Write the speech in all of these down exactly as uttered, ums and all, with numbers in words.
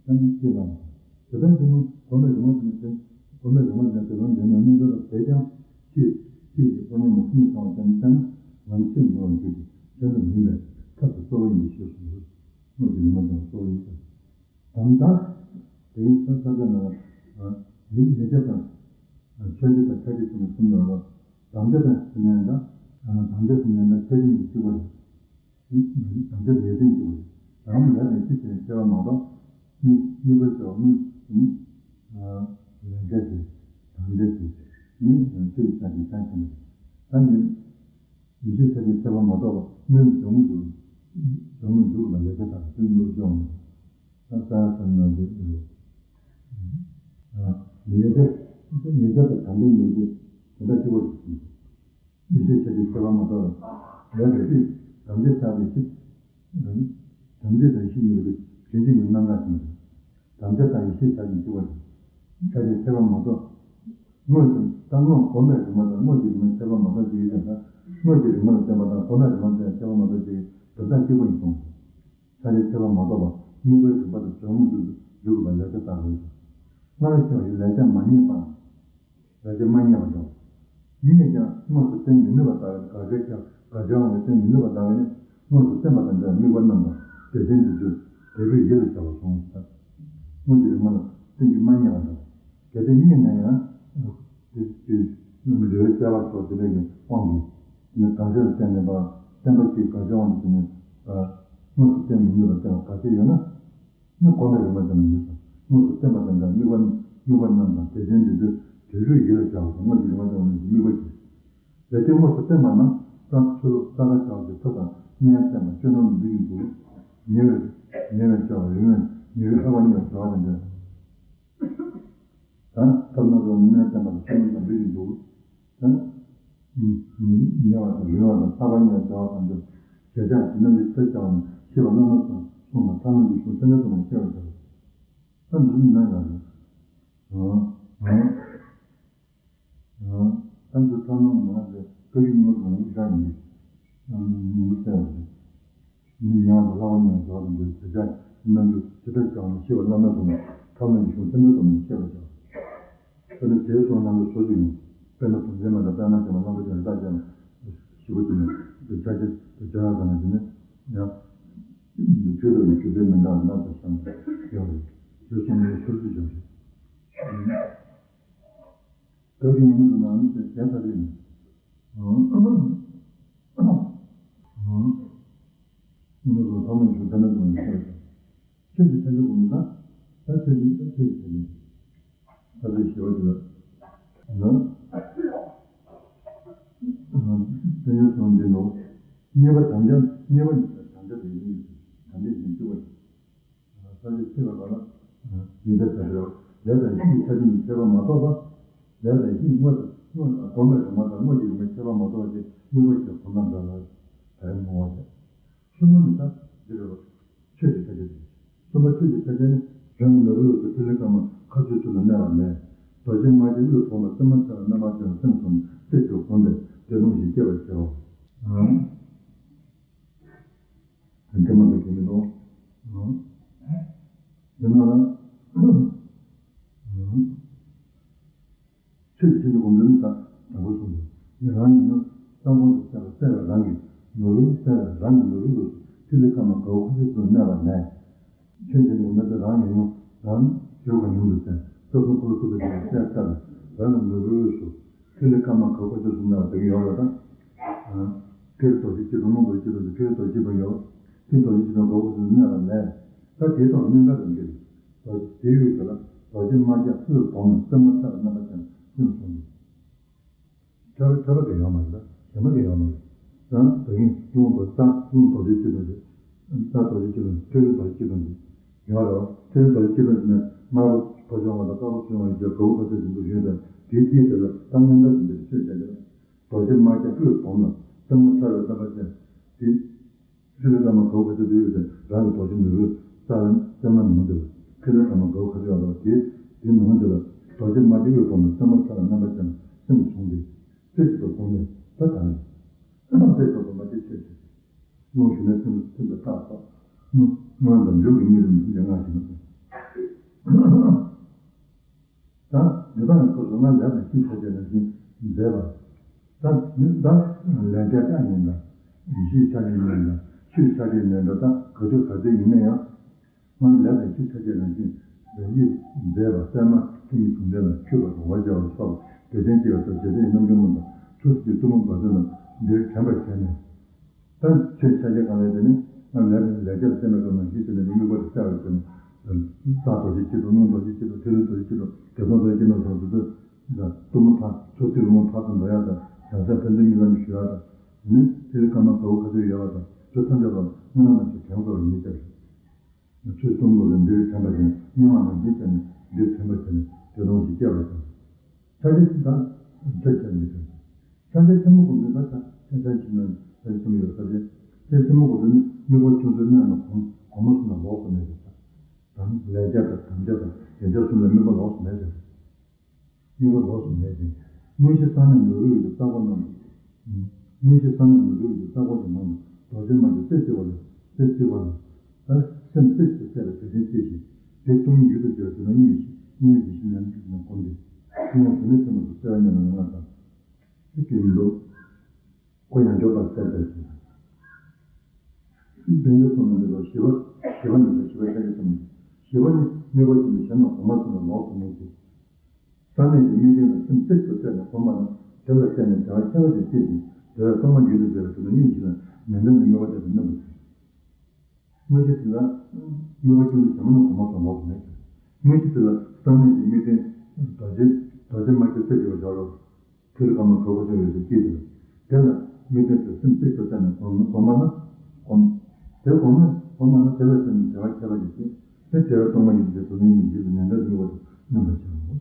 ཀྱང་ཅི་ལ། དེ་ལྟར་ཅི་ནུས་གོམས་པའི་རིག་མ་ཟིན་ནས་དེ། གོམས་པའི་རིག་མ་ཟིན་ནས་དེ་ལ་འདྲེན་ནས་གནོད་འཚེ་ལ་དེ་ཀྱང་ཅི། ཅི་ཞིག་ཕོ་ཉ་མ་ཁྱིམ་ཚང་བ་ཅན་བསྟན་ན་ང་ནི་ཆེས་ཉུང་བར་འགྱུར་ཏེ་གཞན་དུ་མིན་པའི་ཐབས་ཀྱི་གཙོ་བོ་ཡིན་པའི་ཕྱིར་གསུངས་སོ། དངོས་ཀྱི་རིག་མ་ཟིན་པ་གཙོ་བོ་ཡིན་ཏེ། དམ་དྲག་དེའི་ས་ས་ཆ་ན་ལ་ཡེ་ཡེ་ཆ་དང་ཆོས་ཅན་དང་ཆ་ཤས་ཆེན་པོ་གསུམ་ཡོད་ལ། དམ་བཅའ་དང་ཟིན་ནས་འདྲ། དམ་བཅའ་ཟིན་ནས་འདྲ་ཆ་ཤས་གཉིས་གཅིག་པ་རེད། དམ་བཅའ་དེ་ཡོད་ཚད་གཅིག་པ་རེད། རང་ལས་དང་སྤྱི་ཆེན་ཁྱད་པར་མ་གཏོགས། དམིགས་དམིགས་པའི་ཆ་དམིགས་དམིགས། ལས་འབྲས་ཀྱི་དམ་བཅའ་གྱི་དམིགས་ཆོས་ཀྱི་ཆ་ཤས་ཆ་ཆེན་པོ་རེད། ད་ནི། ཡེ་ཤེས་ཆ་ཤས་ཁྱད་པར་མ་གཏོགས་པ་དངོས་སུ་སྦྱོར་དངོས་སུ་སྦྱོར་དངོས་སུ་འཇུག་པ་ལས་ཀ་དང་དེ་དངོས་སུ་སྦྱོར་བ་མ་གཏོགས། ད་ས་ཡ་ས་ན་དེ་ཡོད། ཉེ་ཆར་ཉེ་ཆར་དང་དམ་པའི་ཉེ་ཆར་དེ་འདྲ་གཅིག་པ་ཞིག་ཡིན། ཡེ་ཤེས་ཆ་ཤས་ཁྱད་པར་མ་གཏོགས་པ་ལས་ཀ་ཅིག་དམ་བཅའ་བཞག་པའི་ཕྱིར། དམ་བཅའ་དང་ཡེ་ཤེས་གཉིས་པོ་དེ་རྒྱུན་གཅིག་མིན་རྣམ་གྲངས་ཡིན་པ་རེད། དམ་བཅའ་དང་ཡེ་ཤེས་ཆ་ཤས་གཅིག་པ་རེད། ཆ་ཤས་ཁྱད་པར་མ་གཏོགས། དངོས་སུ་ད་དངོས་གོམས་པའི་རིག་མ་དང་དངོས་ཀྱི་རིག་མའི་ཁྱད་པར་མ་གཏོགས་ཅི་ཡོད་ཀྱང་ད། དངོས་ཀྱི་རིག་མ་ལ་བརྟེན་པ་དང་གོམས་པའི་རིག་མ་ལ་བརྟེན་ཁྱད་པར་མ་གཏོགས་ཅི་ཡོད་དོན་དག་གཅིག་པ་ཡིན་གསུངས། ཆ་ཤས་ཁྱད་པར་མ་གཏོགས་པ་དམིགས་པའི་རིག་པ་དང་སྦྱོར་དངོས་སུ་འཇུག་དགོས་པ་ལས་ཀ་ལྟར་རོ། སྔར་བཤད་པའི་ལས་བྱ་མ་ངེས་པའམ། ལས་བྱ་མ་ངེས་པ་འདྲ། ངེས་ཀྱང་དངོས་སུ་བསྟན་མི་ནུས་པ་ལྟ་བས་ན། དགག་བྱའི་ཁྱབ་དགག་བྱའི་དབང་གིས་བསྟན་མི་ནུས་པ་ལྟ་བས་ན། དངོས་སུ་བསྟན་པ་དང་འདྲ་བའི་དམིགས་པ་རྣམས་དང་དེ་བཞིན་དུ་བརྗོད་འབྲས་བུའི་ཡིད་ལ་བྱ་བ་གསུངས་ལ། དངོས་ཀྱི་རིག་མ་ལ་བསྟན་རྒྱུ་མ་ངེས་པ་འདྲ། གལ་ཏེ་ངེས་ན་ཡང་། དེ་དེ་འདོད་པའི་སྐྱེ་བ་སོགས་དེ་འདྲ་གི་དབང་གིས་ནི་དགག་བྱ་ལ་བརྟེན་ནས་པ་བསྟན་པ་གཅིག་དགག་བྱའི་དབང་དུ་བྱས་ནས་དངོས་སུ་བསྟན་མི་ནུས་པ་བསྟན་པ་དགག་བྱ་ཡོད་ན། ནི་གོམས་པའི་རིག་མ་ཙམ་ཡིན་ཙང་དངོས་སུ་བསྟན་པ་དང་འདྲ་དམིགས་པ་དམིགས་པ་རྣམས་དང་དེ་བཞིན་དུ་འདོད་འབྲས་བུའི་ཡིད་ལ་བྱ་བ་དང་དངོས་ཀྱི་རིག་མ་ཙམ་ཡིན་དམིགས་པ་བྱེད། ལས་དེ་དངོས་སུ་བསྟན་པ་རྣམས་རྩ་ཆོས་ལུགས་རྩ་བ་བྱ་བ་གི་མཐའ་དང་སྨན་བསྟན་པ་སྤྱོད་ལམ་དུ་འདུ་ཞིང་འདུག་ཉེ་བའི་ཉེ་བའི་བྱ་བ་ཡོད་མེད་ཉེ་བའི་ལྷག་པ་ཉེ་བའི་བྱ་བ་དང་འདྲ། ད་ཐབས་སྣ་ཚོགས་སྨན་བསྟན་པ་དང་སྤྱོད་ལམ་དུ་འདུ་ཞིང་འདུག་ད་ཉེ་བ་དང་རིང་བ་དང་ལྷག་པ་ཉེ་བའི་བྱ་བ་དང་འདྲ། གཞལ་བྱ་ཇི་ལྟར་འདི་ལྟར་བྱ་བ་ནི་ཤེས་པ་བླ་མ་ཚོས་གསུངས་པ་ཐལ་མོ་སྦྱིན་གཞུང་ཚད་མའི་ཐོག་ནས་བཤད་པར་བྱ་བ། ད་འདི་ནི་ཡང་རེད། ཨང་། ཨང་། ཨང་། ད་འདི་ཐལ་མོ་མ་ཟེར་བཀའ་བརྒྱུད་རྙིང་མ་དང་ཡིག་ཆ་ཡིན་གྱི། ཨང་། མི་གསལ་བ་རེད། མི་ཉལ་བ་དང་ལྷག་པ་ཉལ་བ་འདྲ་བ་དང་འདྲ་བྱེད་བྱ་རྣམ་འགྱུར་ཇི་ལྟར་བྱ་བ་ནི་ཤེས་པ་བླ་མའི་ཐོག་ནས་ཐལ་མོ་སྦྱིན་གཞུང་ཚད་མའི་ཐོག་ནས་བཤད་པར་བྱ། དཔེར་ན་དེའི་གསུང་རྣམ་པ་སོ་སོ་ཡང་། དཔེར་ན་བུམ་ཆེན་མ་དང་པད་མ་ཆེན་མ་རྣམ་པ་ཅན་རི་དྭགས་ཅན་བཞི་པོ་དེ་ནི་དེ་ཆ་ཤས་དེ་ཆ་ཡང་དང་ནི་དེ་ནི་ཡང་། དུས་དང་ནི་ཆུ་ཚོད་མི་འདྲ་བ་རྣམ་པ་ཤང་ཡོད་རེད། དེ་གསུང་རྣམ་པ་སོ་སོ་ཡང་རེད། བོད་ཀྱི་ཉིན་མོ་དུ་ནང་ནི་དེ་གས་ཚར་རེད་ནི། ཨང་། ཨང་། ཉིན་མོ་དུ་ཐོག་མའི་གཞུང་ཚན་ནས་དུ་ནི་བཤད་པ་དང་། ཆོས་ཀྱི་ཆ་འཇོག་གོ་མི་དང་། ད་ཆོས་ཀྱི་ད་ཆོས་ཀྱི་ཆ་འཇོག་ད་ལྟའི་ཞི་བ་དེ་ལ། ན། དཔེ་ཉུང་གསུམ་འདི་ནོ། གཉིས་པ་དམ་བཅའ་གཉིས་པ་ནི་དམ་བཅའ་དེ་ཡིན་ཡིན་དམ་བཅའ་ཡིན་གཅིག་པ་ཡིན། ས་ཆ་ཆེ་བ་ལ་ཡིན་ད་ཟེར་རོ། ལས་དང་ཡེ་ཤེས་ཆ་ཤས་གཉིས་ཁྱད་པར་མ་གཏོགས་པ། ལས་དང་ཡེ་ཤེས་དངོས་དང་དངོས་དང་གོམས་པའི་རིག་མ་དང་དངོས་ཀྱི་རིག་མ་ཁྱད་པར་མ་གཏོགས་པ་དེ་དམིགས་པ་ཞེས་གོམས་ལ་འདྲ་ལ། ད་རེས་མོ་བ་དེ། གསུམ་པ་ནི་ད་འདི་རེད་བ། ཆོས་ཀྱི་ཕྱག་རྒྱ་དེ། གསུམ་པ་ཆོས་ཀྱི་ཕྱག་རྒྱ་ནི་རང་གི་ནོར་བུའི་འོག་ཏུ་ཐིག་ལེ་དཀར་དམར་མཁའ་སྤྱོད་ཚུལ་དུ་གནས་པ་ལས། རྡོ་རྗེ་དམར་གྱི་དབུས་བོངས་པ་སེན་མོ་ཐལ་བའི་རྣམ་པ་ཅན་ལ་སེམས་བཟུང་ནས་རྩེ་གཅིག་ཏུ་བསྒོམས་པས་དེ་ལྟུང་ཞིང་སྐྱེ་བར་བྱའོ། དེ་འདྲ་མ་གཏོགས་གལ་མི་འདུག་དེ་ན་ལ། ཆོས་ཀྱི་ཆོས་ཀྱི་སྒོམ་དོན་ནི་ད་དང་པོ་གསུངས་ཏེ། ཡང་རང་ཉིད་ནི་གསང་ཕུང་དུ་གསལ་བ་གསལ་བའི་རང་གི་ནོར་བུ་གསལ་བའི་རང་གི་ནོར་བུའི་དབུས་སུ་ཐིག་ལེ་དཀར་དམར་ག་བུ་ཁ་ཤས་སུ་གནས་པ་ནས། ཆོས་ཀྱི་སྒོམ་དོན་དེ་རང་ཉིད་ཡང་རང་ཇོ་བོ་གང་ཉུང་དུ་གསལ་རྩ་གསུམ་འཁོར་ལོ་ཐུགས་ཀྱི་རྗེས་སུ་གསལ་བསྟར་བའི་རང་གི་ནོར་བུའི་དབུས་སུ་ཐིག་ལེ་དཀར་དམར་ག་བུ་ཁ་ཤས་སུ་གནས་པ་དེ་གི་ཡོད་པ་དང་། ཐིག་ལེ་རྡོ་རྗེ་སྐྱིལ་ཀྲུང་། རླུང་རྡོ་རྗེ་སྐྱིལ་ཀྲུང་དང་ཐིག་ལེ་རྡོ་རྗེ་སྐྱིལ་ཀྲུང་ཡོད། ཐིག་རྡོ་རྗེ་སྐྱིལ་ཀྲུང་ག་བུ་ཁ་ཤས་སུ་གནས་པ་ལས། ད་དེའི་ཐོག་ལ་གནོན་པ་དང་འབྲེལ་བའི་རྡོ་རྗེ་དེའི་དབུས་དེ་ལ་རྡོ་རྗེ་དམར་རྒྱ་དབུས་བོངས་ནས་སེན་མོ་ཐལ་བའི་རྣམ་པ་ཅན་སེམས་བཟུང་སྟེ། ཐལ་བ་ཐལ་བ་གང་ཡང་ཡོད་མ་རེད་ལ་གཞན་པ་གང་ཡང་ཡོད་མ་རེད། ད་ད་གིན་རླུང་རྡོ་རྩ་རླུང་རྡོ་རྗེ་སྐྱིལ་ཀྲུང་ཞིག་རྩ་རྡོ་རྗེ་སྐྱིལ་ཀྲུང་ཞིག་ཐིག་ལེ་རྡོ་རྗེ་སྐྱིལ་ཀྲུང་ཞིག་ཡོད་རེད་བ། ཐིག་ལེ་རྡོ་རྗེ་སྐྱིལ་ཀྲུང་ཞིག་ནས་དམར་པོ་ཕོ་བྱུང་བ་དང་དཀར་པོ་བྱུང་བ་ཡོད་ཀྱང་ག་བུ་ཁ་ཤས་ཟིན་དུ་ཡོད་ཀྱང་དེའི་དཀྱིལ་དེ་ལ་ད་གནོན་པ་དང་འབྲེལ་བའི་ཆོས་བྱ་རྒྱུ་ལ། རྡོ་རྗེ་དམར་རྒྱ་དབུས་བོངས་ལ་སེན་མོ་ཐལ་བའི་རྣམ་པ་ཅན་དེ། ཐིག་ལེ་དཀར་དམར་ག་བུ་ཁ་ཤས་དེ་ཡོད་དེ་རང་གི་རྡོ་རྗེ་ནོར་བུའི་རྩ་བའི་སེན་མོ་ནང་དེ་ལ་ཐིག་ལེ་དཀར་དམར་ག་བུ་ཁ་ཤས་ཡོད་དོ་དེ་དེ་ནང་དེ་ལ་རྡོ་རྗེ་དམར་རྒྱ་དབུས་བོངས་ལ་སེན་མོ་ཐལ་བའི་རྣམ་པ་ཅན་ལ་སེམས་བཟུང་སྟེ། རྩེ་གཅིག་ཏུ་བསྒོམས་ནས་ད་ད་ནི། རྩེ་གཅིག་ཏུ་བསྒོམ་པ་དེ་ཆོས་ཅན། རླུང་ཞུགས་ནས་ཐིམ་ཐིམ་པའི་རྟགས་སོགས། སྔོན་དང་མཇུག་གི་དམིགས་རིམ་ལ་ལྔ་ཞིག་ན། ད་འདི་དག་གི་སྐབས་སུ་སྔར་ལས་དང་སྤྱིའི་ཆ་བྱད་རང་བཞིན་མཛད་པ། ད་འདི་ད་ལས་བྱ་ཀ་ཡིན་ད། ཡེ་ཤེས་ཆ་བྱད་ཡིན་ད། ཆོས་ཆ་བྱད་ཡིན་ད། ད་ག་དུས་ག་ཚོད་ཡིན་ན་ཡང་། སྔར་ལས་དང་སྤྱིའི་ཆ་བྱད་རང་བཞིན་རང་བཞིན་མཛད་པ། པདྨ་ཐོད་ཉིད་གདུང་རྟེན་ལ་འཁྱུད་པ་དང་འོ་བརྒྱལ་བ་ལ་སོགས་པ་དེ་ཅན་སྐྱེ་བ་དང་རྗེས་དཔག་རྣམ་འགྱུར་མངོན་དང་ཚུལ་གྱི་གཏུམ་མོ་འབར་ཚུལ་རྣམས་འདིར་དྲན་པར་བྱས་ནས། ད་ཆོས་ཆ་བྱད་གང་ལས་དེ་ནི་སྔར་ལས་དང་ལས་བྱ་ལ་བརྟེན་པའི་སྐབས་ནང་བཞིན་བྱས་ནས་དམིགས་པ་དེ་གསལ་བར་བྱས་ནས། རྩ་རྡོ་རྗེ་སྐྱེས་སྒྲོག། རླུང་རྡོ་རྗེ་སྐྱེས་སྒྲོག། ཐིག་ལེ་རྡོ་རྗེ་སྐྱེས་སྒྲོག། བདེ་སྟོང་རྡོ་རྗེ་སྐྱེས་སྒྲོག་སོགས་སུ་ཚུལ་གཏུམ་མོ་ཕར་ཚུར་ཐིག་རླུང་ཕར་ཚུར་འགྲོ་ཡག་དང་། བྱང་སེམས་ཕན་ཚུན་གཉིས་ལམ་ཞུ་ཡག་དང་། དེ་ནི་ཐིག་ལེ་དཀར་དམར་དགའ་བོ་ག་ཚོད་ཡོད་པ་དང་ཚུལ་ཐམས་ཅད་པ་སྔོན་མ་ནང་བཞིན་དྲན་དགོས་པ་ཉིད་ཀྱང་རེད། ཚུལ་གཏུམ་མོ་ལ་འདིར་དྲན་པར་བྱས་ནས། སྔོན་མ་ནང་བཞིན་བྱས་ནས་འདིར་དྲན་པར་བྱས་ནས་དེ་སྟོང་ཞིག་སྐྱེ་བར་བྱ། ཕྱག་རྒྱ་ཆེན་དང་ཕྱག་རྒྱ་ཆེན་པོ་སྒོམ་དུས་ད་ཕྱག་ཕྱག་ཕྱག་ཆེན་པོ་ཕྱག་ཆེན་པོ་ཡོད་ས་རེད། ཕྱག་ཆེན་པོ་སྒོམ་དུས་ནི་དམིགས་པ་ཆུང་ཆུང་གནོན་ནས་གོམས་གོམས་པ་སོང་ན་ལོགས་སུ་མེད་ཅེས་པ། དམ་ལས་བྱ་དང་དམ་བཅའ་དང་ལས་བྱ་གསུམ་ལ་དམིགས་པ་ལོགས་སུ་མེད་ཅེས་པ། དམིགས་པ་ལོགས་སུ་མེད་ཅིང་། དངོས་གཞི་གསང་གནས་ནོར་བུའི་དབུས་ཀྱི་ས་གོ་ནང་དུ། དངོས་གཞི་གསང་གནས་ནོར་བུའི་དབུས་ཀྱི་ས་གོ་གི་ནང་དུ་རྡོ་རྗེ་མ་གྱུར་རྩེ་གཅིག་པ་ལ་རྩེ་གཅིག་པ་ལ། ད་སེམས་རྩེ་གཅིག་ཏུ་གཏད་པའི་དེ་བཞིན་གཤེགས་ཤིང་། དེ་སྟོང་ཉིད་ཡུལ་དུ་བྱས་པའི་དོན་དམ་དབྱིངས་མི་ཤེས་དབྱིངས་མི་ཤེས་ཤིང་ལན་གཅིག་ནས་བསྒོམས་ཏེ། ཀུན་སློང་གཞོམ་ལས་ཆེན་པོ་སོགས་གསལ་བར་ཉམས་ལེན་ལ་སྔར་ལྟར། ཚིག་གི་མི་འདུག་ཁོ་ཡང་འཇོག་པར་གསལ་བྱ་ཞིང་། དཔེ་འཇོག་སོང་ན་འདི་ལ་བཞི་པ། བཞི་པ་ནི་བཞི་པ་ཕྱག་རྒྱ་ཆེན་པོ། བཞི་པ་ནི་དམིགས་པ་ཆེན་པོའི་གཞན་དང་གོམས་པ་སོང་ན་ལོགས་སུ་མེད་ཅིང་། གསང་གནས་ཀྱི་དམིགས་རྟེན་ལ་སེམས་རྩེ་གཅིག་ཏུ་གཏད་ནས་བསྒོམས་པ་ན། དེ་ལ་བརྟེན་ནས་བདེ་བ་ཁྱད་པར་ཅན་སྐྱེ་ཞིང་། དེ་བས་སྟོང་པ་ཉིད་དུ་བྱས་པའི་དོན་དམ་དབྱིངས་ཞིག་ལ་ནན་ཏན་དུ་དམིགས་པ་གཏད་དེ་སྣོན་པར་བྱ། དངོས་གཞི་དེ་ལ་དམིགས་པ་ཅུང་ཟད་བྱེ་མ་རྣམས་གོམས་པ་སོགས་ལོགས་སུ་མེད་ཅིང་། དངོས་གཞི་དེ་ལ་གསང་གནས་ཀྱི་དམིགས་རྟེན་རྡོ་རྗེ་རྡོ་རྗེ་མ་གྱུར་རྩེ་གཅིག་པ་སྦྱོར་རོ། ཐིག་ལེ་དཀར་དམར་གོས་གོས་ཆ་ཡོད་ཅེས་སྐྱེས་ཏེ། དེ་ལ་དམིགས་རྟེན་དེ་སེམས་རྩེ་གཅིག་ཏུ་གཏད་ནས་བསྒོམ་བསྒོམ་པ་ན། བསྒོམ། དེ་བསྒོམ་ན་བསྒོམ་པ་ན་དེ་ལ་བརྟེན་ནས་བདེ་བ་ཁྱད་པར་ཅན་སྐྱེ། དེ་བདེ་བ་སྟོང་པ་ཉིད་དུ་བྱས་དོན་དམ་དབྱིངས་ཀྱི་རྗེས་སུ་ནན་ཏན་དུ་དམིགས་པ་དེ་སྣོན་པར་བྱ་བའོ།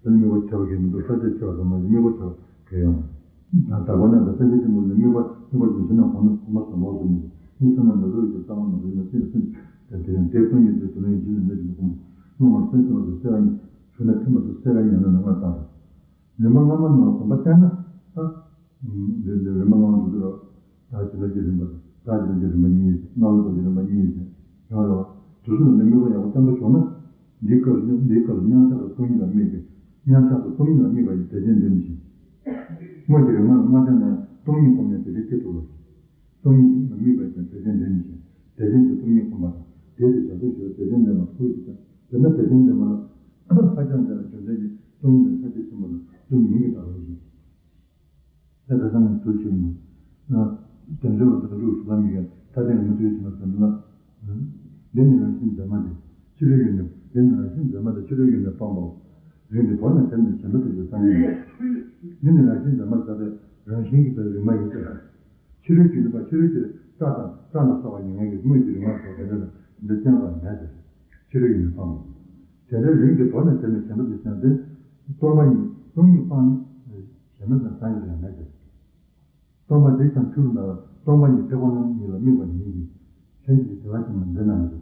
དེ་ནི་དམིགས་པ་ཁྱད་པར་གྱི་མི་འདུག་ས་བཅད་ཆེ་བ་ཙམ་མ་ཡིན་དམིགས་པ་ཁྱད་པར་གྱི་ཡོད་མ་རེད། ད་བདག་པོ་རྣམས་དང་སེམས་ཅན་ཆེན་པོ་ནི་དམིགས་པ་དམིགས་པ་ཅུང་ཟད་ནས་གོང་ནས་གོང་མ་སོགས་ལོགས་སུ་མེད་དེ། དངོས་བསམ་ན་ནོར་བུའི་དབུས་ཀྱི་ས་གོ་ནང་དུ་ཡིན་པ་ཅི་ཡང་སེམས་དེ་དེ་ཡང་དེ་སྟོང་ཉིད་དུ་དོན་ཡིན་གཞི་ལ་གནས་ཀྱི་ལུགས་ཀུན་ལ་སེམས་ཐིམ་པ་དང་གསལ་བ་ཉིད་བྱུང་ན་ཐིམ་པ་དང་གསལ་བའི་ཉམས་ལེན་ལ་སྔར་ལྟར་རོ། རིམ་པ་སྔ་མ་ནང་ལ་གོམས་པ་བསྟན་ན་ད། འདི་འདི་རིམ་པ་སྔ་མ་འདུག་ཟེར་རོ། བདག་གཅིག་ལ་གཅིག་རིམ་པ་དང་། བདག་གཅིག་ལ་གཅིག་རིམ་པ་གཉིས་ཡོད་ཅེས། སྣང་བ་རྡོ་རྗེ་རིམ་པ་གཉིས་ཡོད་ཅེས། ཡོང་རེད་བ། དུས་གསུམ་ལ་ནི་དམིགས་པ་ཡག་པོ་བསྟན་པ་བྱུང་ན། འདིའི་སྐབས་སུ་འདིའི་སྐབས་སུ་མཉམ་གཞག་ཏུ་སྟོང་ཉིད་ལ་དམིགས་ཏེ། མཉམ་གཞག་ཏུ་སྟོང་ཉིད་ལ་དམིགས་པ་ཡིས་དེ་བཞིན་དོན་ནི་ཞེས། དངོས་ཀྱི་རིག་མ་ལ་མ་བརྟེན་ན་ཡང་སྟོང་ཉིད་བསྒོམས་ནས་དེ་བཞིན་སྐྱེ་ཐུབ་ལ། སྟོང་ཉིད་ལ་དམིགས་པ་ཡིས་དེ་བཞིན་དོན་ནི་ཞེས། དེ་བཞིན་དུ་སྟོང་ཉིད་བསྒོམ་པ་དང་། དེས་དེ་བྱ་སྟོང་ཞེས་པ་དེ་བཞིན་དོན་མ་ཐུག་ཡོད་ཀྱང་། དེ་ན་དེ་བཞིན་དོན་མ་ལ་ཕར་ཕྱིན་འདི་ལ་རྒྱུ་མཚན་གྱིས་སྟོང་ཉིད་དང་ཕྱག་རྒྱ་ཆེན་པོ་ལ་སྟོང་ཉིད་མིང་གིས་བཏགས་པ་ཡིན་ཞིང་། དེ་ཁ་སང་ནས་ཚུལ་ཆེན་མོ། དོན་འགྲེལ་བ་དང་འཇུག་ཞུ་ལ་མི་ག་ཐ་དད་ངོ་སྤྲོད་བྱེད་པ་ཟེར་ན། འདི་ནི་རང་བཞིན་མཛད་མ་སྟེ། ཕྱི་རོལ་ཡུལ་ནས། འདི་ནི་རང་བཞིན་མཛད་མ་སྟེ་ཕྱི་རོལ་ཡུལ་ནས་སྤངས་པའོ། རིགས་འདི་བོར་ནས་དེ་ནི་གཞན་དུ་སྟོན་པའི་སངས་རྒྱས་ཡིན། འདི་ནི་རང་བཞིན་མཛད་མ་མཛད་པའི་རང་བཞིན་གྱི་པའི་རིག་མ་ཡིན་ཏེ། ཕྱི་རོལ་གྱི་ནུས་པ་ཕྱི་རོལ་གྱི་སྐྲ་དང་སྐྲ་ལ་སོགས་པ་ཡོད་མཁན་གྱི་དངོས་ཀྱི་རིག་མ་སོགས་དེ་འདྲ་ལ་འདི་བསྟན་པ་མེད་དེ། ཕྱི་རོལ་ཡུལ་ནས་སྤངས་པའོ། དེ་འདྲའི་རིགས་འདི་བོར་ནས་དེ་ནི་གཞན་དུ་སྟོན་པའི་སངས་རྒྱས་ཡིན། སྟོང་པ་ཉིད་སྟོང་ཉིད་སྤངས་ནས་གཞན་དུ་སྟོན་སངས་རྒྱས་ཡང་མེད་དེ། སྟོང་པ་འདི་ཀྱང་ཆུ་རུ་འདྲ་བས། སྟོང་པ་ཉིད་དེ་ཁོ་ན་ཉིད་ལ་དམིགས་པ་ཉིད་ཀྱིས། ལྷན་ཅིག་བདེ་བ་ཆེན་པོ་འདི་རྣམས་ཡོད།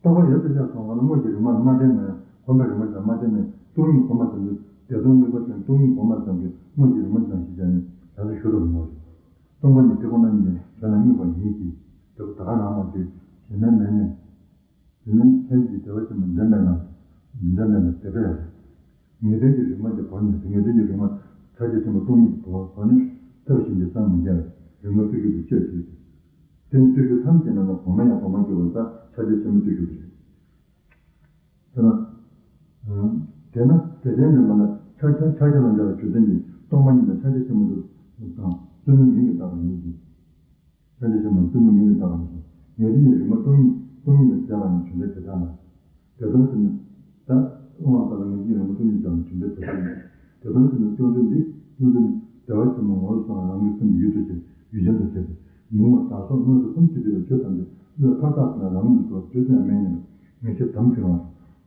རྟོག་པ་ཡོད་དེ་སླེབས་སོང་བ་ན་དངོས་ཀྱི་རིག་མ་ལ་མ་བརྟེན་ནས། གོམས་པའི་རིག་མ་ལ་མ་བརྟེན་ནས་སྟོང་ཉིད་གོམས་པ་ཙམ་གྱིས། བདེ་སྟོང་དམིགས་པ་ཙམ་སྟོང་ཉིད་གོམས་པ་ཙམ་གྱིས་དངོས་ཀྱི་རིག་མ་ཙམ་ཞིག་ཀྱང་ནི་བྱ་སྟོང་ཞུ་ཐུབ་མི་འོང་ཞིང་། སྟོང་པ་ཉིད་དེ་ཁོ་ན་ཉིད་ཀྱིས་དེ་ལ་དམིགས་པ་ཉིད་ཀྱིས། དེ་ད་ག་རང་མ་བརྗོད་གཞན་མའི་མལ་ནས། དེ་ནས་ལྷན་ཅིག་བདེ་བ་ཆེན་པོ་འདི་འདྲ་མེད་ན། འདི་འདྲ་མེད་ན་དེ་འདྲ་ཡང་རེད། ངེས་དོན་གྱི་རིག་མ་དེ་བོར་ནས། ངེས་དོན་གྱི་རིག་མ་ཕྱག་རྒྱ་ཆེན་པོ་སྟོང་ཉིད་དེ་བོར་བོར་ནས་ཐབས་གཞན་གྱིས་བསམ་མི་ཁྱབ་པའི་རིག་མ་བརྟུལ་ཞུགས་དེ་སྤྱོད་ཕྱིར་ཏེ། དེ་ནི་བརྟུལ་ཞུགས་ཐམས་ཅད་ནང་ལ་གོང་མ་ཡང་གོང་མ་གྱུར་པ་ལ་ཕྱག་རྒྱ་ཆེན་པོ་བརྟུལ་ཞུགས་དེ་རེད། དེ་ན། དེས་ན་དེ་ལྟའི་འདུན་པ་ལ་ཕྱག་ཕྱག་ཕྱག་རྒྱ་ལ་འཇུག་པའི་རྒྱུ་མཚན་གྱིས་སྟོང་པ་ཉིད་དང་ཕྱག་རྒྱ་ཆེན་པོ་དང་བཙུན་མོའི་མིང་གིས་བཏགས་པ་ཉིད་ཀྱིས། ཕྱག་རྒྱ་ཆེན་པོ་བཙུན་མོའི་མིང་གིས་བཏགས་པ་ནི། ངེས་དོན་གྱི་རིག་མ་སྟོང་ཉིད་སྟོང་ཉིད་ལ་བྱས་པ་ནི་རྒྱུ་མཚན་དེ་ལྟར་ལ། དེ་ལྟར་དུ་ནི། ད་དབང་དག་ལ་ངེས་དོན་གྱི་རིག་མ་སྟོང་ཉིད་ཀྱང་རྒྱུ་མཚན་དེ་ལྟར་ཡིན། དེ་ལྟར་དུ་ནི་སྟོང་གཟུགས་འདི་སྟོང་གཟུགས་ནི་བདེ་བ་ཆེན་པོ་ངོ་བོ་སོགས་རང་གི་སེམས་ཀྱི་ཡུལ་དུ་བྱས་ཡུལ་ཅན་དུ་བྱས་ཏེ། ཡིད་ངོ་བ་བདག་སོགས་སྣང་སྲིད་ཀུན་གྱིས་བསྡུས་པའི་ཆོས་ཐམས་ཅད་བློས་ཕར་བཏགས་ཟིན་ན་རང་ངོས་ཀྱི་སྟོབས་ཀྱིས་བཅོས་ཐབས་མེད་སྙམ་པའི་ངེས་ཤེས་དམ་བཅིངས་པ་དང་།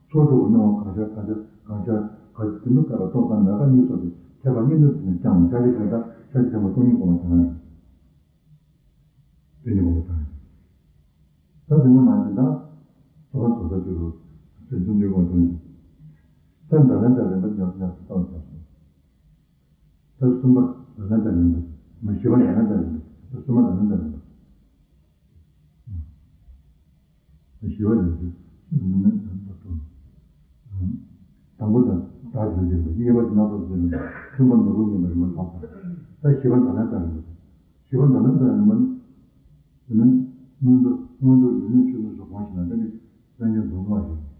ཚོགས་དྲུག་གི་སྣང་བ་གང་ཤར་གང་ཤར་གང་ཤར་གང་ཤར་དེ་འདུ་བཀར་བ་རྟོག་ཚང་མེད་པ་གཉིས་སོགས་ཀྱི་ཁྱད་པར་གཉིས་སྣོད་དུ་ནི་ཀྱང་ཕྱག་རྒྱ་ཆེན་པོ་དང་ཕྱག་རྒྱ་ཆེན་པོ་སྟོང་ཉིད་སྒོམ་པ་དང་། སྟོང་ཉིད་སྒོམ་པ་དང་། ད་དེ་ནི་མ་འདི་དག་ཚོགས་རྫོགས་པ་གཅིག་རུ་སེམས་བྱུང་འདུས་སྒོམ་དང་། ད་ད་ལན་ད་རིམ་པ་ཉམས་སུ་ཉམས་སུ་བཏང་བཞག་སོང་། ད་གསུམ་པ་ད་ལན་ད་རིམ་པ། མ་བཞི་པ་ད་ལན་ད་རིམ་པ། ད་གསུམ་པ་ད་ལན་ད་རིམ་པ། བཞི་པ་ཡོད་དེ། དང་ པོ་དང་བདག་བྱེད་ཀྱི་རེད། གཉིས་པ་དེ་སྣ་ཚོགས་ཀྱི་རེད། མཐུན་པ་ནོར་བུ་སྙེད་པའི་རིམ་པ་ལ་སོགས་པ། ད་བཞི་པ་བརྡ་ལན་གཏང་རིམ་པ་དང་། བཞི་པ་བརྡ་ལན་གཏང་རིམ་པ་ནི། དེ་ནི་མངོན་རྟོགས་མངོན་རྟོགས་ཡུན་གནས་ཆོས་ཚུལ་སོགས་གོང་བཞིན་ལ་བརྟེན་ཏེ་སེམས་ཅན་དོན་སྔོ་ཞིང་།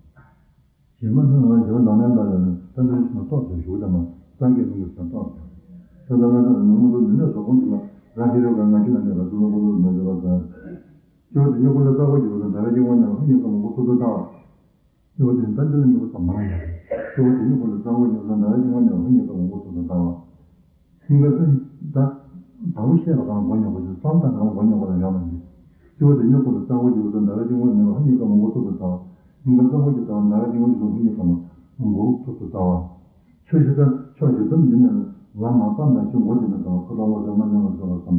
བཞི་པ་ནི་བཞི་པ་བརྡ་ལན་གཏང་རིམ་པ་ནི་ད་ནི་ཤིན་ཏུ་རྟོགས་ཟེར་ཞུ་དང་མ་སངས་རྒྱས་ཀླུ་གི་སེམས་རྟོགས་ཟེར། ད་ལྟ་ང་ཚོ་མངོན་རྟོགས་ཡུན་གནས་སོགས་གོང་བཞིན་ལ་རང་ཤེས་རབ་ཀྱི་ངང་ཁྱིམ་ལ་གནས་པ་ཐུབ་པ་མངོན་རྟོགས་ལ་མ་བྱེད་པ་དང་། སྤྱི་བོ་དེ་ཉིད་འཁོར་ལོའི་རྩ་འཁོར་གྱི་འོད་ཟེར་ཟླ་བའི་སྐྱེ་དངོས་ནས་ལྷུང་བའི་སྐར་མང་པོ་ཐུབ་ཐུབ་ལྟ་བ། སྤྱི་བོ་དེ་ནི་ད་འདི་ལ་དམིགས་པ་ཙམ་མང་ཡང་། སྤྱི་བོ་དེ་ཉིད་འཁོར་ལོའི་རྩ་འཁོར་གྱི་འོད་ཟེར་ཟླ་བའི་སྐྱེ་དངོས་ནས་ལྷུང་བའི་སྐར་མང་པོ་ཐུབ་ཐུབ་ལྟ་བ། སྙིང་ག་ཙམ་ད། དང་པོ་བཤད་པ་གང་མགོ་རྙོག་པ་ཞིག་བསམ་དང་གང་མགོ་རྙོག་པ་ལ་ཡོད་མ་རེད། སྤྱི་བོ་དེ་ཉིད་འཁོར་ལོའི་རྩ་འཁོར་གྱི་འོད་ཟེར་ཟླ་བའི་སྐྱེ་དངོས་ནས་ལྷུང་བའི་སྐར་མང་པོ་ཐུབ་ཐུབ་ལྟ་བ། སྙིང་ག་རྩ་འཁོར་གྱི་ཟླ་བ་ཟླ་བའི་སྐྱེ་དངོས་ཀྱི་ལྷུང་བའི་སྐར་མང་པོ་ཐུབ་ཐུབ་ལྟ་བ། ཕྱོགས་བཞི་ཙམ་ཕྱོགས་བཞི་ཙམ་ཡིན་ནའང་ལམ་མ་བསམ་དང་ཤིང་མགོ་བྱས་ནས་དང་ཁ་དོག་སྔོ་སེར་དམར་ལྗང་ལ་སོགས་པ་བསམ།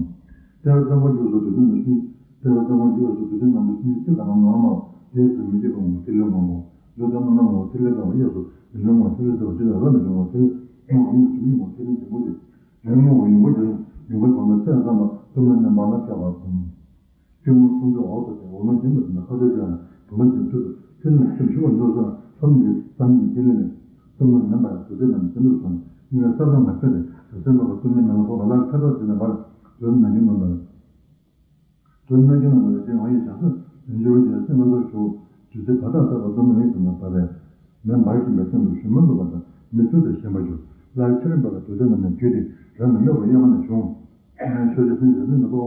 ལྟེ་བའི་རྩ་འཁོར་གྱི་འོད་ཟེར་དུས་དེ་ནས་ཤིང་། ལྟེ་བའི་རྩ་འཁོར་གྱི་འོད་ཟེར་དུས་དེ་ནས་ཤིང་ལྕི་ག་ན་ནོར་མ་དེའི་ཚུལ་མི་སྐྱེ་གང་བོ་ཐིག་ལེ་སྔོན་པོ། འདུག་ད་ནོར་ན་མང་བོ་ཐིག་ལེ་གང་བོ་གཡས་སུ་མི་ལོན་སྔོན་པོ་ཐིག་ལེ་ཟེར་བ་དེ་ལ་རབ་ཏུ་བྱུང་བ་ཐིག་ལེ་སྔོན་པོ་སྔོན་པོ་བྱུང་ཡོང་བ་ཐིག་ལེ་ལྗང་གུ་དེ། ལྗང་སྔོན་པོ་ཡོང་པོ་དེ་ཡོང་པོའི་བར་ན་ཚེས་བསམ་པ་གཏུམ་མོའི་མེ་འབར་ལ་ཕྱེ་བ་བསམ། སྤྱི་བོ་མཐོང་ཚུལ་འོག་ཏུ་ཐལ། འོག་མིན་ལྗང་དུ་ཐིམ་པ་ཁ་དོག་ཅན་ལ་བུམ་པ་ཅན་ཐུར་དུ་ཐིག་ལེ་ནི་ཚིམ་ཞུ་བ་འདུག་སོགས་ལ་མཚམས་མེད་མཚམས་མེད་ཐིག་ལེ་ནི་གཏུམ་མོའི་མེ་འབར་དུ་ཐིག་ལེ་ནི་ཅན་དུ་སོང་། སྙིང་ག་ས་བོན་ལ་ཕེབས་ཏེ་སེམས་པ་ག་གཏུམ་མོའི་མེ་ལ་ཕོག་པ་ལ་ཐར་པ་དེ་ནི་འབར་དུ་ན་གྱུར་ནམ་པར། དུ་ན་གྱུར་ནམ་པར་དེ་འོང་ཡི་བྱ་སོ་འཇུ་བ་དེ་སེམས་ལ་སོགས་ཞུ། དུས་ཚེ་བར་ཐག་ཐག་པ་གཏུམ་མོའི་མེ་ཟིན་ན་བབས་པས། མེ་འབར་བཞིན་པའི་སྟེང་དུ་ཞུན་མ་ནུབ་པ་དང་མེ་ཚུལ་དུ་ཞེན་པར་གྱུར། སླར་ཕྱི་རིམ་པ་ལ་དུ་ཐིག་ལེ་ནི་བརྒྱུད་དེ་རབ་ཏུ་སྨེ་བའི་གཡས་མ་ནས་བྱུང་། ཆོས་རྗེ་སེང་གེ་ལས་ནི་པོ།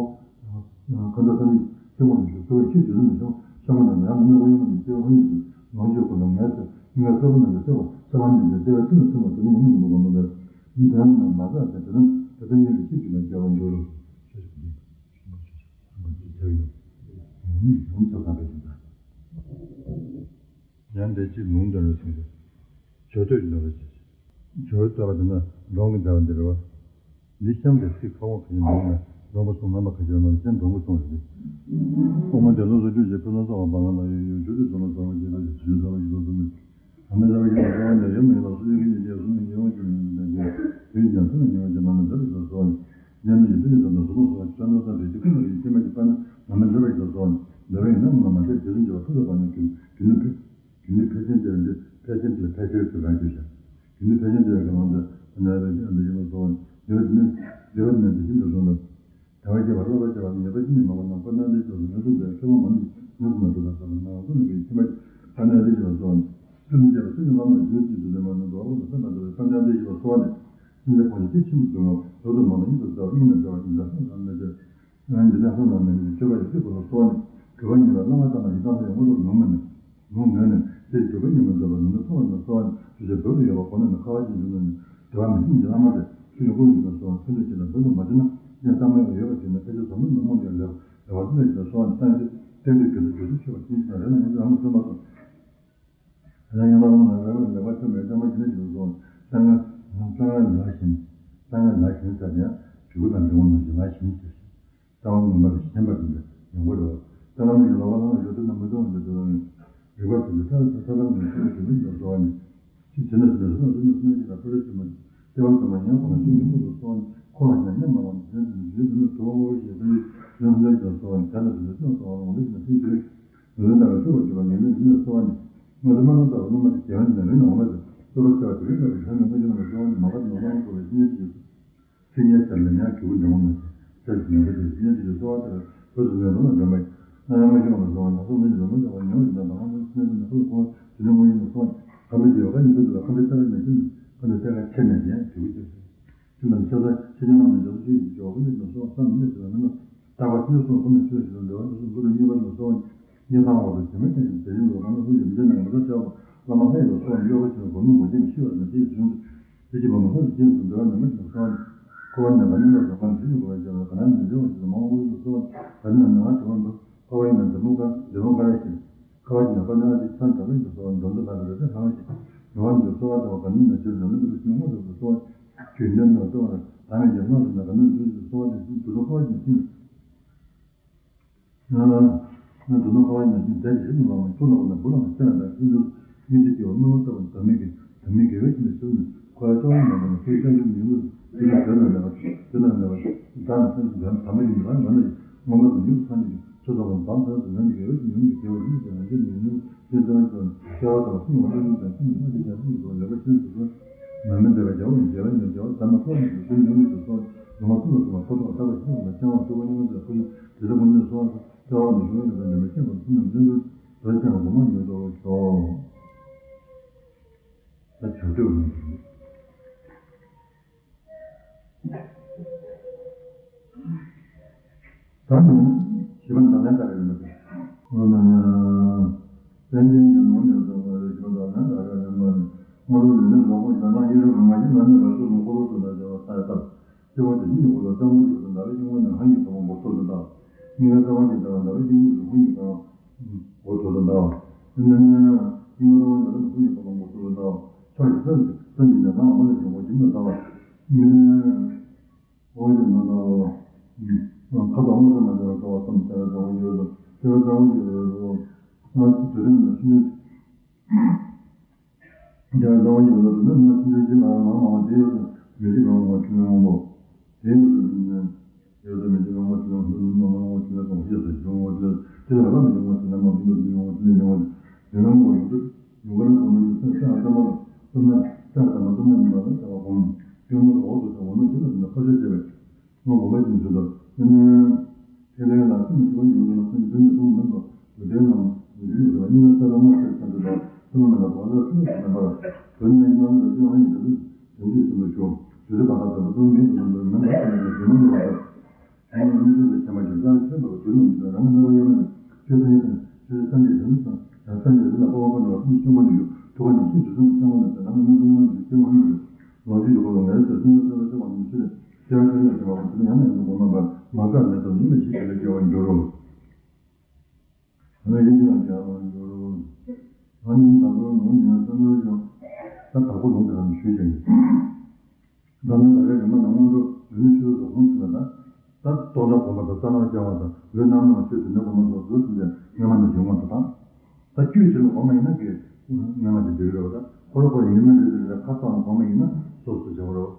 མཁའ་འགྲོ་ཐམས་ཅད་ཀྱི་སེམས་ཁོང་དུ་ཞུགས། ཚུལ་ཁྲིམས་ཤེས་བྱ་ནི་མི་འབྱུང་། ཤ་མོ་དང་ནི་རབ་ཏུ་སྨེ་བའི་གཡོན་མ་ནས་སྐྱེ་བ་ལྷུང་ཡིན་ཚུལ་ལོངས་སྤྱོད་ཀུན་ལ་ངལ་གསོས། སྙིང་ག་ས་བོན་རྣམས་ཀྱིས་གསོས་པ་ས་ལམ་འདི་ནི་ལྟེ་བའི་ཐིག་ལེ་ཐིམ་པ་དུ་ཐིག་ལེ་ཉི་མ་ཉིན་མོ་གོ་ནོ་ལས། འདི་ནི་མ་ཚད་དེ་ནི་དེ་ལྟར་སྙན་པའི་ཤེས་བྱེད་ལ་སྐྱེ་བར་འགྱུར། ཡང་དེ་གཅིག་ལུང་དོན་རེ་ཟུང་གི་སྦྱོར་སྟོད་ཀྱི་འདོད་པ་བྱེད། སྦྱོར་སྟོད་པ་དེ་ནི་འབྲོང་གི་འདོད་པ་འདི་རེད་བ། འདི་གཤམ་དུ་ཚིག་ཁ་བོ་ཁ་ཡི་མིང་ལ་འབྲོང་པོ་གསུམ་རྣམ་པ་ཁ་ཤས་མ་ལ་ཅན་འབྲོང་པོ་གསུམ་རེད། དབུ་མ་དེ་ལོ་སོ་བཅུ་ཞེས་ཕུལ་ལ་སོགས་པ་བང་ལ་ཡོད་ཡོད་ཆུ་དེ་ཚོ་ལ་སོགས་པ་སྐྱེ་བའི་ཞིང་ས་ལ་ཡོད་དུ་མེད། ཨ་མའི་ལ་བ་ཡིན་ལ་སོགས་པ་འདི་ཡོད་མིན་ལ་སོ་ཡི་གི་ཡི་གེ་གསུམ་ཉེ་བ་ཅུང་ཡོད་མིན་དེ་ཡོད་ཀྱང་ཚུལ་ཉེ་བ་ཅན་མ་ལ་འདོད་པ་ཞིག་ལ་སོགས་ནས་གཉེན་དུ་ཡི་ཕུལ་ལ་སོགས་པ་སོགས་པ་ཆོས་རྣམ་ས་རེ་ཅིག་ཀུན་ལ་ཡི་ཁྱིམ་པ་ཅིག་པ་ན་ང་མི་འདོད་པ་ཞིག་ལ་སོགས་ནས་འདོད་པ་ཡིན་ན་ང་མ་ཤེས་དེ་ཚུན་ཆད་པ་ཕུལ་ལ་བ་ན་གྱུར་གྱུར་ནི་ཕུལ། དེ་ནི་ཕལ་ཆེར་དེ་ལ་འདི་ཕལ་ཆེར་དེ་ལ་ཕལ་ཆེར་དུ་རང་རྒྱུད་བྱ། དེ་ནི་ཕལ་ཆེར་དེ་ལ་གང་ལ་འདི་ཨ་ནི་ཨ་ནི་ཨ་ནི་ཡིན་པ་སོང་བ་འདི་བ་དེ་ནི་འདི་བ་དེ་ནི་དེ་བཞིན་དུ་གསུངས་པས། དལ་བ་སྐྱེ་བ་བསླབ་པ་བྱ་བ་ནི་ཉེས་པ་ཅི་ནས་མང་པོ་རྣམས་ཁོ་ན་འདི་ཕྱོགས་སུ་མི་གསུངས་པས་ཁྱོད་མ་མི་ཉུང་སུ་ན་འདུག་ལ་བསམ་པ་ན་ང་ཁོ་ན་གི་ཁྱིམ་པ་ཁོ་ན་འདི་ཞེས་པ་སོང་བ་ནི་ཀུན་མི་སྐྱེ་བ་སུ་ཡིན་བླ་མ་ལ་རྒྱུད་ཀྱི་དུས་ལས་མ་ནི་འགྲོ་བ་ལ་བསམ་པ་འདི་ཁོ་ན་འདི་ཞེས་པ་སོང་བ་ནི་སེམས་ཅན་ཁོང་ལ་སྐྱེ་ཁྱིམ་དུ་འདུག་ལ་འོག་ཏུ་མ་ལ་ཡིད་དུ་ཟ་བ་སྙིང་ལ་འདྲ་བ་ཡིན་ཙང་ལྷ་ལ་མེད་ཅེས། ཡང་འདི་ལྟར་ལྷ་རྣམས་ནི་སྤྱོད་པ་ཡི་སྲིད་པ་ལ་གསོལ་བ་ནི། གྲུབ་པ་ཉིད་ལ་བླ་མ་ལྟར་ན་ཡི་དམ་ལྷ་ཡི་དངོས་གྲུབ་ལུང་མ་ནི། ལུང་ནོད་ནི་དེ་གྲུབ་པ་ཉིད་མ་འཛོལ་བ་ལུང་དུ་ཐོབ་པར་ན་གསོལ་བ་ནི། ཆོས་ཀྱི་བོད་དུ་ཡོད་པ་གོ་ན་ནི་ཁ་བ་ཅན་ཡིན་ནོ་ནི། དེ་བ་མི་ཤེས་ཀྱི་བླ་མ་སྟེ་ཆོས་ཀྱི་སྐུ་ཡིན་པར་གསོལ་བ་ཕན་ཚུན་གཅིག་ལ་འབུལ་དུ་མ་བྱུང་ན་གནས་ལྟ་མ་ཡོང་ཡོད་པ་དེ་ནི་ཕལ་ཆེར་ཟབ་མོ་ནི་རྨོངས་ཀྱང་ལེགས་ལེགས་པར་ཐུབ་པའི་ཕྱིར་གསོལ་བ་ནི་བཏང་ཡོད་དེ། བསྟན་འགྲོའི་དགེ་འདུན་སྒྲུབ་ཚུལ་ཆེ་བ་ཅན་ཞིག་དང་རེ་ན་ཡང་རང་གི་བསམ་པ་སོགས། ཡང་ཡང་ལ་ལ་ལ་ལ་ལ་ལ་ལ་ཆོ་མེད་ལྟ་མ་ཤེས་ན་ཞིག་ཏུ་སོང་། ལྟ་ང་ལྟ་ང་ལ་ཞེན། ལྟ་ང་ལ་ཞེན་ཟེར་ཡང་གྲུ་གུ་དང་འདྲ་བ་ནང་བཞིན་ལ་ཞེན་ཟེར་ཞིང་། ལྟ་བ་ངོ་མ་ལ་ཞེན་པ་དེ་འདྲ་ཡོང་གི་རེད། ལྟ་བ་ནི་ལ་བ་ལ་ལ་ཡོད་དུ་ན་མི་གཏོང་བ་འདྲ་དུ་རང་རིག་པ་དེ་འདྲ་ཐར་ཐར་ཐར་ལམ་གྱི་ཆོས་ལ་ཞེན་པ་ཞིག་ལ་སོང་བ་ནི། ཅི་བྱེད་ན་ཟེར་ན་སེམས་ཅན་ལ་ཕུལ་ལ་ཞེན་པ་ལྟེ་བ་ཙམ་ལ་ཡང་ཁོ་ན་ཆོས་ཀྱི་སྐུ་དུ་སོང་བ་ནི་འཁོར་བ་ཀྱང་ཉམས་མ་བ་ནི་དེ་འདྲ་དེ་འདྲ་དེ་འདྲ་དུ་བ་ངོ་བོ་ཞེས་པའི་ཡང་སེམས་ཅན་ལ་སོང་བ་ནི་དེ་འདྲ་དེ་འདྲ་སོང་བ་ནི་འོ་འདྲ་ཞིག་ན་སེམས་ཅན། ལུས་ལྟ་བུའི་སྤྲུལ་པར་གྱུར་པ་ཉེར་ལེན་འདི་ནི་གསོལ་བ་ནི། སྔོན་དུ་མ་ལ་ལྟ་བུ་སློབ་མ་དེ་རྒྱལ་བའི་ནང་ལུས་ནང་འོ་མ་དེ་གསོལ་བ་སྩལ་བ་དེ་རིང་ལྟ་བུའི་ལྷ་མི་དངོས་བྱུང་རྣམས་གསོལ་བ་ནི་མ་འགགས་ནོར་ལ་སོགས་པའི་སེམས་ཉིད་ཀྱི་སེམས་ཉིད་ཙམ་ལ་ཡང་གྱུར་པ་འདྲ་མོ་ནི་ཟེར་ཟེར་ནས་འདི་སེམས་ཉིད་ཀྱི་གསོལ་བ་ལྟར་བོད་དུ་ནས་ལོ་ལ་འདྲ་མ་ཡིན་ན་ཡང་མ་ཤེས་པ་ལ་སོགས་པ་ཡང་སོགས་མི་ཉིད་ལ་མི་འདྲ་བ་ཉེ་བར་ཞིག་ན་དང་པོ་ནི་སེམས་ཉིད་ཀྱི་སེམས་ཉིད་ནི་ཁོ་ལ་དེ་ནི་དངོས་ཡིན་ནོ་གསུངས། ཁམས་པའི་སྐྱེ་བ་ཁ་ཉིན་ཐུབ་ཏུ་ལ་ཁམས་པའི་ལྟ་བའི་ནང་བཞིན་ཁམས་པའི་ལྟ་བའི་ཆེད་ནས་ཀྱང་གྱུར་པ་ཅིག་ཆོས་དང་ཆོས་མཚན་ཆོས་ཅན་རྣམས་ནི་རྒྱ་མཚོ་ཆོས་ཀྱི་སྦྱོར་བ་ཀུན་ནས་ཀྱང་གསོལ་བ་བསམ་མི་ནུས་ཟེར་བ་མིན་ནོ། རྟག་པ་ཕྱིན་སོགས་ཀུན་ནས་ཆོས་ཞིག་ལ་འདོད་པ་འདི་གསུམ་ཀུན་ལ་གཉིས་པ་ལ་སོགས་ཉེ་ཐང་འོག་ཏུ་དེ་མི་ཐེག་ཅིང་དེ་བཞིན་དུ་རང་ལ་ལྷུན་གྱིས་མི་འབྱེད་ནས་ཡོངས་སུ་གྲགས་པ་བླ་མ་ལྷ་ཡི་ལ་སོགས་ནས་གཡོ་བ་ཆེན་པོ་སྒོ་མི་མོ་ཆེན་པོ་ཤི་བ་ནི་དེ་ཡི་དོན་དུ་དེ་ཀྱི་བ་མོ་ལྷ་ཡི་སྤྱན་སུ་འདོད་པ་ནི་མ་ཞིག་ལ་སོགས་ནས་འཁོར་བ་ནས་མ་ཉམས་པ་སོགས་པ་ནི་དེ་ཀྱི་བ་ལ་སྤྱན་སུ་ག་ན་མི་འབྱུང་བ་ཞིག་ལ་མ་འོངས་པ་ཞིག་ལ་སོགས་ནས་ག་ནས་ན་ང་དྲི་བ་འདུག་འཁོར་བ་ཡིན་ན་འཛིན་མོ་དཀར་འཛིན་མོ་དཀར་ཞིག་ཁ་བ་ཅན་པ་ནི་ཨ་ཏི་ཚང་དམ་པའི་ལ་སོགས་འདོན་དུ་ལ་རེ་རེ་ལྷང་ཞིག་ཡོང་བ་ནི་གསོལ་བ་ལྟ་བུ་ག་ནས་ན་ཅིར་ལ་ནི་མི་རུ་ཤིང་མ་ལ་སོགས་ཆོས་འདོན་དུ་ལྟ་བ་ལ་ད་མེད་ཀྱང་ལྷང་ཞིག་ན་ག་ནས་འདུག་ཞིག་གསོལ་བ་དེ་བཞིན་དུ་ལ་འཁོར་བ་ཅན་ཞིག་ང་ང་དུ་ནོ་ཁ་བ་ཡིན་ན་ཅིག་མཛད་ཀྱི་རིགས་ནི་ལོག་མ་ཚུར་ལོག་ན་འབུ་ལོག་མ་སེ་ན་དང་ཤིན་ཏུ་སྙིང་རྗེ་སྐྱེ་བ་དམུས་ལོང་ལྟ་བུ་དམ་མེད་ཀྱི་དམ་མེད་དགེ་བའི་ཁྱིམ་དུ་ཞུགས་ནས་ཁོ་ཡ་ཅོག་ཡིན་ན་འདི་ནི་ཁོའི་ཤ་ཡུལ་ཉུལ་ལུགས་དེ་ནི་དོན་དང་ལྡན་པ་དོན་དང་ལྡན་པ་བདག་ནི་སེམས་ཀྱི་དོན་དམ་པ་ཡིན་པ་ཡོད་ན་ཡང་མངོན་པ་དང་ཡུལ་དུ་སངས་རྒྱས་ཀྱི་ཆོས་ཚོགས་ལ་བདག་ཐོན་དུ་ཡོང་གི་དགེ་བའི་ཁྱིམ་ཡོང་གི་དགེ་བ་ཡིན་ཟེར་ན་ཅི་ནི་ཡུལ་ལུགས་ཅན་དོན་དང་ ཤེས་པ་དང་སེམས་ཀྱི་སྣང་ཚུལ་དང་སེམས་ཀྱི་སྣང་ཚུལ་ཀྱང་སེམས་ཀྱི་ལེགས་པར་ཤེས་པའི་གཟུགས་ཁམས་མ་མི་འདྲ་བའི་རྒྱལ་བ་ཡི་རྒྱལ་བའི་ཉོན་རྒྱལ་བ་ཟབ་མོ་ཐོབ་པའི་གཟུགས་ཀྱི་སྣང་ཚུལ་དུ་སོང་། ཡོངས་ལ་ཐུགས་ལ་སོགས་པ་ཕོ་ཐོག་ལ་ཐག་པ་ཤེས་པ་མ་ཤེས་པ་སྟོན་པ་ཉིད་ཀྱི་སྐུ་ཡོན་དེ་ཚོ་ཀུན་ནས་སོང་། ལྟེ་བ་ནས་བྱུང་བའི་ལུས་དང་ཉམས་པའི་ཤེས་པ་ཐུན་མོང་མ་ཡིན་པ་རོལ་ཆེན་གོང་མ་ཉིད་དུ་ཤོག་ད་བྱ་སྤྱོད་ནང་ད་ནི་བཞི་པ་ནང་ལན་ལྟར་ཡིན་པ་སྟེ། པཎ་ཆེན་གྱི་ལུང་ནས་གསུངས་པ་བཞི་པ་ནང་ལན་ལྟར་ཡིན་པ་ནི། སྔོན་འགྲོ་ལུས་ནི་བཟང་པོ་ཡིན་ན་ཡིད་རབ་ང་ཞིག་ན་ནི་རབ་ཏུ་ལུང་འཁོར་ལོ་དུ་ན་བྱ་བ་ས་ཡ་ལྟར། སྐྱེ་བོ་དེ་ཉིད་ཀྱི་འཁོར་ལོ་གཙང་པོ་བྱོས་སུ་འདའ་བའི་སྙིང་པོ་ནི་ཧ་ཡིག་ག་བ་མགོ་ཐོག་ཏུ་འདའ། སྙིང་ག་རྩ་བ་གཅིག་འདའ་བ་འདའ་བའི་སྙིང་པོ་ནི་ཧ་ཡིག་ག་བ་མགོ་ཐོག་ཏུ་འདའ་བ། དེ་ནས་སྙིང་ག་རྩ་བ་འདའ་བའི་ཧ་ཡིག་ག་བ་མགོ་ཐོག་ཏུ་འདའ་བ། ཕྱོགས་ཀྱི་སེམས་ཀྱི་སེམས་ཀྱི་ཉེ་རང་ལ་མ་ལ་ཡོང་བ་བཞིན་དུ་འདའ་བ། དེ་ནས་འོ་ཡ་ན་ད། ཁ་དོག་མངོན་སུམ་མ་བྱས་པར་འགྲོ་བ་ཙམ་དེ་ལ་བཟང་པོ་ཡོད་དོ། དེ་ལ་བཟང་པོ་ཡོད་དོ། ང་དུས་དེ་ནས་ཤིན་ཏུ། དེ་ལ་བཟང་པོ་ཡོད་དོ། དེ་ནས་ང་ཤིན་ཏུ་ཅི་ལ་ང་མང་བ་དེ་ཡོད་དོ། མི་ཤིགས་ལ་ངོ་ཐུན་ལ་ངོ་བོ། དེ་ཡོད་དོ། དེ་ནས་ཡོད་དོ། མི་ཤིགས་ལ་ངོ་ཐུན་ལ་ངོ་བོ། ལ་ངོ་ཐུན་ལ་ངོ་བོ། ཡོད་དོ། ཡོད་ངོ་ཐུན་ལ། དེ་ལ་ལ་མི་ཤིགས་ངོ་ཐུན་ལ་ངོ་བོ། ཡོད་དོ། ཡོད་ངོ་ཐུན་ལ་ཡོད་ངོ་ཐུན་ལ། ཡོད་ངོ་ཡོད་དོ། ཡོད་ཀ་ན་གོང་མ་ཡོད་ས་ས་ཨ་ཏ་མ་ལ་ཏུ་ན་ས་ཨ་ཏ་མ་ཏུ་ན་ནི་མ་ལ་ཏ་བ་གོང་། ཏེ་མ་ལ་འོག་ཏུ་ཏེ་འོ་ན་ཅི་ལ་ཏེ་ན་ཁ་ཤས་བྱས་པས། ང་གོང་མ་ཅི་ནས་ཞུ་དོ། ཏེ་ནི་ཁས་ལེན་ལ་སེམས་ཞི་བ་ཡོད་དོ་ན་སེམས་འདུན་ནས་གཏོང་མིན་པ་དུ་ལྡན་ནམ་ཡོད་དོ་ཡོད་དོ་སྙིང་ག་ས་ལ་མ་ཤར་ཆེན་པོ་དང་ཏེ་མ་མེད་ལ་བ་ལ་སེམས་ཞི་མེད་པར་དོན་ནི་སྣང་བ་ཅི་ཡང་ཡིན་དུ་དོན་ཅི་ཞིག་ཏུ་ཞུ་དུས་སུ་ག་ལ་དོན་པ་དོན་མིན་དུ་དོན་པ་མིན་པ་ཏེ་ནི་ཞི་མ་ཡོད་པ། ཨ་ནི་ཆོས་དང་ཁྱད་པར་ཞིག་ལ་ཁྱད་པར་དུས་ལ་མི་འདུག་རང་གི་རྣམ་པ་དབྱེ་བ་ནི་ཆོས་ཐམས་ཅད་ཀྱང་ཆོས་སངས་རྒྱས་བྱང་སེམས་དང་སངས་རྒྱས་རིགས་ལ་དཔག་པ་ཀུན་ཏུ་ཐུགས་ཆེན་པོ་ནི་ཡོད་ཐུགས་ཀ་ནས་ཤིན་ཏུ་གསུངས་སངས་པ་ནི་རང་གི་རྣམ་པ་དབྱེ་བ་ནི་ཆོས་ཐམས་ཅད་ལོངས་སྤྱོད་ཀྱི་འཁོར་ལོ་ངེས་སོ་སེམས་ལ་སེམས་ལ་སེམས་པ་ནི་ཆོས་ལས་སྐྱེ་བ་ཆོས་ལས་སྐྱེ་བ་དེ་ནི་ཡང་ན་ཡང་དུ་གོང་མ་པར་མ་བསྐལ་མེད་དུ་ནི་མི་ཤེས་པ་ལས་སྐྱེ་བར་འགྱུར་རོ། ཨ་ནི་ཡིན་གྱི་ལ་སྐྱེ་བར་འགྱུར་རོ། ཨ་ནི་དང་པོའི་ལུང་ནས་བསམ་བློ་ཞིག་ད་དང་པོ་ལུང་དེ་རང་ཞུས་ཀྱང་ཡིན། འཛམ་གླིང་ལ་རེ་རེ་མ་དང་སྔོན་འགྲོ་ལུས་ནི་ཆོས་སུ་གོམས་ཤིག་ལ་ད། ད་རྟོགས་ལྡན་གོམས་པ་དང་རྩ་ལམ་སྦྱང་བ་དང་ལུས་རྣམ་སྣང་ཆོས་དོན་ནི་གོམས་པ་སོགས་སུ་ཟིན་ཏེ་སྔ་མ་ནང་བཞིན་མངོན་དུ་བཏང་། ད་དཀྱུས་གཅིག་ལ་གོམས་པ་ཡིན་ན་གི་སྔ་མ་དེ་འགྲིག་གི་རེད་བ། ད་ཁོ་ར་ཁོ་ར་ཡིན་ན་རེད་དེ་རེད། ཁ་ཙམ་ལ་གོམས་པ་ཡིན་ན་སོ་སོ་བྱ་བ་རེད་བ།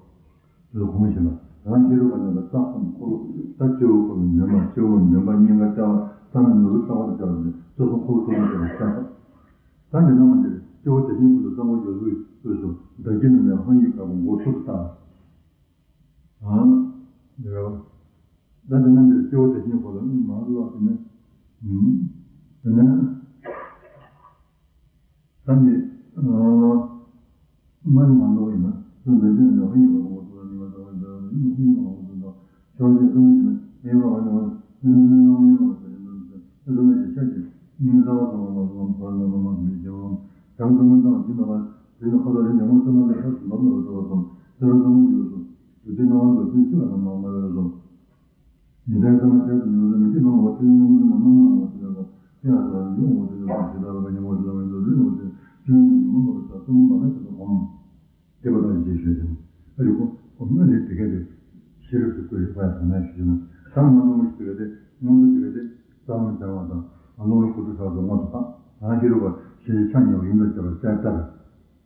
དེ་ལ་གོམས་པ་ཡིན་ན་རང་ཤེས་རབ་ཀྱི་ནང་ལ་རྩ་གསུམ་འཁོར་ལོ། ད་སྤྱི་བོ་འཁོར་ལོ་མགྲིན་པ། སྤྱི་བོ་མགྲིན་པ་སྙིང་ག་ལྟེ་བ་རྩ་ནས་ནོར་བུ་རྩ་བ་དང་བཅས་པ་དེ་རྩ་གསུམ་འཁོར་ལོ་ཐོག་ཏུ་བཅས་པ་བསྟན་ཏོ། ད་འདི་ན་མ་འདིར་སྐྱེ་བོ་དེ་བཞིན་ཀུན་ཏུ་གཙང་པོ་སྦྱོར་བའི་དབུས་སུ་བདག་བསྐྱེད་རྣམས་ལས་ཧཱུྃ་ཡིག་དཀར་པོ་མགོ་ཐོག་ཏུ་བཏགས། ཨང་། འདི་རོ། ད་འདི་ན་འདིར་སྐྱེ་བོ་དེ་བཞིན་ཀུན་ལ་མ་ལོག་དེ་ནི། ཨུམ། དེ་ནས། ད་འདི། ཨ། མ་ནི་མ་ལོག་ཡིན་ན། སུ་འདི་བཞིན་ལ་ཧཱུྃ་ཡིག་དཀར་པོ་མགོ་ཐོག་ཏུ་ཉི་མ་ཟླ་བ་འདི་ལ་ནི་ཧཱུྃ་ཡིག་དཀར་པོ་མགོ་ཐོག་ཏུ། ཤོག་ཅིག་གསོན་པོ་ཞིག་ན་ཨེ་ཡོད་པ་ནི་བ་ནི་ནི་ནི་ནི་ཡོད་པ་ཞིག་ཡིན་ནོ། ཨེ་ཟོ་ནི་ཞིག་ཆ་ཞིག་སྙིང་ཟ་བ་སོང་བ་མ་སོང་བ་ཕར་ལ་མ་མ་མི་ཞིག་ཡོང་། བྱང་སོང་བ་དང་ཞིག་མ་པ་དེ་ནི་ཁ་དོག་རིགས་ཀྱང་མ་སོང་ན་ལས་ལྷག་ཏུ་འདོམ་ལ་འགྲོ་བ་སོང་དེ་ལ་སོང་བ་འགྱུར་སོང་། དུས་དེ་སྣང་བ་འགྲོ་དུས་ཤི་བ་ལ་མ་མ་ཡོད་སོང་། ཉི་ཟླའི་ས་མ་ཆར་དུ་ཡོད་ལ་མི་ཤིགས་མ་ངོ་ཐུན་ལ་མ་མ་མ་མ་ངོ་ཐུན་ལ་ཡང་ཡང་ས་ཡོད་ངོ་ཐུན་ལ་ཞི་ད་ར་བ་ཉི་ངོ་ཐུན་ལ་མ་ཡོད་ལུས་ངོ་ཐུན་ལ་ཆུ་ཡོད་ཉི་མ་ངོ་ས་སོང་བ་མ་ལ་ཆ་དུ་གོམས། དེ་པ་དང་ཡིད་ཆེས་ཞུས་ཟིན། ཨ་ཡོ་ཁོ་ཁོ་མི་རེད་དེ་ག་དེ་ཤེས་རབ་ཀྱི་སྐུ་ཡི་དཔལ་དང་ནས་ཞུས་ཟིན། ད་མ་འདུག་མི་ཞིག་དེ་ག་དེ་སྔོན་དུ་དེ་ག་དེ་རྩ་ལམ་སྦྱང་བ་དང་རླུང་རོ་ཁུ་ཁྲུ་ཧྲག་ཏུ་སྔོན་དུ་བཏང་། ཡང་ཤེས་རབ་པ་ཤེས་བྱེད་ཆ་མཉམ་ཡིན་དུ་བྱ་བར་བསྐྱར་ལྟར།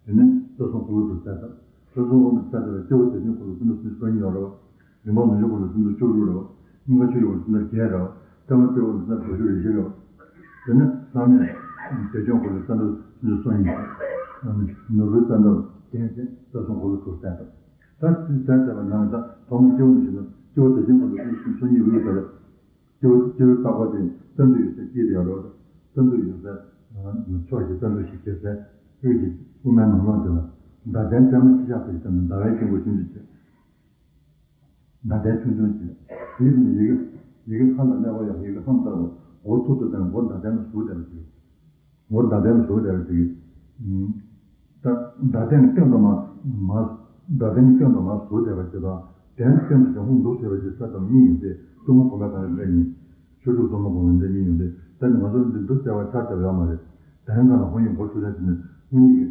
དེ་ནས་རྩ་གསུམ་འཁོར་ལོ་དུ་བསྐྱར་ལྟར། རྩ་གསུམ་འཁོར་ལོ་དུ་བསྐྱར་ལྟར་སྐྱེ་བོ་དེ་བཞིན་འཁོར་ལོ་ཀུན་ཏུ་སུམ་ཅུ་སོ་གཉིས་ཡོད་རེད་བ། རིམ་པ་ལུས་ཀྱི་འཁོར་ལོ་སུམ་ཅུ་སོ་དྲུག་རེད་བ། སྙིང་ག་ཆོས་ཀྱི་འཁོར་ལོ་སུམ་ཅུ་སོ་བརྒྱད་རེད་བ། ལྟེ་བ་ལྟེ་བ་ལ་སུམ་ཅུ་སོ་དྲུག་རེ་བཞི་རེད་བ། དེ་ནས་ལྷག་མས་དེ་སྐྱོང་འཁོར་ལོ་རྩ་འགྲོ་སུམ་ཅུ་སོ་གཉིས། ནོར་བུའི་རྩ་འགྲོ་བརྒྱད་བྱས་རྩ་གསུམ་འཁོར་ལོ་དྲུག་བསྟན་ཏོ། ད་དེ་ལྟར་བལྟས་པ་ན་ད་ཐོག་མར་སྐྱེ་བོ་ནས་བཞིན་དུ་སྐྱེ་བོ་དེ་བཞིན་འཁོར་ལོ་སུམ་ཅུ་སོ་གཉིས་ཡོད་པ་ལ། སྐྱེ་བོ་སྐྱེ་བོའི་རྟག་པ་དེ་རྩ་མདུད་ཡོད་ཚད་སྐྱེས་དེ་ཡོད་རེད་བ། རྩ་མདུད་ཡོད་ཚད་ཕྱོགས་ཀྱི་རྩ་མདུད་ཞིག་སྐྱེས་ཚད་དབུས་ཀྱི་དབུ་མའི་ནང་ལོགས་དེ་ལ་ཟླ་གདན་བརྟན་མ་ཆེ་ཤག་ཏུ་ཡོད་ཚད་ནི་ཟླ་བའི་དཀྱིལ་འཁོར་ཆུང་ཆུང་བྱས། ཟླ་གདན་ཆུང་ཆུང་བྱས། དེའི་ནང་ཡི་གེ་ཡི་གེ་ཧ་ལ་ཀླད་ཀོར་ཡག་ཡི་གེ་ཧང་ལྟ་བུ་མགོ་ཐོག་ཏུ་བསྟན་མགོ་ཟླ་གདན་ལ་ཟུག་བསྡད་པ་ཅིག་མགོ་ཟླ་གདན་ལ་ཟུག་བསྡད་པ་ཅིག་ད་ཟླ་གདན་གྱི་སྟེང་དུ་མ་མ་ཟླ་གདན་གྱི་སྟེང་དུ་མ་ཟུག་བསྡད་པ་ཅིག་དང་གདན་གྱི་སྟེང་དུ་ཞག་ཧོང་འདུག་བྱས་པ་ཅིག་ས་དང་གཉིས་ཡོད་དེ་གཏུམ་མོ་གོམ་པ་གང་ཡོད་ལས་གཉིས། ཆོས་དྲུག་གཏུམ་མོ་གོམ་པ་འདི་གཉིས་ཡོད་དེ་ད་ནི་ང་ཚོ་འདི་འདུག་བསྡད་པ་ཆ་བཞག་ཡོད་མ་རེད། གདན་གང་ལ་ཧོང་ཡོད་མགོ་ཚུགས་ལས་དེ་ནི་ཧོང་ཡིག་གི་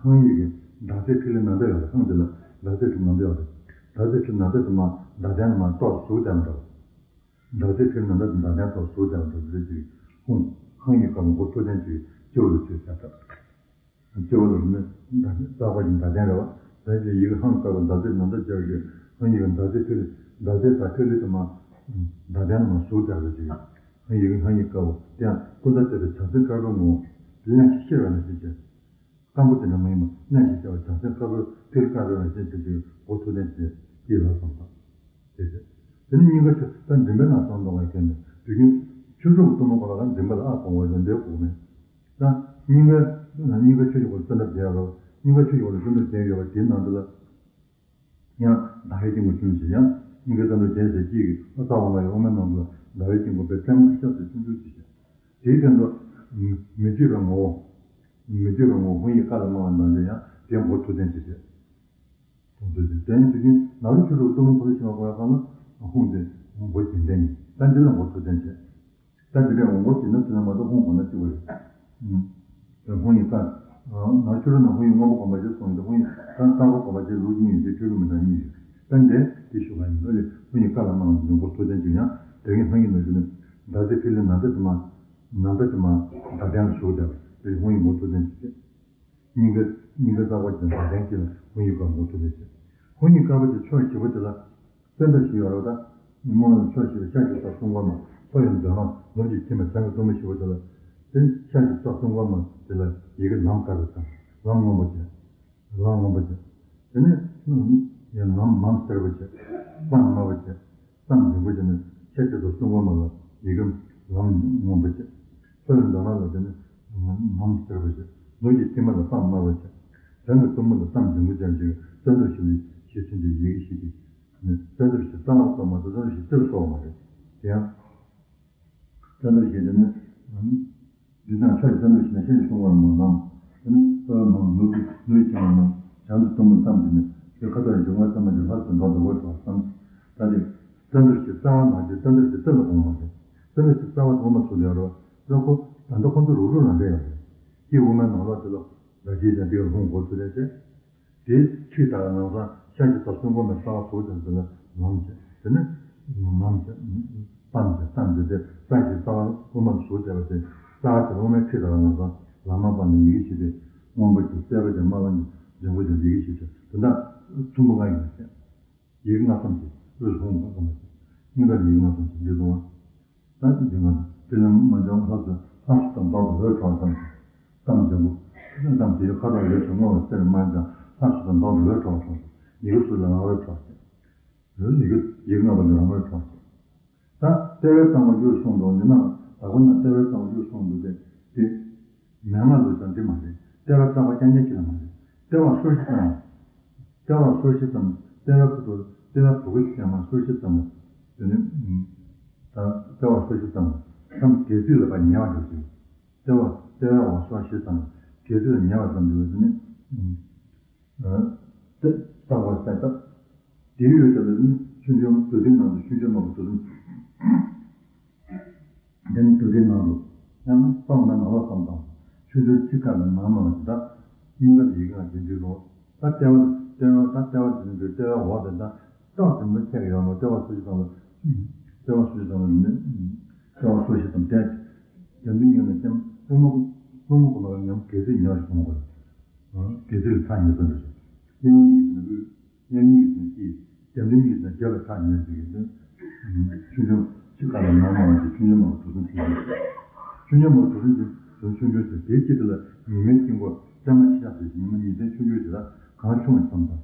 ཧང་ཡིག་གི་ཟླ་ཚེས་ཐིག་ལེ་ནང་ལྟ་ཡོད་རེད། ཧང་དེ་ལ་ཟླ་ཚེས་ཐིག་ནང་ལྟ་ཡོད་རེད། ཟླ་ཚེས་ཐིག་ནང་ལྟ་དེ་མ་ཟླ་གདན་ལ་མ་གཏོགས་ཟུག་བསྡད་མ་འགྲོ། ཟླ་ཚེས་ཐིག་ནང་ལྟ་དེ་ཟླ་གདན་ཐོག་ཟུག་བསྡད་མ་འགྲོ་དེ་རེད་ཅིག་ཧོང་ཧང་ཡིག་གི་མགོ་ཐུག་ལྡན་ཅིག་སྤྱི་བོ་ལ་ཚུད་བྱ་ཐབས། སྤྱི་བོ་ལ་ནི་ཟླ་གདན་རྩ་བ་ཞིག་ཟླ་གདན་རེད་བ། ཟླ་ཞིག་ཡི་གེ་ཧང་ལྟ་བུ་ཟླ་ཚེས་ནང་ལྟ་སྦྱར་ཞིག་ཧང་ཡིག་གི་ཟླ་ཚེས་ཐིག་ལེ་ཟླ་ཚེས་ཟླ་ཐིག་ལེ་དེ་མ་ཟླ་གདན་ལ་མ་ཟུག་བསྡད་རེད་ཅིག་ཧང་ཡིག་གི་ཧང་ཡིག་དཀར་པོ་དེ་ཡང་ཀུན་ད་བལྟས་པའི་བྱང་སེམས་དཀར་པོའི་ངོ་བོ། གླེན་ཞིང་གཤེར་བ་ནང་བཞིན་བྱས། སྐམ་པོ་དེ་འདྲ་མ་ཡིན་པར་གླེན་ཞིང་གཤེར་བ་བྱང་སེམས་དཀར་པོའི་ཐིག་ལེ་དཀར་པོའི་རང་བཞིན་དེ་ཚོའི་སྒོ་ཐུགས་རྟེན་བྱས་ཏེ་ལ་བསམ་པ། དེ་བྱས། དེ་ནི་སྙིང་ག་ཆོས་ད་མགྲིན་པའི་ནང་གསང་མདོག་ལ་བརྒྱན་ནས་དུས་རྒྱུན་ཆོས་དྲུག་གི་གཏུམ་མོ་གོ་ལ་ག་མགྲིན་པ་ལ་ཨ་གོང་བ་ལ་འདྲེ་དགོས་མེད། ད་སྙིང་ག་སྙིང་ག་ཆོས་ཀྱི་སྒོ་ལ་བརྩོན་འགྲུས་བྱས་རོགས། སྙིང་ག་ཆོས་ཀྱི་སྒོ་ལ་བརྩོན་འགྲུས་བྱས་ཡོད་པ་དེའི་ནང་དུ་ལ། ཡང་ཟླ་བའི་དཀྱིལ་འཁོར་ཆུང་ཆུང་ཞིག་ཡང་སྙིང་གའི་རྩ་འདབ་བརྒྱད་ཟེར་གཅིག་གི་ཨ་རྩ་བ་ལྔ་ཡི་དབུ་མའི་ནང་དུ་ལ་ཟླ་བའི་དཀྱིལ་འཁོར་པའི་རྩེ་མོ་ཤར་ཏེ་ཆུང་ཆུང་ཞིག་བྱས། དེའི་སྟེང་དུ་མི་བསྐྱོད་པའི་ངོ་བོ། མི་བསྐྱོད་པའི་ངོ་བོ་ཧཱུྃ་ཡིག་ཀ་ལ་མ་བ་དང་འདྲ་ཡང་དེའི་མགོ་ཐུགས་རྟེན་ཅིག་བྱས། དུས་རྒྱུན་ནཱ་རོ་ཆོས་དྲུག་གཏུམ་མོ་ཁོ་ན་ཤེས་པ་གོ་ཡ་གང་ལ་ཧཱུྃ་དེ་མགོ་གྱེན་ལྡན་ཡིན། ད་འདི་ལ་མགོ་ཐུགས་རྟེན་བྱས། ད་འདི་འདྲའི་འོང་སྒོ་ཇི་ན་ཇི་ན་མ་གཏོགས་ཧཱུྃ་གོ་ན་གཅིག་པ་རེད། ཧཱུྃ་ཡིག་ཀ་ནང་ཆོས་ར་ན་ཧཱུྃ་ཡིག་སྔོན་པོ་གོམས་པ་བྱས་གསུངས་ཡོད་དེ། ཧཱུྃ་ཡིག་ཀ་དཀར་པོ་གོམས་པ་བྱས་ལུགས་གཉིས་ཡོད་དེ་ཆོས་ལུགས་མི་འདྲ་གཉིས་ཡོད། ད་འདི་དེ་ཞུ་ག་ཡིན་ལ་ལས་ཧཱུྃ་ཡིག་ཀ་ལ་མ་ལ་འཇུག་སྒོ་ཐུགས་རྟེན་གཅིག་ཡང་དེ་གིན་ཧཱུྃ་ཡིག་ན་གཞི་ནི་ཟླ་ཚེས་ཕི་ལི་ན་ད་དེ་མ་ན་ད་དེ་མ་ཟླ་སྟེང་ལ་ཞུགས་བསྡད་པ་དེ་ཧཱུྃ་ཡིག་སྒོ་ཐུགས་རྟེན་གཅིག་བྱས། སྙིང་ག་སྙིང་ག་རྩ་བ་ཅན་ཟླ་སྟེང་གཅིག་ལ་ཧཱུྃ་ཡིག་ཀ་སྒོ་ཐུགས་རྟེན་བྱས། ཧཱུྃ་ཡིག་དཀར་པོ་དེ་ཕྱོགས་བཞི་པོ་དེ་ལ། བཙན་ཐབས་བཞི་ཡོད་རེད་ད། སྔོན་ལ་ཕྱོགས་བཞི་པའི་ཤར་གྱི་རྩ་གསུམ་ཀ་མ་མཐོ་ཡང་འདོད་མ་ནུབ་ཀྱི་ཁྱིམ་པའི་བྱང་གི་གཏུམ་མོ་བཞི་པོ་དེ་ལ། དེ་ནི་ཤར་གྱི་རྩ་གསུམ་ཀ་མ་དེ་ལ་ཡི་གེ་ལམ་དཀར་པོ་དང་ལམ་སྔོན་པོ་བྱས། ལམ་སྔོན་པོ་བྱས། དེ་ནི་ཡང་ལམ་མམ་སེར་པོ་བྱས། པམ་དམར་པོ་བྱས། ཙམ་འབྱུང་པོ་བྱས་ནས་ཤར་གྱི་རྩ་གསུམ་ཀ་མ་ལ་ཡི་གེ་ལམ་སྔོན་པོ་བྱས། མཐོ་ཡང་འདོད་མ་ལ་དེ་ནི་མམ་སེར་པོ་བྱས། ནུབ་ཀྱི་ཁྱིམ་པ་ལ་པམ་དམར་པོ་བྱས། བྱང་གི་གཏུམ་མོ་ལ་ཙམ་འབྱུང་པོ་བྱས་ཞེས་བཙན་ཐབས་བཞི་ལ་ཞེས་ཚིག་འདི་ཡི་གེ་བཞི་སྟེ། བཙན་ཐབས་བཞི་རྩ་བ་ཙམ་མ་གཏོགས་བཙན་ཐབས་བཞི་རྩེ་ལ་གཏོགས་པ་མ་རེད། དེ་ཡང་། བཙན་ཐབས་བཞི་དེ་ནི། འདི་དང་ཕྱོགས་ཀྱི་བཙན་ཐབས་བཞི་ནི་ཤར་གྱི་གསུང་བར་མ་ལམ། དེ་ནི་ལྟོ་བའི་མ་ནུབ་ཀྱི་ནུབ་ཀྱི་ཁྱིམ་པ་ནི་བྱང་དུ་གཏུམ་པོ་ཙམ་དེ་ནི་དེ་ཁ་ཐོག་ཡི་འབྱུང་བ་ཙམ་མ་ཞིག་ལྷག་ཏུ་འགྲོ་འདུག་གོ་ཆོག་བསམ། ད་དེ། བཙན་ཐབས་བཞི་རྩ་བ་མ་ཞིག་བཙན་ཐབས་བཞི་རྩེ་ལ་གཏོགས་མ་རེད། བཙན་ཐབས་བཞི་རྩ་བ་གཏོགས་མ་ཚུལ་ལས་རོ། ལྟོ་ཁོ་ད་ལྟ་ཁོ་ཚོ་རུག་རུག་ལ་འདྲེ་ཡོང་རེད། དེ་དབུ་མའི་ནང་ལོགས་དེ་ལ། ཟླ་གཅིག་ཀྱང་དེ་ག་ལྷུང་དགོས་ཚུལ་རེད་ཅེས། དེའི་ཁྲིད་ལྟར་ལམ་སང་ཤར་གྱི་རྩ་གསུམ་ཀ་མའི་རྩ་བ་ཟུར་དེ་ཚོ་ལ་ལམ་བྱས། དེ་ནས་ལམ་བྱས། པམ་བྱས། ཙམ་བྱས་ཏེ་རྩ་བཞི་རྩ་བ་དབུ་མ་ལ་ཟུར་བྱས་པ་དེ་རྩ་བ་དེ་དབུ་མའི་ཁྲིད་ལྟར་ལམ་སང་ལམ་མ་པ་ནས་ཡི་གེ་བཞི་སྟེ་སྔོན་པོ་བྱས། སེར་པོ་བྱས། དམར་པོ་བྱས། འབྱུང་པོ་བྱས། ཡི་གེ་བཞི་བྱས། དེ་འདྲ་ཚོམ་བུ་ལྔ་ཡིན་ཟེར། ཡི་གེ་ལྔ་ཙམ་གྱིས་འོད་སྲུང་ལྔ་ཙམ་གྱིས་སྙིང་ག་ལ་ཡི་གེ་ལྔ་ཙམ་གྱིས་འདི་བཟུང་བ། ད་འདི་ང་ཚོ་ཕི་ལིང་མ་འཇོག་ལྷག་ཏུ་ལྷག་ཏུ་ཙམ་ལྡོག་ཏུ་འོད་འཕྲོ་བ་ཙམ་གྱིས་ཙམ་འཇོག་གོ། ཙམ་དེའི་ཁ་དོག་འོད་ཀྱི་སྔོ་བ་སེར་དམར་ཀྱང་ལྷག་ཏུ་ཙམ་ལྡོག་ཏུ་འོད་འཕྲོ་བ་ཙམ་གྱིས་ཡི་གེ་སུ་ལ་རང་འོད་འཕྲོ་བ་ཅིག་ཡི་གེ་ཡི་གེ་ལྔ་པོ་ལ་རང་འོད་འཕྲོ་བ་ཅིག་ད་ལྟེ་བའི་རྩ་མགོ་བཅུ་གསུངས་འདུག་འདི་ན་ད་གོ་ན་ལྟེ་བའི་རྩ་མགོ་བཅུ་གསུངས་འདུག་སྟེ། དེ། མན་ངག་ལུགས་ཀྱང་འདི་མ་རེད། ལྟེ་བ་རྩ་བ་རྐྱང་རྐྱང་ཅིག་ལ་མ་རེད། ལྟེ་བ་སོ་བཞི་ཙམ་མོ། ལྟེ་བ་སོ་བཞི་ཙམ་མོ། ལྟེ་བའི་ཁ་ཐུག་ལྟེ་བ་བུ་ག་ཅིག་ཀྱང་མ་སོ་བཞི་ཙམ་མོ། དེ་ནི། ད་ལྟེ་བ་སོ་བཞི་ཙམ་མོ། མཚམས་སྒལ་ཚིགས་ལ་ཕར་ཉེ་བ་འགྲོ་ཞིང་། ལྟེ་བ་ལྟེ་བའི་འོག་སོ་བཞི་ཙམ་མོ། སྒལ་ཚིགས་ལ་ཉེ་བ་ཙམ་འགྲོ་བ་དེ་ནི། ཨ། ཏེ། རྟག་པར་གསལ་བཏབ། དེའི་འོད་དེ་ལ་ནི་ཆུང་ཆུང་རྡུལ་བདུན་ནང་དུ་ཆུང་ཆུང་དམར་པོ་རྡུལ་གསུམ། དེ་ནི་རྡུལ་བདུན་ནང་དུ་ཡང་སྤང་ན་ནང་ལ་སྤང་དང་། ཆུང་ཆུང་ཚིག་ཁ་ལ་ནང་མ་བ་ཞིག་དང་། སྙིང་ག་ལ་ཡི་གེ་ལྔ་འདི་འདི་རུ། ད་ལྟེ་བ་ལྟེ་བ་ད་ལྟེ་བ་འདི་ནི་ལྟེ་བའི་འོག་དེ་དང་རྟགས་དེ་འདི་ཁྱེད་ཀྱི་ཡོད་མ། ལྟེ་བ་སོ་བཞི་ཙམ་ལ། ལྟེ་བ་སོ་བཞི་ཙམ་ལ་ནི། ལྟེ་བ་སོ་བཞི་ཙམ་དེ། དེ་འདི་སྙིང་ནས་སྐྱེམས་སྔོན་མོ་སྔོན་མོ་གོ་མ་ལ་ཉམས་སྒལ་ཚིགས་ཉེ་བ་ཞིག་གོ་མ་དགོས། སྒལ་ཚིགས་ལ་ཐག་ཉེ་ཙམ་རེད། སྙིང་གི་ནི་དབུས། སྙིང་གི་ནི་དཀྱིལ། རྒྱབ་མདུན་གཉིས་ནི་རྒྱབ་ལ་ཐག་ཉེ་ཟེར་གི་འདུག་ཆུང་ཆུང་ཅིག་ཁ་ལ་ནང་མ་བ་ཅིག་ཆུང་ཆུང་མ་བ་གྲུ་གསུམ་ཆུང་ཆུང་ཅིག་ཆུང་ཆུང་མ་བ་གྲུ་གསུམ་ཅིག་གྲུ་ཆུང་ཆུང་ཅིག་དེའི་དཀྱིལ་དེ་ལ་ཉི་མའི་དཀྱིལ་འཁོར་པད་མ་ཆེ་ཤོས་ཟེར་གི་ཉི་མ་ཉི་ཚན་ཆུང་ཆུང་ཅིག་ལ་གང་ཆུང་བ་ཙམ་དང་།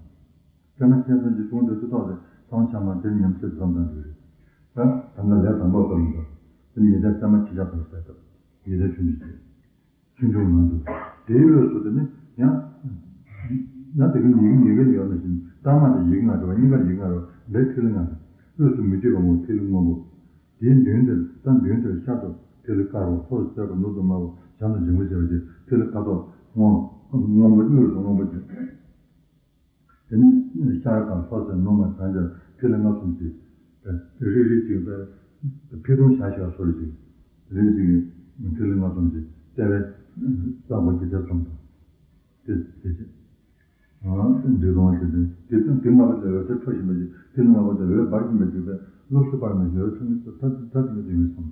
པད་མ་ཆེ་ཤོས་ཅིག་ཆུང་དུས་སུ་ཐོག་ཏུ་ཐང་ཆ་མ་དེར་ཉམས་ཆེ་ཙམ་དང་འདུག་རེད། ད་ད་ལྟ་ལས་དང་པོ་ཚོ་ལ་འདུག་དེ་ཉི་ཚན་པད་མ་ཆེ་ཤོས་དང་ཟེར་ཐུབ་ཉི་ཚན་ཆུང་ཆུང་ཅིག་ཆུང་ཆུང་ནང་དུ། དེའི་འོད་ཟེར་དེ་ནི་ཡང་། ཡང་དེ་གི་ཉིད་ཀྱི་ཉིད་ཀྱི་ཡོད་ན་བཞིན་རྟགས་མ་དེ་ཡི་གེ་ལྔ་རེད་པ། སྙིང་ག་ཡི་གེ་ལྔ་རེད་པ། འདིར་ཐིག་ལེ་ལྔ་རེད། འོད་ཟེར་མི་བསྐྱོད་པ་ངོ་བོ་ཐིག་ལེ་སྔོན་པོ། དེའི་མདུན་དེར་ད་མདུན་དེར་ཤར་དུ་ཐིག་ལེ་དཀར་པོ། ལྷོར་སེར་པོ། ནུབ་ཏུ་དམར་པོ། བྱང་དུ་འབྱུང་པོ་བྱས་པ་དེ་ཐིག་ལེ་ཁ་དོག་སྔོ་སྔོན་པོ་དངོས་སུ་སྔོན་པོ་བྱས། དེ་ནས་ཤར་དང་ལྷོ་སེར་ནུབ་དམར་བྱང་རྒྱ་ཐིག་ལེ་ལྔ་གསུམ་གྱིས། རེ་རེ་གཅིག་པའི་ཕི་ཐུང་བྱ་ཞག་སོར་ཅིག་རེ་གཅིག་གི་ཐིག་ལེ་ལྔ་གསུམ་གྱིས་ལྟེ་བའི་རྩ་བ་ཇི་ལྟར་གསུངས་དང་། དེ་དེ་བྱས། འདི་རུང་དེ་དེ་དེ་དེ་ལྔ་པོ་དེ་འོད་ཟེར་འཕྲོ་བཞིན་པ་ཅིག་དེ་ལྔ་པོ་དེ་འོད་འབར་བཞིན་པ་ཅིག་པའི་ལོགས་སུ་སྤར་ནས་འོད་འཕྲོ་མི་ཐུབ་ཐབས་ཐབས་ཀྱི་མི་ཐུབ་ཡིན་བསམ་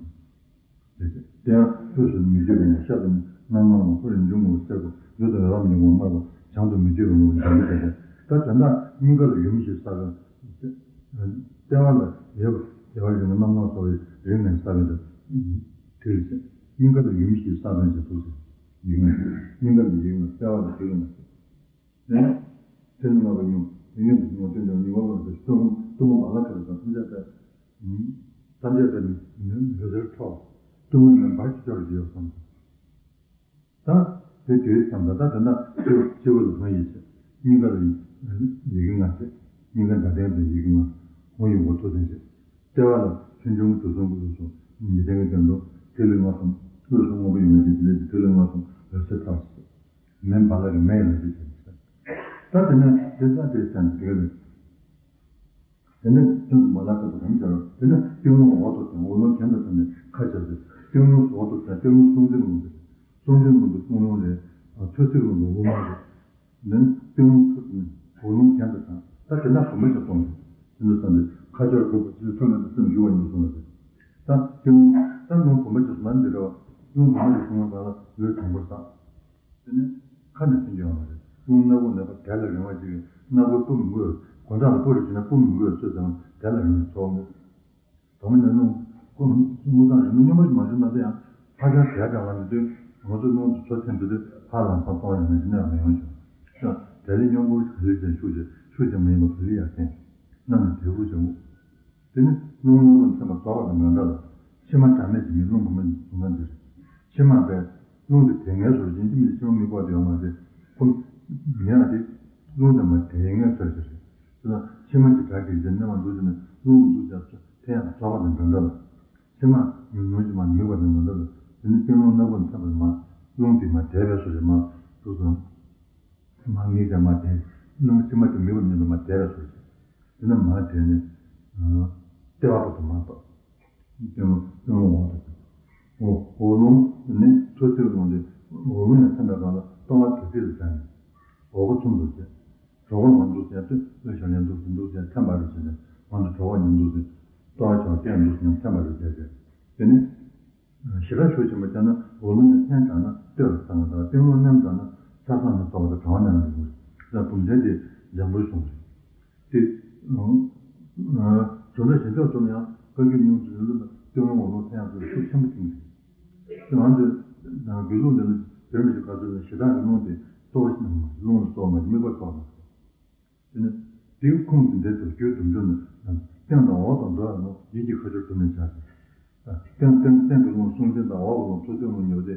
དང་། དེ་ཡང་དངོས་སུ་མི་བསྐྱོད་པའི་ངོ་བོ་ཤར་དུ་རྣམ་སྣང་ངོ་བོ། ལྷོར་འབྱུང་ངོ་བོ་སེར་པོ། ནུབ་ཏུ་འོད་དཔག་མེད་ངོ་བོ་དམར་པོ། བྱང་དུ་མི་བསྐྱོད་པའི་ངོ་བོ་འཇམ་པའི་དཔེ་ཆ། ད་དོན་དག་སྙིང་ག་ལ་ཡུམ་ཞེས་ས་བོན། ལྟེ་བ་ལ་ཡོད་པ་རྒྱལ་བ་རིགས་ལྔའི་རྣམ་སྣང་གསལ་བའི་རིང་ནས་ས་བོན་དུ་དེར་བྱས། སྙིང་ག་ལ་ཡུམ་ཞེས་ས་བོན་ཞེས་གསུངས་ཟིན། ཡིག་ལྔ། སྙིང་ག་ལ་ཡིག་ལྔ། ལྟེ་བ་ལ་ཡིག་ལྔ། དེ་ནས་ཚེ་ལྔ་པ་ཉུང་། ཡུན་དུ་ཉུང་། སྟོན་ཀྱང་ཉུང་བ་ལ་སྟོན་ཀུན་སྟོན་ཀུན་མ་ལ་ཁ་ར་དང་ཐམས་ཅད་པའི། ཐམས་ཅད་པའི་མི་ཟེར་ཁྲོ། སྟོན་ཀུན་ནི་འབར་གྱི་སྐྱོར་གྱི་ཡོད་བསམ། ད་དེ་དེའི་མཚམས་ད་ད་དེ་འདྲ་སྤྱི་སྤྱི་བོ་ལ་ལྷང་ཡིག་བྱས། སྙིང་ག་ལ་ཡིག་ལྔ་བྱས། སྙིང་ག་སྒྲ་ལྡན་དུ་ཡིག་ལྔ། ཧོང་ཡིག་འོག་ཐུག་ལྡན་བྱས། ལྟེ་བ་ལ་ཆུང་ཆུང་དུ་གསུང་གི་ལུགས་སུ་ཉི་ལྡན་གྱི་དོན་དུ་ཐིག་ལེ་ལྔ་གསུམ། ལུགས་སུ་དངོས་པོ་ཡིན་པ་ཞིག་དེ་ལས་ཀྱི་ཐིག་ལེ་ལྔ་གསུམ་འོད་གསལ་ཐག་ཆོད། མེ་འབར་ལ་གི་མེ་ཡི་ལ་ཞིག་བྱས། ད་དེ་ནས་དེ་ས་དེ་ས་དེ་ག་ལས། དེ་ནས་སྟོན་ཀུན་མ་ལ་ཁ་ར་དང་ཐམས་ཅད་པའི། དེ་ནས་སྟེང་རླུང་འོག་ཏུ་ཐིམ། འོག་རླུང་གྱེན་དུ་ཐིམ་ནས་ཁ་ཕྱེ་སྟེ། སྟེང་རླུང་འོག་ཏུ་ཐིམ། སྟེང་རླུང་གསུང་ཆེན་རླུང་དེ། གསུང་ཆེན་རླུང་དེ་སྟེང་རླུང་རེད། ཐོས་ཚིག་རླུང་དེ་དབུ་མ་རེད། ནས་སྟེང་རླུང་ཐུར་དུ་ནས་འོག་རླུང་གྱེན་དུ་ཐིམ། ད་དེ་ན་བུམ་པ་ཞིག་སྟོང་རེད། དེ་འདུག་བསམ་སྟེ་ཁ་ཕྱིར་བུད་པ་ཅིག་ཐུར་ལ་སེམས་ཞུགས་པ་ཡིན་དུ་གསུངས་པ་རེད། ད་སྟེང་རླུང་ད་རླུང་བུམ་པ་ཞིག་སོང་ན་འདི་རེད་བ། རླུང་བུམ་པ་ཞིག་སོང་བ་གང་ལ་ལུས་དྲང་པོར་ཟགས། དེ་ནས་ཁ་ནས་ཐོན་གྱི་ཡོད་མ་རེད། རླུང་སྣ་བུག་ནས་ཕར་དལ་ལ་རིང་བ་ཅིག་གིས་སྣ་བུག་སྤུ་མི་འགུལ། གོ་འདྲ་ལ་སྤུ་རུ་བྱས་ན་སྤུ་མི་འགུལ་ཚོད་ཙམ་དལ་ལ་རིང་བའི་ཚོར་བ་མོད། དང་པོ་ནས་རླུང་ཁོ་རླུང་གཙང་རེད། རླུང་སྙོམས་པོ་ཞིག་མ་བྱུང་ན་ད་ཡང་ཧ་ཅང་དལ་དྲགས་ལ་མི་འདོད། ང་ཚོས་རླུང་དུ་ཚོད་ཐེངས་དུ་དུས་ཧ་ལམ་ཁ་གཏོང་ཡོང་ངེས་ཀྱི་གནས་མི་ཡོང་ཞིང་། དལ་ལས་སྙོམས་པོ་ག་ལེར་ཅན་ཤུགས་ཆེ་ཤུགས་ཆེ་མ་ཡིན་པ་ག་ལེར་ཡར་འཐེན། གནམ་ནས་དལ་བུར་བྱུང་། དེ་ནི་རླུང་སྣ་བུག་ནས་ཐོན་པ་རྫོགས་པ་དང་འདྲ་འདྲ་ལ། མཆིལ་མ་དྲ་མེད་ཀྱི་མིག་རླུང་བུ་མོ་ནས་བྱུང་ན་འདིར། མཆིལ་མ་པས་རླུང་དེ་དལ་ངེས་སུ་རེད། ཡིན་གཅིག་མིན་གཅིག་མཆིལ་མ་མིག་ཕོག་དུ་ཡོད་མ་རེད། ཁོ་མེད་ཡ་དེ་རླུང་དེ་མར་དལ་ངེས་སུ་རེད། དེ་ལ་མཆིལ་མ་གྱི་སྒྲ་གིས་གཞན་རྣམ་པར་འདུ་བྱས་ནས་རླུང་འདུ་བྱས་ཐལ་ཡང་རྫོགས་པ་དང་འདྲ་འདྲ་ལ། མཆིལ་མ་ཉུང་ཉུང་ཅིག་མར་མིད་པ་དང་འདྲ་འདྲ་ལ། དེ་ནི་སྟེང་རླུང་སྣ་བུག་ནས་ཐོན་པ་མར་རླུང་དེ་མར་དལ་བས་སུ་རེད། མར་འདུག་སོང་། མར་མིད་ཀྱང་མར་དལ། རླུང་མཆིལ་མ་དེ་མིད་པ་མིད་པ་མར་དལ་བས་སུ་རེད། དེ་ནས་མར་དལ་ནས། ལྟེ་བ་བར་དུ་མར་གཏོར། སྟེང་རླུང་སྟེང་རླུང་འོག་ཏུ། འོ་འོག་རླུང་ནི་ཚུར་སྟེང་རླུང་སྟེ། འོག་རླུང་ཡང་ཐིམ་པའི་སྒང་ལ་ལྟེ་བ་གྲུ་ཐིག་ལ་སྦྱར་ནས། འོག་སྒོ་ཚུམ་དུ་བྱས། གྲོད་ཁོག་ནང་འདུག་སེ་ཡང་ལྟོས་ལྟོས་ཤར་ཡང་འདུག་སེ་འདུག་སེ་ཡང་ཐིམ་པ་རེ་བྱས་ནས་ང་ཚོ་གྲོད་ཁོག་ནང་འདུག་སེ་ལྟེ་བ་ཕྱོགས་སྐྱེས་འདུག་སེ་ཡང་ཐིམ་པ་རེ་བྱས་ཏེ། དེ་ནས། ཞེ་དྲག་ཤུགས་ཆེན་པོ་བྱས་ན་འོག་རླུང་ནི་ལྷན་དྲགས་ན་ལྟེ་བར་སངས་དང་། སྟེང་རླུང་མཉམ་དྲགས་ན་ཆགས་སངས་ནི་རྫོགས་པ་དང་གྲང་བ་མྱང་རིང་པོ་རེད། ད་བུམ་ཅན་དེ་འཇམ་པོའི་གཞུང་རེད། དེ། ཨང་། ཨ། བཟོ་འདྲ་གཞན་ཕྱོགས་ཚོ་ལ་ཡང་བཀའ་བརྒྱུད་རྙིང་ཚོ་ལ་སྟེང་རླུང་འོག་རླུང་ཐིམ་ཡག་ཚོ་ལ་ཤུགས་ཆེན་པོ་བཏིང་ཟིན། དེ་ང་ཚོས་དགེ་ལུགས་འདི་ལ་བོད་མི་ཞིག་ག་ཚོད་ལ་ཞེ་དྲག་གི་རླུང་དེ་གཙོ་བོ་ཞིག་མ་རེད། རླུང་ལ་གཙོ་བོ་མ་རེད། དམིགས་པ་གཙོ་བོ་མ་རེད། དེ་ནི་དེའི་ཁུངས་དེ་འདྲའི་དུ་རྒྱུད་སྡོམ་འཇུག་ནི། སྟེང་དང་འོག་ཏུ་འགྲོ་བའི་ལུང་ཡིད་ཀྱི་ཁ་སྦྱོར་དུ་ནི་བྱ་ཞིང་། སྟེང་སྟེང་སྟེང་གི་རླུང་གསུང་ཆེན་དང་འོག་གི་རླུང་ཚུར་སྟོན་རླུང་གཉིས་པོ་དེ་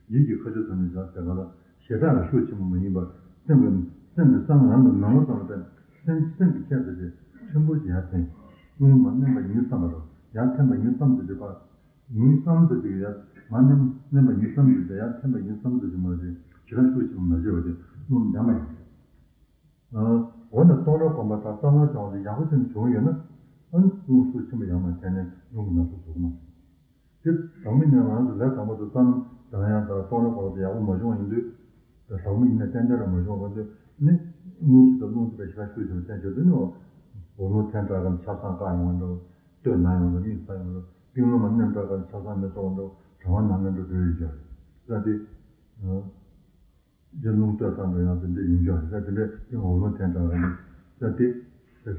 ཡིད་ཀྱི་ཁ་སྦྱོར་དུ་ནི་བྱ་ཟེར་ག་ལ་ཞེ་དྲག་གི་ཤུགས་ཆེན་པོ་མ་ཡིན་པར་སེམས་ཀྱི་སེམས་ཀྱི་བསམ་རང་གི་མོས་གུས་ཙམ་སྟེ་སེམས་སེམས་ཀྱི་ཁྱད་དུ་བྱས་ཕྲན་བུ་ཞིག་ཡར་འཐེན། རླུང་མར་མནན་པ་ཡིན་བསམ་པ་རུ་ཡར་འཐེན་པ་ཡིན་བསམ་དུ་བྱེད་པ། ཡིན་བསམ་དུ་བྱེད་ཡར་མར་མནན་མནན་པ་ཡིན་བསམ་དུ་བྱེད་ཡར་འཐེན་པ་ཡིན་བསམ་དུ་བྱེད་མ་རེད། ཞེ་དྲག་ཤུགས་ཆེན་པོ་མ་བྱས་པ་དེ་རླུང་འཇམ་པ་ཡིན། འོ་ན་སྟོང་གྲོགས་གོམས་པ་དང་གསང་སྔགས་སྦྱོང་བ་དེ་ཡག་པོ་ཅན་བྱུང་ཡོད་ན། ཨ་ནི་རླུང་ཤུགས་ཆེན་པོ་ཡར་མར་འཐེན་ནས་རླུང་གི་ནང་དུ་ཟུག་གི་མ་རེད། དེ་དང་པོ་ནས་ང་ཚོ་ལས་དང་པོ་དུ་སང་སང་ཡང་དང་སྟོང་གྲོགས་གོམས་པ་དེ་ཡག་པོ་མ་བྱུང་བ་ཡིན་དུས། དེ་དང་པོ་ཡིན་ན་ཏན་ཏན་རང་མ་བྱུང་བ་དུས་ནི། དངོས་གཞི་དང་རླུང་མཐུན་པའི་ཞེ་དྲག་ཤུགས་ཆེན་པོ་བསྟན་བྱས་དུས་ནི། འོག་རླུང་འཐེན་དྲགས་ག་ལ་ཆགས་སངས་བཀག་ཡོང་བ་འདྲ་བོ། སྟོད་ན་ཡོང་འདྲ་མིག་ཚ་ཡོང་འདྲ། སྟེང་རླུང་མར་མནན་དྲགས་ག་ལ་ཆགས་སངས་མི་ཚོར་བ་འདྲ་བོ། གྲང་བ་ན་ན་འདྲ་འདྲ་རེད་བཞག་རེད། ད་དེ། རྒྱལ་རླུང་སྟོད་ཙམ་དུ་ཡང་དེ་འདྲ་ཡིན་ཀྱང་རེད། དེ་འདྲ་ཡང་འོག་རླུང་འཐེན་དྲགས་རེད། ད་དེ་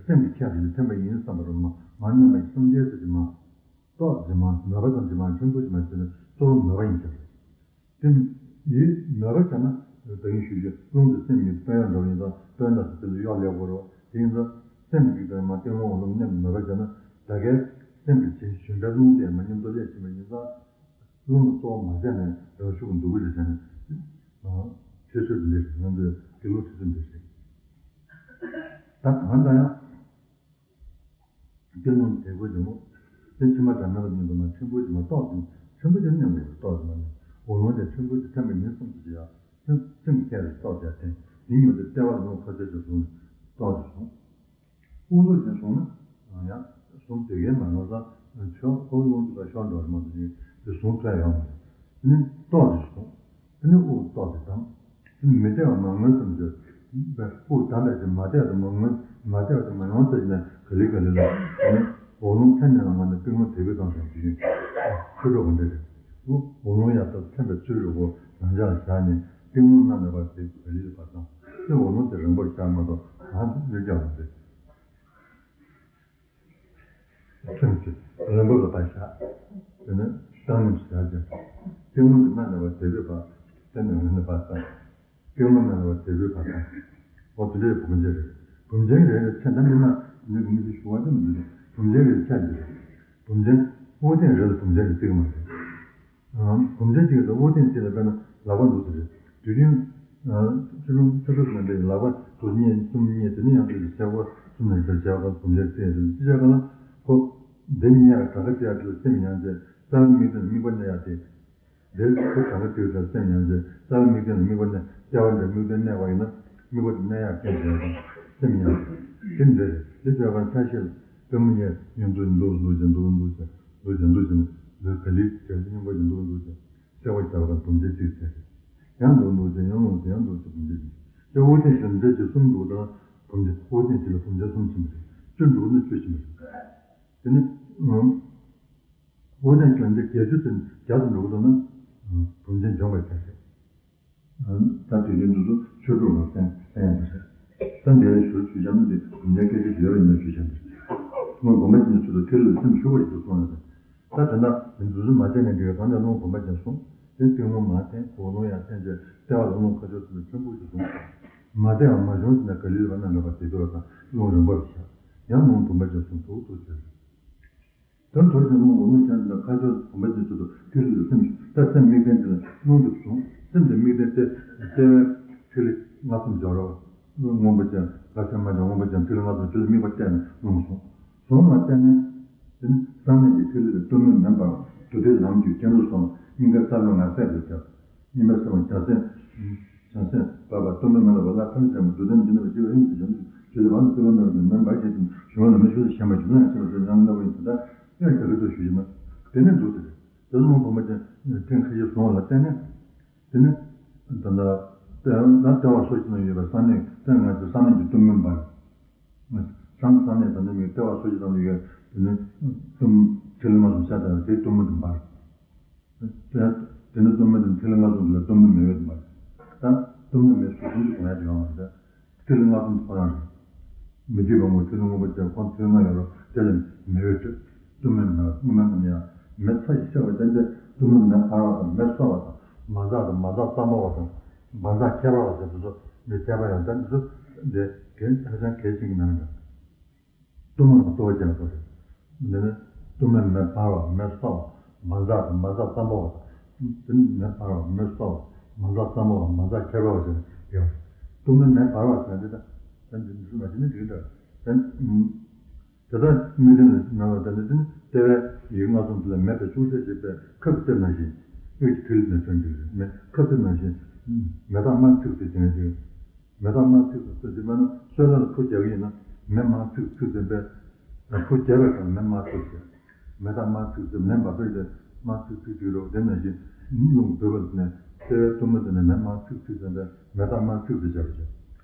སེམས་ཀྱི་ཁྱད་དུ་ཐིམ་པ་ཡིན་བསམ་པ་རུ་མ་མ་མཉམ་པའི་སེམས་ཅན་ཟེར་གྱི་མ་གཏོགས་ཀྱི་མ་མོས་པ་ཙམ་གྱི་མ་ཕྲན་བུ་ཞིག་མ་བྱས་ནས་གཙོ་བོ་མོས་པ་ཡིན་ཀྱང་རེད། དེ་ཡིས་མོས་པ་བྱས་ན་ད་གིན་ཞུས་ཀྱི་རླུང་དང་སེམས་གཉིས་དཔོན་ཡོད་འདྲ་བ་ཡིན་ཙང་དཔོན་ལ་དེ་ལ་གཡོག་ལེགས་པོ་རེད། དེ་ཡིན་ཙང་སེམས་ཀྱི་དེ་མ་སྟེང་རླུང་འོག་རླུང་མཉམ་མོས་པ་བྱས་ན་ད་གའི་སེམས་ཀྱི་བྱིན་བྱིན་པའི་རླུང་དེ་མ་མཉམ་དུ་སླེབས་ཕྱིན་པ་ཡིན་ཙང་། རླུང་ལ་གཙོ་བོ་མ་བྱས་ནས་རང་ཤུགས་ཀྱིས་འདུ་གི་རེད་ཟེར་ནས། ཨ། ཁྲིད་ཚུལ་འདི་རེད། ང་ཚོའི་དགེ་ལུགས་ཁྲིད་ཚུལ་འདི་རེད། ད་གང་ལྟར་ཡང་། སྟེང་རླུང་དལ་བུར་འཇུག་དེ་མཆིལ་མ་དང་མེ་ལ་མཉམ་དུ་མ་ཕྲན་བུ་ཞིག་མ་གཏོགས་ཀྱི་ཕྲན་བུ་ཞིག་མནན་དགོས་རེད། གཏོགས་ཀྱི་མ་མནན། འོག་རླུང་དེ་ཕྲན་བུ་ཞིག་འཐེན་པ་ཡིན་བསམ་དུ་བྱེད་ཡ། སེམས་སེམས་ཀྱི་ཁྱད་དུ་གཏོགས་བྱས་ཏེ་དེ་ཉིད་དུ་ལྟེ་བ་རླུང་ཁ་ཤས་ཀྱི་རླུང་གཏོགས་ཏེ་བྱུང་། དབུགས་ལུགས་ཅན་བཟུང་ན་ཡང་གཟུངས་དེ་གའི་མ་ལོ་ཙང་ཆོག་ཁོ་རླུང་གི་ལ་ཤོར་འགྲོ་རེད་མ་གཏོགས་ཅིག་དེ་གཟུངས་ཐོན་ཡོང་མ་རེད། དེ་ནི་ཏོག་ཙམ་གཟུངས། དེ་ནི་དབུགས་ཏོག་ཙམ་བསྡམས། དེ་ནི་མི་བདེ་བ་མ་མངོན་ཙམ་ཟེར། དབུགས་བསྡམས་པས་དེ་མ་བདེ་བ་དེ་མ་མངོན་མ་བདེ་བ་དེ་མ་ཡོང་ཙམ་ཞིག་ནས་ག་ལེ་ག་ལེ་ལ་དེ་ནི་འོག་རླུང་འཐེན་ནས་ལ་ང་ནི་སྟེང་རླུང་དལ་བུར་བཏང་ཙམ་ཞིག་ཆུ་འགྲོ་ག་འདྲ་རེད། དབུགས་འོག་རླུང་ཡར་ལྟ་འཐེན་པའི་ཚུལ་རུ་བོ་རང་འཇགས་ལ་བཞག་ནས་སྟེང་རླུང་སྣ་ནས་བར་དེ་ག་ལེ་ལ་བར་བཏང་། དེ་འོག་རླུང་དེ་རིང་པོར་བཞག་མ་གཏོགས་གང་ལས་ཀྱང་མ་རེད། ཁྲིམས་ཀྱིས་རིང་པོ་ལ་ཕར་བཞག་དེ་ནས་བཏང་སྙོམས་སུ་བཞག་ཅིང་། སྟེང་རླུང་གི་སྣ་ནས་བར་དེ་རེ་བ། དེ་ནས་འོད་ནི་བར་ས། སྐྱེ་བོ་རྣམས་ལ་དད་པའི་བར་ས། འོ་དེ་འདྲའི་བུམ་ཆེན་རེད། བུམ་ཆེན་རེ་རེ་ཆ་འདྲ་མི་སྣ་ནི་གི་མི་ཞིག་ཞུ་བ་དེ་མི་འདུག་བུམ་ཆེན་རེ་ཆ་འདི་རེད། བུམ་ཆེན་དབུ་རྟེན་རེ་ལ་བུམ་ཆེན་རེ་བརྩི་གི་མ་རེད། བུམ་ཆེན་གཅིག་དང་དབུ་རྟེན་གཅིག་ལ་དཔེར་ན་ལག་པ་འདུག་ཟེར་རེད། དུས་རྒྱུན་ཆོས་སྐྱོང་ཆོས་སྐྱོང་རྣམ་པའི་ལག་པ་དུ་གཉིས་གསུམ་གཉིས་དེ་ནས་ཡང་དུ་ཞལ་སྒོ་གསུམ་ལ་འབེབས་བྱས་པ་བུམ་ཆེན་བརྩི་ཡ་རེད། ཅི་བྱ་ག་ལ་ཁོ་འདི་གཉིས་ཡང་གྲངས་ཀ་བརྩི་ཡ་དེ་ལ་སེམས་ཡང་ཆེ། རྩ་བའི་དམིགས་རྟེན་ལ་དམིགས་པ་གནས་ཡ་དེ། འདིར་ཁོ་གྲངས་ཀ་བརྩི་ཡ་དེ་ལ་སེམས་ཡང་ཆེ། རྩ་བའི་དམིགས་རྟེན་ལ་དམིགས་པ་གནས་སྐྱེ་བ་འདིར་དམིགས་རྟེན་གནས་པ་ཡིན་ན་དམིགས་པ་དེ་གནས་ཡ་སྐད་ཆ་ཡོད་པ་སེམས་ཡང་ཆེ། དེ་འདྲ་རེད། དེ་བྱས་པ་ཆ་ཤས་པུས་མོ་གཡས་གཡོན་དུ་འདུག་འདུག་ཅེས་འདུག་འདུག་ཅེས་འདུག་ཅེས་འདུག་ཅེས་འདུག་ཅེས་ག་ལེར་ག་ལེར་སྙིང་པོ་ཅེས་འདུག་འདུག་ཅེས། གསལ་བ་རྒྱབ་ཁར་བུམ་ཆེན་གཅིག་བྱས། ཡང་འདུག་འདུག་ཅེས་ཡང་ལོངས་སུ་ཡང་འདུག་ཅེས་བུམ་ཆེན་གཅིག་དབུ་རྟེན་བཞི་འདྲེས་ཀྱི་གསུམ་འདུག་དང་། བུམ་ཆེན་དབུ་རྟེན་གཅིག་ལ་བུམ་ཆེན་གསུམ་ཕྱིན་པ་རེད། བཅུ་འགྲོ་གི་ན་བཅུ་ཕྱིན་པ་རེད། དེ་ནི་དབུ་རྟེན་བཞི་འདྲེས་བརྒྱད་ཅུ་ཚུན་བརྒྱ་ཙམ་འགྲོ་གི་འདུག་ན་བུམ་ཆེན་འབྱོངས་པའི་ཚད་རེད། ད་དུས་རྒྱུན་དུ་ཆོས་དྲུག་ལ་བརྟེན་བརྟེན་ཡོད་པ་རེད། ད་འདིར་ཞུ་ཞུ་བྱ་མི་འདི་བུམ་ཆེན་སྐད་ཆ་ཞུ་ཡ་ཡིན་ན་ཞུ་བྱ་འདི་རེད། སྔོན་བུམ་པ་ཅན་གྱི་ཚུལ་དུ་ཐིག་ལེ་ལ་སེམས་ཞུགས་པར་གྱུར་གསུངས་ཡོད་པས། ད་དེ་ན་འདུ་འཛི་མ་བྱས་ནས་འདི་གའི་གང་ནས་རླུང་བུམ་པ་ཅན་གསུངས། དེ་ཏིང་རླུང་མར་འཐེན། གོ་རླུང་ཡར་འཐེན་བྱས་ལྟེ་བ་ལ་རླུང་ཁ་སྦྱོར་ཟིན་པའི་ཕྲེང་ཕུག་ཅིག་བཟུང་། མ་བདེ་བ་མ་བྱུང་ཟིན་ན་ག་ལེར་བ་རྣམས་འདྲ་བ་དེ་དུ་བ་དང་རླུང་རིམ་པར་བཞག། ཡང་རླུང་བུམ་པ་ཅན་གསུངས་འདུག་ཏུ་བྱས། དོན་དུ་ཅན་རླུང་བུམ་པ་ཅན་དང་ཁ་སྦྱོར་བུམ་པ་ཅན་ཚུལ་དུ་ཐིག་ལེ་ལ་སེམས་ད་སེམས་དམིགས་རྟེན་དེ་ལ་རླུང་དུ་བཟུང་། སེམས་དེ་དམིགས་རྟེན་ཏེ་ལྟེ་བའི་ཐིག་ལེ་ལྔ་གསུམ་སྦྱོར་རོ། རླུང་མངོན་པ་ཅན་ལ་སེམས་མ་བྱུང་མངོན་པ་ཅན་ཐིག་ལེ་ལྔ་གསུམ་ཆུ་ལ་དམིགས་པ་གཏད་ནས་རླུང་བཟུང་། བཟུང་ལ་བརྟེན་ནས། དེ་ནི་གསང་གནས་ཀྱི་ཐིག་ལེ་ལ་གཏུམ་མོའི་མེ་འབར་བ་མདུན་དེ་ལམ་གྱི་གྱེན་དུ་སོང་། སྙིང་གར་རྩ་རླུང་ངར་གསལ་དུ་བརྒྱབ། གཉིས་པའི་སེམས་བྱང་སེམས། བྱང་སེམས་འབར་བ་གཏུམ་མོའི་མེ་ལ་འབར་ལ་ཐང་ཆེན་པོ་མདུན་དེ་འདི་ནི་བ་ཅི་བ་ཨིན་དུ་བྱང་དུ་ཇི་ལྟར་བ་ནི་གཏུམ་མོའི་མེ་ལ་མེ་འབར་བཞིན་དུ་ཞུ་བ་ལ་མེ་ཤུགས་ཞན་པ་ཞུ་ན་ཡང་ཆེ་བ་དེ་ཡང་ལ་བ་ཡིན་དུ་ད་ཡང་དེ་ག་ཚོད་ཞུ་ཡིན་ན། དེ་ནི་འདུག་དེ་རེད། དེ་ལ་རླུང་བུམ་པ་ཅན་ཐེངས་ཁ་ཤས་བཟུང་བ་ལ་བརྟེན་ནས། དེ་ནི། ད་ལྟ། ད་ལྟ་ལྟེ་བ་སོ་སྐྱེ་ན་ཡོད་པའི་གསང་གནས་ཀྱི་ལྟེ་ང་ཚོའི་གསང་གནས་ཀྱི་གཏུམ་མོའི་འབར། གསང་གསང་གནས་ད་ལྟ་མིའི་ལྟེ་བ་སོ་སྐྱེ་ཙམ་དུ་ཡོད་དེ་ནི། གཏུམ། ཐིག་ལེ་ལྔ་གསུམ་གསལ་ལྟ་བུ་དེ་གཏུམ་མོ་དེ་འབར། དེ་ནི་གཏུམ་མོ་དེ་ཐིག་ལེ་ལྔ་གསུམ་དེ་ལ་གཏུམ་མོའི་མེ་འོད་དེ་འབར། ད་གཏུམ་མོའི་མེ་སོ་སོ་ཞིག་གོང་ཡ་དེ་ཡོང་བ་རེད། ཐིག་ལེ་ལྔ་གསུམ་ཁོ་རང་རེད། མི་བསྐྱོད་པ་ངོ་ཐིག་ལེ་མངོན་པར་བྱས་ཁོང་ཐིག་ལེ་ལྔ་ཡོད་རོ་དེ་ལ་མེ་འོད་སྤྲོད། གཏུམ་མོའི་མེ་འོད་སྔོན་མ་ནམ་ཡང་མེ་ཚ་ཞིག་ཤར་བ་ཙམ་གྱིས་གཏུམ་མོའི་མེ་འབར་བ་དང་མེ་གསོ་བ་དང་མ་འཛག་དང་མ་འཛག་གཙང་མ་བ་དང་མ་འཛག་ཁྱད་པར་བ་ཟེར་དེ་ཚོ་མི་ཁྱད་པར་ཡང་ཙམ་དེ་ཚོ་འདི་གལ་ཧ་ཅང་གལ་ཆེན་གྱི་ནང་འདྲ། གཏུམ་མོ་ལ་གཏོར་བ་རྒྱག་དགོས་རེད། འདི་ནི་གཏུམ་མོའི་མེ་འབར་བ་མེ་གསོ་བ་མ་འཛག་དང་མ་འཛག་གཙང་མ་བ་དང་། འདི་ནི་མེ་འབར་བ་མེ་གསོ་བ་མ་འཛག་གཙང་མ་བ་མ་འཛག་ཁྱད་པར་བ་ཟེར་ཡོད་རེད། གཏུམ་མོའི་མེ་འབར་བ་ཟེར་ན་འདི་ད་ད་འདི་འདི་ཚོ་མ་བྱས་ན་འགྲིག་འདྲ། ད་དེ་ལྟར་དམིགས་རྟེན་ལ་སྨྲ་བ་དང་ནི་དེ་ནི་ལྟེ་བའི་ཡིག་ལྔ་གསུམ་དེ་ལ་མེ་དང་ཅུང་ཟད་བྱེད་པའི་ཁབ་ཀྱི་རྩེ་ནང་བཞིན། དབུས་ཀྱི་ཐིག་ལེ་ནས་ཐོན་གྱི་རེད། མེ་ཁབ་རྩེ་ནང་བཞིན། མེ་སྟག་དམར་ཚིག་ཚིག་བྱེད་མཁན་ཅིག་མེ་སྟག་དམར་ཚིག་ཚིག་ཚིག་བྱེད་མེད་ན་སོལ་རླངས་ལ་ཕུ་རྒྱག་གི་ཡིན་ན་མེ་དམར་ཚིག་ཚིག་ཚིག་པས། ཕུ་རྒྱག་པའི་སྒང་ལ་མེ་དམར་ཚིག་བྱེད། མེ་སྟག་དམར་ཚིག་ཚིག་མེ་འབར་བའི་དེ་དམར་ཚིག་ཚིག་ཅིག་རེད། དེ་ནང་བཞིན་རླུང་བུས་པ་ནས་ལྟེ་བའི་གཏུམ་མོ་དེ་ནས་མེ་དམར་ཚིག་ཚིག་བྱེད་པས་མེ་སྟག་དམར་ཚིག་ཚིག་བྱེད་པ་བྱེད།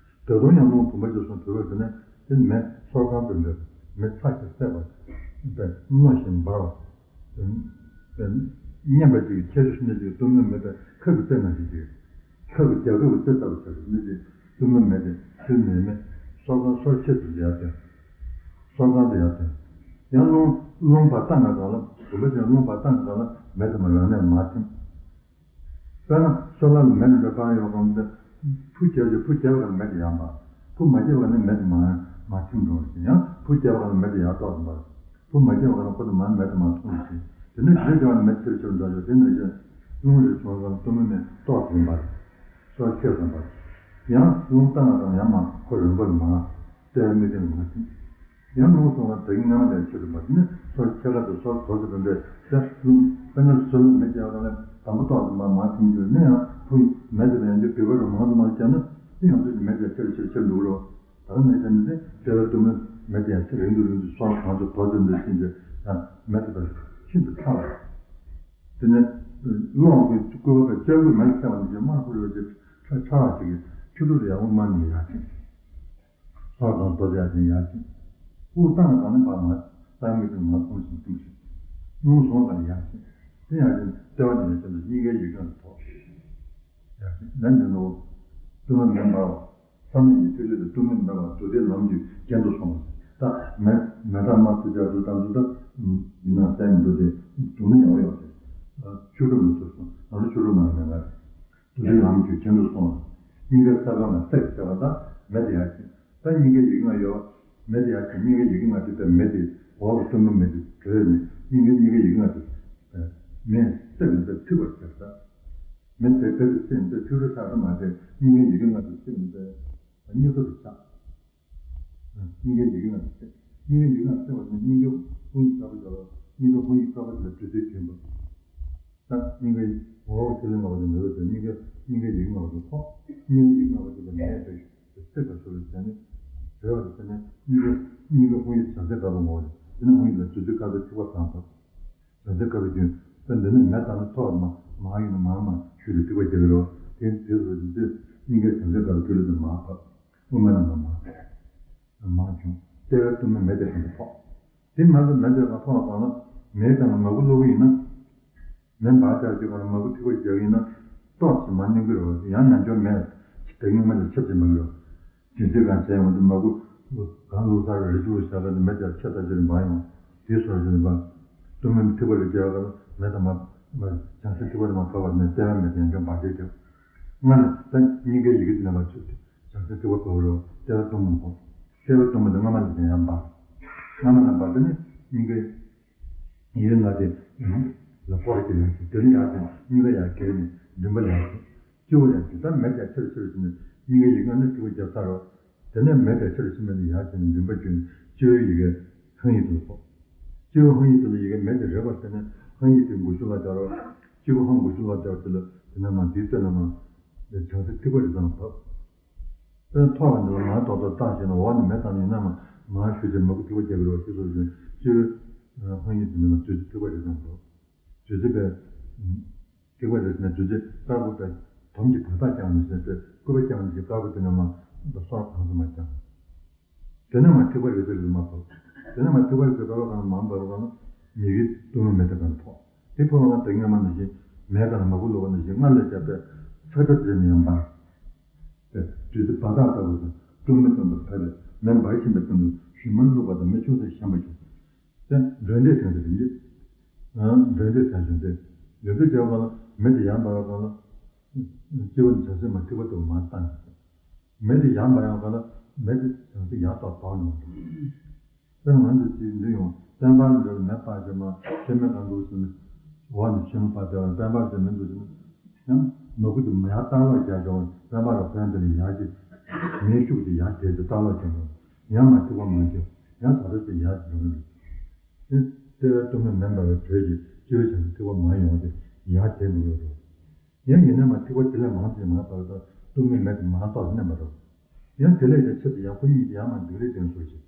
ད་དུང་ཡང་རླུང་བུམ་པ་ཅན་གསུམ་བུས་པ་དེ་ནས། དེ་མེ་སོལ་ཁང་དུ་འདྲ། མེ་ཚ་ཞིང་གསད་པ། པས་རྣོ་ཞིང་འབར་བ། པས་མཉེན་པ་ཅིག་ཁྱད་ཆོས་སྣ་ཅིག་གཏུམ་མོའི་མེ་པས་ཁབ་ཀྱི་རྩེ་ནང་བཞིན་ཅིག་ཁབ་ཀྱི་རྒྱ་ཁབ་ཀྱི་རྩེ་ལྟ་བུ་ཆགས་ཀྱི་མེ་དེ་གཏུམ་མོའི་མེ་དེ་ཚིལ་མེ་མེ་སོལ་ཁང་སོལ་ཆེད་དུ་ཡར་བཏོན། སོལ་ཁང་དུ་ཡར་བཏོན། ཡང་རླུང་རླུང་བར་བཏང་བའི་སྒང་ལ་བུམ་པ་ཅན་རླུང་བར་བཏང་བའི་སྒང་ལ་མེ་དེ་མར་རང་ནས་མར་ཐིམ། དཔེར་ན་སོལ་རླངས་ལ་མེ་འདྲ་འདྲ་སྤར་ཡོད་གམ་དེ། ཕུ་རྒྱབ་ཀྱི་ཕུ་རྒྱབ་པའི་སྒང་ལ་མེ་དེ་ཡར་འབར། ཕུ་མ་རྒྱབ་པའི་སྒང་ལ་མེ་དེ་མར་མར་ཐིམ་འགྲོ་བ་ཞིག་ཡང་ཕུ་རྒྱབ་པའི་སྒང་ལ་མེ་དེ་ཡར་ཏོག་ཙམ་འབར། ཕུ་མ་རྒྱབ་པའི་སྒང་ལ་ཁོ་དེ་མར་མེ་དེ་མར་ཐོན་ཞིང་དེ་ནས་དེ་རྒྱབ་ནས་མེ་ཆེར་ཆེར་འགྲོ་ཞིང་དེ་ནས་བཞིན་རླུང་རེ་བྱུང་སྒང་ལ་གཏུམ་མོའི་མེ་ཏོག་ཙམ་འབར། སོལ་ཆེ་ཙམ་འབར། ཡང་རླུང་བཏང་བའི་སྒང་ལ་ཡང་མར་ཁོ་རང་ཁོ་མར་ལྟེ་བའི་དམིགས་རྟེན་ལ་མར་ཐིམ། ཡང་རླུང་སོང་བ་ད་གིན་སྔ་མ་ལས་ཆེ་རུ་མར་དེ་ནས་སོལ་ཆེ་ཁ་དང་སོལ་གྲོགས་ཀྱི་བུམ་པས་དེ་རླུང་དཔེར་ན་སོལ་མེ་རྒྱག་པ་ལ་དང་པོ་ཏོག་ཙམ་མར་མར་ཐིམ་རྒྱུ་ནས་ཡང་ཕུ་མེ་དེ་ལ་ཡང་རྒྱུ་བུས་པ་རུ་མང་དུ་མང་དུ་བརྒྱབ་ན་དེ་ཡང་དུས་ཀྱི་མེ་དེ་ཆེ་རུ་ཆེ་རུ་ཆེ་རུ་འགྲོ་གི་རེད། ད་ག་ནས་བྱས་ན་དེ་ལྟེ་བའི་གཏུམ་མོའི་མེ་དེ་ཡང་ཆེ་རིང་དུ་རིང་དུ་སོལ་གང་ཚོ་གྲོགས་ཀྱི་འདུ་ཤེས་ཀྱི་ཡང་མེ་དེ་དང་ཤིན་ཏུ་ཕྲ་བ་རེད། དེ་ནས་གློག་གི་བསྐུལ་བ་དང་ལྕགས་སྐུད་མེ་ལ་ཐེབས་པ་ནི་ཅིག་དམར་པོ་རེད་པ་ཅིག་ཕྲ་བ་ཅིག་གིས་ཆུ་ཐིགས་དེ་ཡང་དབུ་མ་ནས་ཡར་ཐིམ། སོལ་གང་རྡོ་རྗེ་ཡར་ཐིམ་ཡར་ཐིམ། དབུགས་བཏང་བའི་སྒང་ནས་ཕར་མར་རྩ་བའི་དམིགས་རྟེན་མར་ཐིམ་ཞིང་ཐིམ་ཞིང་། རླུང་བཟུང་བའི་སྒང་ནས་ཡར་ཐིམ། དེ་ཡར་ཐིམ་ལྟེ་བ་ནས་ཡར་ཐིམ་དུ་སྙིང་གའི་ཡིག་ཆ་ལ་ཐོགས། ཡར་ཐིམ་ལན་འདི་ནོ། གཏུམ་མོའི་མེ་འབར་བ། གསང་གནས་ཀྱི་ཐིག་ལེ་ལ་གཏུམ་མོའི་མེ་འབར་བ་མདུན་དེ་ལམ་གྱི་གྱེན་དུ་སོང་བ། ད་མེ་མེ་སྟག་དམར་ཚིག་རྒྱག་དུས་དང་དུས་ད། མི་ནག་གསལ་མི་འདུག་སྟེ། སྡུག་ནི་ཡང་བ་ཡོད་དེ། ཆོས་གྲུབ་ལ་ཐུག་སོང་ང་ཚོ་ཆོས་གྲུབ་ནང་ལ་མེད་ང་རེད། འདི་ལམ་གྱི་རྒྱན་དུ་སོང་བ། སྙིང་གའི་ས་ཁ་ལ་སྲེག་བྱས་པ་དང་མེ་དེ་ཡར་ཕྱིན། ད་སྙིང་གའི་ཡི་གེ་ལྔ་ཡོད། མེ་དེ་ཡར་ཕྱིན། སྙིང་གའི་ཡི་གེ་ལྔ་དེ་དང་མེ་དེ་འོག་གི་གཏུམ་པའི་མེ་དེ་བྲོས་ནས་སྙིང་གའི་སྙིང་གའི་ཡི་གེ་ལྔ་དེ་མེས་བསྲེགས་ནས་ད་ཐིགས་པར་བྱས་པ། མེ་དེ་དེ་དུ་བསྲེགས་ནས་ད་ཐིགས་རོ་ཆགས་ས་མ་རེད། སྙིང་གའི་ཡི་གེ་ལྔ་དེ་བསྲེགས་ནས་ད་སྙིགས་རོ་དུ་ཆགས། སྙིང་གའི་ཡི་གེ་ལྔ་དེ་བསྲེགས། སྙིང་གའི་ཡི་གེ་ལྔ་བསྲེགས་པ་ནི་སྙིང་གའི་ཧཱུྃ་ཡིག་དཀར་པོ་ཡོད་ལ། སྙིང་གའི་ཧཱུྃ་ཡིག་དཀར་པོ་དེ་ལ་བདུད་རྩི་བྱིན་པ། ད་སྙིང་གའི་འོག་ཐིག་ལེ་ལྔ་པོ་དེ་མེ་རུ་སྟོན། སྙིང་གའི་སྙིང་གའི་ཡི་གེ་ལྔ་པོ་དེ་ཕོག། སྙིང་གའི་ཡི་གེ་ལྔ་པོ་དེ་ལ་མེ་དེ་བསྲེགས་པ་སོགས་ལ་བྱས་ནས་བྲོས་པ་དེ་བྱས་ནས་སྙིང་གའི་སྙིང་གའི་ཧཱུྃ་ཡིག་བྱང་སེམས་དཀར་པོ་ངོ་བོ་རེད། དེ་ནས་ཧཱུྃ་ཡིག་ལ་བདུད་རྩི་དཀར་པོའི་ཐིགས་པ་གང་ཕོག། བྱང་སེམས་དཀར་པོའི་རྒྱུན། ད་འདི་ནས་མེ་བཏང་ན་ཐོག་མ་མར་ཡིན་ན་མར་མར་ཤུལ་ལ་ཐིགས་པ་རྒྱག་གི་རེད། དེ་དེ་སོགས་ཀྱི་དུས་སྙིང་གའི་བྱང་སེམས་དཀར་པོའི་ཐིག་ལེ་དེ་མར་ཕབ། དབུ་མ་རྣམས་ལ་མར་མར་བྱུང་། ལྟེ་བའི་གཏུམ་པའི་མེ་དེ་གང་དུ་ཕོག། དེ་མ་གཏོགས་མེ་དེ་གང་ཕོག་པ་གང་ལ། མེའི་སྟེང་ལ་མ་བུ་གློག་བུ་ཡིན་ན། མེ་འབར་ཆགས་ཀྱི་སྒང་ལ་མ་བུ་ཐིགས་པ་རྒྱག་ཡིན་ན། ཏོག་ཙམ་མར་གནོན་གྱི་རེད་པ། ཡང་ནམ་རྒྱུན་མེ་ལ་ད་སྙིགས་མ་ལ་ཆབས་ཅིག་མ་གི་རེད། དེ་ཚེ་གང་བྱས་ཡོང་དུས་མ་བུ་གང་བླུགས་ཚར་རེ་བཅུག་བཞག་ག་དུས་མེ་དེ་ཆབས་ད་ཅི་རེད་འབར་ཡོང་། དེ་སོགས་ཀྱི་རེད་པ། གཏུམ་པའི་ཐིགས་པ་རེ་རྒྱག་ག་ལ་མེ་དང་མ་མ་བྱང་སེམས་ཐིགས་པ་དེ་མར་ཕབ་པ་ནས་ལྟེ་བའི་མེ་དེ་ཡང་བྱུང་འབར་བྱེད་དེ། སྔར་ནས་ད་སྙིང་གའི་ཡི་གེ་དེ་ནས་མར་ཆུ་དེ་བྱང་སེམས་ཐིགས་པ་ཕབ་རོགས། ལྟེ་བ་གཏུམ་པ་ཕོག། ལྟེ་བ་གཏུམ་པ་དེ་སྔ་མ་ནས་ཀྱང་ཡང་འབར། སྔ་མ་ནས་འབར་དེ་ནས་སྙིང་གའི་ཡི་གེ་ལྔ་དེ་ལ་སྤོར་གྱི་ཡང་ཞིག་དེ་ནས་ཡར་དེ་སྙིང་ག་ཡར་གྱེས་ནས་མགྲིན་པ་ལ་ཡར་གྱེས། སྤྱི་བོ་ཡར་གྱེས། ད་མེ་དེ་ཆེ་རུ་ཆེ་རུ་ཕྱིན་ནས་སྙིང་གའི་ཡི་གེ་ལྔ་ནས་ཐིགས་པ་བརྒྱབ་ཚར་རོགས། དེ་ནས་མེ་དེ་ཆེ་རུ་ཕྱིན་པ་ནས་ཡར་བྱས་ནས་མགྲིན་པ་བརྒྱུད་ནས་སྤྱི་བོའི་ཡི་གེ་ཧཱུྃ་ཡིག་དེ་ལ་ཕོག། སྤྱི་བོ་ཧཱུྃ་ཡིག་དེ་ལ་ཡི་གེ་མེ་དེ་རེག་པ་དེ་ནས་ཧཱུྃ་ཡིག་དེ་འགུགས་ཤུགས་ལ་སྦྱར་རོགས། སྤྱི་བོ་ཧཱུྃ་འགུགས་ཤུགས་ལ་སྦྱར་དེ་ལ་དེ་ནས་མར་དེའི་རྩེ་ལ་མར་བྱང་སེམས་ཐིགས་པ་རེ་ཙམ་ཕབ། དཔེར་ན་ཐོག་ལ་འདི་ལ་མར་ཏོག་ཏོག་བཏགས་བྱས་ན་འོག་ནས་མེ་བཏང་ཡིན་ན་མར་མར་ཞུ་བྱས་མ་བུ་ཐིགས་པ་རྒྱག་གི་རེད་པ། ཞེས་སོགས་བྱས་སྤྱི་བོའི་ཧཱུྃ་ཡིག་དེ་ནས་མར་བདུད་རྩི་ཐིགས་པ་རེ་ཙམ་ཕབ། བདུད་རྩི་པས། ཐིགས་པ་རེ་ཟེར་ནས་བདུད་རྩི་དཀར་པོ་དང་དོམ་གྱི་བར་ཐག་བརྐྱངས་ནས་ཟེར་ཏེ་སྐུད་པ་བརྐྱངས་ནས་དཀར་པོ་དེ་ནས་མར་སོ་གང་ཙམ་མར་བརྐྱངས། དེ་ནས་མར་ཐིགས་པ་རེ་ཟེར་རེ་མར་ཕབ། དེ་ནས་མར་ཐིགས་པ་རེ་ཟེར་ཕབ་པ་གང་མར་འབར་བ་གང་ལ་མི་གི་གཏུམ་པའི་མེ་དེ་གང་ལ་ཕོག། དེ་ཕོག་པ་གང་དེ་སྔ་མ་ནང་བཞིན་མེ་གང་ལ་མ་བུ་གློག་པ་ནང་བཞིན་སྔར་ལས་བརྒྱ་ཕྲག་ཚ་ཚ་བྱས་ནས་ཡང་འབར། དེ་བདུད་རྩི་བར་ཐག་ལྟ་བུ་དང་གཏུམ་པའི་སྟེང་དུ་ཕབ་པས་མེ་འབར་བཞིན་པའི་སྟེང་དུ་ཞུན་མར་བླུགས་པ་དང་མེ་ཆུང་ས་ཞན་པ་བྱུང་། དེ་འབྲོས་ལྡན་དོན་དེ་རིམ་གྱིས། འབྲོས་ལྡན་དོན་བྱུང་སྟེ། འབྲོས་ལྡན་བྱས་པ་ལ་མེ་དེ་ཡར་འབར་བ་ལ། སྤྱི་བོ་ནས་བྱང་སེམས་མར་ཐིགས་པ་ལྟ་བུ་མར་བཏང་། མེ་དེ་ཡར་འབར་ཡོང་ག་ལ་མེ་དེ་བྱང་སེམས་ཡར་ལྟོགས་ལྟོགས་ནས། དཔེར་ན་ང་ཚོས་ཅིག་འདི་ཡོང་དཔལ་འབར་འདི་ལ་མེ་སྤར་བྱས་མར་མཆོད་མེ་གང་འདུག་ཟེར་ནས། འོག་ནས་མཆོད་མེ་སྤར་བྱས་པ་དཔལ་འབར་དེ་མེ་འདུག་ཟེར་ནས། ཡང་མ་བུ་དེ་མར་ཡར་ལྟག་ལོག་རྒྱག་ཡོང་དཔལ་འབར་ལ་ཕན་དེ་ལ་ཡར་གྱི་མེའི་ཤུགས་དེ་ཡར་དེ་དེ་ལྟག་ལོག་རྒྱག་ཡོང་། ཡང་མར་ཐིགས་པ་མར་རྒྱབ། ཡང་ད་ལྟ་དེ་ཡར་འགྲོ་གི་རེད། དེ་ལྟེ་བའི་གཏུམ་པའི་མེ་འབར་བའི་དྲོད་ཀྱིས་སྤྱི་བོའི་བྱང་སེམས་ཐིགས་པ་མར་ཡོང་བ་དེ་ཡར་དེ་འགྲོ་གི་རེད། ཡང་ཡིན་ན་མར་ཐིགས་པ་དེ་ལས་མང་ཙམ་མར་འབར་དང་གཏུམ་པའི་མེ་དེ་མར་ཏོག་ཙམ་མནན་པ་རེད། ཡང་དེ་ལས་ཀྱང་ཆེ་ཙམ་ཡང་ཁོ་གཉིས་དེ་ཡང་མར་འདུག་རེ་དེ་སོགས་ཤིག་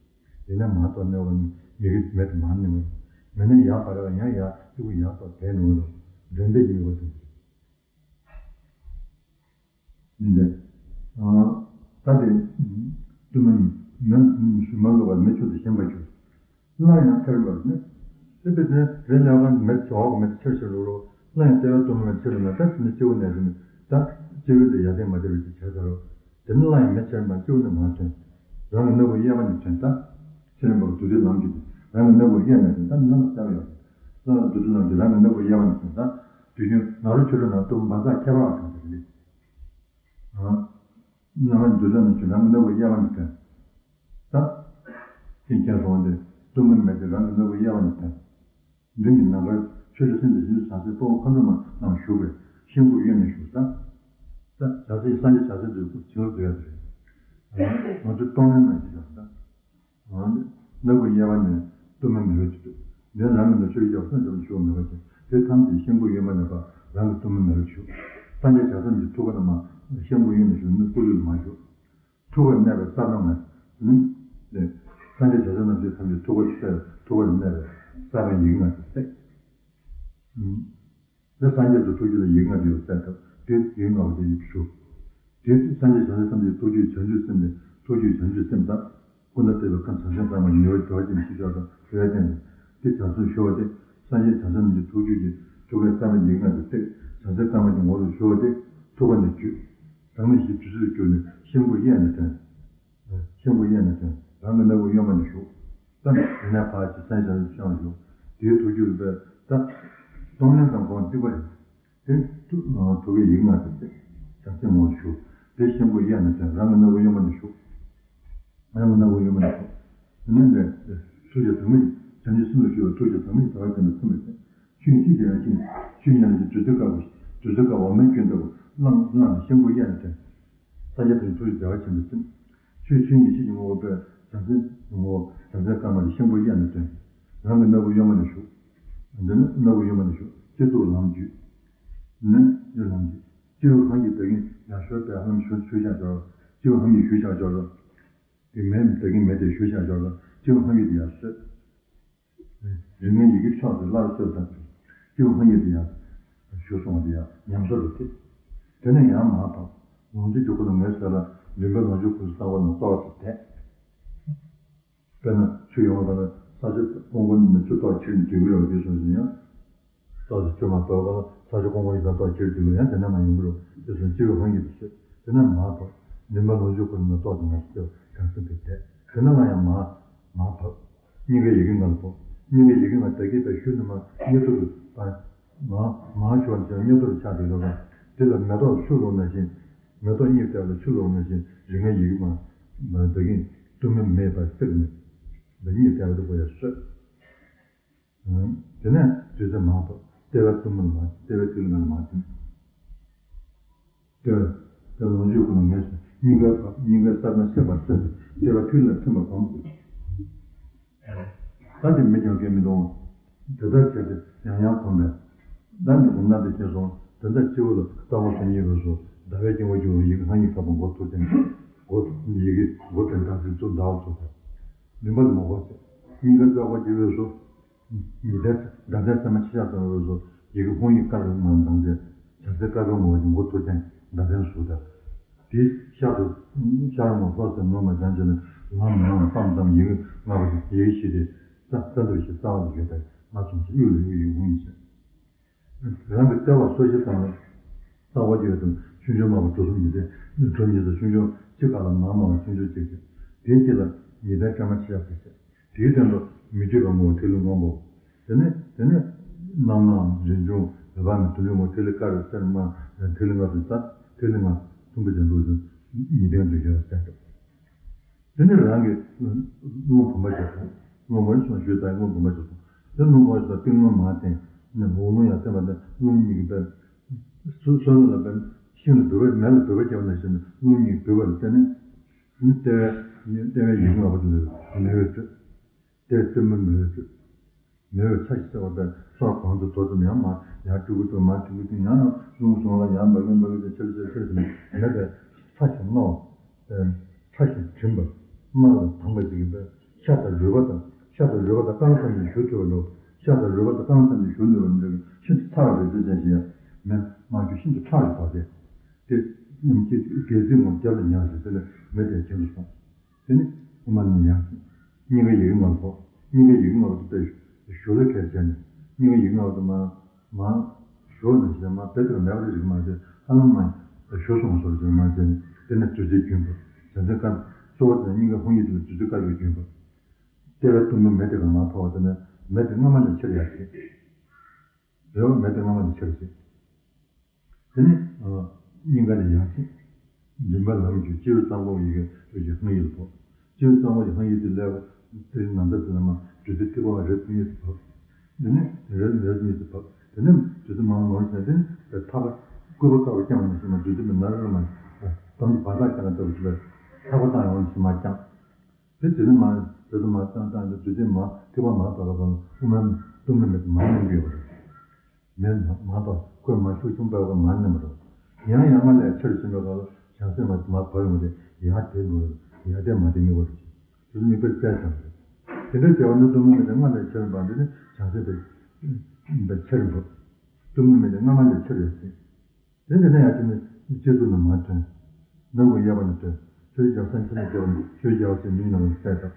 ཡིན་ན་མར་ཏོག་མནན་པ་ནི་མི་གི་མེ་དེ་མར་མནན་པ་རེད། མེ་ནས་ཡར་འབར་བ་ཡང་ཡར་ཐིགས་པ་ཡར་ཏོག་དེ་འགྲོ་གི་རེད། འདྲེན་པའི་དམིགས་པ་དེ། ཡིན་ཏེ། ད་དེ། གཏུམ་མོའི་མེ་ཞུན་མར་བླུགས་པ་མེ་ཆུང་དུ་ཞན་པར་གྱུར། སླར་ཡང་ཐལ་བར་ནི། སྲིད་པའི་དོན་རེ་ལས་ཀ་མེ་ཆེ་བ་མེ་ཆེར་ཆེར་འགྲོ་རོགས། སླར་ཡང་ལྟེ་བའི་གཏུམ་མོའི་མེ་ཆེར་ལ་ད་དེ་ནི་སྤྱི་བོ་ནས་རེ་ནི་ད་སྤྱི་བོའི་དེ་ཡར་ལྡན་མར་ལྡན་རེ་ཞིག་བྱས་ཚར་རོགས། དེ་ནི་སླར་ཡང་མེ་ཆེར་མར་སྤྱི་བོ་ནས་མར་ཐོན། རང་གི་སྣ་བུག་གཡས་པ་ནས་ཐོན་ད། ཕྱི་རིམ་པ་བདུད་རྩིའི་ལམ་གྱིས་ཏེ་རང་གི་སྣ་བུག་གཡས་ནས་ཐོན་ད་ནི་ལམ་ལ་བརྒྱབ་ཡོད། སླར་ཡང་བདུད་རྩིའི་ལམ་གྱིས་རང་གི་སྣ་བུག་གཡས་པ་ནས་ཐོན་ད། དུས་རྒྱུན་ནཱ་རོ་ཆོས་སྒྲོན་ནང་གཏུམ་མོ་བཛྲ་ཁྱད་པར་བ་དང་དེ་རེད། ཨ། སྣ་ལམ་བདུད་རྩི་ནང་བཞིན་རང་གི་སྣ་བུག་གཡས་པ་ནས་ཐོན། ད། དེ་མཁྱེན་སོང་སྟེ་གཏུམ་མོའི་མེ་དེ་རང་གི་སྣ་བུག་གཡས་པ་ནས་ཐོན། མདུན་གྱི་ནམ་མཁར་ཆོས་ཀྱི་སེམས་དང་བྱང་ཆུབ་སེམས་དཔའ་བོ་མཁའ་འགྲོ་མ་རྣམས་བཞུགས་པའི་ཤེལ་སྒོ་གཡས་ནས་ཞུགས་ད། ད་བྱང་སེམས་སངས་རྒྱས་བྱང་སེམས་དེ་བྱིན་རླབས་སྤྲོད་ཡ་དེ་རེད། ང་ཚོས་གཏོང་ལེན་མ་བྱེད་ཀྱང་ད། སྣ་བུག་གཡས་པ་ནས་གཏུམ་མོའི་མེ་འོད་ཀྱི་དུས། མདུན་རང་གི་ནུ་ཆུར་ཡོད་སོགས་འཇམ་ཞུ་བ་མེད་པ་ཅན་དེ་ཐམས་ཅད་ཤེལ་སྒོ་གཡོན་མ་ནས་ཕར་རང་གི་གཏུམ་མོའི་མེ་འོད་ཞུ། སངས་རྒྱས་བྱང་སེམས་ཀྱི་ཐུགས་ཀ་ནས་མར་ཤེལ་སྒོ་གཡོན་ནས་ཞུ་ནི་སྐུ་ལུས་མ་ཞུ། ཐུགས་ཀར་གནས་པའི་ས་བོན་ལྔ་ནི། སངས་རྒྱས་བྱང་སེམས་རྣམ་བཞི་ཐམས་ཅད་ཐུགས་ཀར་གསལ་ཐུགས་ཀར་གནས་པའི་ས་བོན་ཡི་གེ་ལྔ་དེ་གསལ། འདི་སངས་རྒྱས་སུ་ཐུགས་རྒྱུད་ལ་ཡིག་ལྔ་དེ་ཡོད་ཚད་དང་དེ་ཡིག་ལྔ་པོ་དེ་ཡིག་ཞུ། དེ་སངས་རྒྱས་བྱང་སེམས་ཐམས་ཅད་ཐུགས་རྒྱུད་བྱང་ཆུབ་སེམས་ཏེ་ཐུགས་རྒྱུད་བྱང་ཆུབ་སེམས་དང་། ཀུན་ཏུ་བདེ་བའི་ཁམས་བྱང་སེམས་དྭངས་མ་ཉེ་བར་གྲོལ་བ་ཅན་ཞེས་བྱ་བ་དང་འབྲེལ་བ་ཅན་དེ་དེ་བྱང་སེམས་ཞུ་བ་སྟེ་སངས་རྒྱས་བྱང་སེམས་ཐམས་ཅད་ཐུགས་རྒྱུད་ཀྱི་ཐུགས་ཀའི་ས་བོན་ཡིག་ལྔ་དེ་སྟེ་བྱང་སེམས་དྭངས་མ་གྱི་ངོ་བོར་ཞུ་བ་སྟེ་ཐུགས་ཀ་ནས་བརྒྱུད། ཟག་མེད་བཞི་བདུད་རྩི་དུ་གྱུར་ནས་ཤེལ་སྒོ་གཡས་ནས་ཐོན། ཤེལ་སྒོ་གཡས་ནས་ཐོན། རང་གི་སྣ་བུག་གཡོན་མ་ནས་ཞུགས། ད་ནི་དེ་ནས་ཕར་ཕྱིན་སངས་རྒྱས་བྱང་སེམས་ཤེལ་སྒོ་ནས་ཞུགས། དེའི་ཐུགས་རྒྱུད་པས་ད། གཏོང་ལེན་དང་གོང་གཅིག་པ་རེད། དེ་ཐུགས་ཀའི་ཡིག་ལྔ་དེ་སྟེ། བྱང་སེམས་ངོ་བོར་ཞུགས། དེ་ཤམ་བུའི་གཡས་ནས་ཐོན། རང་གི་སྣ་བུག་གཡོན་མ་ནས་ཞུགས། རང་གི་སྣ་བུག་གཡོན་མ་ནས་ཞུགས། དེ་ནས་འདི་ཐུགས་རྗེ་དྭངས་མ་ཡིས། བྱང་ཆུབ་སེམས་ལ་ཞུགས་པའི་ཐུགས་རྗེ་དྭངས་མ་ཡིས་བདེ་བ་ཅན་དུ་ཐིམ་པར་བྱེད། ཆོས་ཉིད་ཡེ་ཤེས་ཀྱི་དབྱིངས་ནས་བདུད་རྩི་དཀར་པོ། བདུད་རྩི་དཀར་པོ་འོ་མའི་སྐྱོན་ལྟ་བུ་རླངས་བླངས་ནས་ཤམ་བུའི་གཡས་ནས་ཐོན། སངས་རྒྱས་དང་ཐུགས་རྗེ་བདེ་བ་ཆེན་པོའི་སེམས། ཆོས་ཆོས་ཉིད་ཡེ་ཤེས་ཀྱི་ངོ་བོ་པས་བྱང་སེམས་ཀྱི་ངོ་བོ་བྱང་སེམས་དཀར་དམར་གྱི་ཤམ་བུའི་གཡས་ནས་ཐོན། རང་གི་སྣ་བུག་གཡོན་མ་ནས་ཞུགས། འདི་ནི་སྣ་བུག་གཡོན་མ་ནས་ཞུགས། སྤྱི་གཙུག་ལམ་བརྒྱུད། ནི་ནི་ལམ་བརྒྱུད། སྤྱི་བོའི་ཧོན་གྱིས་བདག་གིས་ཡར་གཤོག་པའི་ཧ་ལམ་ཞུ་ཞུ་བཞག་འཇོག། སྤྱི་བོའི་ཧོན་གྱིས་ཞུ་བཞག་འཇོག། དེ་མེ་བདག་གིས་མེ་དེ་ཞུ་བཞག་འཇོག། སྤྱི་བོའི་ཧོན་གྱིས་དེ་ཡར་གསོས། རིགས་ལྔའི་ཡི་གེ་ཕྱོགས་སུ་སླར་གསོས་དང་། སྤྱི་བོའི་ཧོན་གྱིས་དེ་ཡར་ཞུ་སོང་བ་དེ་ཡར་ཉམས་གསོ་རུ་ཐེབས། དེ་ནས་ཡར་མར་བབས། ལོངས་སྤྱོད་ཀྱི་སྐུ་ལ་ངོས་ཟེར་ལ་མུན་པའི་ལོངས་སྤྱོད་ཀུན་སེལ་གསང་བ་རྣམས་ཏོག་ཙམ་དེད། དཔེར་ན་ཆུ་ཡོང་བ་དང་ས་ཆ་ཀོང་ཀོང་ནས་ཆུ་ཏོག་ཁྱེར་ནས་སྡོད་ཀྱི་ཡོད་པ་དེ་བཟོ་ཞིག་ཡང་། ཏོག་ཙམ་ཆུ་མ་བབས་གོང་ས་ཆུ་ཀོང་ཀོང་ཡིན་ཙང་ཏོག་ཁྱེར་སྡོད་ཀྱི་ཡང་དེ་ན་མ་ཡོང་གི་རོ། དེ་བཟོ་སྤྱི་བོའི་ཧོན་གྱིས་དེ་ཤོད། དེ་ན་མར་བབས། མུན་པ་ལོངས་སྤྱོད་ཀུན་ནས་ཏོག་ཙམ་ངོས་སུ་བྱང་སེམས་དེ་དེད། དེ་ན་ལ་ཡང་མར་མར་བབས། སྙིང་གའི་ཡི་གེ་ལྔ་ལ་བབས། སྙིང་གའི་ཡི་གེ་ལྔ་བདག་གིས་པའི་ཤུལ་ནས་མར་སྙིང་ཐུར་དུ་བཏང་། མར་མར་ཞོར་ནས་སྙིང་ཐུར་ཆགས་ཏེ་ཡོད་པ། དེ་ལ་མེ་ཏོག་ཆུ་ལོག་ནང་བཞིན། མེ་ཏོག་སྙིང་ཐུར་ལ་ཆུ་ལོག་ནང་བཞིན་རིགས་ལྔའི་ཡི་གེ་མ་མ་བདག་གིས་གཏུམ་མོའི་མེ་འབར་བསྲེགས་ནས། འདི་སྙིང་ཐུར་དུ་བོ་ཡ་སོད། དེ་ནས་བདུད་རྩི་མར་བབས། ལྟེ་བའི་གཏུམ་མོ་ལ་མར། ལྟེ་བའི་ཐིག་ལེ་ལྔ་ལ་མར་ཐིམ། ལྟེ་བའི་ལྟེ་བའི་ལོངས་སྤྱོད་ཀུན་ལ་ངེས་སོ། སྙིང་གའི་བབས། སྙིང་གའི་ས་བོན་སྲེག་པར་བྱས་ཏེ་ལྟེ་བ་ཐིག་ལེ་ལ་ཐིམ་པ་བམ། ད་དེ་མི་རྒྱང་གས་མི་གཏོང་། དེ་ལྟར་བྱས་ཏེ་ཡང་ཡང་བསྒོམས་པས། ད་ནི་སྒོམ་ན་དེ་བྱས་སོང་། དེ་ལྟར་སྤྱི་བོ་ལ་རྩ་བ་སོ་གཉིས་རོལ་སོ། ཟླ་བའི་དཀྱིལ་འཁོར་གྱི་འོག་ཡི་གེ་ལྔ་ཡིག་ཁ་པ་མགོ་ཐུར་ཅན། མགོ་ཡི་གེ་མགོ་དེ་ཟླ་ཚེས་གཙུག་ཟླ་བ་གཙུག་དང་། མུན་པ་ལ་མ་གོ་ཚེ། སྙིང་གའི་རྩ་འཁོར་གྱི་འོད་སོ། ཉི་ཟླའི་ཟླ་ཟླའི་མཚན་མ་ཆེ་ཆགས་ཙམ་རོལ་སོ། ཡི་གེ་ཧཱུྃ་ཡིག་དཀར་པོའི་ངང་དང་འདྲ། བྱང་སེམས་དཀར་པོའི་ངོ་བོ་ཞིག་མགོ་ཐུར་ཅན་ཟླ་ཚེས་གཟུགས་དང་། དེའི་ཤར་དུ་ཤར་ངོ་ལྷོ་སེམས་ནུབ་མོ་ལྗང་ཅན་ནི་ལམ་ནང་སྤང་ཙམ་ཡི་གེ་ལྔ་པོ་ཡི་གེ་བཞི་དེ་རྩ་རྩ་འདབ་བཞི་རྩ་བ་ལ་ཡོད་པས་ལྔ་བྱུང་ཞིང་དབུས་ལ་ཡི་གེ་ཧཱུྃ་ཡིག་བྱས། རང་གི་ལྟེ་བ་སོ་བཞི་ཙམ་ལ་རྩ་བ་ཡོད་དམ་ཆུང་ཆུང་དམར་པོ་གྲུ་གསུམ་ཉི་ཟེར་གྲུ་གཉིས་སུ་ཆུང་ཆུང་གཅིག་ཁ་ལ་མང་དམར་པོ་ཆུང་ཆུང་གཅིག་ཅིག་དེའི་དཀྱིལ་ལ་ཉི་ཟླའི་སྐར་མ་ཆེ་ཡག་ཅིག་བྱས། དེའི་སྟེང་དུ་མི་བསྐྱོད་པ་ངོ་བོ་ཐིག་ལེ་སྔོན་པོ། དེ་ནས་དེ་ནས་རྣམ་སྣང་རིན་འབྱུང་འོད་དཔག་མེད་དུ་ལུས་ངོ་བོ་ཐིག་ལེ་དཀར་སེར་དམར་ཐིག་ལེ་ལྔ་དུ་ལྟ། ཐིག་ལེ་ལྔ་ཐུམ་པ་ཅན་འདུག་ཟེར་ཉི་སྟེང་དུ་ཡོད་པ་གསལ་འདུག་དེ་ནས་རང་གི་རླུང་བུམ་པ་ཞིག་སོང་། རླུང་བུམ་པ་ཞིག་སོང་ཞུས་ཙང་རླུང་བུམ་པ་ཞིག་སོང་། དེ་རླུང་བུམ་པ་ཞིག་སོང་ཏིང་རླུང་མར་བསྟན། ནས་འོག་རླུང་ཡར་བསྟན་པ་དེ་རླུང་གཉིས་ཀྱིས་སྦས། སོ་སོ་ནི་ལ་སྦས། ཤིང་ལ་སྦུད་པ་མེ་ལ་སྦུད་པ་བརྒྱབ་ནང་བཞིན་རླུང་གཉིས་སྦུད་པ་ལ་བརྟེན་ནས། ནི་ལྟེ་བའི་ལྟེ་བའི་ཡི་གེ་ལྔ་པོ་དེ་ལ་མེ་འོད་སྤྲོས། ལྟེ་བའི་གཏུམ་མོའི་མེ་འོད་སྤྲོས། མེ་འོད་ཚ་ཞིང་གསལ་བ་དཔེར་སོགས་གང་དུ་དོར་ཙམ་ཡང་མ་ཡར་སྤྲུལ་སྐུ་སྤྲུལ་མ་ཐིམ་སྐུ་ཐིམ་ཡང་ཡང་རླུང་བཟུང་ལ་ཡར་འབར་གིན་འབར་གིན་ཆེ་ལ་ཆེ་ལ་ཆེ་ལ་ཆེ་ལ་མེ་དཔེར་ཚ་ཞིང་རྣོ་བ། ཚ་ཞིང་གྲིམ་པ། དམར་བ་དྭངས་པ་ཅིག་གིས་དཔེར་ཤ་དང་རུས་པ་དང་ཤ་དང་རུས་པ་དང་རྐང་ཐམས་ཅད་བཞུ་ཐུབ་པ་ལོ། ཤ་དང་རུས་པ་དང་རྐང་ཐམས་ཅད་བཞུ་ནུས་པ་འདྲ་གི་ཤིན་ཏུ་ཚ་བ་རེ་ལྟོས་ཅན་ཞིག་ཡང་མེ་དམར་ཆུ་ཤིན་ཏུ་ཁྲག་གིས་བབས་ཏེ། དེ་ཉིམ་གྱིས་སྒལ་ཚིགས་ངོ་རྒྱབ་ལ་ཉར་ཞིང་དེ་ནས་མེ་དེ་གྱེན་དུ་སོང་། དེ་ནས་དབུ་མ་ནས་ཡར་སྙིང་གའི་ཡི་གེ་ལྔ་པོ། སྙིང་གའི་ཡི་གེ་ལྔ་པོ་དེ་དཔེ་ཞུ་ལ་ཁད་བྱས་ནས་སྙིང་གའི་ཡི་གེ་ལྔ་པོ་དེ་མ་མ་ཞུ་ནས་བྱས་མ་དཔེ་དེར་མེད་པ་རིག་མ་དེ་ཧ་ལམ་མ་ཞུ་སོང་བ་བཟོ་འདྲ་མ་བྱས་ནས་དེ་ནས་བདུད་རྩིའི་རྒྱུན་བབས། བྱང་སེམས་དཀར་གཙོ་བོ་དེ་ནས་སྙིང་གའི་ཧཱུྃ་ཡིག་དེ་ལ་བདུད་རྩི་དཀར་པོའི་རྒྱུན་བབས། ལྟེ་བའི་གཏུམ་མོའི་མེ་དེ་ག་མ་ཕོག་པ་དེ་ནས་མེ་དེ་སྔ་མ་ནས་ཆེར་ཡར་སྐྱེས། རེད་བ། མེ་དེ་སྔ་མ་ནས་ཆེར་སྐྱེས། དེ་ནས་སྙིང་ག་ནས་ཡར་ཅིག་མགྲིན་པ་ལམ་གྱི་སྤྱི་བོའི་རྩ་འཁོར་ཡི་གེ་ཧཱུྃ་ཡིག་ཧཱུྃ་ཡིག་ལ་ཕོག་སྤྱི་བོའི་རྩ་འཁོར་གྱི་ཧཱུྃ་ཡིག་དེ་ལས་དེའི་ནང་ཚན་དེ་ལ་མ་བདུད་རྩི་ཐིགས་པ་རེ་གཉིས་སུ་བབས། དེ་ནས་རེ་རེ་གཉིས་སུ་བབས། དེ་ནས་བདུད་རྩི་མང་ནོར་བྱས་དེ་ནས་ཐག་པ་སྐུད་པ་དཀར་པོ་བརྐྱངས་ནས་ཤི་མ་བདུད་རྩི་མི་ནར་ར་མ་དམ་གྱི་བར་ཐག་བརྐྱངས་ལྟ་བུ་ཞིག་ལ་ཐག་པ་བཏང་ཡོང་ནས་ཤི་མ་བརྐྱངས། དེ་དེ་ནས་མ་དེ་ཚོ་མ་བཏང་བཏང་དེ་དུས་ཚོད་མ་ཐིགས་པ་མ་བབས་པ་དང་དབུ་མའི་གཏུམ་མོའི་མེ་དེ་མ་མནན་གྱི་ཡོད་རེད། མེ་མ་མ་བབས་ཁོས་མ་ཤུགས་ཆུང་བབས་པ་མ་མནན་པ་རེད། ཡང་ཡང་མ་ལས་ཆེར་ཕྱིན་པའི་སྐབས་ལ་བྱང་སེམས་མ་མ་བབས་ཡོང་བ་དེ་ཡར་དེད་འགྲོ་ཡོད་ཡར་དེད་མ་དེད་མི་བ་རེད། དེ་ཚོ་མིག་དཔེར་བཙལ་ཙམ་རེད། དེ་འདྲའི་བྱ་བ་ནི་གཏུམ་མོའི་མེ་དེ་སྔར་ལས་ཆེར་འབར་འདི་ནི་བྱང་སེམས་པའི་ཆེར་འབར། གཏུམ་མོའི་མེ་དེ་སྔ་མ་ལས་ཆེར་ཡོད་ཟེར། དེ་འདི་ནས་ཡར་བྱས་ནས་སྤྱི་གཙུག་ནས་མར་ཐོན། སྣ་བུག་གཡས་པ་ནས་ཐོན། ཆོས་རྒྱལ་སངས་རྒྱས་ནས་རྒྱལ་བ་ཆོས་རྒྱལ་བ་ཆེན་མིའི་ནང་ལ་གསལ་བཏབ།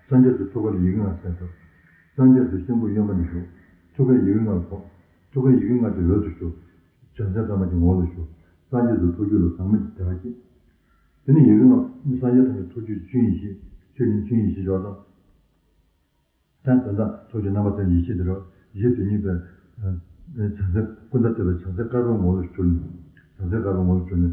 སངས་རྒྱས་སུ་ཐུགས་ཀ་ལ་ཡི་གེ་ལྔ་གསལ་བཏབ། སངས་རྒྱས་སུ་ཤམ་བུའི་གཡོན་པ་ནས་ཞུགས། ཐུགས་ཀའི་ཡི་གེ་ལྔ་ལ་ཕོག་ཐུགས་ཀའི་ཡི་གེ་ལྔ་དེ་འོད་དུ་ཞུ། བྱང་སེམས་དཀར་དམར་གྱི་ངོ་བོ་ལ་ཞུགས། སངས་རྒྱས་སུ་ཐུགས་རྒྱུད་ལ་ཟག་མེད་ཀྱི་བདེ་བ་སྐྱེས། དེ་ནས་ཡི་གེ་ལྔ་སངས་རྒྱས་ཐམས་ཅད་ཐུགས་རྒྱུད་ཆོས་ཉིད་ཤེས། ཆོས་ཉིད་ཆོས་ཉིད་ཤེས་ཞོར་དང་། ད་དོན་དག་ཐུགས་ཀྱི་རྣམ་པར་ཐོན་ཡེ་ཤེས་དེ་རེད། ཡེ་དེ་ཉིད་པའི་བྱང་སེམས་ཀུན་ད་ལྟ་བུའི་བྱང་སེམས་དཀར་པོའི་ངོ་བོ་ལ་གྱུར་ནས། བྱང་སེམས་དཀར་པོའི་ངོ་བོ་ལ་གྱུར་ནས།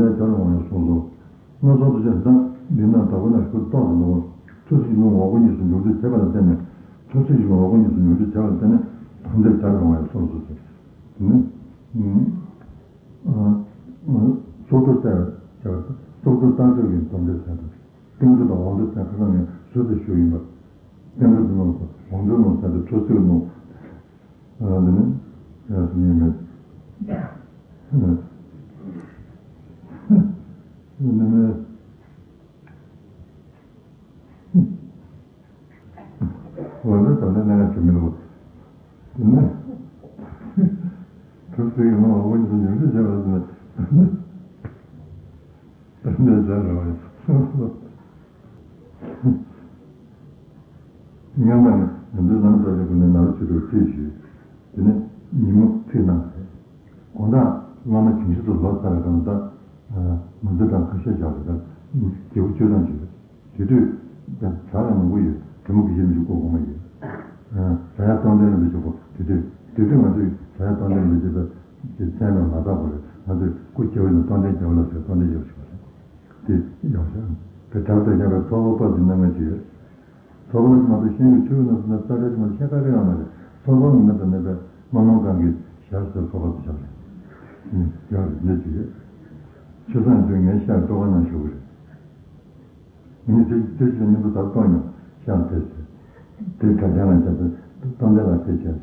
ལྡན་བྱ་རུང་བ་ཡང་གསུངས་སོ། སྣ་ཚོགས་ཐམས་ཅད་ད་འདི་ན་དག་པ་ན་ཤུགས་རྟོགས་ཟིན་པའོ། ཐུར་སེལ་གྱི་རླུང་འོག་སྒོ་གཉིས་སུ་འཇུག་འདོད་བྱེད་པ་ལ་བརྟེན་ནས། ཐུར་སེལ་གྱི་རླུང་འོག་སྒོ་གཉིས་སུ་འཇུག་འདོད་བྱེད་པ་ལ་བརྟེན་ནས་དོན་དེ་བྱ་རུང་བ་ཡང་གསུངས་སོ་ཟེར། དེ་ནི། ཨ། ཨ། སྲོག་ཐུར་བསལ་བར་བྱ་བ་སྲོག་ཐུར་བརྟག་དཔྱད་ཀྱི་དོན་དེ་བྱ་དང་། ལྟེང་ཐུར་དང་འོག་ཐུར་བྱ་ཁ་སང་ནས་ཟུར་དུ་ཞུས་ཡིན་པ། ལྟེང་ཐུར་དུ་ནོ། འོག་ཐུར་ནོ་ཟེར་ཏེ་ཐུར་སེལ་ནོ། ཨ། འདི་ནི་ཡང་སྲིད་ཉིད་མེད། འདི་ནི། འོ་འདི་ད་ནི་གནད་འགག་ཆེ་མི་འདུག་འདི་ནི། ཐུར་སེལ་ནོ་འོག་ཐུར་ཉམས་ཞིབ་བྱས་པ་ཟེར་ན། འདི་འདྲ་རེད་བ། སྔོན་མ་ནི་ང་ཚོའི་ལམ་ཟབ་པའི་སྒོ་ནས་ནཱ་རོ་ཆོས་སྒྲུབ་ཁྲིད་ཞུས། དེ་ནས་ཉིན་མོ་ཁྲིད་གནང་བ་རེད། དགོང་དག་སློབ་མ་བྱིངས་ཤིག་ཏུ་ལོག་ཚར་བའི་སྐབས་ད། ང་ཚོ་དང་ཁ་ཤས་བཞག་པ་ད་རྒྱལ་པོ་བཅུ་གྲངས་ཅིག་རེད། དེ་དུས་ད་གྲྭ་ལ་མང་པོ་ཡོད། དེ་མོ་གི་ཞིབ་འཇུག་སྐོར་གོང་མ་ཡོད། རྒྱ་ཡག་རྟོགས་ལྡན་རིན་པོ་ཆེ་ཁོ་དེ་དུས་དེ་དུས་ང་ཚོས་རྒྱ་ཡག་རྟོགས་ལྡན་རིན་པོ་ཆེ་ད་ཀྱི་མཚན་མེད་མ་བཏགས་པ་རེད། ང་ཚོས་སྐུ་སྐྱེ་བོ་ནས་རྟོགས་ལྡན་རྒྱལ་པོ་ལ་ཟེར་རྟོགས་ལྡན་རྒྱལ་པོ་ཞིག་པ་རེད། དེ་ཡོང་ཤག་དེ་གྲྭ་པ་དང་མཉམ་པའི་ཚོགས་པ་པ་ཟིན་ན་ང་ཅི་ཡོད། ཚོགས་པ་ང་ཚོ་ཤེས་ཀྱི་ཆོས་ནང་སོང་ན་རྩ་ཆེ་ཆུང་ཤེས་ཁ་ཁ་ཡོད་མ་རེད། ཚོགས་པ་ངོ་མ་དང་ནད་པའི་དམར་ལོང་གང་གི་ཞར་ཟེར་ཚོགས་པ་དུ་ཆགས་རེད། ཡང་རེད་ལས་ཅི་ཡོད། ཆུ་སྲང་དུས་ངའི་ཤར་སྤྲོ་ག་ན་བཞུགས་རེད། ངས་དེ་དེ་ཕྱིར་མཉམ་དུ་ད་གཏོང་མྱོང་ཤར་དེ་ཟེར། དེ་གྲྭ་རྒྱ་ལ་བྱས་ཏེ་གཏོང་དེ་ལ་དེ་བྱས་ཟེར།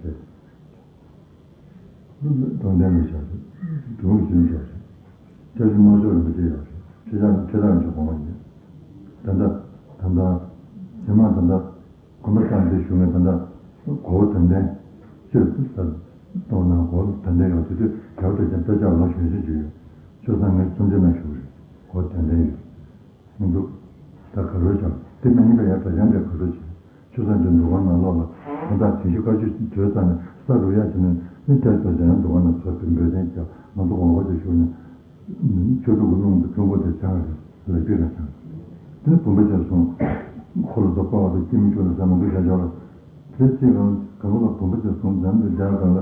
གཏོང་དེ་ལ་བྱས་ཏེ་དུང་ཞུ་བྱས་ཟེར། དེ་ཕྱིར་དམར་ཤོག་རིན་པོ་ཆེ་ཡོད་རེད། ཁྲི་བྱང་ཁྲི་བྱང་གི་གོང་མ་ཡིན། ད་ལྟ་ད་ལྟ་ཇེ་མང་ད་ལྟ། གོམ་པ་བཏང་སྟེ་བཞུགས་ནས་ད་ལྟ་གོ་བོ་དོན་ལྡན་ཅེས་གཏོང་ན་གོ་བོ་དོན་ལྡན་ཡོད་དེ་དུས་རྒྱལ་བ་དེ་ཀྱང་དཔེ་ཆ་ལོ་གཞོན་ཤོས་ཅིག་ཡོད། ཆོས་བཟང་ངས་སུམ་ཆེན་ན་བཞུགས་རེད། གོ་བོ་དོན་ལྡན་ཡོད་མི་འདུག་ད་ག་རོལ་ཀྱང་དེ་མ་ཡིན་པ་ཡང་དྲ་རྒྱ་འདྲ་ག་རོལ་བྱེད། ཆོས་བཟང་གི་འདུ་ཁང་ནང་ལོགས་ལ་ཁོང་དག་དེ་ཤུ་བཀའ་ཆོས་བརྗོད་ཙམ་ནས་ས་རུ་ཡ་བྱས་ནས་མི་དེ་ཚོ་དེ་ཡང་འདུ་ཁང་ནང་ཚོ་དེ་འབོད་ཚན་རྒྱབ་ང་ཚོ་གོང་བ་དེ་བཞུགས་ནས། ཆོས་དྲུག་གི་རླུང་དུ་ཕུང་པོ་དེ་བྱང་རེད་ལ་རྒྱུད་ལ་བྱང་། དེ་ནི་བུམ་པ་ཅན་གསུམ། འཁོར་ལོ་དང་བསྐོར་བ་དང་སྐྱིལ་མོ་ཀྲུང་ལ་ཟ་མ་དགོས་བྱ་ཆོག་ལ། དེ་གཅིག་གང་གང་ལ་བུམ་པ་ཅན་གསུམ་འཇམ་དུ་སྦྱར་གང་ལ།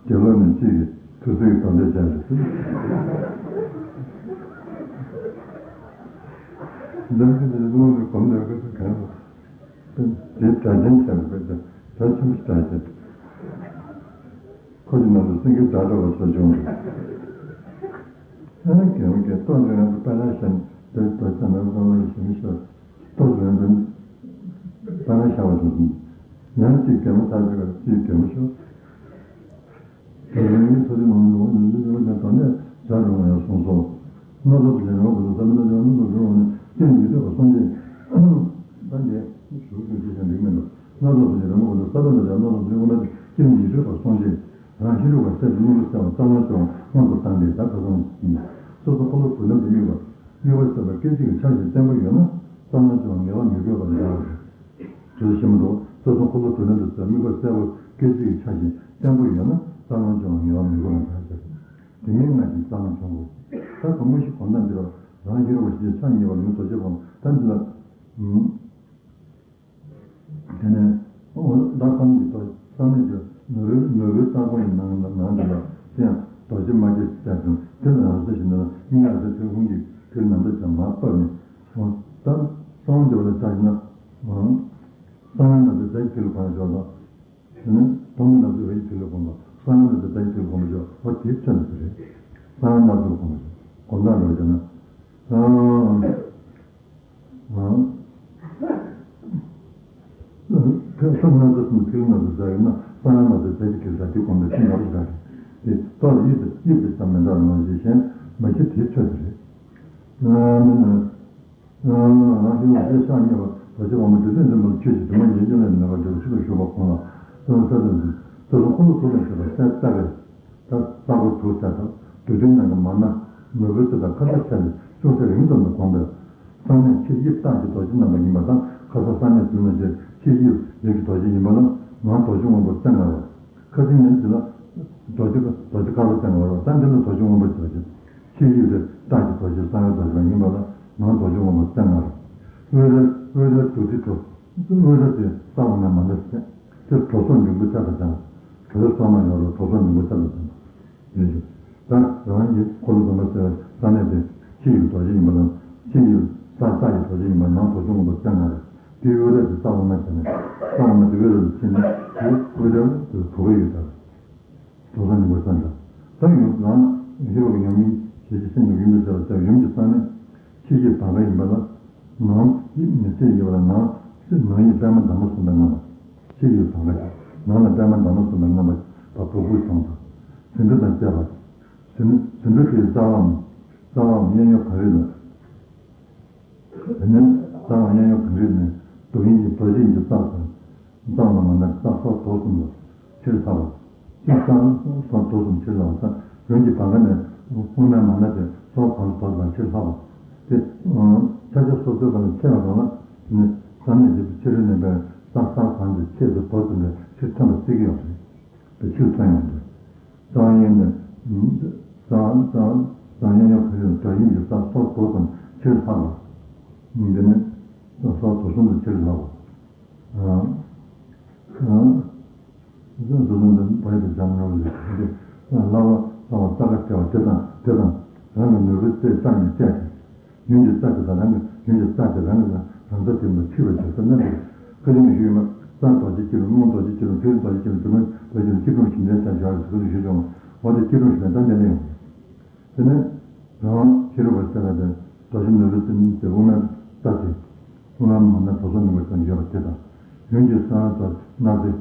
དགེ་སློབ་ནི་གཅིག་གིས་ཐུགས་སྲས་ཀྱི་དོན་དེ་བྱ་རེད་ཟེར། འཇམ་གྱི་ནི་རླུང་དུ་གོམས་ནས་དགོས་སུ་གང་ལ། དེ་དྲ་ཅན་བྱ་དགོས་ཀྱང་དྲ་ཆེན་པོ་དྲ་ཅན། ཁོ་གི་ནང་དུ་སེང་གེ་སྒྲ་སྒྲོགས་པ་ཚོ་བྱུང་། ཨ་ནི་རྒན་པོ་རྒན་ཏོག་ཙམ་ཡང་དཔལ་ལ་ཞེན་དེ་ཏོག་ཙམ་མེད་པ་ལ་ཞེན་ཤོར། ཏོག་ཙམ་ཡང་དཔལ་ལ་ཤར་བ་བྱུང་སོང་། ཡང་གཅིག་རྒན་པོ་ཐག་ཆོད་པ་གཅིག་རྒན་པོ་ཤོར། དེ་རིང་ངའི་ཚོ་རི་ནང་ལོག་ནས་ལུས་ཡོད་ཀྱང་དོན་ནས་བྱ་རུང་ཡང་གསུངས་སོ། སྣ་ཚོགས་པའི་ལས་རང་བུ་དུ་ས་མི་ལ་ཡང་སྣ་ཚོགས་ལུས་འོང་ནས་ཀྱེ་མི་འདོད་པ་སངས་རྒྱས། ད་འདི་ཞུ་རྒྱུ་ཅི་ཞིག་འགྲིག་མི་འདུག་སྣ་ཚོགས་པའི་ལས་རང་བུ་དུ་ས་མི་ལ་ཡང་སྣ་ཚོགས་ལུས་འོང་ནས་ཀྱེ་མི་འདོད་པ་སངས་རྒྱས། རང་ཤེས་རིག་པ་སད་དེ་དངོས་པོ་གསལ་བ་རྩ་བ་སྦྱོང་བ་སྔོན་དུ་བཏང་སྟེ་ད་ག་སོང་ཡིན། སོ་སོ་འཁོར་ལོ་བུ་ལོན་དུ་དམིགས་པ། དམིགས་པ་གསལ་བ་སྐད་ཅིག་གི་ཆ་ཞིག་བརྟན་པོ་ཡོད་ན་རྩ་བ་སྦྱོང་བ་ངལ་བ་མི་དགོས་པར་འགྲོ་བ་རེད། དུས་ཤེས་མི་འདུག་སོ་སོ་འཁོར་ལོ་བུ་ལོན་དུ་གསལ་དམིགས་པ་གསལ་བ་སྐད་ཅིག་གི་ཆ་ཞིག་བརྟན་པོ་ཡོད་ན་རྩ་བ་སྦྱོང་བ་ངལ་བ་མི་དགོས་པར་འགྲོ་བ་རེད། དེ་མིན་སྔ་ཞིག་རྩ་བ་སྦྱོང་དགོས། ད་གང་མོ་ཞིག་གོམས་དང་འདི་རང་ཤེས་རིག་པ་ཞིག་ཆ་གཉིས་པ་ལ་ཡང་རྡོ་རྗེ་སྒོམ་ད་འདི་ལ། དེ་ནས་འོ་ད་གང་གི་དོ་བསམ་མེད་དུ་ནོར་བུའི་ནོར་བུའི་ས་ཁོངས་ཡི་ནང་ནང་དུ་ལ་དེ་ཡང་རྡོ་རྗེ་མ་སྐྱེས་སུ་བྱ་ཞིང་དེ་ལ་རང་ས་ཞིག་ན་ལ་སྙིང་ལ་ས་ཐོད་ཁུང་གི་ཐིལ་ནམ་ད་ཅང་མ་བབས་ནས་འོ་ད་སོང་དེ་བ་ལ་ཆ་ཞིག་ན་འོ་སང་ཡང་ན་དེ་ཟས་ཐིལ་གང་ཞོག་ལ་དེ་ནས་སྟོང་ཉིད་ན་དེ་བའི་ཐིལ་གོམས་པ་སང་ཡང་ན་དེ་ཟས་ཐིལ་གོམས་པ་ཞོག་འོ་དེའི་ཚོད་ན་དེ་རེད། སང་ཡང་ན་དེ་གོམས་པ་ཞོག་གོམས་དང་རོགས་བྱས་ན། ཐེག་ས་སྣ་ཚོགས་གསུམ་ཐིག་ལེ་སྣ་ཚོགས་ཟ་ཡོད་ན་ས་ཡང་སྣ་ཚོགས་ཟ་གི་ཐིག་ས་དེ་གོམས་པའི་ཐིག་ནོར་ཟ་རེད། དེ་ཏོག་ཡིབ་དེ་ཡིབ་དེ་ཙམ་མི་འདྲ་ནོར་ཞེས་གཞན་མ་ཕྱི་དེའི་ཚོད་དེ་རེད། ཨ་ནི་ནི། ཨ་རང་བཞིན་ལ་དེ་ཤག་རྙེད་པ་རྡོ་རྗེ་དབང་པོ་བདུད་རྩི་འཛིན་པ་ཆོས་ཀྱི་སྒྲོན་མ་ཡིན་སྐྱོན་ལས་མེད་པར་འབྲས་བུ་ཆེན་པོར་ཞུགས་པ་གོང་ལ་སྟོན་ས་དང་འཛིན་སོ་སོ་འཁོར་ལོ་དྲུག་ལ་ཞུགས་པ་གསལ་ལྟ་བས། ད་ས་སྒོ་དྲུག་ཟེར་དང་བདུད་འདུལ་ནང་གི་མ་ན་ནོར་བུའི་རྩི་དང་ཁ་ཟས་ཆ་ནས་ཅུང་ཟད་རིང་ཙམ་དུ་གོམས་པས། གསང་གནས་ཕྱི་དབྱིབས་རྟགས་ཀྱི་རྡོ་རྗེ་རྣམ་པ་ཡིན་པ་དང་ཁ་སང་གསང་གནས་དུས་ན་ཕྱི་དབྱིབས་ཡིད་ཀྱི་རྡོ་རྗེ་ཡིན་པ་ལ་ནང་རྡོ་རྗེ་སྔོན་པོ་རྩེ་ལྔ་པ། ཁ་སང་ཉིན་འདི་ལ་རྡོ་རྗེ་རྡོ་རྗེ་དཀར་པོ་རྩེ་ལྔ་པ་ད་འདི་ལ་རྡོ་རྗེ་སྔོན་པོ་རྡོ་རྗེ། ཕྱི་དབྱིབས་རྟགས་ཀྱི་རྡོ་རྗེ་གསང་བའི་རྡོ་རྗེ་ཡིན་པ་ལ་ནང་རྡོ་རྗེ་སྔོན་པོ་རྩེ་ལྔ་པ། དབུས་རལ་དབུས་རལ་དྲུག་ཁྲི་དྲུག་དབུས་རལ་དེ་ས་འོག་མའི་མ་ན་ཟེར། དེ་གྲོ་སོགས་འབྲིང་པོའི་ཚད་དང་ལྡན་པ། གྲོ་སོགས་མ་ཡོད་རུང་གྲོ་སོགས་འབྲིང་པོའི་ཚད་དང་ལྡན་པ། ཡིན་ཞིང་། ད་རང་གི་འཁོར་ལོ་སྡོམ་པ་ཟེར་བའི་ས་གནས་དེ་ཕྱི་ཡི་རྡོ་རྗེ་ཡིན་པ་དང་ཕྱི་ཡི་ས་རྟགས་ཀྱི་རྡོ་རྗེ་ཡིན་པ་ནང་རྡོ་རྗེ་སྔོན་པོ་རྩེ་ལྔ་པ་རེད། དེའི་དབུས་རལ་དེ་ས་འོག་མ་བྱས་ནས་ས་འོག་མ་དེ་དབུས་རལ་དུ་ཕྱིན་ནས་དེའི་དབུས་རལ་དུ་བུ་ག་ཡོད་ད། གྲོ་སོགས་འབྲིང་པོའི་ཚད་དང་། ད་ཡུམ་རང་ཧེ་རུ་ཀའི་ཉམས་ལེན་བྱེད་ཀྱི་སེམས་ཀྱི་ཡུམ་དུ་བྱ་བ་ལྟར་ཡུམ་གྱི་ས་གནས། ཕྱི་ཡི་བང་ག་ཡིན་པ་ལ། ནང་ཡིབ་མི་ཚད་ཡོད་པ་ལ་ནང་ནང་ཡིབ་པད་མ་འདབ་མ་གསུམ་པའི་རྣམ་པ། ཕྱི་ཡི་བང་ག་ནང་ལ་པད་མ་འདབ་མ་གསུམ་པའི་རྣམ་པ་བ་སྤུ་གུ་བྱུང་དང་། ཟེའུ་འབྲུ་དང་བཅས་པ། ཟེའུ་ཟེའུ་འབྲུ་དེའི་རྩ་བའམ། རྩ་བའམ་གཡས་གཡོན་གང་རིགས་ལ། དེ་ནས་རྩ་བའམ་གཡས་གཡོན་གང་རིགས་ནས་རྡོ་ཡིན་གྱི་རྡོ་རྗེ་ཡིན་གྱི་རྩ་ཟེར། རྩ་བ་མ་ནས་རྩ་སོགས་རྡོ་གསུམ་ལ་ཕྱིར་ལྷག་པ། ཅིག་རྩ་སོགས་རྡོ་གསུམ་ཕྱིར་ལྷག་པ་དང་ཡོན་གྱི་བང་ག་ནས་དབུ་མའི་མ་ན་དེ་སོགས་གང་རྡོ་ལ་ཕྱིར་ལྷག་པ། དེ་ཆ་ཆ་སོ་སོའི་བར་ལ་ཕྱེ་བ་གང་ལ་ནི་ས་གནས་འདི་ཕྱི་རོལ་ནས་པའི་རྩ་ས་གང་དེ་ཕྱེད་དུ་རྡོ་གསུམ་ལ་ཕྱིར་ཐོན་པ་བརྩི་གི་ཡོད་རེད། དེ་ཕྱིར་ཐོན་ཡོང་དུས། རྩ་བ་གཡས་ནས། རྩ་རྩ་རྩ་གཡས་གཡོན་གང་རིགས་དོ་དབྱིངས་ཀྱི་རྩ་སོགས་རྡོ་གསུམ་ཕྱིར་ལྷག་པ། འདི་ནི། རྩ་སོགས་རྡོ་གསུམ་དུ་ཕྱིར་ལྷག་པ། རྩ་སོགས་རྡོ་གསུམ་དུ་བ་ཡི་དུ་སྦྱར་ན་རུང་ལས་ལྷག་པ་ལྷག་པ་རྩ་ཁ་བྲལ་བ་དེ་དང་དེ་དང་རང་གི་ནོར་བུའི་རྩེ་རྩ་ནས་བཅད་དེ། ཡུན་གྱི་རྩ་དེ་དང་རང་གི་ཡུན་གྱི་རྩ་དེ་རང་གི་རང་རྩ་དེ་ལ་ཁྲིད་པར་བྱ་ས་རྣམ་པར་ཁ་ཅིག་ནས་ཞུས་མ་རྩ་རྡོ་རྗེ་སྐྱིལ་ཀྲུང་རླུང་རྡོ་རྗེ་སྐྱིལ་ཀྲུང་ཐིག་ལེ་རྡོ་རྗེ་སྐྱིལ་ཀྲུང་ཐིག་ལེ་རྡོ་རྗེ་སྐྱིལ་ཀྲུང་ཞིང་ལྡན་བྱ་བྱ་བ་ཟེར་ཁ་ཅིག་ཞུས་ཀྱང་འོ་དེ་སྐྱིལ་ཀྲུང་ཞིང་ལྡན་ད་འདི་ནས་ཡོང་གི། དེ་ནས་རང་ ཤེས་རབ་པ་ཟེར་བ་དེ་རྡོ་རྗེ་ནོར་བུ་རྩེ་མོ་དེ་དབུ་མའི་རྩ་དེ། དབུ་མའི་མ་ཎི་དྲུག་ཟུར་ནུབ་པ་དང་ཡོད་པ་དེ་དང་། ཡུམ་གྱི་ས་ལ་དང་སྣ་རྩེ།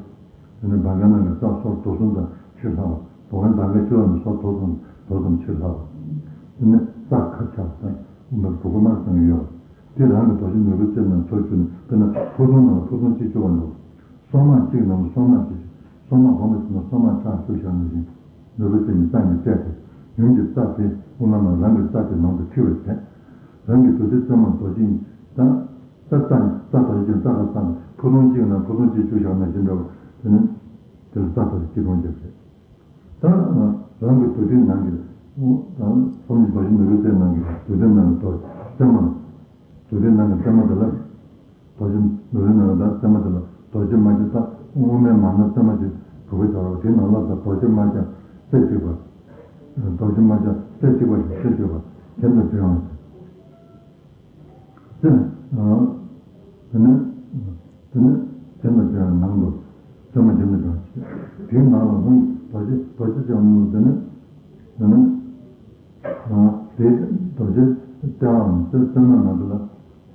དེ་ནས་བྷ་གའི་ནང་གི་རྩ་སོར་དྲུག་ཟུར་དང་ཕྱེད་ལྷག་པ། བྷ་གའི་བྷ་གའི་ཕྱེད་ལྷག་ནས་སོར་དྲུག་ཟུར་དྲུག་ཟུར་ཕྱེད་ལྷག་པ། དེ་ནས་རྩ་ཁ་ཆག་དང་དབུ་མའི་དྲུག་པ་མར་བཏང་ཡོད་པ། དེ་རང་གི་རྡོ་རྗེ་ནོར་བུ་རྩེ་ནང་ཚུར་བཅུག་ནས་དཔེར་ན་ཕུ་ཐུང་ནང་ལ་ཕུ་ཐུང་གཅིག་བཅུག་པ་འདུག་སོ་མ་གཅིག་ནང་ལ་སོ་མ་གཅིག་སོ་མ་སྒོམ་པ་བྱས་ན་སོ་མ་ཕྲག་བཅུ་བཞག་ནང་བཞིན། ནོར་བུ་རྩེ་ནི་རྩ་ནི་རྩེ་དེ། ཡུམ་གྱི་རྩ་དེ་དབུ་མ་མ་རང་གི་རྩ་དེ་ནང་དུ་ཁྲིད་པར་བྱེད། རང་གི་བདུད་རྩི་རྩེ་མོ་རྡོ་རྗེ་ཡིན་ད། རྩ་རྩ་རྩ་རྡོ་རྗེ་རྩ་ཁ་རྩ་ནི་ཕུ་ཐུང་གཅིག་ནང་ཕུ་ཐུང་གཅིག་བཅུག་བཞག་ནང་བཞིན་འདྲ་བ་དེ་ནི། དེ་ལ་རྩ་རྡོ་རྗེ་སྐྱིལ་ཀྲུང་བརྒྱབ་བྱེད། ད་རང་གི་བདུད་རྩི་ནང་གི། ད་སོ་མ་རྡོ་རྗེ་ནོར་བུ་རྩེ་ནང་གི་བདུད་རྩི་ནང་གི་རྡོ་རྩེ་མོ། བདུད་རྩི་ནང་གི་རྩེ་མོ་དེ་ལ། རྡོ་རྗེ་ནོར་བུའི་ནང་ལ་དང་རྩེ་མོ་དེ་ལ་རྡོ་རྗེ་དམར་ཁྱབ་དང་དབུ་མའི་མ་ཎི་རྩེ་མོ་དེ་བུ་ག་བྱ་རོགས་དེའི་ནང་ལ་དང་རྡོ་རྗེ་དམར་ཁྱབ་རྩེ་གཅིག་པ། རྡོ་རྗེ་དམར་ཁྱབ་རྩེ་གཅིག་པ་ཞིག་རྩེ་གཅིག་པ་གྱེན་དུ་བསྒྲེང་བ་ཞིག་རྩེ། དེ་ནས་དེ་ནས་གྱེན་དུ་བསྒྲེང་ནང་དུ་རྩེ་མོ་གྱེན་དུ་བསྒྲེང་ཞིག་དེའི་ནང་ལ་ཧཱུྃ་ཡིག་རྡོ་རྗེ་རྡོ་རྗེ་ལྕེ་བ་གཉིས་དེ་ནས་དེ་ནས། དེ་རྡོ་རྗེ་ལྟེ་བའམ་རྩེ་རྩེ་མོའི་ནང་དུ་ལ།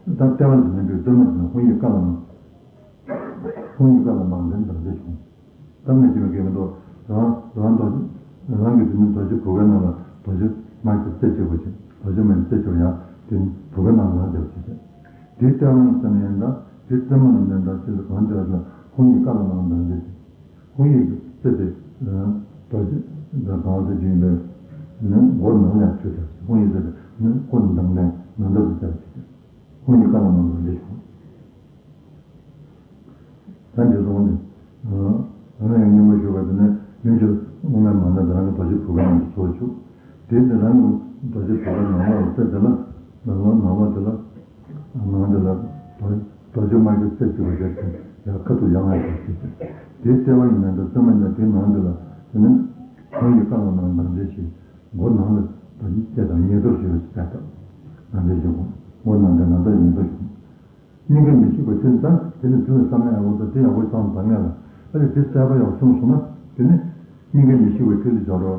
ད་ལྟེ་བ་ལ་ནི་བུའི་རྩེ་མོ་དེ་ནི་ཧཱུྃ་ཡིག་ཀ་ལ་མ། ཧཱུྃ་ཡིག་ཀ་ལ་མ་འདྲེན་དང་འདྲེ་བྱུང་། ད་མི་བྱེད་པའི་གེགས་མི་འདུག་རང་རང་རྡོ་རྗེ། རང་གི་དེ་ནི་རྡོ་རྗེ་བུ་གའི་ནང་ལ་རྡོ་རྗེ་དམར་གྱི་རྩེ་གཅིག་པ་ཞིག་རྡོ་རྗེ་དམར་གྱི་རྩེ་གཅིག་པ་ཡང་དེ་ནི་བུ་གའི་ནང་ལ་རང་རྒྱབ་ཅིག་བྱས། དེའི་ལྟེ་བ་ཡིན་ཙམ་ཡིན་ད་དེའི་རྩེ་མོ་ལ་ནི་འདྲ་ཞིག་ལ་གང་འདྲ་ཞིག་ལ་ཧཱུྃ་ཡིག་ཀ་ལ་མ་འདྲ་འདྲེ་བྱས། ཧཱུྃ་ཡིག་རྩེ་དེ། རྡོ་རྗེ་དང་གང་ཟེར་གྱི་ཡིན་པས། ནི་མགོ་ནང་ལ་ཚུད་ཅིང་ཧཱུྃ་ཡིག་རྩེ་དེ་ནི་མགོ་ནང་ལ་ནང་འདྲ་དུ་བྱ་བ་ཞིག་ཧཱུྃ་ཡིག་ཀ་ལ་མ་འདྲ་འདྲེ་བྱུང་། ད་འདི་སོང་ནས། རང་ཡང་སྙིང་པོ་ཞུ་བ་དེ་ནས་ཡུམ་གྱི་དབུ་མའི་མ་ཎི་དེ་རང་གི་རྡོ་རྗེ་བུ་གའི་ནང་དུ་ཚུར་བཅུག་དེ་ནི་རང་གི་རྡོ་རྗེ་བུ་གའི་ནང་ལོགས་ལ་རྩེ་དེ་ལ། ནང་ལོགས་ནང་ལོགས་དེ་ལ། ནང་དེ་ལ། རྡོ་རྗེ་དམར་གྱི་རྩེ་གཅིག་པ་ཞིག་ཡར་ཁ་ཐུག་ཡར་ལངས་ཤིག་ཅེས། དེའི་ལྟེ་བ་ཡིན་ན་འདྲ་རྩེ་མོ་ཡིན་ན་དེའི་ནང་དེ་ལ། དེ་ནི། ཧཱུྃ་ཡིག་ཀ་ལ་མ་འདྲ་འདྲེ་ཞིག་མགོ་ནང་ལ་རྡོ་རྗེ་ལྕེ་དང་ཉེ་ཐོག་ཞིག་ལ་ཅིག་བལྟ་སྟེ། ནང་འདྲེ་ཞིག་མགོ་ནང་དེ་ནང་དེ་ཉེ་ཐོག་ཞིག་སྙིང་གར་མི་ཤིགས་པ་ཐིག་ལེ་དང་དེ་ནི་དེ་ལ་བསམ་ཡག་འོ་ད་དེ་ཡག་པོ་བསམ་བཏང་ངེས་ལ། ཨ་ནི་དེ་གསལ་པོ་ཡག་པོ་བྱུང་སོང་ན་དེ་ནི། སྙིང་གར་མི་ཤིགས་པ་ཐིག་ལེ་སྦྱོར་རོ།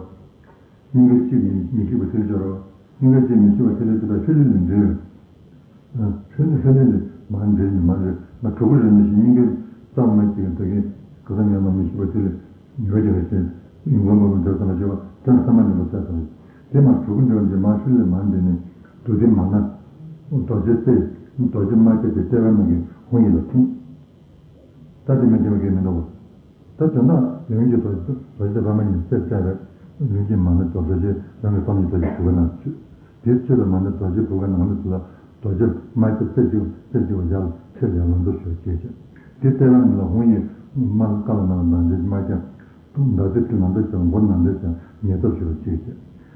སྙིང་གར་གཅིག་མི་མི་ཤིགས་པ་ཐིག་ལེ་སྦྱོར་རོ། སྙིང་གར་གཅིག་མི་ཤིགས་པ་ཐིག་ལེ་དེ་དག་ཧྲི་ལི་ལི་འདྲེ། ཧྲི་ལི་ཧྲི་ལི་ལི་མ་འདྲེ་ནི་མ་རེད་མ་གྲུ་གུ་རེ་ནི་ཞིག་སྙིང་གར་རྩ་མ་གཅིག་གི་འདུག་གི་ག་ས་ངན་པ་མི་ཤིགས་པ་ཐིག་ལེ་ཉི་བ་ཅིག་ལ་ཞིག་ཡུལ་ཀུན་པོ་མི་འདྲ་ཙམ་ལ་ཞིག་པ་དེ་ལ་ས་མ་ཉམས་པ་བཙལ་ཙམ་ཞིག་དེ་མ་གྲུ་གུ་འདྲེ་བ་འདི་མ་ཧྲི་ལི་མ་འདྲེ་ནི་བདུད་སྡེ་མ་ན། རྡོ་རྗེ་རྩེ་རྡོ་རྗེ་དམར་ཁྱབ་ཀྱི་ལྟེ་བའི་ནང་གི་ཧཱུྃ་ཡིག་ལ་ཐིམ། ད་དེ་མི་འདྲེ་བ་གི་མི་འདུག་གོ། ད་དོན་དག་ཡུམ་གྱི་རྡོ་རྗེ་རྡོ་རྗེ་ལྟེ་བ་མ་ཉིད་རྩེར་བཙལ་བས་ལུས་ཀྱི་མ་ཎི་རྡོ་རྗེ་རང་གི་སངས་རྒྱས་རྡོ་རྗེ་བུ་གའི་ནང་ཚུད། དེའི་ཚུལ་ལ་མ་ཎི་རྡོ་རྗེ་བུ་གའི་ནང་ལ་ཚུད་ལ་རྡོ་རྗེ་དམར་ཁྱབ་རྩེ་གཅིག་རྩེ་གཅིག་པ་ཡར་ལ་ཚུར་ཡར་ལངས་ཐབས་ཞུ་བ་བྱེད་ཅིང་། དེའི་ལྟེ་བའི་ནང་ལ་ཧཱུྃ་ཡིག་དམར་ཀ་ལ་མ་ལ་མ་འདྲེ་དམར་ཁྱབ་ཟླ་ཚེས་ཀྱི་ནང་དུ་ཀྱང་མགོ་ནང་དུ་ཀྱང་ཉེ་ཐོག་ཞུ་བ་བྱེད་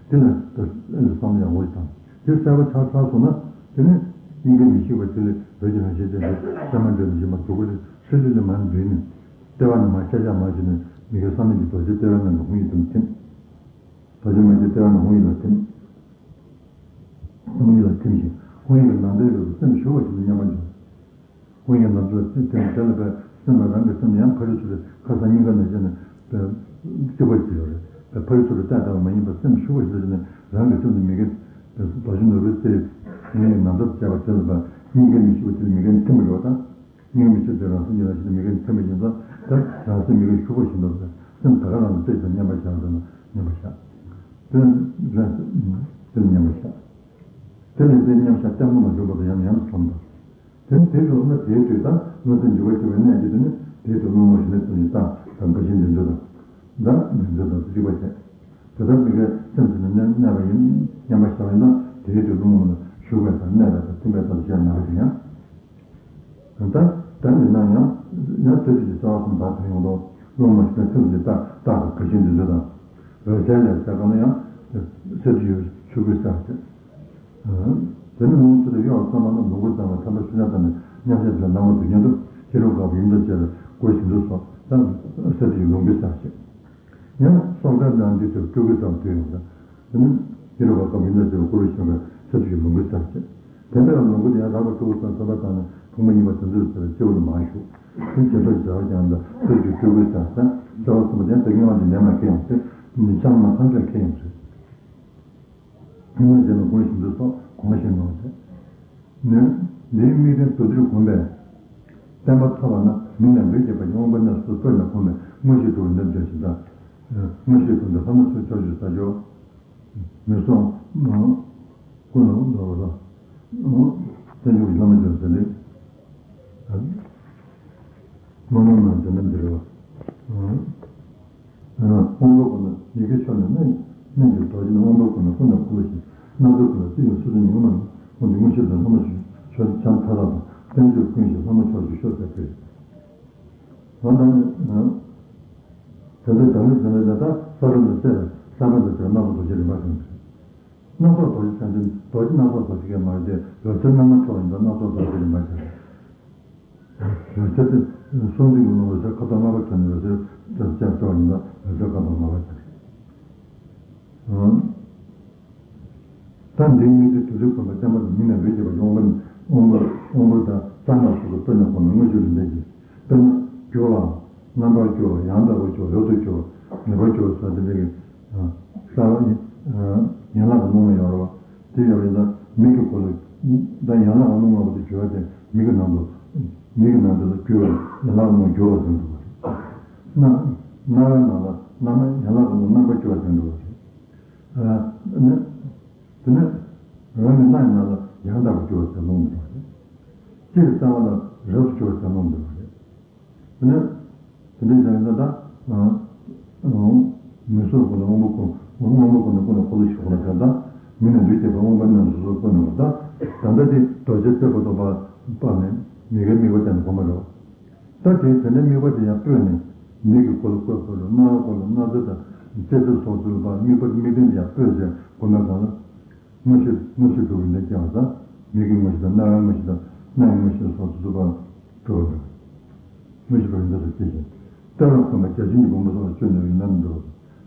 ཅིང་། དེ་ལ་ད་ཨེ་ལ་བསམ་ཡག་འོ་ཞིག་དང་། དེ་གསལ་པོ་ཆགས་ཚར་སོང་ན། དེ་ནི་སྙིང་གར་མི་ཤིགས་པ་ཐིག་ལེ་བོད་ཀྱི་རང་བཞིན་ཅན་དེ་ས་མ་འདྲེ་ནི་ཞིག་མ་གྲུ་གུ་ཧྲི་ལི་ལི་མ་འདུས་ནས། ལྟེ་བ་ནས་མར་ཤར་ཤར་མར་ཕྱིན་ནས་མི་དགེ་བསམ་ཡས་ཀྱི་རྡོ་རྗེ་ལྟེ་བའི་ནང་དུ་ཧཱུྃ་ཡིག་དུ་ཐིམ། རྡོ་རྗེ་མ་གི་ལྟེ་བ་ནས་ཧཱུྃ་ཡིག་ལ་ཐིམ། ཧཱུྃ་ཡིག་ལ་ཐིམ་ཞིང་ཧཱུྃ་ཡིག་གི་ནང་དོན་ལས་སུ་སེམས་ཞུགས་པ་ཞིག་ཏུ་མཉམ་པར་འབྱུང་། ཧཱུྃ་ཡིག་ནང་དོན་ལ་ཐིམ་དེ་ལ་བས་སེམས་ལ་རང་གི་སེམས་ཡང་ཕ་རོལ་ཕྱོགས་པའི་ཁ་སང་སྙིང་ག་ནས་བྱས་ནས་གཅིག་པ་ཅིག་ཡོད་རེད། ཕ་རོལ་ཕྱོགས་པའི་ལྟ་ལྟ་བ་མ་ཡིན་པར་སེམས་ཞུགས་པ་ཞིག་ཏུ་བྱས་ནས་རང་གི་སེམས་དེ་མི་དགེ་རྡོ་རྗེ་ནོར་བུའི་རྩེ་ནས་ནང་དོན་བྱས་པ་དེ་ལ་བས་སྙིང་ག་མི་ཤིགས་པ་དེ་ལ་མི་དགེ་ནས་ཐིམ་པ་ཡོད་དང་། སྙིང་མི་ཤིགས་པའི་རང་སེམས་ཀྱི་རང་བཞིན་དུ་མི་དགེ་ནས་ཐིམ་པ་ཡིན་ཙང་། ད་རང་སེམས་མི་དགེ་ཞུགས་པ་བཞིན་དུ་སེམས་ད་ག་རང་ལ་རྩེ་དང་མཉམ་པར་བཞག་ཟེར་ན་མཉམ་པར་བཞག་དེ་ལ་རང་སེམས་དེ་ལ་མཉམ་པར་བཞག་དེ་ལ་རྩེ་མཉམ་བཞག་ལྟད་མོ་ལ་འཇུག་པ་དང་ཡང་ཡང་སོང་དང་། དེ་ནི་དེ་ལ་ན་དེའི་དུས་དང་མངོན་སུམ་འཇུག་པ་བྱེད་པའི་གནས་ཀྱི་དུས་ནི་དེའི་དུས་སྔོན་མོ་ཞིག་ནས་ཙམ་ཞིག་བཏང་དང་དགའ་ཞེན་འདི་ཚོ་དང་། ད་འདི་ཚོ་དང་གཅིག་པ་བྱས། དེ་ལྟར་མི་དགེ་སེམས་ཀྱི་ནང་གནས་པ་ཡིན་མཉམ་པར་བཞག་པ་ཡིན་ན་དེའི་དུས་སྔོན་མོ་ལ་ཞུགས་པའི་དང་གནས་པའི་དང་ཐིམ་པའི་དང་ཞེས་མེད་པ་དེ་ཡང་། ད་ལྟ་ཡིན་ན་ཡང་ཡང་སེམས་ཀྱི་རྩ་བ་གསུམ་དག་ཐོན་ཡོང་དོ། སློང་མོ་ཞིག་ན་ཐུགས་ཀྱི་རྟགས་རྟགས་དང་དགའ་ཞེན་འདི་ཚོ་དང་། འོད་གསལ་ལས་གསལ་གང་ན་ཡང་སེམས་ཀྱི་ཆོས་སྐུའི་གསལ་བྱེད། དེ་ནི་ལོངས་སྤྱོད་དུ་གཡོ་བ་ཙམ་མ་ན་ལོངས་སྐུ་ཙམ་ལ་ཐར་པ་ཤུགས་ཀྱང་ཙམ་ནས་མཉམ་གཞག་དེ་ལ་སྣང་བ་སྡུག་བསྔལ་དུ་ཤེས་རབ་དཀར་པོ་ཡུམ་དང་བཅས་པའི་སྒོ་བཞི་མཛོད་སོགས་ལྟར་སེམས་ཀྱི་ལོངས་སྐུའི་གསལ་བྱེད། ཡང་སྲོག་ལྟར་ན་འདི་ཚོར་སྤྲུལ་སྐུའི་ས་ལ་འདུས་ཡོང་ལ། དེ་ནི་ཤེས་རབ་དཀར་པོ་ཡུམ་དང་བཅས་པའི་སྐུ་རུ་བྱོན་པའི་ཚེ་ཐུགས་ཀྱི་ལོངས་སྐུའི་གསལ་བྱེད། དེ་འདྲ་ལོངས་སྐུ་དེ་ཡང་རགས་པ་སྤྲུལ་སྐུ་ཙམ་ཐོབ་པ་དང་ནི་ཕུང་པོ་གཉིས་པ་དོན་ཚུལ་ཟེར་བའི་སྐྱེ་བོ་ལ་མར་ཞུགས། དེ་རྗེས་ཐོབ་བྱ་བ་ཀྱང་ལ་ཚེ་ཐུགས་ཀྱི་སྤྲུལ་སྐུའི་གསལ་བྱེད་རྩ་བ་གསུམ་པ་དེ་ཡང་བདག་གི་དབང་གིས་ལས་མ་སྐྱེས་ཡོང་སྟེ་མི་འཆམ་མ་ཐམས་ཅད་སྐྱེས་ཡོང་ཟེར། ཐུན་མོང་བྱས་ནས་གོང་བཞིན་དུ་སོགས་གོང་བཞིན་ནོ་ཞེས། ནི། འདིའི་དམིགས་རྟེན་མདོར་བསྡུས་བསྒོམས་པས། བསྟན་པ་ཐོབ་པ་ན་མི་རྣམས་ལུས་བསྐྱེད་པ་ཡི་དབང་པོ་རྣམས་སོ་སོར་སྤེལ་ནས་བསྒོམས་པས་དངོས་གཞི་གྲུབ་པ་འདི་འདོད་ཅིང་དང་། དངོས་གཞི་གྲུབ་པ་འདི་ལྷ་མོ་ཚོགས་ཕྱོགས་བཅུའི་ས་ཕྱོགས། མི་གསུམ། ཀུན་ལ་ལོ་བ་ལ། བསྟན་བཅོས་ཀྱི་ལྷ་མོ་ཚོགས་ཟེར་ཏེ། མ་ནོར་ན་འཇོན་ན་འདིར་བ། དབང་པོའི་སྒོ་ནས་ཡི་གེ་ཕྱོགས་ནས་སྨན། སྨན་གྱི་རྡོ་རྗེ་ནི་དབང་པོའི་སྒོ་ནས་ཀུན་ནས་འཁོར་ལོ་བཞི། སྣ་ཚོགས་ཀུན་ལ་བརྩེ་ཞིང་སོ་སོ་ཉིད་ངོ་མ་ནི། དབང་གི་དངོས་གཞི་དང་ལྷ་མོ་ཆོས་ཆོས་འཆང་མཐའ་དག་དང་། བསྟན་བཅོས་ཀུན་གཞི་ལྷ་མོ་ཕྱོགས་བཅུའི་ཤོག་ཟེར་ཏེ། ད་ལྟ་ནི། དེ་ཚོ་བདག་མེད་ཟེར་ནས་ད་ལྟ་ས་བོན་དང་བཅས་པའི་ས་བོན་དང་བཅས་པའི་སྣ་ཚོགས་རྡོ་རྗེ་རིམ་པ་བྱུང་ཟེར། སྣ་ཚོགས་རྡོ་རྗེ་ཆ་འདི་རྡོ་རྗེ་སྣ་ཚོགས་རྡོ་རྗེ་གས་མ་རེད་དེ་འོད་ཟེར་སྣ་མང་འཕྲོ་བ་ཡིན་ཙང་སྣ་ཚོགས་རྡོ་རྗེ་རིམ་པ་བྱས་རེད། འོད་ཟེར་དེ་གསུང་འདི་ངོ་མ་འོད་ཟེར་ཁ་དོག་ལྔ་པ་ཐོན་ནས་འོད་ཟེར་ཅན་འཕྲོ་བ་ཡིན་ཙང་འོད་ཟེར་ཁ་དོག་ལྔ་པ་བྱས་རེད། ད་འདིའི་དམིགས་རྟེན་མདོར་བསྡུས་བསྒོམས་པས་བསྟན་པ་ལ་མི་རྣམས་ལུས་བསྐྱེད་པ་ཡི་དབང་པོ་ནི་དབང་པོ་དབང་པོ་དང་རྩ་རྣམས་སོ་སོར་སྤེལ་ནས་བསྒོམས་པས་དངོས་གཞི་རུ་འདོད་ཅིང་། དཔེར་ན། འགྱུར་བ། རྣམ་པར་འགྱུར་བ། ཡང་དག་པར་འགྱུར་བ། ཡུལ་དུ་འགྱུར་བ། ངེས་པར་འགྱུར་བ་སོགས་དེ་འདྲ་གི། ས་ཡན་ལག་གི་སྣང་བ་ཡོད་རེད་བ། དེ་ཡོད་པ་ཡིན་ཙང་མིག་གི་སྒོ་ལ། ད་ཡན་ལག་གི་སྣང་བ་དེ་འགྱུར་བ་དེ་མིག་གི་ནང་དུ། མིག་གི་ནང་དུ་འགྱུར་བ། ཡན་ལག་གི་སྣང་བ་འགྱུར་བ་ཟེར་འདུག་བ་རེད། རྣ། རྣ་བའི་ནང་ལ་རྣམ། ཡན་ལག་གི་ནང་རྣམ་པར་འགྱུར་བ་ཟེར་འདུག་བ་རེད། ཨ། ནི། དེ་ནས། རང་གི་སྣ་ཡི་ནང་ལ་ཡང་དག་པར་འགྱུར་བ་ཟེར་ལུང་འདུག་བ་རེད། ལྕེ་ཡི་རྩ་བ་ལ་རབ་ཏུ་འགྱུར་བ་ཟེར་ལུང་འདུག་བ་རེད། དེ་ནས། དེ་འདྲའི་བྱས་ན་ད། ཨ། མིག་གསུམ་ཀུན་ལ་དབང་པོ་ཀུན། དབང་པོ་ཀུན་ནས་ཀུན་ནས་འཁོར་ལོ་བཞི་བསྒོམས་པ་དེ་ལྟར། མི་རྣམས་ལུས་བསྐྱེད་པ་དབང་པོ་རྣམས་སོ་སོར་སྤེལ་ནས་བསྒོམས་པ་དང་། ད་ལྟ་དེ་རྡོ་རྗེ་རྩེ་དགུ་སྟོང་པ་པ་ནས་མི་དགེ་དམིགས་པ་བསྟན་ནས་བསྒོམས་པ་རེད། ད་དེ་དེ་ནས་དམིགས་པ་དེ་ཡང་སྤོས་ནས་མིག་གི་སྒོ་ལ་སྤོས་པ་རེད། རྣ་བའི་སྒོ་ལ་སྣ་རྩེ་དང་ལྕེ་རྩེ་སོགས་ཚུལ་པ་དམིགས་པ་དམིགས་རྟེན་དེ་ཡང་སྤོས་ཟེར་བསྒོམས་པའི་སྒང་ལ། དངོས་གཞི་དངོས་གཞི་གྲུབ་པའི་ལས་ཀྱང་བ་དང་། མིག་གི་དངོས་གཞི་དང་རྣ་བའི་དངོས་གཞི་དང་སྣའི་དངོས་གཞི་སོགས་སུ་གྲུབ་པ་གྲུབ་པ་དང་། དངོས་གཞི་གྲུབ་པའི་འདོད་པ་སྐྱེ་ཞིང་། ལྟ་བ་བསྒོམས་པ་བརྒྱ་བྱིན་གྱི་ཕུང་པོ་སོགས་ལ་སྤྱོད་ནུས་པའི་ཡུལ་ལ་འདོད་པ་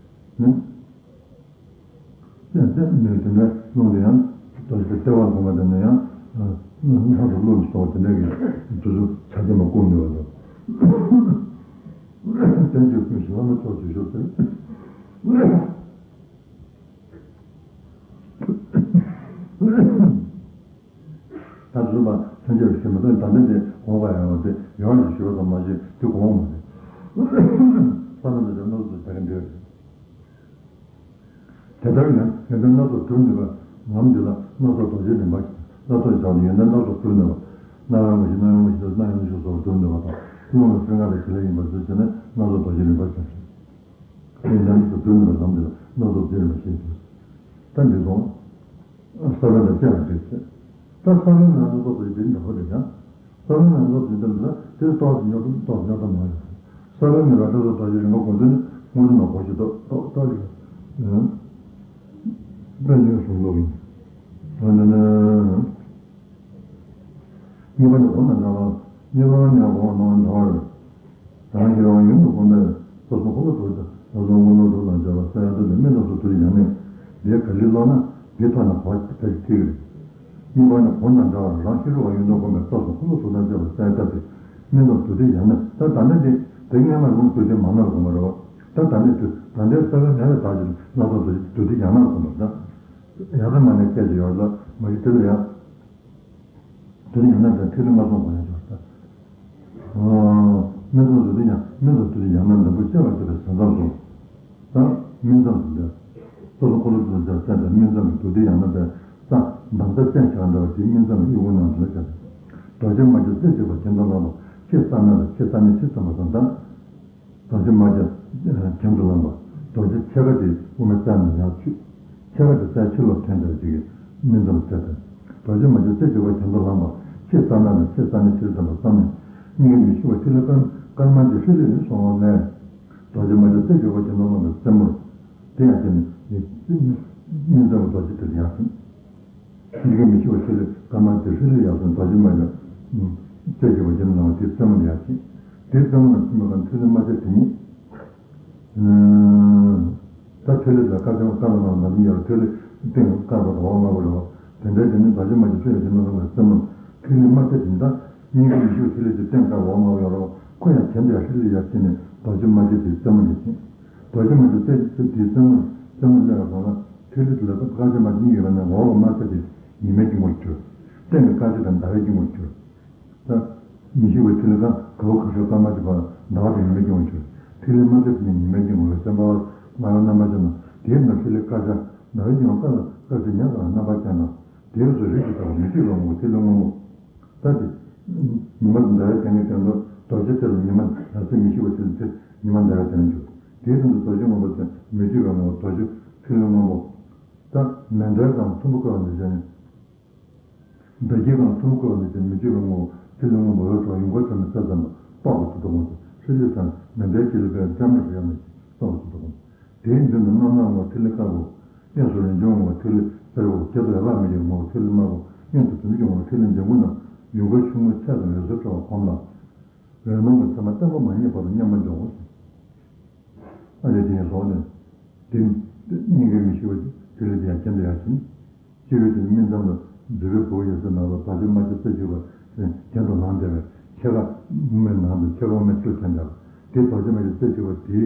དང་། ནི། ཅན་ཏེ་མེད་དེ་འདྲ་ལུང་དེ་ཡང་། ལྟ་བ་བསྒོམས་པ་དེ་ནས་ཡང་། ལྷ་དང་ཀླུ་ལ་སོགས་པ་དེ་འདྲ་གི་དུས་སུ་ཆ་རྐྱེན་པ་བསྐུར་ནུས་པ་དང་། བསྟན་བཅོས་ཀུན་གཞི་ལྷ་མོ་ཕྱོགས་བཅུའི་ཤོག་ཟེར། ད་གཟོད་པ་ཐོན་སྐྱེད་ཞེས་མི་འདུག་ད་ལྟ་དེ་དགོངས་པ་ཡང་བ་དེ་ཡོངས་སུ་ཞུ་བ་ཙམ་མ་ཟད་དེ་དགོངས་པ་མ་རེད། ས་ན་འདི་ལ་སྣ་ཚོགས་སུ་བྱ་གི་འདོད། དེ་ལྟར་ཡང་ཡོན་ཏན་སྣ་ཚོགས་སྒྲུབ་ནུས་པ་ལམ་འདི་ལ་སྣ་ཚོགས་རྡོ་རྗེ་རིམ་པ་ཞེས་སྣ་ཚོགས་བྱ་བ་ཡོན་ཏན་སྣ་ཚོགས་སྒྲུབ་ནུས་པ། རྣ་བའི་དངོས་གཞི་སྣ་ཡི་དངོས་གཞི་སྣ་ཡི་དངོས་གཞི་སོགས་སྒྲུབ་ནུས་པ་དང་ཀློང་ལ་སེམས་ཁམས་ལ་བྱེད་ལས་ཡིན་པར་བརྗོད་བྱས་ནས་སྣ་ཚོགས་རྡོ་རྗེ་རིམ་པ་ཞེས་བྱ། དེ་ཡང་སྒྲུབ་ནུས་པ་ལམ་འདི་ལ་སྣ་ཚོགས་རྡོ་རྗེ་རིམ་པ་ཞེས་བྱ། ད་འདི་སོང་། ས་བོན་དང་བཅས་པ་རེད་ཟེར། ད་ས་བོན་ནང་དུ་ཏོག་ཙམ་འདི་འདྲ་པོ་རེད་ཀྱང་། ས་བོན་ནང་དུ་འདི་འདྲ་ལ་དེ་ཏོག་ཙམ་ཉོ་ཐུབ་ཏོག་ཙམ་ཉོ་ཐུབ་མ་རེད། ས་བོན་ནི་ར་ཏོག་ཙམ་ཏོག་ཙམ་རིན་པ་གོང་ཚད་ནི་དངོས་གྲུབ་ནང་གོང་ཞིག་ཏོག་ཏོག་ཏོག་ཅིག་དཔེ་ནི་གསུང་ལུགས་ཡིན། གཉིས་པ་ནི་གོང་དང་འདྲ་བ། གཉིས་པ་ནི་གོང་དང་འདྲ་བར། རང་ཤེས་རབ་ཡུན་དུ་བསྒོམས་པས་རྩ་གསུམ་འཁོར་ལོ་དྲུག་དང་རང་གསུམ་འཁོར་ལོ་དྲུག་དང་བཅས་པ་གསལ་བཏབ་པའི་སྨན་ཙམ་དུ་དུས་ཡང་གནས་འདིའི་ག་ལེར་ཀློག་ན་འདིའི་ཐོག་ན་གོ་བ་ཕལ་ཆེར་ཐིག་རེད། གཉིས་པ་ནི་གོང་དང་འདྲ་བར་རང་ཤེས་རབ་ཡུན་དུ་བསྒོམས་པས་རྩ་གསུམ་འཁོར་ལོ་དྲུག་དང་བཅས་པ་གསལ་བཏབ་པའི་སྨན་ཙམ་དུ་དུས་ཡང་གནས། ད་ད་ནི་འདི་དེ་སྔ་མ་ལུང་དུས་དེ་མ་ནོར་དགོས་མ་རེད་བ། ད་ད་ནི་དུས་ད་ལྟའི་ས་བོན་མེད་པའི་བར་གྱི་སྣ་ཚོགས་དུས་དེ་ཡང་གནས་དགོས་མ་རེད། ད་ཡང་ན་མ་ནས་སྐད་ཅིག་ཡོད་ལ་མ་གི་དེ་ལ་ཡང་། དེ་ནི་ཡང་ན་དང་ཐིག་ལེ་ལྔ་སོང་གོ་ཡང་ཆོག་ས། སྨན་ཙམ་དུ་དེ་ཡང་སྨན་ཙམ་དུ་དེ་ཡང་ན་འདམ་བུ་བཅད་པ་བཅད་པའི་ཟན་ཙམ་སོང་། ད་སྨིན་མཚམས་སུ་འདོད། སོ་སོ་འཁོར་ལོ་དྲུག་ལ་སྦྱར་ཚད་དང་སྨིན་མཚམས་ཀྱི་དུ་དེ་ཡང་ན་པའི་རྩ་འདམ་རྩ་ཅན་ཆགས་འདྲ་བ་དེ་སྨིན་མཚམས་ཀྱི་དབུས་ཀུན་ནང་དུ་ལ་སྦྱར། རྡོ་རྗེ་རྨ་བྱ་རྩེ་གཅིག་པ་གྱེན་དུ་ལངས་པ་ཕྱི་རྩ་ནང་ལ་ཕྱི་རྩ་ནི་ཕྱི་ཙམ་པ་དང་ལྡན། རྡོ་རྗེ་རྨ་བྱ་གྱེན་དུ་ལངས་པ། རྡོ་རྗེ་ཕྱེད་ཀ་དེ་དབུ་མའི་རྩ་ནས་ཡར་ཆུད། ཕྱེད་ཀ་དེ་རྩའི་ཕྱི་ལོགས་ཐོན་པའི་རིགས་ཀྱི་སྨིན་མཚམས་རྩེ་དང་། རྡོ་རྗེ་རྨ་བྱ་རྩེ་གཅིག་པ་གྱེན་དུ་ལངས་པ་ཕྱི་རྩ་ནང་ནས་ཕྱི་རྩ་ནས་ཕྱི་ཙམ་པ་བསམ་ནས་གཉིད་མི་ཤིགས་པ་ཐིག་ལེ་དཀར་དཀར་དམར་གྱི་ཧྲི་ལི་ནི་སོང་བ་ལས། རྡོ་རྗེ་རྨ་བྱ་རྩེ་གཅིག་པ་གྱེན་དུ་ལངས་པའི་རྩེ་མོར། དེ་ཡང་དེ་ནི་སྨིན་མཚམས་རྡོ་རྗེ་དེར་ཡར་ཐོན། གཉིད་མི་ཤིགས་པ་ཐིག་ལེ་དཀར་དམར་གྱི་ཧྲི་ལི་ཡར་སོང་རྡོ་རྗེ་རྨ་བྱ་རྩེ་གཅིག་པ་གྱེན་དུ་ལངས་པ་དེའི་རྩེ་མོར་ཡར་ཐོན། དེའི་རྩེ་མོ་ལ་ཐིམ་པའི་ཁར་ཐིག་ལེ་དམར་ཆ་དེ་ཉིད། ད་ཐིག་ལེ་དང་དཀར་ཆ་དཀར་ལ་མར་མ་ནི་ཡར་ཐིག་ལེ་སྟེང་དཀར་པོ་དང་འོག་དམར་པོ་རེད་བ། དེ་འདྲའི་དེ་ནི་རྡོ་རྗེ་རྨ་བྱ་རྩེ་གཅིག་པ་གྱེན་དུ་ལངས་པའི་རྩེ་མོར་ཐིག་ལེ་དམར་ཆ་དེ་ད་གཉིད་མི་ཤིགས་པ་ཐིག་ལེ་དེ་སྟེང་དཀར་འོག་དམར་པོ་ཡོད་རེད་བ། ཁོ་ཡང་གྱེན་དུ་ཡར་ཧྲི་ལི་ཡར་ཕྱིན་ནས་རྡོ་རྗེ་རྨ་བྱ་དེའི་རྩེ་མོ་ལ་ཕྱིན། རྡོ་རྗེ་རྨ་བྱ་རྩེ་གཅིག་པ་དེའི་རྩེ་མོ་རྩེ་མོ་སླེབས་པའི་སྒང་ལ། ཐིག་ལེ་དེ་ལ་དཀར་ཆ་དམར་ཆ་གཉིས་ཡོད་པ་ནི། འོག་གི་དམར་ཆ་དེ་ཉི་མའི་དཀྱིལ་འཁོར་གྱུར། སྟེང་གི་དཀར་ཆ་དེ་ཟླ་བའི་དཀྱིལ་འཁོར་གྱུར། ད་མི་ཤིགས་པའི་ཐིག་ལེ་དཀར་དཀར་པོ་ཁ་ཤོར་དཀར་དམར་གྱི་བར་ཟླ་བ་དང་ཉི་མའི་དཀྱིལ་འཁོར་གྱུར། ཐིག་ལེ་དམར་ཆ་དེ་ནི་ཉི་མའི་དཀྱིལ་འཁོར་ལ་སེམས་དཔའ་བ་ལྔ་པའི་རྣམ་པ་ཅན་དང་། དེའི་ནང་ཐིག་ལེ་དཀར་ཆ་ཟླ་བའི་དཀྱིལ་འཁོར་དཀར་ལ་དཀར་ཆ་ཉ་ག་ལ་རྣམ་པ་ཅན་དང་། དེའི་སོ་རིགས་ཀྱི་ལྟ་བ་མི་བསྐྱོད་པའི་ངོ་བོ་ཐིག་ལེ་སྔོན་པོ། ད་དེ། ཉི་མ་དང་ཟླ་བའི་དེ་ནི་དོན་དུ་རྡོ་རྗེ་དེ་ལ་ཉི་མ་ཟླ་ཟེར། མི་ཤིགས་པ་དེ་ལ་དེ་ཉི་མ་ཟླ་བའི་དེ་ནི་འཇུག། དེའི་དོན་དུ་རྡོ་རྗེ་སྔོན་པོ་དེ་མི་བསྐྱོད་པའི་ངོ་བོ་རྡོ་རྗེ་ཐིག་ལེ་སྔོན་པོ། ད་མཎྜལ་དང་ཐུམ་པ་བཀོད་པ་འདི་བྱས་ནས། རྡོ་རྗེ་དང་ཐུམ་པ་བཀོད་པ་འདི་བྱས་ནས་མི་བསྐྱོད་པའི་ངོ་བོ་ཐིག་ལེ་སྔོན་པོ་འོད་འཕྲོ་ཡུངས་ཀར་འཕྲོ་ནས་ས་ཙམ་པ་པགས་ཀྱི་ཚུལ་དུ་ངོ་སོ། ཕྱི་ལུས་དང་མཎྜལ་གྱི་ལུས་པའི་སྐྱབས་གནས་སུ་ཡང་མི་པགས་ཀྱི་ཚུལ་དུ་ངོ་སོ། དེའི་མདུན་དུ་རྣམ་སྣང་ངོ་བོ་ཐིག་ལེ་དཀར་པོ། དབྱིངས་སུ་རིན་འབྱུང་ངོ་བོ་ཐིག་ལེ་སེར་པོ། གྱེས་སུ་འོད་དཔག་མེད་ཀྱི་ངོ་བོ་ཐིག་ལེ་དམར་པོ། དབྱིངས་སུ་དུ་མའི་ངོ་བོ་ཐིག་ལེ་ལྗང་གུ་རྣམས་ཡུངས་ཀར་ཆུང་ངུའི་ཚད་དང་འོད་ཟེར་འཕྲོ་བ་གོམས་ལ། འོད་སྣང་གི་མཚན་མ་བརྟན་པོ་མ་རྙེད་བར་དུ་མཉམ་པར་འཇོག་གོ། ཨ་ལས་དེ་ཡང་ལོག་ནས། དེ་སྙིང་གའི་མི་ཤིགས་པ་ཐིག་ལེ་དེ་ཡང་གྱེན་དུ་ཡར་ཕྱིན། སྤྱི་བོའི་དེ་ནི་སྨིན་མཚམས་ལ་མཛུབ་པའི་སྦུ་བ་ཡོད་ས་ནང་ལ་རྡོ་རྗེ་དམར་ཆ་རྩེ་གཅིག་པ་དེ་གྱེན་དུ་ལངས་བསྡད་པས། ཕྱེད་ཀ་དབུ་མའི་ནང་དུ་ཕྱེད་ཀ་དབུ་མའི་ཕྱི་ལ་ཐོན་བསྡད་པ། དེ་རྡོ་རྗེ་དམར་ཆ་རྩེ་གཅིག་པ་དེའི་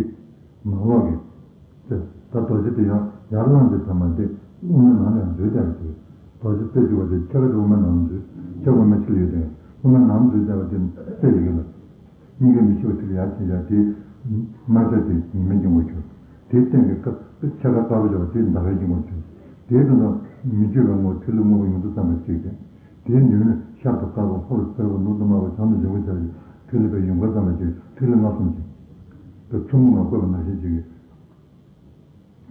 ནང་ལོགས་ཀྱི། ད་རྡོ་རྗེ་དེ་ཡང་ཡར་ལངས་ཏེ་ཐ་མ་དེ་དབུ་མའི་ནང་ལ་ཡང་འཛུལ་བསྡད་པ་དེ། རྡོ་རྗེ་རྩེ་གཅིག་པ་དེ་ཕྱེད་ཀ་དེ་དབུ་མའི་ནང་ལ་འཛུལ། ཕྱེད་ཀ་དབུ་མའི་ཕྱི་ལ་ཡོད་དེ། དབུ་མའི་ནང་ལ་འཛུལ་བསྡད་པ་དེ་རྩེ་ཡི་གེ་ལ། སྙིང་གའི་མི་ཤིགས་པ་ཐིག་ལེ་ཡར་ཕྱིན་བཞག། དེ་དམར་ཆ་དེ་ཉི་མའི་དཀྱིལ་འཁོར་གྱུར། དེའི་སྟེང་གི་དཀར་ཕྱེད་ཀ་དཀར་པོ་བཞག་པ་དེ་ཟླ་བའི་དཀྱིལ་འཁོར་གྱུར། དེའི་སྟེང་དུ་མི་བསྐྱོད་པའི་ངོ་བོ་ཐིག་ལེ་སྔོན་པོ་ཡུངས་ཀར་བརྩམས་པ་གཅིག་སྟེ། དེའི་མདུན་ནས་ཤར་དུ་དཀར་པོ། ལྷོ་རུ་སེར་པོ། ནུབ་ཏུ་དམར་པོ། བྱང་དུ་ལྗང་གུ་བྱ་བའི་ཐིག་ལེ་པའི་ཡུངས་ཀར་བརྩམས་པ་གཅིག། ཐིག་ལེ་ལྔ་ཟུང་གཅིག། དེ་ཚོམ་བུ་ནང་བཀོད་པ་ནང་བཞིན་གཅིག་གིས།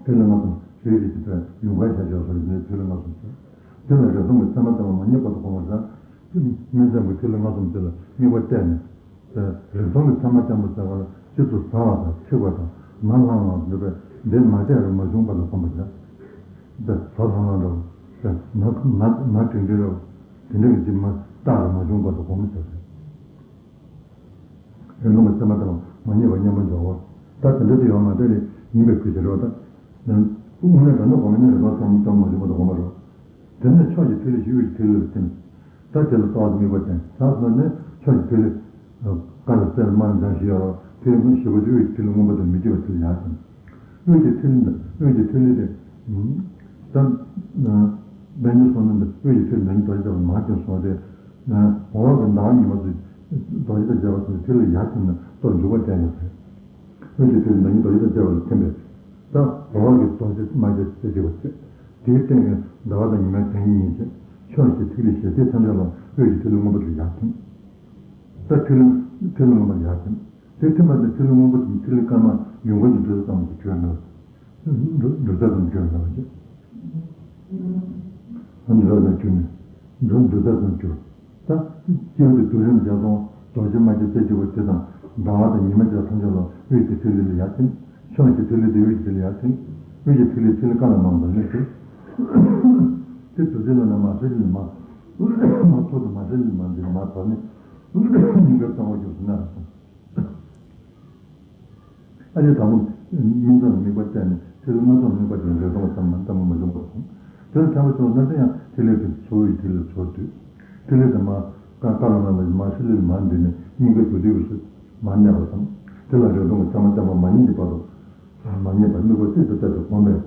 ཐིག་ལེ་ལྔ་ཟུང་རེ་རེ་བཞིན་དུ་ཡུངས་ཀར་བྱས་བཞག་སོ། དེ་ནས་ཐིག་ལེ་ལྔ་ཟུང་ཟེར། དེ་ལ་རེ་ཟུང་གི་མཚན་མ་བརྟན་པོ་མ་རྙེད་བར་དུ་གོམས་པར་བྱ། སྨིན་མཚམས་ཀྱི་ཐིག་ལེ་ལྔ་ཟུང་དེ་ལ་དམིགས་པ་གཏད་ནས། རེ་ཟུང་གི་མཚན་མ་བརྟན་པོ་ཟེར་བ་ལ་སྤྱི་དུ་ཟ་བ་དང་འཐིབས་པ་དང་ནང་ལྷང་ལྷང་དུ་འདུག་པས། འདི་མ་གཏད་རུང་མ་བྱུང་བར་དུ་གོམས་པར་བྱ། འདི་ཟ་ལྷང་ལྷང་འདྲ་བོ། ན་ན་ན་དྲན་དྲན་འདྲ་བོ། དེ་འདྲ་གི་ཅིག་མ་བརྟགས་རུང་མ་བྱུང་བར་དུ་གོམས་པར་བྱ་ཟེར། རེ་ཟུང་གི་མཚན་མ་བརྟན་པོ་མ་རྙེད་པར་མཉམ་པར་འཇོག་གོ། ད་དེ་འདྲ་དེ་ཡོད་མ་རེད། ཡིན་པའི་ཁུལ་བྱེད་རོགས། ད་དབུ་མའི་དོན་དུ་གོམས་པ་ནི་རེ་དོགས་ཙམ་ཙམ་མ་བྱུང་བར་དུ་གོམས་པ་རེད། དེ་ནས་ཕྱོགས་ཀྱི་ཐིག་ལེ་བཞི་དབུས་ཀྱི་ཐིག་ལེ་ལ་ཐིམ། ད་དེ་ལ་ལྟོས་ནས་དམིགས་པ་བསྟན། ད་དེ་ནས་ཕྱོགས་ཀྱི་ཐིག་ལེ། དཀར་ལ་སེར་དམར་ལྗང་བཞི་ཡོད་རེད། ཐིག་ལེ་བཞི་པོ་དེ་དབུས་ཀྱི་ཐིག་ལེ་སྔོན་པོ་དང་མི་བསྐྱོད་པའི་ཐིག་ལེ་ཡར་ཐིམ། དབུས་ཀྱི་ཐིག་ལེ་འདི་དབུས་ཀྱི་ཐིག་ལེ་དེ། ད་པཎ་ཆེན་བསོད་ནམས་ཀྱིས་དབུས་ཀྱི་ཐིག་ལེ་མདའ་གཉིས་རྡོ་རྗེ་ལྟ་བུ་མར་ཐིམ་གསུངས་ཏེ། འོག་གི་ཟླ་བ་ཉི་མ་ཚོས་རྡོ་རྗེ་དང་བཅས་པ་ཚོས་ཐིག་ལེ་ཡར་ཐིམ་ནས་ལྟོ་འཇུག་པ་བསྟན་ཡོད་པ་རེད། དབུས་ཀྱི་ཐིག་ལེ་མདའ་གཉིས་རྡོ་རྗེ་དང་བཅས་པ་ལ་ཐིམ་པས། ད་འོག་གི་རྡོ་རྗེ་དམར་ཆ་རྩེ་གཅིག་པ་ཚོས། དེའི་སྟེང་གི་ཟླ་བ་དང་ཉི་མའི་གདན་གཉིས་བྱས། ཕྱོགས་ཀྱི་ཐིག་ལེ་ཞལ་ཐིག་ཐམས་ཅད་ལ་དབུས་ཀྱི་ཐིག་ལེ་སྔོན་པོ་དེ་ཡར་ཐིམ། ད་ཐིག་ལེ་ཐིག་ལེ་སྔོན་པོ་ཡར་ཐིམ། དེ་ཐིམ་པ་དེ་ཐིག་ལེ་སྔོན་པོ་དེ་ཐིག་ལེ་དཀར་དམར་ཡུངས་ཀར་གྱི་འབྲུ་ཚོགས་ཙམ་གྱིས་གྲོལ་མེད་པ། འབྲུ་འབྲུ་ཚོགས་ཙམ་གྱིས་གྲོལ་མེད་པ་བྱས། འབྲུ་ཚོགས་ཙམ་གྱིས་གྲོལ་མེད། འབྲུ་འབྲུ་ཚོགས་ཙམ་གྱིས་གྲོལ། ད་སྤྱི་བོ་དེ་སྡུག་རིམ་བརྒྱད་སྟོང་རྡོ་རྗེ་དམར་ཆ་རྩེ་གཅིག་པ་དེ་དང་ཟླ་བ་དང་ཉི་མ་བཅས་ཐམས་ཅད་ལ་དབུས་ཀྱི་ཐིག་ལེ་ལ་ཡར་ཐིམ། ཕྱོགས་ཀྱི་ཐིག་ལེ་དེ་དབུས་ཀྱི་ཐིག་ལེ་ཡར་ཐིམ། དབུས་ཀྱི་ཐིག་ལེ་ཐིག་ལེ་དཀར་ལ་མང་བ་དང་ནི་ཟེར། དེ་དུས་ཚོད་ལ་ན་མ་ཧྲི་ལི་མ། མ་ཐོ་དུ་མ་ཧྲི་ལི་མ་འདི་མ་དོར་ནས་སྙིང་གར་གཙང་བོ་རྒྱུགས་སུ་ན་རེ་སོང་། ཨ་ནི་དང་པོ་སྨིན་མཚམས་དམིགས་པ་གཏད་ནས་ཐིག་ལེ་ལྔ་ཚོགས་དམིགས་པ་དེ་རེ་སྟོང་ཙམ་མ་ལྟ་བུ་མ་བྱུང་བར་སོང་། དེ་ལ་ཐེངས་པ་བྱུང་ན་དེ་ཡང་ཐིག་ལེ་དེ་ཚོར་བའི་ཐིག་ལེ་ཚོར་དུས། ཐིག་ལེ་དེ་མ་ཀ་ཀ་ལ་ན་ལ་མ་ཧྲི་ལི་མ་འདི་ནས་སྙིང་གར་རྒྱུག་དུས་སུ་མ་གནས་པ་དང་། དེ་ལ་རེ་སྟོང་གི་མཚན་མ་བརྟན་པ་མ་རྙེད་ཀྱི་བར་དུ། མ་རྙེད་པར་དམིགས་པ་གཅིག་ཏུ་གཏད་དེ་གོམས་པས།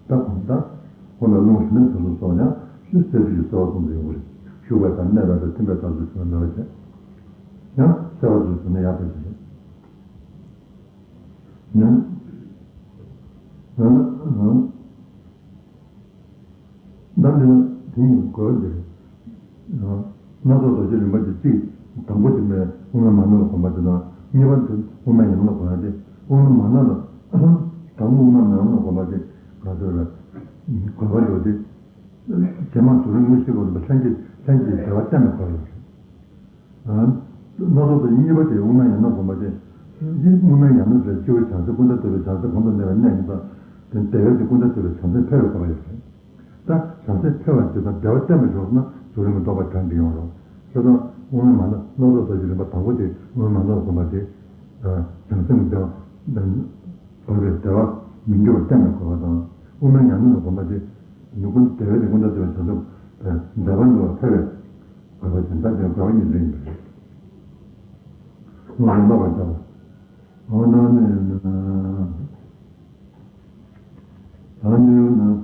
ད་གོམས་ད། གོམས་པའི་རླུང་ཞུགས་ནས་དུས་སུ་སོགས་ཡང་ཤུགས་གསལ་བྱེད་ཀྱི་གསལ་བ་གསུམ་དུ་ཡོང་གི་རེད། ཞུགས་པ་དང་གནས་པ་དང་ཐིམ་པའི་དག་ཚུལ་ཞུགས་ནས་འདྲ་བ་བྱས། ཡང་གསལ་བ་ཚུལ་ཞུགས་ནས་ཡག་པར་བྱེད། ཡང་། ཡང་ན། ད་འདི་ལ་དེ་ཉིད་དགོས་པ་འདིར། སྣ་ཚོགས་རྡོ་རྗེ་རིམ་པ་འདི་གཅིག་དང་པོ་དེ་མའི་དབུ་མའི་མ་ནོར་ལ་གོམས་པ་དེ་དང་། གཉིས་པ་དེ་དབུ་མའི་ཉམས་ལེན་ལ་གོམས་པ་དེ། དབུ་མའི་མ་ནོར་ལ། དང་པོ་དབུ་མའི་མ་ནོར་ལ་གོམས་པ་དེ་ག་ཚོད་རེད། དགོས་པ་འདྲ་བོ་དེ། རྗེས་མ་རྫོགས་རིམ་དངོས་གཞི་སྐབས་སུ་ལྷན་སྐྱེས་ལྷན་སྐྱེས་འབྲེལ་བ་གཏན་ནས་དགོས་པ་ཡོད་རེད། སྣ་ཚོགས་དང་གཉིས་པ་དེ་དབུ་མའི་ཡན་ལག་སྒོམ་པ་སྟེ། དབུ་མའི་ཡན་ལག་དེ་སྤྱི་བོ་བྱང་སེམས་ཀུན་ཏུ་བརྟགས་པའི་བྱང་སེམས་གོང་དུ་གནས་པའི་གནས་ཡིན་ཙང་། དེ་བདེ་བའི་དེ་ཀུན་ཏུ་བརྟགས་པའི་བྱང་སེམས་འཕེལ་བའི་དགོས་པ་ཡོད་རེད། ད་བྱང་སེམས་འཕེལ་བ་དེ་དང་བདེ་བ་བརྟན་པོ་ཡོང་ན་རྫོགས་རིམ་གྱི་རྟོགས་པ་དྲན་གྱི་ཡོང་རོགས། བྱས་ཙང་དབུ་མའི་མ་ནོར་སྣ་ཚོགས་རྡོ་རྗེ་རིམ་པ་དང་པོ་དེ་དབུ་མའི་མ་ནོར་སྒོམ་པ་སྟེ། བྱང་སེམས་བདེ་བ། བར་པའི་བདེ་བ་མི་འགྱུར་བར་བརྟན་པའི་དགོས་པ་དང་། དབུ་མའི་ཉམས་ལེན་གྱི་སྒོམ་པ་སྟེ། ནི་ཀུན་བདེ་བའི་དེ་ཀུན་ཏུ་བརྟགས་པའི་བྱང་སེམས་བདེ་བ་འགྱུར་བ་འཕེལ་བའི། དགོས་པ་ཅན་ད་དེ་དགོས་པ་ཉིད་ལྡན་ཡིན་པ་རེད། ང་རང་ལོག་པར་བྱ་བ། འོ་ན་ནི། ད་ནི་ཡང་ན།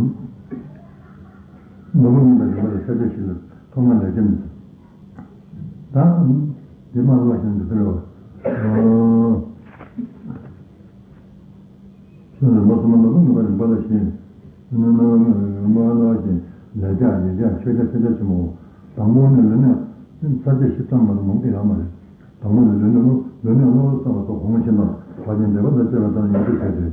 ནོར་བུ་མངོན་པར་རིག་པ་ལ་ས་བཅད་བཞི་ལ་ཐོག་མར་ལས་རྒྱ་མི་འདུག་ད་འདི་མ་ཀློག་བཞིན་དུ་ཕེབས་རོགས། ཤེས་རབ་ལོ་གསུམ་པ་ནོར་བུ་མངོན་པར་རིག་པ་ལ་བཞི། ནོར་བུ་མངོན་པར་རིག་པ་ལ་བཞི། ལས་རྒྱ་ཡིད་རྒྱ་ཆོས་རྒྱ་ཕྱི་རྒྱ་ཆེན་པོ། དང་པོ་ནི་ལུས་ནས་ས་བཅད་བཞི་ཙམ་མ་གཏོགས་མང་པོ་ཡོད་མ་རེད། དང་པོ་ནི་ལུས་ནས་ལུས་ནས་སློབ་པ་བསགས་པ་སོགས་གོང་བཞིན་དང་བར་གྱི་འབྲེལ་པ་དང་བཅས་པ་ལྟར་ཉམས་སུ་བྱས་ཏེ།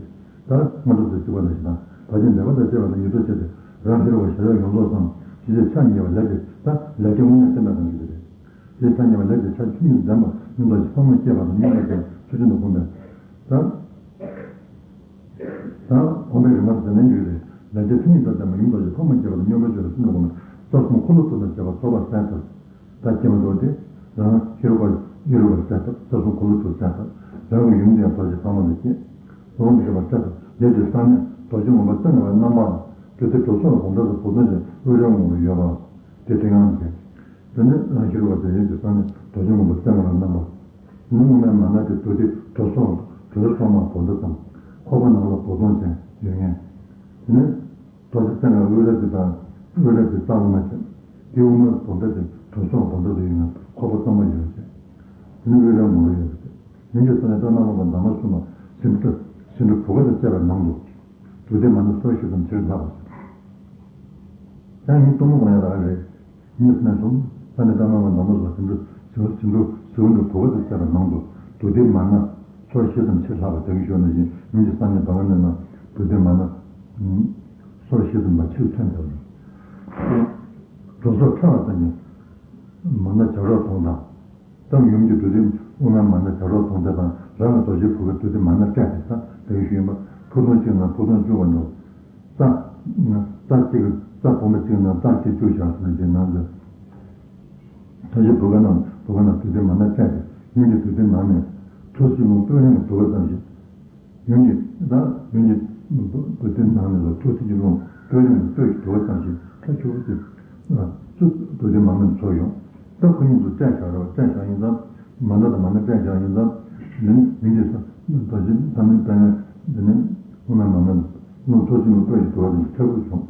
ད་སྔ་དྲོ་དང་གཅིག་པ་ལ་ཞིག་དང་བར་གྱི་འབྲེལ་པ་དང་བཅས་པ་ལ་ཉམས་སུ་བྱས་ཏེ། རང་ཤེས་རབ་ཀྱི་བྱ་བྱེད་ཡོངས་རྫོགས་སམ་ཇི་སྲིད་ཆ་གཉིས་པ་ལས་ཀྱི་ད་ལས་ཀྱི་དངོས་གནས་བསྟན་པ་དང་གཅིག་རེད། དེ་ཆ་གཉིས་པ་ལས་ཀྱི་ཆ་ཆོས་ཉིད་ལྡན་པ་མངོན་རྟོགས་ཀྱི་ཕ་མ་སྐྱེས་པ་དང་མངོན་པར་བྱས་ཆོས་ཅན་དུ་བསྒོམས་པས། ད་ད་གོམས་པའི་རིམ་པར་ཟེར་ན་འགྲིག་རེད། ལས་ཀྱི་ཆོས་ཉིད་ལྡན་པ་མངོན་རྟོགས་ཀྱི་ཕ་མ་སྐྱེས་པ་དང་མངོན་པར་བྱས་ཆོས་ཅན་དུ་བསྒོམས་པས། རྩ་གསུམ་འཁོར་ལོ་བསྐོར་དང་བཅས་པ་ཚོགས་པ་གསལ་བཏབ། ད་སྐྱེས་མ་གཏོགས་ཏེ། རང་ཤེས་རབ་ཀྱི་ཡུལ་རུ་བ་གསལ་བཏབ། རྩ་གསུམ་འཁོར་ལོ་དྲུག་གསལ་བཏབ། རང་གི་ཡུལ་འདི་ཡང་རྡོ་རྗེ་ཕག་མོ་ལ་སྐྱེས། སོ་སོ་མི་ཤེས་པ་གསལ་བཏབ། ལས་ཀྱི་ས་གནས་རྡོ་རྗེ་ངོ་མ་ཙམ་ཡང་བའི་རྣམ་པ། རྡོ་རྗེ་གྲོ་སོགས་ལ་གོ་འདྲ་དང་བོགས་འདོན་ཅན་དབུས་རལ་ངོ་བོར་ཡོད་པ། དེ་དེ་གང་ཡིན། དེ་ནི་རང་ཤེས་རིག་པ་དེ་ཡིན་གྱི་ས་ནི་རྡོ་རྗེ་སྔོན་པོ་སྟེང་ལ་བསྣམས་པ། དེ་ནི་དབུ་མའི་མ་ན་དེ་རྡོ་རྗེ་གྲོ་སོགས་གྲོ་སོགས་མ་བོགས་འདོན་དང་། ཁོག་པ་ནང་ལ་བོགས་འདོན་ཅན་ཡོད་ངེས། དེ་ནི་རྡོ་རྗེ་སྟེང་ལ་དབུས་རལ་དེ་དང་དབུས་རལ་དེ་རྩ་དབུ་མ་ཅན། དེ་དབུ་མ་བོགས་འདོན་ཅན་གྲོ་སོགས་བོགས་འདོན་དེ་ཡོད་ངེས། ཁོག་པ་སྟོང་པ་ཡོད་ཅན། དེ་ནི་དབུས་རལ་ངོ་བོར་ཡོད་པ་སྟེ། ཡུམ་གྱི་ས་ནི་རྟ་ནག་པོ་དང་འདབ་མ་གསུམ་པ་ཟེའུ་འབྲུ་ཟེའུ་འབྲུ་བུ་ག་དང་བཅས་པའི་ནང་དུ། རྡོ་རྗེ་མ་ན་སོར་བཞི་དང་ཕྱེད་ལྷག་པ་ཟེར། ཡང་ཉིད་གཏུམ་མོ་གང་ཡང་རག་རེད། ཉིད་སྨན་གསུམ། ས་ནི་རྟ་ནག་པོ་འདབ་མ་གསུམ་ཟེའུ་འབྲུ་ཟེའུ་འབྲུ་ཟེའུ་འབྲུ་བུ་ག་དང་བཅས་པའི་ནང་དུ་རྡོ་རྗེ་མ་ན་སོར་བཞི་དང་ཕྱེད་ལྷག་པ་དེ་གི་ཞོར་ན་བཞིན་ཡུམ་གྱི་ས་ནི་བ་ག་ནི་ན་རྡོ་རྗེ་མ་ན་སོར་བཞི་དང་ཕྱེད་ཐོན་ཐལ། གྲོ་སོགས་ཕྲ་བ་ཙམ་གྱིས་མ་ན་བྱ་རོག་དོང་དང་། ད་ཡུམ་གྱི་རྡོ་རྗེ་དབུ་མའི་མ་ན་བྱ་རོག་དོང་དེ་དང་རང་གི་རྡོ་རྗེ་བུ་ག་རྡོ་རྗེ་མ་ན་སྤྲད་དེ་ད་དེ་གི་ཞུ་ཡིན་པ། ཕུ་དོང་གཅིག་ན་ཕུ་དོང་བཅུ་བ་འགྲོ། རྩ་རྩ་གཅིག་རྩ་བུམ་པ་གཅིག་ན་རྩ་གཅིག་བཅུ་བཞག་ཟིན་ན་ཅིག་ནང་དུ། རྡོ་རྗེ་བུ་ག་ན་བུ་ག་ན་རྡོ་རྗེ་མ་ན་སྤྲད་དེ་ཡུམ་གྱི་རྡོ་རྗེ་ནང་ནས་ཐུར་གཅིག་རླུང་སྤོས་རིང་གི་དུ་བ་ཙམ་ཞིག་ཡུམ་གྱི་ད་ཡུམ་གྱི་རྡོ་རྗེ་ནང་ནས་ལ་ཐུགས་སྲས་ཀྱི་རླུང་སྤོས་རིང་སྤོས་ཀྱི་དུ་བ་ཙམ་ཞིག་ཁ་ཆུ་བོ་དེ་ཚུར་རྡོ་རྗེ་མ་ན་ཚུར་ཡོང་། ད་ཁོ་གཉིས་སུ་སྤྲད་བཞག་རོགས། སྤྲད་བཞག་ཡིན་ཙང་མ་ན་དང་མ་ན་སྤྲད་བཞག་ཡིན་ཙང་འདི་ནི་ཡུམ་གྱི་ས་རྡོ་རྗེ་ས་ནི་སྤེལ་ནས་འདི་ནི་དབུ་མའི་མ་ན་རླུང་ཐུགས་སྲས་རླུང་སྤོས་ཀྱི་དུ་བ་དེ་ཁྲ་བོ་བྱུང་།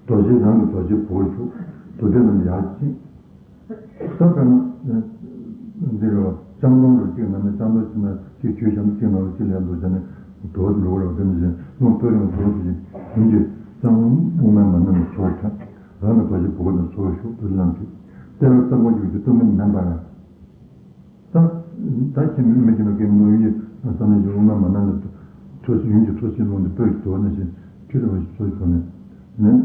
རྡོ་རྗེ་རང་གི་རྡོ་རྗེ་བུ་ག་བྱུང་། རྡོ་རྗེ་རྣམས་ཡར་ཕྱིན། ད་ལྟ་ན་འདི་རེད་བ། ལྕང་སྡོང་རུ་གཅིག་ནང་ནས་ལྕང་སྡོང་གཅིག་ནང་གཅིག་ཆུའི་ཞབས་ཀྱི་ནང་རུ་གཅིག་ལས་འདུག་ཟེར་ནས་དུ་བ་འགྲོ་གི་རེད་བ། དེ་ནི་རླུང་སྤོས་རིང་དུ་བ་དེ་བཞིན་ཡུམ་གྱི་ལྕང་སྡོང་དབུ་མའི་མ་ན་ནས་ཚུར་ཐོན། རང་གི་རྡོ་རྗེ་བུ་ག་ནས་ཚུར་ཞུགས་རྡོ་རྗེ་རྣམས་ཀྱི་ལྟེ་བ་ལྟ་སྒོ་ཡུག་གི་སྟོད་སྨད་མེད་པར། ད་ད་ཁྱེད་མི་མི་ཁྱེད་མི་ཁྱེད་མི་ཡུམ་གྱི་ས་ནས་ཡུམ་དབུ་མའི་མ་ན་ནས་ཐུགས་ཡུམ་གྱི་ཐུགས་སྲས་རླུང་དེ་སྤོས་ཀྱི་དུ་བ་ནས་བཞིན་ཁྱོད་རང་ཚུར་ཞུགས་ནས་ནས།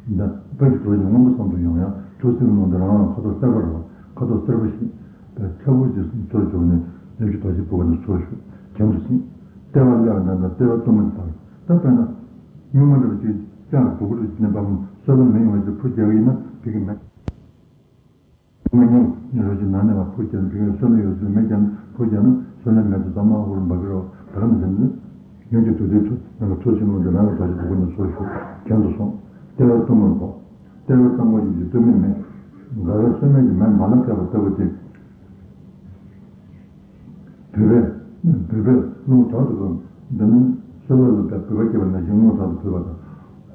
ད་དཔལ་གྱི་རྡོ་རྗེ་སྔོན་པོ་བསམ་དུ་ཡང་ཡང་ཐུགས་སྲས་རླུང་དེ་རང་རང་ཁ་དོག་སེར་པོ་རེད་བ། ཁ་དོག་སེར་པོ་ཞིག་པའི་ཁྲ་བོ་ཞིག་ཚུར་བྱུང་ནས་ཡུམ་གྱི་རྡོ་རྗེ་བུ་ག་ནས་ཚུར་ཞུགས་གྱེན་དུ་ཕྱིན། ལྟེ་བ་ལ་ཡང་ད་ལྟེ་བ་གཏུམ་མོ་ལྟར་ད་དཔེར་ན་སྨྱུག་མ་འདྲ་བ་ཅིག་ལྕགས་ཀྱི་སྦུ་གུ་རུ་ནས་བབས་སོལ་བ་མེ་ཡོང་བ་ཅིག་འཕུར་རྒྱག་གི་ཡིན་ན་ཕི་གི་མེད། མི་ཉུང་ཉུང་རོ་ཅིག་ནང་ནས་མ་འཕུར་རྒྱག་ན་ཕི་གི་སོལ་བ་ཡོད་ཚུལ་མེ་རྒྱག་ན་འཕུར་རྒྱག་ན་སོལ་བ་མེ་དུ་ཙམ་མ་འུར་འབབ་གི་རོ། ད་ག་ནས་ཟེར་ན་ཡུམ་གྱི་རྡོ་རྗེ་ཐུགས་ནང་གི་ཐུགས་སྲས་རླུང་དེ་རང་གི་རྡོ་རྗེ་བུ་ག་ནས་ཚུར་ཞུགས་གྱེན་དུ་སོང་། ལྟེ་བ་གཏུམ་མོར་འགོ། ལྟེ་བ་གཏུམ་མོ་ཡུག་གི་སྟོད་སྨད་མེད། དགའ་བའི་སོལ་མེ་གི་མེ་མ་ལ་བཀལ་བ་ལྟ་བུ་སྟེ། བུས་པས་བུས་པས་རླུང་དྲག་ཏུ་བབས། འདི་ནི་སོལ་བ་ལ་བུས་པ་བསྐྱེད་པ་ནང་བཞིན་རླུང་དྲག་ཏུ་བུས་པ་དང་།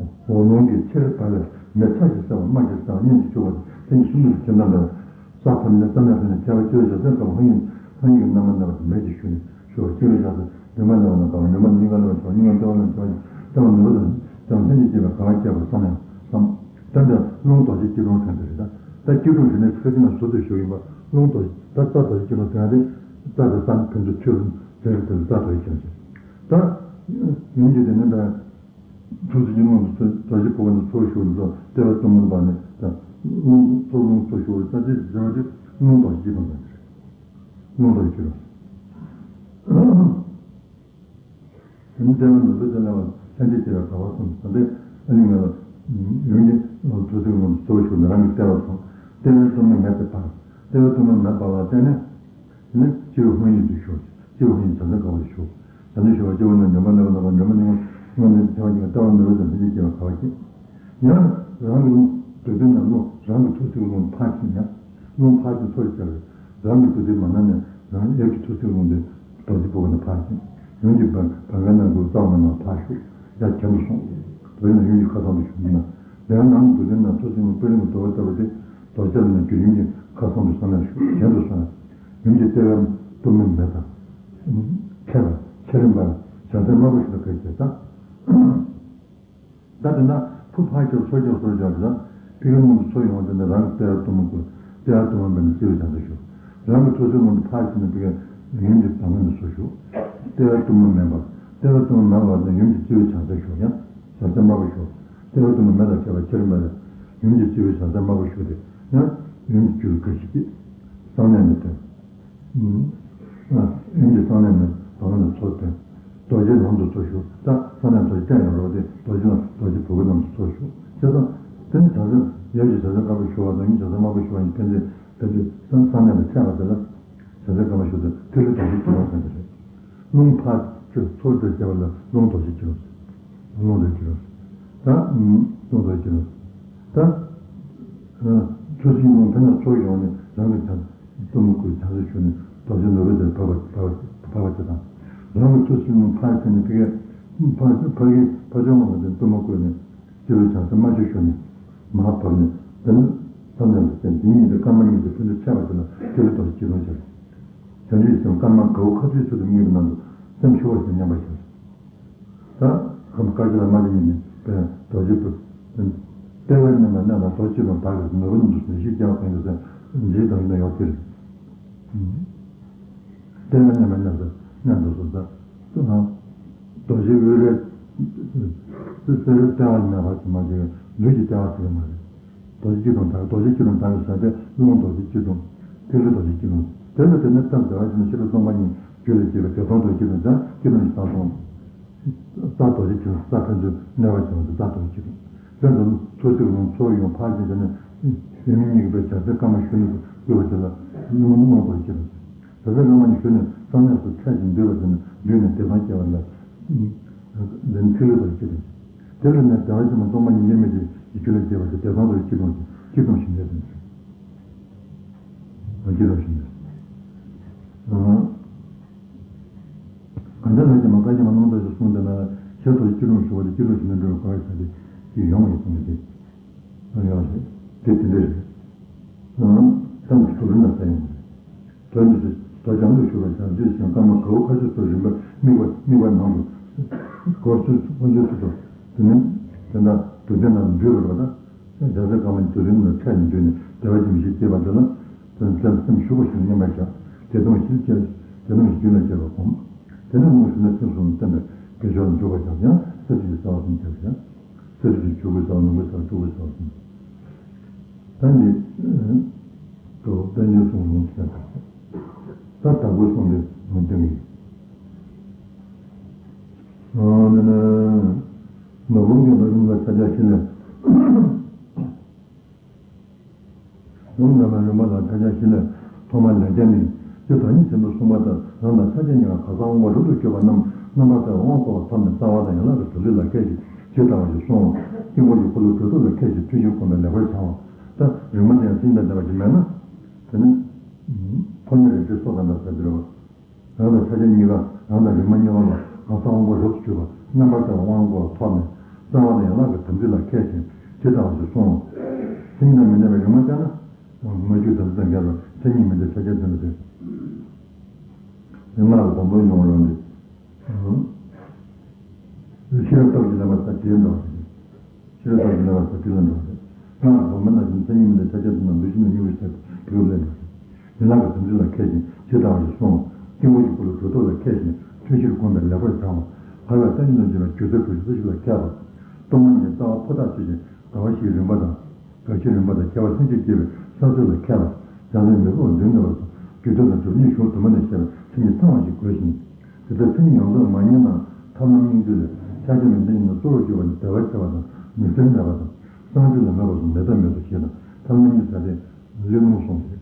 འོག་རླུང་གིས་ཆེར་བབས་པས་མེ་ཚ་ཞིང་བསྲེགས་པ་རྨ་ཞིང་བསྲེགས་པ་གཉན་གྱིས་སྐྱོབ་པ་དང་ཐེངས་གསུམ་དུ་ཁྱེར་འདམ་པས། ས་ཕབ་ནས་རྩ་ནས་ཕབ་ནས་ཁྱད་པར་སྤྱི་བོའི་ཞབས་སེན་ཀ་བ་ལྷོ་ཡིན་ལྷོ་ཡིན་གྱི་རྣམ་པར་གནས་པ་དེ་མེད་ཅེས་ཞུས་ནས་ཞུ་བ། སྤྱི་བོའི་ཞབས་སེན་མགྲིན་པ་ལ་བ་ན་བ་སྙོམས་པར་སྙིང་ག་ལ་བ་ཞུ་བ་སྙིང་ག་ལྟེ་བ་ལ་བ་ཞུ་བ་ལྟེ་བ་ནུ་བ་དང་ལྟེ་བ་ལྷན་ཅིག་སྐྱེས་པའི་དགའ་བ་བསྐྱེད་པར་བསམ་ཡང་བསམ། ད་འདིར་རླུང་རྡོ་རྗེ་སྐྱིལ་ཀྲུང་དྲན་པ་རེད། ད་ད་སྐྱིལ་ཀྲུང་ཞུ་ནས་ཚིག་གཅིག་ན་ཟུར་དུ་ཞུ་ཡིན་པ། རླུང་རྡོ་རྗེ་ད་རྩ་རྡོ་རྗེ་སྐྱིལ་ཀྲུང་དྲན་ཏེ་རྩ་དེ་རྩ་ཕན་ཚུན་མཐུད་རུ་དྲན་པ་དེ་ལ་རྩ་རྡོ་རྗེ་སྐྱིལ་ཀྲུང་ཟེར། ད་ཡུམ་གྱི་དེ་ནི་ད་ཐུགས་སྲས་ཀྱི་རླུང་དུ་ཚུར་རྡོ་རྗེ་བུ་ག་ནས་ཚུར་ཞུགས་ནས་ལྟེ་བ་གཏུམ་མོ་བར་ནས་ད་རླུང་ཚུར་རླུང་ཚུར་ཞུགས་རེད། ད་དེ་ཟེར་བ་དེ་རླུང་རྡོ་རྗེ་སྐྱིལ་ཀྲུང་དྲན་པ་རེད། རླུང་རྡོ་རྗེ་སྐྱིལ་ཀྲུང་། དེ་ནི་ལྟེ་བ་ནུ་བའི་ལྟེ་བ་ལྷན་ཅིག་སྐྱེས་པའི་དགའ་བ་གསུམ། ད་ལྟའི་ཨ་ནི་ང་ལ་ཡུམ་གྱི་ཐུགས་སྲས་རླུང་ཚུར་ཞུགས་ནས་རང་གི་ལྟེ་བར་སོང་། ལྟེ་བའི་གཏུམ་མོ་མེ་དེ་འབར། ལྟེ་བའི་གཏུམ་མོ་མེ་འབར་བ་བརྟེན་ནས་དེ་ནི་སྤྱི་བོ་ལྷོ་ཡིན་དུ་ཞུགས། སྤྱི་བོ་ལྷོ་ཡིན་བྱང་སེམས་དགའ་བ་ལ་ཞུགས། བྱང་སེམས་ཞུགས་པ་སྤྱི་བོ་ནས་མགྲིན་པ་ལ་བ་ན་བ་མགྲིན་པ་སྙིང་ག་སྙིང་ག་ནས་ཐལ་བ་གཉིས་ཀ་ལྟེ་བ་ནུ་བ་དང་ལྷན་ཅིག་སྐྱེས་པའི་དགའ་བ་སྐྱེས། ཡང་རང་གི་རྡོ་རྗེ་ནས་རླུང་རང་གི་ཐུགས་སྲས་རླུང་ཕར་ཕྱིན་ཡང་རླུང་ཕར་ཕྱིན་ཚུར་བཅར་བས་རང་གི་རྡོ་རྗེ་མ་ན་ནས་རང་གི་ཡབ་ཀྱི་ཐུགས་སྲས་རླུང་དེ་རྡོ་རྗེ་བུ་ག་ནས་ཕར་ཕྱིན། ཡུམ་གྱི་བ་བ་ག་ནས་རྩ་བ་ནས་ཕར་ཞུགས་ཡར་གྱེན་དུ་སོང་། རྡོ་རྗེ་ནས་ཡུམ་གྱི་ཁ་སང་དུ་ཞུགས་ན། དེ་ཡང་ནང་གི་རྡོ་རྗེ་ནས་ཐུགས་སྲས་རླུང་སྤོས་རིང་གི་དུ་བ་ལྟ་བུ་སྟེ། རྡོ་རྗེ་ནས་རྒྱུ་ཡུམ་གྱི་ཁ་སང་དུ་སོང་ནས་ཞུགས་གྱེན་དུ་སོང་། ཡུམ་གྱི་ལྟེ་བའི་གཏུམ་མོའི་མེ་དང་། ཁྱད་པར་ཆེ་རིམ་པར་བྱང་སེམས་དམར་པོ་ཞིག་ལ་བཀོད་ཅེས་དང་། ད་དེ་ན་ཕུ་ཕར་ཀྱང་ཚུར་ཀྱང་ཚུར་ཀྱང་རེད། ཕི་གི་རླུང་དུ་ཚུར་ཡོང་བ་དེ་ནི་རང་གི་ལྟེ་བ་གཏུམ་མོ་དུ་ལྟེ་བ་གཏུམ་མོ་མེད་ནས་སྤྱི་བོའི་བྱང་སེམས་ཞུགས། རང་གི་ཐུགས་སྲས་རླུང་དུ་ཕར་ཕྱིན་ནས་ཕི་གི་ཡུམ་གྱི་བ་ག་ནས་ཚུར་ཞུགས། ལྟེ་བ་གཏུམ་མོ་མེད་པ། ལྟེ་བ་གཏུམ་མོ་མེད་པ་བར་དུ་ཡུམ་གྱི་སྤྱི་བོའི་བྱང་སེམས་ཞུགས་ཡང་བྱང་སེམས་དམར་པོ་ཞུགས། ལྟེ་བ་གཏུམ་མོ་མེ་དང་ཁྱད་པར་ཆེ་རིམ་པར་ཡུམ་གྱི་སྤྱི་བོའི་བྱང་སེམས་དམར་པོ་ཞུགས་ཏེ་ཡང་ཡུམ་གྱི་སྤྱི་བོའི་དགའ་བཞི་སྐྱེས། གསང་གནས་ནས་ཐོན། ཡུམ་གྱི་གསང་གནས་ནས་བ་ག་ནས་ཚུར་ཐོན། རྡོ་རྗེ་ལམ་དུ་ཚུར་ཞུགས། ད་གསང་གནས་རྡོ་རྗེ་སྟེང་ལ་རོ་དེ་རྡོ་རྗེ་ལམ་རྡོ་རྗེ་བུ་ག་ལམ་དུ་ཚུར་ཞུགས། བྱས་ཙང་དེ་ནི་བྱང་སེམས་ཡབ་ཀྱི་བྱང་སེམས་དཀར་པོ་ཞུ་བ་དང་ཡུམ་བྱང་སེམས་དམར་པོ་ཞུ་བ་ཡི་ཕན་ཚུན་ཕན་ཚུན་གསང་གསང་གནས་ལ་ཕྱད་པ་དེ་ལ་བྱང་སེམས་དཀར་པོ་ཞུ་དང་ཐིག་ལེ་རྡོ་རྗེ་སྐྱིལ་ཀྲུང་ཟེར་གྱི་རེད། རླུང་ཕར་ཚུར་ཚུར་དུ་བྱས་པ་ལ་རླུང་རྡོ་རྗེ་སྐྱིལ་ཀྲུང་། རླུང་རྡོ་རྗེ་སྐྱིལ་ཀྲུང་། ད་ཡོང་དོ་ཅི་རུང་། ད་ཚུལ་ཁྲིམས་ལུང་ཕན་ཚུན་ཚོགས་ཡོང་ནས་རང་གི་བྱང་གཏུམ་མོ་བསྐུལ་བྱང་སེམས་ཞུ་ནས་རྡོ་རྗེ་ནོར་བུ་དེར་བབས་པ་བབས་པ་བབས་པ་ཅི་དང་། རང་གི་ཚུལ་ཁྲིམས་ལུང་ཕར་ཕྱིན་ནས་ཕ་གི་ཕ་ཕ་གི་ཕ་ཇོ་མ་ལ་དེ་གཏུམ་མོ་བསྐུལ་ནས་སྤྱི་བོའི་བྱང་སེམས་མ་བཅོས་ཞུ་ནས་མར་བབས་ནས་དེ་ནི་བསམ་ཡང་དུ་བསྟན། འདི་གཉིས་ཀྱི་སྐར་མ་གཉིས་ཀྱི་ཕན་ཚུན་ཕྱད་པ་དེ་ལ་ཐིག་ལེ་རྡོ་རྗེ་སྐྱིལ་ཀྲུང་ཟེར། བྱང་ཆུབ་ཀྱི་སེམས་དཀར་དམར་ག་བུ་ཁ་ཚུལ་ཚུལ་དུ་དམིགས་པའི་ནང་དུ་སེམས་ཞུགས་པ་ཞིག་མཉམ་པར་བཞག། ད་ཁམས་དཀར་ཆ་ལ་མ་ལ་ཉིད་ནས་པའི་རྡོ་རྗེ་ཕུར། ལྟེ་བའི་གནས་ལ་གནས་ལ་རྡོ་རྗེ་ཀློང་དག་གི་ནོར་བུ་རྣམས་སུ་ནི་ཤིག་སྐྱེ་བ་གང་ཡིན་ཟེར་འཇིག་དང་ཡིན་ན་ཡོད་དེ་རེད། ལྟེ་བའི་གནས་ལ་གནས་ལ་གནས་འགྲོ་སོ་ཟེར། རྡོ་རྗེ་དབུས་རལ། ལྟེ་བ་ལྟེ་བ་ལ་གནས་པ་ཞིག་མ་ཟེར་ལུས་ཀྱི་ལྟེ་བ་ཟེར་གི་མ་རེད། རྡོ་རྗེ་སྐྱིལ་ཀྲུང་དག་རྡོ་རྗེ་སྐྱིལ་ཀྲུང་དག་གི་ཟེར་ཏེ་ཀླུ་རྡོ་རྗེ་སྐྱིལ་ཀྲུང་། ཐིག་ལེ་རྡོ་རྗེ་སྐྱིལ་ཀྲུང་། དེ་ལ་དེ་ནས་ཙམ་བདེ་བ་ཅན་ཤེས་རབ་སྟོང་པ་ཉིད་རྒྱུད་ལ་སྐྱེས་པའི་བདེ་སྟོང་རྡོ་རྗེ་སྐྱིལ་ཀྲུང་དང་སྐྱིལ་ཀྲུང་གི་རྩ་ལྟུང་། རྩ་རྡོ་རྗེ་སྐྱིལ་ཀྲུང་རྩ་ཕན་ཚུན་གནས་པ་བྱུང་བ་རྩ་རྡོ་རྗེ་སྐྱིལ་ཀྲུང་། དེ་ལ་ཚུར་ཚུར་ཡོང་ཚུར་ཡོང་ཕར་ཕྱིན་བྱས་ནས་ཡུལ་མི་གཉིས་ཀྱི་བའི་བྱང་སེམས་དཀར་དམར་ཞུ་ནས་དགོས་པ་དེ་ལ་རླུང་རླུང་རྡོ་རྗེ་སྐྱིལ་ཀྲུང་། བྱང་སེམས་དཀར་དམར་ཉིད་ཞུ་ནས་བསམ་ཡས་སུ་འཕྲད་ཅིང་འདུས་པ་དེ་ནི་འདུས་ནས་བདེ་སྟོང་སྐྱེ་བ་ལ། འདི་ནི་ཐིག་ལེ་རྡོ་རྗེ་སྐྱིལ་ཀྲུང་། དེ་ལ་ནི་བདེ་བ་ཅན་མ་སྟོང་པ་ཉིད་དབྱེར་མེད་ཀྱི་རྒྱུད་ལ་སྐྱེས་པ་དེ་བདེ་སྟོང་རྡོ་རྗེ་སྐྱིལ་ཀྲུང་ཞེས་སྐྱིལ་ཀྲུང་ཞེས་ནས་དེ་ནི། སྐྱིལ་ཀྲུང་ཞེས་ནས། གང་ལྟར་ལྷ་ཆེན་མ་བཀའ་ཆེན་མ་རྣམ་དག་ཞེས་གསུངས་ཏེ་ན་ཞེས་སོགས་སྐྱིལ་ཀྲུང་ཞུ་བ་དེ་སྐྱིལ་ཀྲུང་ཞེས་ནས་འགྲོ་བའི་གོ་བ་ཞིག་ཡོང་བའི་གསུངས་ཏེ། ཡོད་རེད། དེ་དེ་འདྲ་རེད། ཨང་། གཏམ་གྱི་དུག་རིན་ལ་བལྟ་ཡོང་གི་རེད། དོན་འདི་ཚོ་དོ་རྒྱང་དུ་ཞུགས་པའི་བྱང་ཆུབ་ཀྱི་སེམས་དཀར་དམར་ག་བུ་ཁ་ཆུ་ཚུལ་རིམ་པ་དམིགས་པ་དམིགས་པ་ནང་དུ་གོ་ཚུལ་དབང་ཆུ་ཚུལ་དུ་དེ་ནི་དེ་འདྲ་དུག་ལྡན་ལ་འདུས་པར་བ་དང་བྱང་སེམས་དཀར་དམར་གྱི་དུག་རིན་ལ་འཕྲད་ནས་འདུས་ནས་བདེ་བ་ཅན་ཞིག་སྐྱེས་པ་དེ་ལ་དོན་དེར་སེམས་ཞུགས་པ་ཞིག་མཉམ་པར་བཞག་དེ་དོན་ཞིག་སྐྱེ་དེ་དོན་ཞིག་རྒྱུད་ལ་སྐྱེ་བ་སྒོམ། དེ་ནས་རླུང་ཞུགས་ནས་ཐུན་གསུམ་བསྟན་པའི་དགེ་སྦྱོར་ལ་འཇུག་པར་བྱ། ཡང་སེམས་ཀྱི་ས་བ་གསུམ་བྱ་བ་བྱ། སེམས་ཀྱི་ཆོས་སྐུའི་ས་བ་ནོར་བུའི་ས་བ་སྤྲུལ་སྐུའི་ས་བ་གསུམ། ད་འདི་དུ་དཔལ་འབྱོར་གསུམ་ལུང་བསྟན་པ། ད་དྭགས་པོའི་གསུང་ལས་ལུང་བསྟན་གྱི། ཨ་ནི་ནི། ནོར་བུ་མགོན་པོ་རིམ་ལ་ཕྱག་རྒྱ་བཞི་ལས། ལུང་ལ་མ་རིམ་པ་ལ་ཕྱག་རྒྱ་བཞི་ལས་ཐོག་མར་ལས་རྒྱ་ནི། ཇི་ལྟར་ཉིད་ཆེན་པོས་གསུངས་པ་ལྟར་རང་དང་ཕྱག་རྒྱ་གཉིས་ཀ་གང་ཟག་དབང་པོ་རབ་ཏུ་གྱུར་པ་རྣམས་རྣམ་པར་དག་པའི་དབང་བསྐུར་བ་ཐོབ་ནས་རྩ་བ་དང་ཡན་ལག་གི་གྲུབ་འབྲས་ལ་མཁས་ཤིང་ཇི་ལྟ་བ་ཞིག་གསུངས། དཀྱིལ་འཁོར་གྱི་འཁོར་ལོ་གྲུབ་ཐོབ་ལ་མཁས་ཤིང་ཐུན་བཞིར་གོམས་པའི་ལེགས་པར་བྱ་བ། ད་རིག་མ་དང་མཚན་ཉིད་དང་ལྡན་པ་ཞིག་མེད་ན། དེ་ནི། ཕོ་ཉ་རེ་ཁྲི་སོགས་དང་འདྲ་ཟེར་གྱི་རེད་བ། རང་དང་ཕྱག་རྒྱ་གཉིས་ཀ་རང་དང་རིག་མ་གཉིས་ཀ་ལ་གང་ཟག་དབང་པོ་རབ་ཏུ་གྱུར་པ་རྣམ་པར་དག་པའི་དབང་བསྐུར་བ་ཐོབ་ནས་རྩ་བ་དང་ཡན་ལག་གི་དམ་ཚིག་ལ་མཁས་ཤིང་ཇི་ལྟ་བ་ཞིག་གསུངས། མཚན་ཉིད་དང་མི་ལྡན་པའི་རིག་མ་སྤྱད་ན། མ་གྱུར་དམ་ཚིག་དང་འགལ་བའི་མཚན་ཉིད་མི་ལྡན་ཕྱག་རྒྱ་ལྡན་པ་སྟེ། སྔགས་ལ་སྡོམ་པ་མྱོང་བ་ཡོང་སྟེ། ཤེས་རབ་སྟོབས་ཀྱིས་ལེན་པར་བྱ་དེའི་འདྲ་བ་ཞིག་ཤེས་རབ་སྟོབས་ཀྱིས་ལེན་པར་བྱ་དེ་ལ་འདྲ་བ་ཞིག་སྔགས་ལ་སྡོམ་པ་ནང་བཞིན་མཚན་ཉིད་མི་ལྡན་ཕྱག་རྒྱ་ལྡན་ན་ལུས་ཤིན་ཏུ་མྱུར་བའི་ཕྱིར་དུ་གྲུབ་ལེན་པ་ཞིག་ཡན་ལག་གི་དམ་ཚིག་ལ་མཁས་ཤིང་ཇི་ལྟ་བ་ཞིག་གསུངས། དཀྱིལ་འཁོར་གྱི་འཁོར་ལོ་གྲུབ་ཐོབ་ལ་མཁས་ཤིང་ཐུན་བཞིར་གོམས་པའི་ལེགས་པར་བྱ་བ། འབར་བའི་རྟ་རྒྱུག་ནང་འཛུལ་བའི་སྒྱུ་རྩལ་གྲུ་བཞི་སོ་བཞི་ལ་མཁས་པ། གཏོར་མ་ཉིད་རྩ་བ་ཕོ་རྟགས་ཆོས་ཅན། དགའ་བ་བཞིའི་རིམ་པ་དང་། དགའ་བཞིའི་རིམ་པ་དང་། སྐྱེ་བ་སེམས་ཅན་སྐྱེ་བའི་ས་བཅུ་ལ་མཁས་པ། བྱང་སེམས་མི་རྟོག་པ་འདུལ་ནུས་པ་སོགས་རྒྱུད་སྡེ་དང་སྒྲུབ་གཉེར་གཞུང་དུ་མ་ནས་བཤད་པའི་མཚན་ཉིད་ཚང་བ་ཞིག་དགོས་ཤིང་། དེ་ལྟར་མཚན་ཉིད་ཡོངས་རྫོགས་མ་རྙེད་ན་ཐབས་ལམ་སྙིང་བསྡུས་ལས་ཕྱག་རྒྱ་མི་འདི་ཉིད་ནི་གཙོ་བོར་གྱུར་པ་ནི་བདེ་བར་གཤེགས་པ་དང་ནུས་རྩལ་མེད་པ་དང་། གསང་སྤྱོད་ལ་མོས་པ་སོགས་མེད་ཐབས་མེད་དོ་ཞེས་དང་ཐབས་ལམ་གཉིས་ཟ་སྟེ་གླེང་སློང་སོང་ཞེས་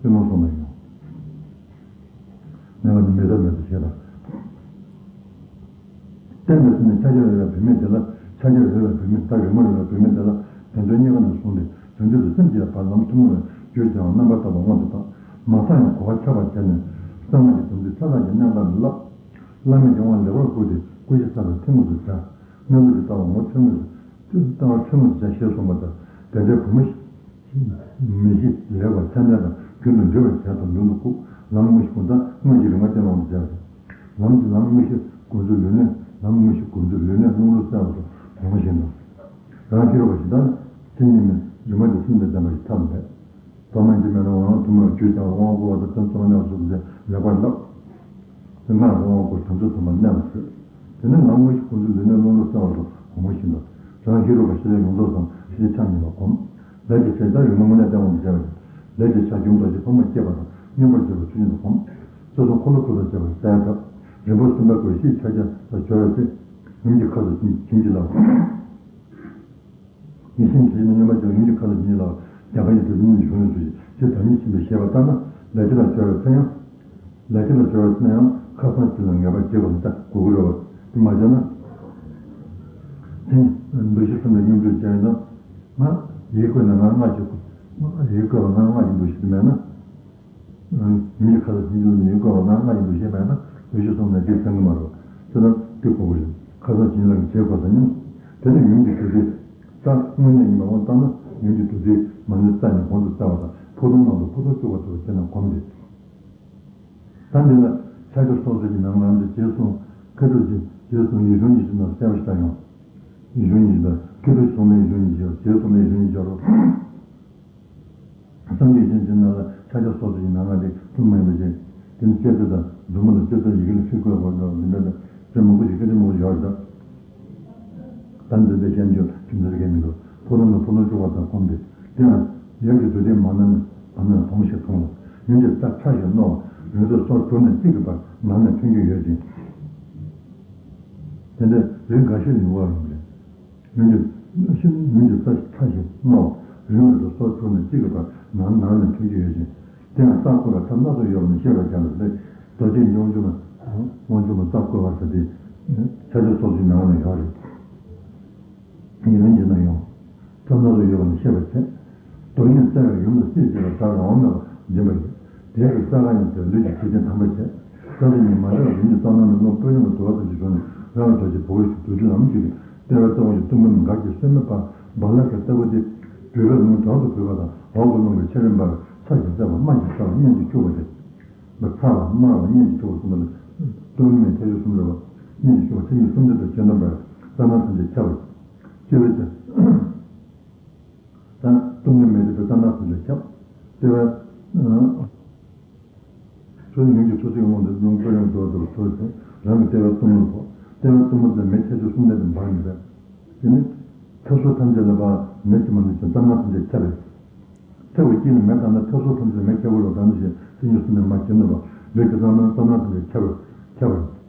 གླེང་སློང་སོང་ན་ཡང་། མེད་པ་ནི་མེད་ཐབས་མེད་དོ་ཞེས་དང་། བསྟན་པའི་ཚུལ་ནི་ཕྱག་རྒྱ་རོལ་བའི་བུད་མེད་དེ་ལ་ཕྱག་རྒྱ་རོལ་བའི་བུད་མེད་དང་རིག་མ་རོལ་བའི་བུད་མེད་དེ་ལ་དོན་ཚན་གཉིས་ཀ་ནས་བཟུང་སྟེ་དོན་ཚུལ་དུ་སེམས་བསྐྱེད་པ་ལམ་ཐུན་མོང་བའི་རྒྱུར་སྦྱང་བ་རྣམ་པར་དག་པ་མངོན་དུ་བཏང་། མ་བསམ་ཡང་གོ་བ་ཆགས་པར་བྱས་ནས་གསང་སྔགས་ཀྱི་དམ་ཚིག་མཐའ་དག་གི་གནད་འགག་ལ་བསླབ། བླ་མེད་ཀྱི་དབང་ལེགས་པར་བསྐུར་ཏེ་སྐུ་བཞི་གསལ་བའི་ཐིམ་ངོ་སུ་བྱ། གནས་ལུགས་ཀྱི་ལྟ་བ་ངོ་འཕྲོད་ངོས་སུ་ལྟ་བ་འཕྲོད་ངོས་སུ་བྱ་ཞེས་གསུངས་པ་ལྟར་དེ་འདྲའི་བུ་མོ་ཞིག་མི་ཤེས་ལེགས་པར་མཚན་ལྡན་དང་རྒྱུན་དུ་འདྲི་བར་བྱས་དང་མདུན་དུ་བཀུག་ལམ་དངོས་ཤིག་ཀུན་ད་དངོས་ཀྱི་རིག་མ་སྟེ་ལོང་དུ་སྦྱར་ཞིང་། ལམ་གྱི་ལམ་དངོས་ཤིག་ཀུན་ཚུལ་ལུས་གནས་ལམ་དངོས་ཤིག་ཀུན་ཚུལ་ལུས་གནས་རླུང་རོ་གསལ་བ་སོགས་ངོ་བཞིན་དུ། རང་ཤེས་རབ་པ་ཞིག་དང་མཚན་ཉིད་མིན་རིག་མ་དེ་སེམས་དང་ལྡན་པ་ཞིག་ཐབས་མེད། ཐོག་མ་འདི་མེད་ན་འོང་ཐུན་མོང་རྒྱུད་ཀྱང་དབང་བསྐུར་བ་དང་དོན་ཚང་མ་གནས་པ་སོགས་ཀྱི་ལེགས་པར་བསླབ། དེ་སྔར་དབང་བསྐུར་དམ་ཚིག་ཚང་མ་གནས་པ་ཞིག་དེ་ནས་ལམ་དངོས་ཤིག་ཀུན་ཚུལ་ལུས་གནས་རླུང་རོ་གསལ་བ་སོགས་ངོ་བཞིན་དུ། རང་ཤེས་རབ་པ་ཞི་ལྷག་ཡོངས་རྫོགས་སམ་ཞི་བདེ་ཆ་མཉམ་པ་སྒོམ། ལས་ཀྱི་བྱེ་བྲག་རིག་མ་དངོས་གནས་བསྟན་དབང་དུ་བྱས་པ་ཡིན། ལས་ཀྱི་བྱ་ཁྱུང་རྡོ་རྗེ་ཕག་མོ་བསྐྱེད་པ་དང་མངོན་པར་བརྗོད་པ་ཚུལ་བཞིན་དུ་སྒོམ། རྩ་གསུམ་འཁོར་ལོ་བསྐོར་དང་བཅས་པ་གསལ་གདབ། རིམ་པ་གསུམ་པའི་སྒོ་ཕྱི་ཕྱག་རྒྱ་ལ་སྦྱོར་བའི་ཚེ། ཡུམ་གྱི་ཁ་དོག་བྱིན་གྱིས་བརླབ། ཡེ་ཤེས་ཇི་བཞིན་དུ་མངོན་པར་བྱ་བ་ཡུམ་གྱི་ཁ་དོག་བྱིན་གྱིས་བརླབ། རྒྱ་གར་གྱི་དུས་གཉིས་ཀྱི་གཞུང་ལས་སུ་ཞེས་བདག་ཉིད་ཆེན་པོས་བཞེད་པ་ལྟར་ན་ལས་ཀྱི་ལ་སྦྱོར་བའི་ཚེ་ཡང་། ལས་ཀྱི་ལ་སྦྱོར་བའི་ཚེ་ཡང་ཁ་སང་ཕྱི་ལ་ངེས་པར་བྱེད་དགོས་ལ་ལྟ་དགོས་ཀྱི་རེད་བ། དེ་མ་བྱས་ན། ཚེ། འདུ་ཤེས་གསུམ་ལ་སྙོམས་འཇུག་བྱས་ཡིན་ན། ང་ཡིད་བསྐུལ་ན་ང་སྔགས་ཀྱི། ཡིད་བསྐུལ་བ་ང་སྔགས་ཀྱི་འདུ་ཤེས་དེ་མེད་ན། ཡིད་ཁ་ལ་སྙོམས་འཇུག་ནས་ཡིད་བསྐུལ་བ་ང་སྔགས་ཀྱི་འདུ་ཤེས་མེད་ན་འདུ་ཤེས་གསུམ་ལ་འདི་ཚང་གི་མ་རེད། དེ་ལ་འདི་གོ་དགོས་རེད། ཁ་སང་བྱིན་ལ་གི་བྱེད་དགོས་ས་ཉམས། དེ་ནས་ཡུམ་གྱི་དུ་དེ། རྩ་དངོས་གནས་ཡིན་པ་དབང་བཏང་ན་ཡུམ་གྱི་དུ་དེ་མ་ནི་རྩ་ནས་གོང་དུ་བཙའ་བ་དང་ཕུ་ཐུང་ནང་དུ་ཕུ་ཐུང་བཅུག་པ་ལྟ་བུ་བྱས་ན་གོམས་ཏེ། ད་འདི་ལ་ཕྱག་རྒྱ་སོ་སོ་ཡི་ནང་ལ་འདི་རྗེས་གསུང་། མཁའ་འགྲོ་གི་རྗེས་གསུང་ཡིད་བཞིན་ཉིད་ཀྱི་ནང་གསལ་བ་ཞིག་ཡོང་། ཡིད་བཞིན་ཉིད་ཀྱི་ནང་མཁའ་འགྲོ་གསུང་ལ་ཡིད་བཞིན་ཉིད་ཀྱི། རྗེས་གསུང་ལ་ཡིད་བཞིན་ཉིད་ཀྱི། སངས་རྒྱས་གཞན་གྱི་ནང་ལ་ཕྱག་རྒྱ་སོ་སོ་ཡི་ནང་ལ་འདི་ཐུན་མོང་ཡིན་པ་ཅན། དེ་ནི་ལྕེ་ཚོད་དང་མཛུབ་མོ་ལ་ལྕེ་ཚོད་ཡི་གེ་ལ་ཚིག་བཀོད་པ་འདྲ་འདི་འདྲ་དང་དེ་མང་པོ་ཞིག་སྐད་ཆ་མང་པོ་ཡོད་རེད། ད་འདི་འདྲ་བཤད་རྒྱུ་ཅི་འདྲ་གལ་མི་འདུག་ཕུ་ནུ་ནི་ཕུ་ནུ་བཅུག་པ་དང་གོམས་ཏེ། དེ་ཡང་ཡབ་ཀྱི་མདོ་དེ་མ་ན་ནི་མ་ན་ནི་དོང་ཞིག་མཐོང་ལ། ཡུན་གྱི་རྩ་ཕྲ་ཞིག་རྣོ་བ། རིང་དུ་སོར་དྲུག་ནས་གཅིག་གི་བར་ནང་ནས་ཐོན་རྒྱུ་ཡོད་ཅིང་། དེ་འདྲ་རིགས་འགའ་ཤས་ལ་ཡོང་བ་རུང་རེད། ཡུན་གྱི་ཤིན་ཡུན་གྱི་རྩ་ཕྲ་ཞིང་རྣོ་བ། རིང་བ་དུ་སོར་དྲུག་ནས་གཅིག་གི་བར་ནང་ནང་ནས་ཐོན་རྒྱུ་ཡོད་ཅིང་། དེ་ཡང་རྩ་བསྐོར་བ་ཐབས་སྣ་ཚོགས་ཡོད་པ་ནི་ཤེས་པར་བྱ་ལ། ལས་རྡོ་རྗེ་སྙོམས་འཇུག་མ། སྙོམས་འཇུག་མ་རྩ་བསྐོར་བ་ཟེར་ཏེ། ཕྱག་རྒྱ་སོ་སོའི་ནང་ནས་ཡོད་རེད། ཡིན་ནའི་ཡང་། ཐབས་སྣ་ཚོགས་ཡོད་པ་ནི་ཤེས་པར་བྱ། རྡོ་རྗེ་རྩེ་བས་ཡུམ་ལ་སྲིད་ཞི་བའི་སྒྲ་རང་དབང་མེད་པར་འབྱིན་པ་ཡིན། དེའི་རྩ་ཁ་ཡང་དེ་ལུས་ཀྱི་ཆོས་ཅན་དམ་པ་བྱས། རྩ་ལས་ཉིད་མ་འདྲ་བ་རིམ་གྱིས་རྩ་ནང་ནས་རླུང་སྤོས་ལེན་གྱི་དུ་བ་ཙམ་ཞིག་བྱུང་ནས་རང་གི་རྡོ་རྗེ་བུ་ག་ཞིག་བདུད་རྩི་ལམ་གྱིས་ལྟེ་བའི་རྩ་བ་ཞིག་གཏུམ་པའི་མེ་འགག་གི་སོལ་མོས་སྤར་བ་ལ་གི་ལྟ་བུ་སྟེ། བུས་པའི་རླུང་དྲག་ཏུ་བུས་པ་དང་འོག་གི་རླུང་གིས་ཆེ་རིམ་པར་ཚ་ཞིང་བསྲེགས་པ་དམར་ཞིང་ཚ་བ་མཉེན་ཅིང་འཁྱུག་པ་སྟེ། མ་ཚ་བ་དམར་བ་མཉེན་ཅིང་འཁྱུག་པ་གསུམ་པ་ལ། གཏུམ་མེ་ཁྱད་ཆོས་གསུམ་རེད་པ། མཉེན་ཅིང་འཁྱུག་པ་མཚན་ཉིད་གསུམ་ལྡན་དུ་ཁྱོད་དམ་པར་རྩ་ནང་ཐམས་ཅད་ཁྱབ་པར། ཅི་བས་ཀྱང་། ད་གཏུམ་མེ་མེ་དེ་ཚོ་རྩ་ནང་ཐམས་ཅད་ཁྱབ། ལྟེ་བའི། ཚུལ་ཡོངས་ཀྱི་ཚུལ་ཚིག་དབང་དུ་རླུང་སྤོས་ལེན་དུ་བ་དུ་ཚུལ་དུ་རང་གི་ལྟེ་བའི་གཏུམ་མོ་ལ་ཕོག་ལྟེ་བའི་གཏུམ་མོ་དེ་མེ་ཁྱད་ཆོས་གསུམ་ལྡན་དུ་འབར་ནས་པས། དེ་ནི་ཐབ་སོ་ཐམས་ཅད་ལ་ཕར་མེ་ཁྱབ་མ་ནུས་ཀྱང་རྩ་ནང་ཐམས་ཅད་ཁྱབ་པས། ཐབ་ཀྱི་དཀྱིལ་ལ་མེ་བཏང་ན་ཐབ་སོ་ཐམས་ཅད་ལ་མེ་ཁྱབ་པ་ལ་བཏང་ནས་ཞེས་མཚན་ཉིད་གསུམ་ལྡན་མ་ཁྱབ་ནུས་པ། མེ་ཁྱབ་རྩ་ནང་རྩ་ནང་ཐམས་ཅད་ཁྱབ་པར་ཁྱབ་པར་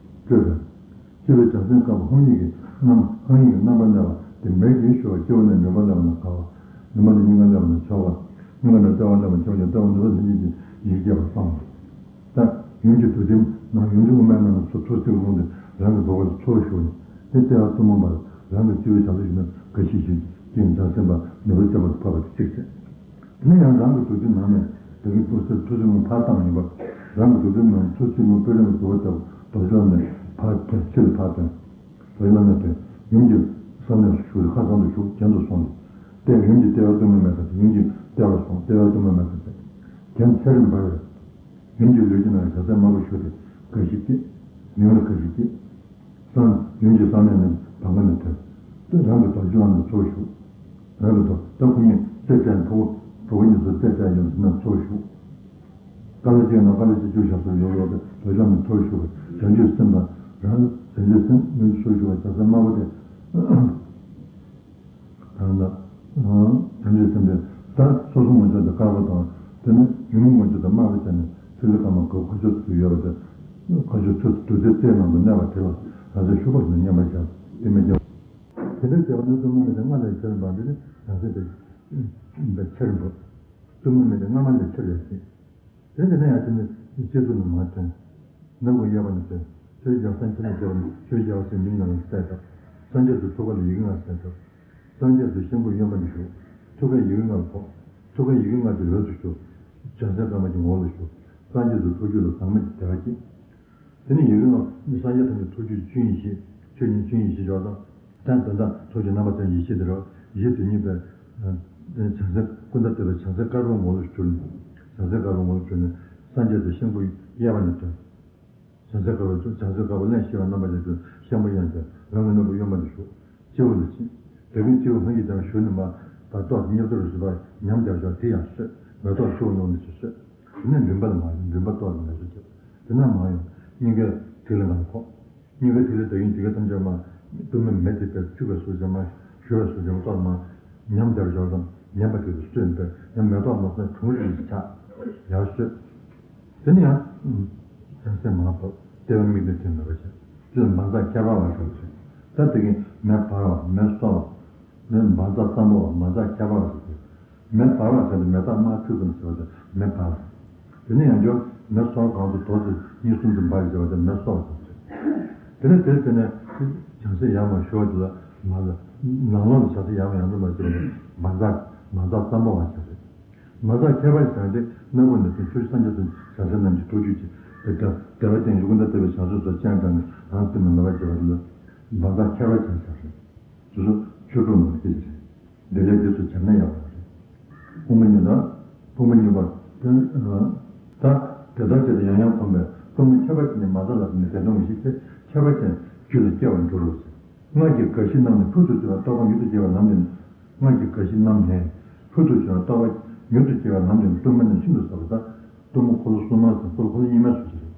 སྤྲོས་པས། སྤྱི་བོའི་བྱང་སེམས་དཀར་པོ་ཧཱུྃ་ཡིག་གི་རྣམ་ཧཱུྃ་ཡིག་གི་རྣམ་པར་གནས་པ་དེ་མེ་ཡིས་ཞུ་བ། སྤྱི་བོ་ནས་མགྲིན་པར་སླེབས་པ་ན་དགའ་བ། མགྲིན་པ་ནས་སྙིང་གར་སླེབས་པ་ན་ཆགས་པ། སྙིང་ག་ནས་ལྟེ་བར་སླེབས་པ་ན་ཆགས་པ། ལྟེ་བ་ནས་ལྷན་ཅིག་གི་ཡིད་ཀྱི་ཡིད་སྐྱེས་པ་སྤངས། ད་ཡུམ་གྱི་མདོ་དེ་ནང་ཡུམ་གྱི་དབུ་མའི་ནང་ན་ཚུར་ཚུར་བརྩིགས་ལོང་སྟེ་རང་གི་རྡོ་ཁ་ལ་ཚུར་ཞུགས་ནས་དེ་ལྟེ་བ་གཏུམ་མོ་བར་རང་གི་སྤྱི་བོའི་བྱང་སེམས་ཞུགས་ནས་དགའ་ཞིང་ཞི་ཞིང་བྱང་སེམས་པ་ནོར་བུ་བརྩེགས་པ་དང་ཕབ་པ་དེ་གཅིག་བྱས། དེ་ནས་ཡང་རང་གི་རྡོ་རྗེ་ནང་ནས་དེ་གི་ཐུགས་སྲས་ཐུགས་སྲས་ལུང་ཕར་བཏང་ཡིན་པ། རང་གི་རྡོ་རྗེ་ནང་ཐུགས་སྲས་ལུང་སྤོས་ལེན་གྱི་དུ་བ་ལྟ་བུ་རྡོ་རྗེ་ལ་ནས་ཕར་ཐོན། ཕྱི་ལ་ཕར་ཐོན། རྡོ་རྗེ་ལ་ནས་ཐོན། ཡུམ་གྱི་བསམ་གནས་སུ་ཞུགས་ཏེ་ཁ་ཚང་དུ་ཞུགས། གྱེན་དུ་སོང་སྟེ། ལྟེ་ཡུམ་གྱི་ལྟེ་བ་གཏུམ་མོའི་མེ་ཁ་ཅན། ཡུམ་གྱི་ལྟེ་བར་སོང་། ལྟེ་བ་གཏུམ་མོའི་མེ་ཁ་ཅན། གྱེན་ཚེ་རིང་འབར་བས། ཡུམ་གྱི་ལུས་ཀྱི་ནང་བྱང་སེམས་དམར་པོ་ཞུགས་ཏེ་དགའ་ཞིང་སྐྱིད། ཡུམ་ལ་དགའ་ཞིང་སྐྱིད། གསང་ཡུམ་གྱི་གསང་གནས་ནི་བར་མགོ་ནས་ཐོན། དེ་རང་གི་རྡོ་རྗེ་ལ་ནས་ཚུར་ཞུགས། རང་གི་རྡོ་ད་ཁོ་གཉིས་རྩེ་སྤྲད་ཕྲུ་གུ་ཕྲུ་གུ་གཉིས་སུ་རྩེ་སྤྲད་ཡོང་དུས་ན་ཚུར་ཞུགས། ཀ་ལ་གཅིག་ན་ཀ་ལ་གཅིག་བཅུ་བཞག་སོ་ཡོད་ཡོད་དེ་རྡོ་རྗེ་ལ་ནས་ཚུར་ཞུགས་པ། བྱང་ཆུབ་སེམས་དང་རང་བྱང་ཆུབ་སེམས་ཡུམ་ཚུར་ཞུགས་པ་བྱང་སེམས་དམར་པོ་དེ། ད་ལ། བྱང་ཆུབ་སེམས་དེ་ད་སོ་སོ་ངོ་ཅོག་དེ་དཀར་པོ་དང་དེ་ནི་ཡུམ་ངོ་ཅོག་དེ་དམར་པོ་བྱས་ནས་ཐིག་ལེ་དཀར་དམར་གོས་ཁ་ཕྱོགས་ཚུར་ཡོད་པ་དེ། ཁ་ཕྱོགས་ཚུར་བདུད་རྩིའི་རྩེའི་ནང་དུ་གནས་པ་དེ་ལ་རང་ཚོས་ཤུགས་པ་ཞིག་ནས་མཉམ་པར་བཞག་དེ་མི་སྐྱེ་བ། དེ་འདྲའི་བྱེད་པ་ནི་གཏུམ་མོ་མེ་དེ་སྔར་ལས་ཆེར་འབར་འདི་ནི་རང་སེམས་དེ་ཆེར་འབར། གཏུམ་མོ་མེ་དེ་སྔ་མ་ལས་ཆེར་ཡོད་ཅིང་། དེ་དེ་ནས་ཡང་དེ་ནི་ལྕེ་ཐུར་ནས་མར་ཐོན། སྣ་སྒོ་གཡས་པ་ནས་ཐོན། ཆོས་རྒྱལ་སངས་རྒྱས་ནས་སྐྱེ་བ་ནི་ཆོས་རྒྱལ་བ་སྲས་མིང་ནང་ལ་གསལ་བཏབ། སངས་རྒྱས་སུ་ཐུགས་ཀ་ལ་ཡི་གེ་ལྔ་གསལ་བཏབ། སངས་རྒྱས་སུ་ཤངས་པོ་གཡོན་པ་ནས་ཞུགས། ཐུགས་ཀའི་ཡི་གེ་ལྔ་ལ་ཕོག་ཐུགས་ཀའི་ཡི་གེ་ལྔ་དེ་འོད་དུ་ཞུགས། བྱང་སེམས་དཀར་དམར་གྱི་ངོ་བོ་ལ་ཞུགས། སངས་རྒྱས་སུ་ཐུགས་རྒྱུད་ལ་ཟག་མེད་ཀྱི་བདེ་བ་སྐྱེས། དེ་ནས་ཡི་གེ་ལྔ་སངས་རྒྱས་ཐམས་ཅད་ཐུགས་རྒྱུད་ཆོས་ཉིད་བཞི། ཆོས་ཉིད་ཆོས་ཉིད་བཞི་འཇོག་དང་། ད་དོན་དག་ཐུགས་རྒྱུད་རྣམ་པ་ཚོ་ཡེ་ཤེས་དེ་རེད། ཡེ་དེ་ཉིད་པའི་བྱང་སེམས་ཀུན་ད་ལྟ་བུའི་བྱང་སེམས་དཀར་པོའི་ངོ་ལ་གྱུར་ནས། བྱང་སེམས་དཀར་པོའི་ངོ་ལ་གྱུར་ནས་སངས་རྒྱས་སུ་ཤངས་པོ་གཡས་པ་ནས་ཐོན། བྱང་སེམས་དཀར་པོ་བྱང་སེམས་དཀར་པོ་ལན་བཤད་པའི་རྣམ་པ་ལས་གྲུབ་ཤངས་པོ་གཡོན་དུ་རང་གི་སྣ་བུག་གཡོན་པ་ནས་ཞུགས། སྤྱི་བོ་ལ་ཕྱིན། དེ་གིན་སྤྱི་བོ་ལྷུན་གྱིས་བརྡལ་བ་ཞུགས་ནས་མར་བར་ཏོག་ཏུ་གཉེར་ཏོ་རུ་ཞུགས་པ་ཉམས་བརྒྱབ་ཞོར་དེ་ཡང་གསོས། མེ་ཏོག་སྤྱི་བོ་ནང་ནས་ཞུགས་གསོས། དེ་ནས་མགྲིན་པ་ལ་མར་མགྲིན་པ་ཏོག་ལ་མེ་སོ་བརྒྱབ། དེ་ནས་མར་ཡང་སྙིང་གའི་ཐིག་ལེ་ལྔ་ལ་ཕོག་སྙིང་གའི་ཐིག་ལེ་དེ་གིན་དེ་ག་ཐམས་ཅད་མར་གཏུམ་མོའི་མེ་དེ་དཔེར་འཁྱུག་པའི་ཚུལ་ཅན་མར་ཞུ་བའི་ཚུལ་ཅན་མ་གཏོགས་མར་ཉམས་བརྒྱབ་ཞོར་དང་ཉམས་པ་དེ་ལ་གསོས་པས་ཡང་མེ་ཏོག་མ་སོན་གྲུང་རིགས་ཀྱི་ཆ་ཡར་གསོས། དེ་ནས་ཡང་། བྱང་སེམས་མར་ཕབ། ལྟེ་བའི་མིག་ལྡན་དེ་མེད་པར་བྱས། དེ་ལ་འབར་འཛག་ཁྱད་པར་བ་ཟེར་བ་ཞིག་ད་དེ་གིན་མེ་འབར་བ་མེ་གསོ་བ། མེ་འབར་འཛག་ཙམ་པོ་བ་འབར་འཛག་ཁྱད་པར་བ་ཟེར་ཏེ། མེ་འབར་བ་ཟེར་ཏེ་མེ་སྟག་དམར་ཁྲིག་ཙམ་ཟེར་བ་དེ་མེ་འབར་བ། དེ་ནས་ཡང་བསྐྱར་མེ་གསོ་བ་གང་དུ་རྡོ་རྗེ་གཉིས་གསུམ་དུ་འབར་ཡི་ཟེར་བ་དེ་མེ་གསོ་བ་ཟེར་བ་ཞིག་དེ་ནས་དེ་དེ་ནས་བྱང་སེམས་ཡར་མར་ཞུ་བ་དེ་ལ། མ་ལ་ནང་ལོགས་ལ་བྱ་ས་ཡང་ཡང་དུ་མ་བྱས་པར་མ་འཛག་མ་འཛག་བསམ་པ་བ་བྱ་རེད། མ་འཛག་ཁྱད་པར་བྱ་སྟེ་སྣ་ཁུག་ནས་དེ་ཆོས་སངས་རྒྱས་སམ་བྱང་སེམས་རྣམས་ཀྱི་ཐུགས་རྒྱུད་ཀྱི་དེ་ལྟར་བདེ་བ་ཅན་ཡོངས་སུ་བརྟག་པའི་བྱང་སེམས་སོགས་ཅན་དང་ནི་རང་སེམས་ལ་ལོག་པར་བྱེད་པ་ལ་མ་འཛག་ཁྱད་པར་བྱ་བྱ་རེད། དེ་ཚོ་ཆོས་དྲུག་ནང་གི་རེད། འདི་ལས་འདི་ཚོ་བྱས་ན་ཡག་པོ་རེད། དཔུང་པ་གཉིས་དང་། དཔུང་པ་གཉིས་པ། དེ་ད་དེ་ལྟར་བྱས་ཏེ་ཡང་ཡང་གོམས་པས་སྟོང་པ་ཁྱབ་པ་ཅན་ནི་མ་འཛག་ལ་ནི་བདེ་སྟོང་གི་ཤེས་བྱ་ཁྱབ་པ་ཅན་རྒྱུད་ལ་སྐྱེ་བར་འགྱུར་རོ་ཟེར། སྔར་གྱི་རྒ་ཤི་རྣམས་ནི་ཕུལ་དུ་བྱུང་བའི་རྟོག་པ་མྱུར་དུ་སྐྱེ་བར་ལམ་དེ་ནི། སྔར་གྱི་རྒ་ཤི་རྣམས་ནི་ཕུལ་དུ་བྱུང་བའི་རྟོག་པ་མྱུར་དུ་སྐྱེ་བར་ལམ་དེ་ནི་གཏོར་མ་ནི་ཤིན་ཏུ་ཟབ་པ་དང་གཏོར་མ་འཁོར་ལོ་གསུམ་མ་ཟེར་འཁོར་ལོ་གཉིས་མ་ཟེར་གྱི་རེད།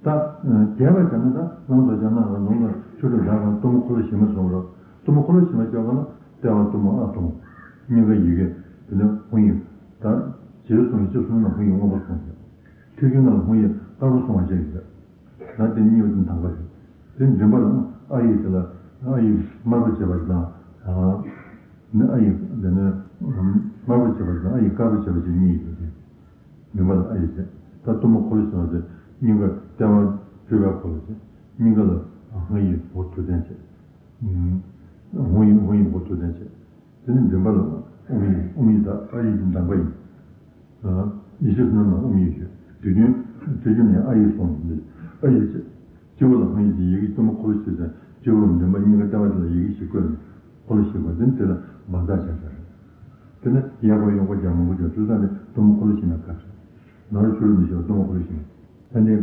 ད། རྒྱས་པར་བྱས་ན་ད་རང་དོན་ཅན་ན་རང་ལུང་ལ་ཆོས་སྒྲུབ་རང་རང་གཏོར་མ་འཁོར་ལོ་ཞི་མ་གསུངས་རོགས། གཏོར་མ་འཁོར་ལོ་ཞི་མ་སྐྱོང་བ་ལ་ལྟེ་བ་གཏུམ་མོ་ཨ་གཏུམ་མོ། སྙིང་ག་ཡི་གེ་དེ་ནས་ཧཱུྃ་ཡིག་ད་རྗེས་སུ་ཡི་ཆེ་གསུམ་ན་ཧཱུྃ་ཡིག་སྔོན་པོ་གསུངས་ཡོད། ཐེག་ཆེན་ནང་ལ་ཧཱུྃ་ཡིག་དཀར་པོ་གསུང་བ་བཅས་ཡོད། ད་དེ་གཉིས་པ་དེ་དང་པ་རེད། དེ་མགྲིན་པ་ལ་ཨ་ཡིག་དེ་ལ་ཨ་ཡིག་དམར་པོ་བྱས་པ་དང་། ནི་ཨ་ཡིག་དེ་ནས་དམར་པོ་བྱས་པ་དང་ཨ་ཡིག་དཀར་པོ་བྱས་པ་བཅས་གཉིས་ཡོད་དེ། མགྲིན་པ་ལ་ཨ་ཡིག་བྱས། ད་གཏུམ་མོ་འཁོར་ལོ་ཞི་མ་དེ་སྙིང་གར་ལྟེ་བ་སྤྲུལ་པའི་འཁོར་ལོ་བྱས། སྙིང་ག་ལ་ཧཱུྃ་ཡིག་འོ་ཐུགས་རྟེན་བྱས། ཧཱུྃ་ཡིག་ཧཱུྃ་ཡིག་འོ་ཐུགས་རྟེན་བྱས། དེ་ནས་མགྲིན་པ་ལ་ཨོཾ་ཡིག་ཨོཾ་ཡིག་དང་ཨ་ཡིག་གི་གདམས་པ་ཡིན། ཡེ་ཤེས་གསུམ་ན་ཨོཾ་ཡིག་ཡོད། དུས་རྒྱུན་དུས་རྒྱུན་ནས་ཨ་ཡིག་གསུངས་ཡིན། ཨ་ཡིག་བྱས། སྤྱི་བོ་ལ་ཧཱུྃ་ཡིག་བྱས། ཡི་གེ་གཏུམ་མོ་འཁོར་ལོ་ཞི་བྱས། སྤྱི་བོ་མགྲིན་པ་སྙིང་ག་ལྟེ་བ་དེ་ལ་ཡི་གེ་བཞི་བཀོད་ནས་འཁོར་ལོ་ཞི་བ་དེ་ནི་དེ་ལ་མ་འཛག་བྱ་བྱ་རེད། དེ་ནས་གཡས་སྐོར་གཡོན་སྐོར་རྒྱབ་ལོག་སྐོར་བྱས། དུས་མཚམས་ནི་གཏུམ་མོ་འཁོར་ལོ་ཞི་མའི་སྐབས་རེད། ནཱ་རོ་ཆོས་དྲུག་མི་ཤེས་པ་གཏུམ་མོ་འཁོར་ལོ་ཞི་མ། ཨ་ནི།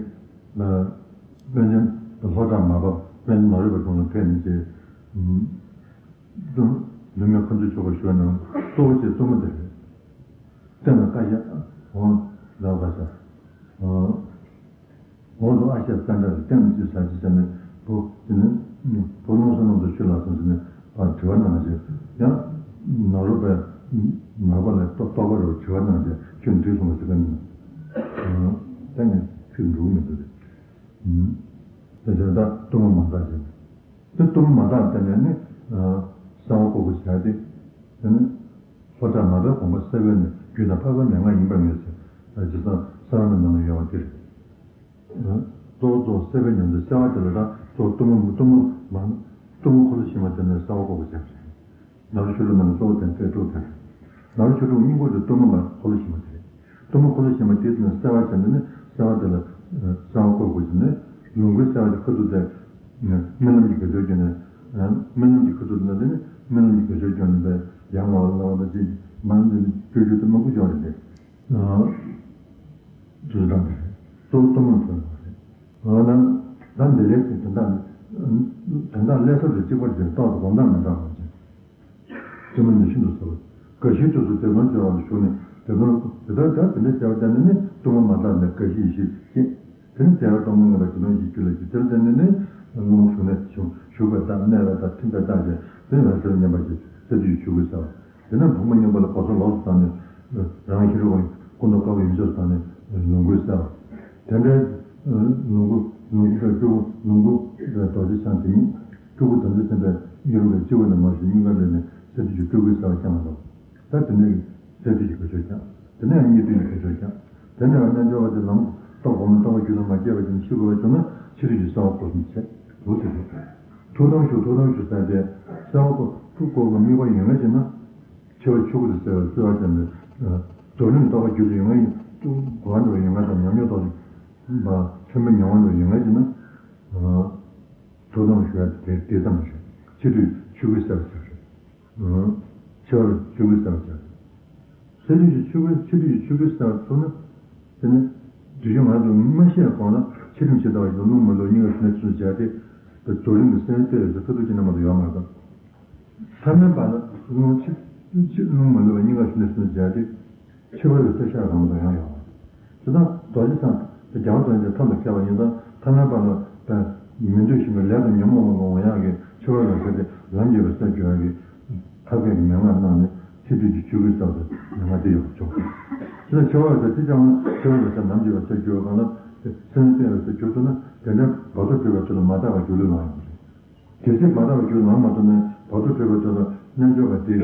པཎ་ཆེན་ལྷོ་བྲག་མར་པ་པཎ་ཆེན་ནཱ་རོ་པའི་དྲུང་ལ་ཕེབས་ནས་ཀྱི། ལྡུམ་ལྡུམ་མེ་ཁ་འཛུམ་ཆོས་སྐོར་ཞུ་བ་ནང་གཙོ་བོ་ཆེ་གཏུམ་མོ་དེ་རེད། སྟེང་ལ་ཀ་ཤ། འོག་ལ་ཀ་ཤ། འོག་ཏུ་ཨ་ཤ་ཙནྡྲ་རེད། སྟེང་དུ་ཅི་ཟ་ཅི་བྱ་ནས་བུ་དེ་ནི་བུ་རླུང་ས་རྣམས་སུ་ཆུ་ལ་སོང་ཟེར་ནས་དྲི་བ་གནང་བྱས། ཡང་ནཱ་རོ་པས་མར་པ་ལ་རྟོགས་པ་རུ་དྲི་བ་གནང་བྱས་ཁྱོད་འདུས་སོང་བ་ཟེར་ག་ནི། ད་ངས་ཁྱོད་འགྲོ་གི་མི་འདུག་རེད། དེ་ཚོ་ད་གཏུམ་མོ་མ་འཛག་བྱས་ནས། དེ་གཏུམ་མོ་མ་འཛག་བྱས་ནས་ནི། གསང་བ་བརྐོ་བརྐོ་བྱས་ཏེ། དེ་ནི། ལྷོ་བྲག་མར་པའི་དགོངས་པ་གསལ་བས་ནི་རྒྱུད་དང་འཕགས་པའི་མན་ངག་ཡིན་པར་ངེས་ཟེར། རྗེ་བཙུན་གསང་བའི་ནང་ལ་ཡོད་པ་དེ་རེད། གཙོ་བོ་གཙོ་བོ་སྲེད་པའི་ཉམས་ལེན་སྲེད་པ་དེ་ལ་ད་གཙོ་བོ་གཏུམ་མོ་གཏུམ་མོ་མ། གཏུམ་མོ་འཁོར་ལོ་ཞི་མ་དེ་ནི་གསང་བ་བརྐོ་བརྐོ་བྱས་པ་རེད། ནཱ་རོ་ཆོས་དྲུག་ནང་གི་གཙོ་བོ་དེ་སྲེད་དྲུག་དེ་རེད། ནཱ་རོ་ཆོས་དྲུག་སྙིང་པོ་དེ་གཏུམ་མོ་མ་འཁོར་ལོ་ཞི་མ་དེ་རེད། གཏུམ་མོ་འཁོར་ལོ་ཞི་མ་དེ་དེ་ནི་སྲེད་པ་བྱས་ནས་ནི་སྲེད་པ་དེ་ལ་གསང་བ་བརྐོ་བརྐོ་བྱས་ནས་ལོངས་སྐུའི་སྲེད་པ་དེ་ཁ་ཐུག་དེ། རྨི་ལམ་གྱི་དགའ་སྐྱོ་སྐྱོ་ནས། རྨི་ལམ་གྱི་ཁ་ཐུག་དེ་ལ་དེ་ནི་རྨི་ལམ་གྱི་དགའ་སྐྱོ་སྐྱོ་ནས་པས་ཡང་ལ་ལ་ལ་ཅིག་མ་ནི་སྤྲོས་རྒྱུ་དེ་མང་པོ་བྱུང་བ་རེད། དེ་དུས་དང་དེ་རེད། གཙོ་བོ་གཏུམ་མོ་མཚོན་པ་རེད། འོ་ན་ད་འདི་ལས་ཀྱི་དོན་དག་ནི། དོན་དག་ལས་སོགས་དེ་གཅིག་པར་བྱས་རྟག་ཏུ་སྒོམ་སྟངས་མི་འདྲ་བ་ཅན། གཏུམ་མོ་ནི་ཤིན་ཏུ་ཟབ། རྒ་ཤིའི་དུས་སུ་བདེ་སྟོང་སྦྱོར་བ་ལ་ཞུགས་ནས་བདེ་སྟོང་དེ་ལྟར་ད་དེ་འདྲ་བྱས་པ་ཙམ་ནི་གཏུམ་མོ་མ་འཛག་ནས་རྒ་ཤི་ཡེ་ཤེས་སྐྱེས། དེ་ནི་བདེ་བ་གཏུམ་མོ་མངོན་པར་རྒྱུ་སྟོང་གཞི་རྒྱུད་ལ་ཞིག་དེར་བརྟེན་ནས་ནི་རླུང་ཞུགས་ནས་ཞུགས་པའི་རྟགས་གནས་པའི་རྟགས་ཐིམ་པའི་རྟགས་ཀྱིས་དེ་ནི་འོད་གསལ་མཉམ་པར་ཞིག་སེ་དུས་ཆོས་སྐུའི་ས། དེ་ནས་བུམ་པ་མཉམ་པ་ལ་གོ་ས་ལོགས་སུ་བཏང་ནས་རང་ཧེ་རུ་ཀ་སྐུ་མདོག་དཀར་པོ་ཡུམ་ཆབ་བཏང་ནས་ལོངས་སྐུའི་ས། དེ་འདྲའི་ལོངས་སྐུ་ལོངས་སྐུ་པའི་སྤྲུལ་སྐུ་ལོངས་སྐུ་པའི་རྡོ་རྗེ་འཆང་དེ་ཉིད་སྤྲུལ་སྐུ་དམ་ཚིག་ལྡན་པའི་ཧེ་རུ་ཀའི་སྤྱི་བོ་ནས་མར་ཞུགས་སྙིང་གར་སླེབས་ནས་སེ་དུས་ཀྱི་སྤྲུལ་སྐུའི་ས་བ་བསྐྱངས་པ་དང་། ད་དེ་ནས་སེ་དུས་ཀྱི་དགའ་སྐྱོ་བསྐྱངས། དེ་ནས་ཡང་སྙིགས་དུས་ཀྱི་དགའ་སྐྱོ་བསྐྱངས། དེ་ནས་ཡང་རྣལ་འབྱོར་པ་དེ་ལམ་རྟོགས་གོང་མའི་རྟོགས་པ་རྒྱུད་ལ་མ་སྐྱེས་པ་ཅན་ཤི་དགོས་པ་བྱུང་ན་ཕྱི་དུས་ཀྱི་གསང་བ་བརྐོ་གསུམ་བྱེད་འདུག་ཟེར་གྱི་འདུག་ཐུགས་དམ་བཞུགས་ཐུགས་དམ་བཞུགས་ཟེར་ཏེ་གསང་བ་བརྐོ་ཐུགས་བརྐོ་བའི་དམིགས་པ་ཡོད་མཁན་ཅིག་ན། འཆི་བ་ཆོས་སྐུ་དང་བྲལ་བའི་རྩོལ་བ་ཅན་དེ། རྡོར་གླིང་རྟོགས་པ་རྒྱུད་ལ་ཡོད་མཁན་ཡིན། ཐུགས་གོ་བ་འདྲ་བ་ཡོད་མཁན་དང་ཉམས་མྱོང་རྟོགས་པ་ཆེན་པོའི་མྱོང་བ་འདྲ་བ་ཡོད་མཁན་ཅིག་ན། ཐུགས་དམ་བཞུགས་ཡ་དེ་དེ་ཙམ་རེད། ཕྱི་དུས་ཆོས་སྐུའི་ས་བ་ཆགས་རེད། འཆི་བ་ལ་ཆོས་སྐུའི་ས་བ་ཆགས་རེད། ཕྱི་དུས་ཀྱི་ཆོས་སྐུའི་ཕྱི་དུས་ཀྱི་ཆོས་སྐུའི་ས་བ་ཐུག་ན། དེ་ནི། དུས་རྒྱུན་ང་ཚོ་མ་ཤི་བའི་གོང་ལ་ཕྱི་རིམ་ཇི་ལྟ་བ་བཞིན་དུ་རླུང་མ་ལུས་པ་སྙིང་གར་ཞུགས་ནས་ཚུར་བྱས་ཏེ། རྡོར་གླིང་གི་སེམས་ལྟེ་བའི་ས་ཁ་ཐུག་ཅིག་རྣམ་པ་དུ་ཡོད་མ་རེད་པ། ཐ་མལ་པ་ལ་རླུང་ཕྱི་ཕྱི་རླུང་མ་ལུས་པ་སྙིང་གར་ཞུགས་ནས་ཚུར་བྱས་ཏེ། འཆི་བ་ལ་ས་ཤ་རང་དུ་ཡང་ཡོང་བ། དེ་དང་རྡོ་རྗེ་འཆང་དེ་རྒྱལ་བ་རྡོ་རྗེ་འཆང་ཐབས་ལ་མཁས་པ་ཡིན་ཙང་ཐ་མལ་པ་ལ་དང་མི་འདོད་བཞིན་དུ་ལས་དང་ཉོན་མོངས་པ་ལ་འོང་ཡག་གི་འཆི་བ་ལ་ས་དེ་ལམ་གྱི་བའི་ས་བསྒྱུར་ཡག་གི་ཐབས་མཁས་ཀྱི་མན་ངག་གནང་ནས་ཕྱི་དུས་ཀྱི་ཆོས་སྐུའི་ས་དེ་མན་ངག་དེ་ཡོད་པ་བྱུང་། དེ་ལ་འཆི་བ་ལ་ས་ཅི་ཅང་འཆི་བ་ལ་ས་ལམ་གྱི་བའི་ས་བསྒྱུར་བ་གང་ལ་སེམས་ལྟེ་བའི་ས་བསྒྱུར་ཐུབ་ན་དེ་འདྲའི་བར་དོ་གྲུབ་པའི་དུས་ལ་མ་དག་པ་སྒྱུ་ལུས་ལ་ཡོང་གི་རེད། དེ་ཚེ་མ་དག་པ་སྒྱུ་ལུས་ལ་མ་ཐུབ་ན་བར་དོ་གྲུབ་པའི་དུས་ལ་རྣལ་འབྱོར་པ་དེ་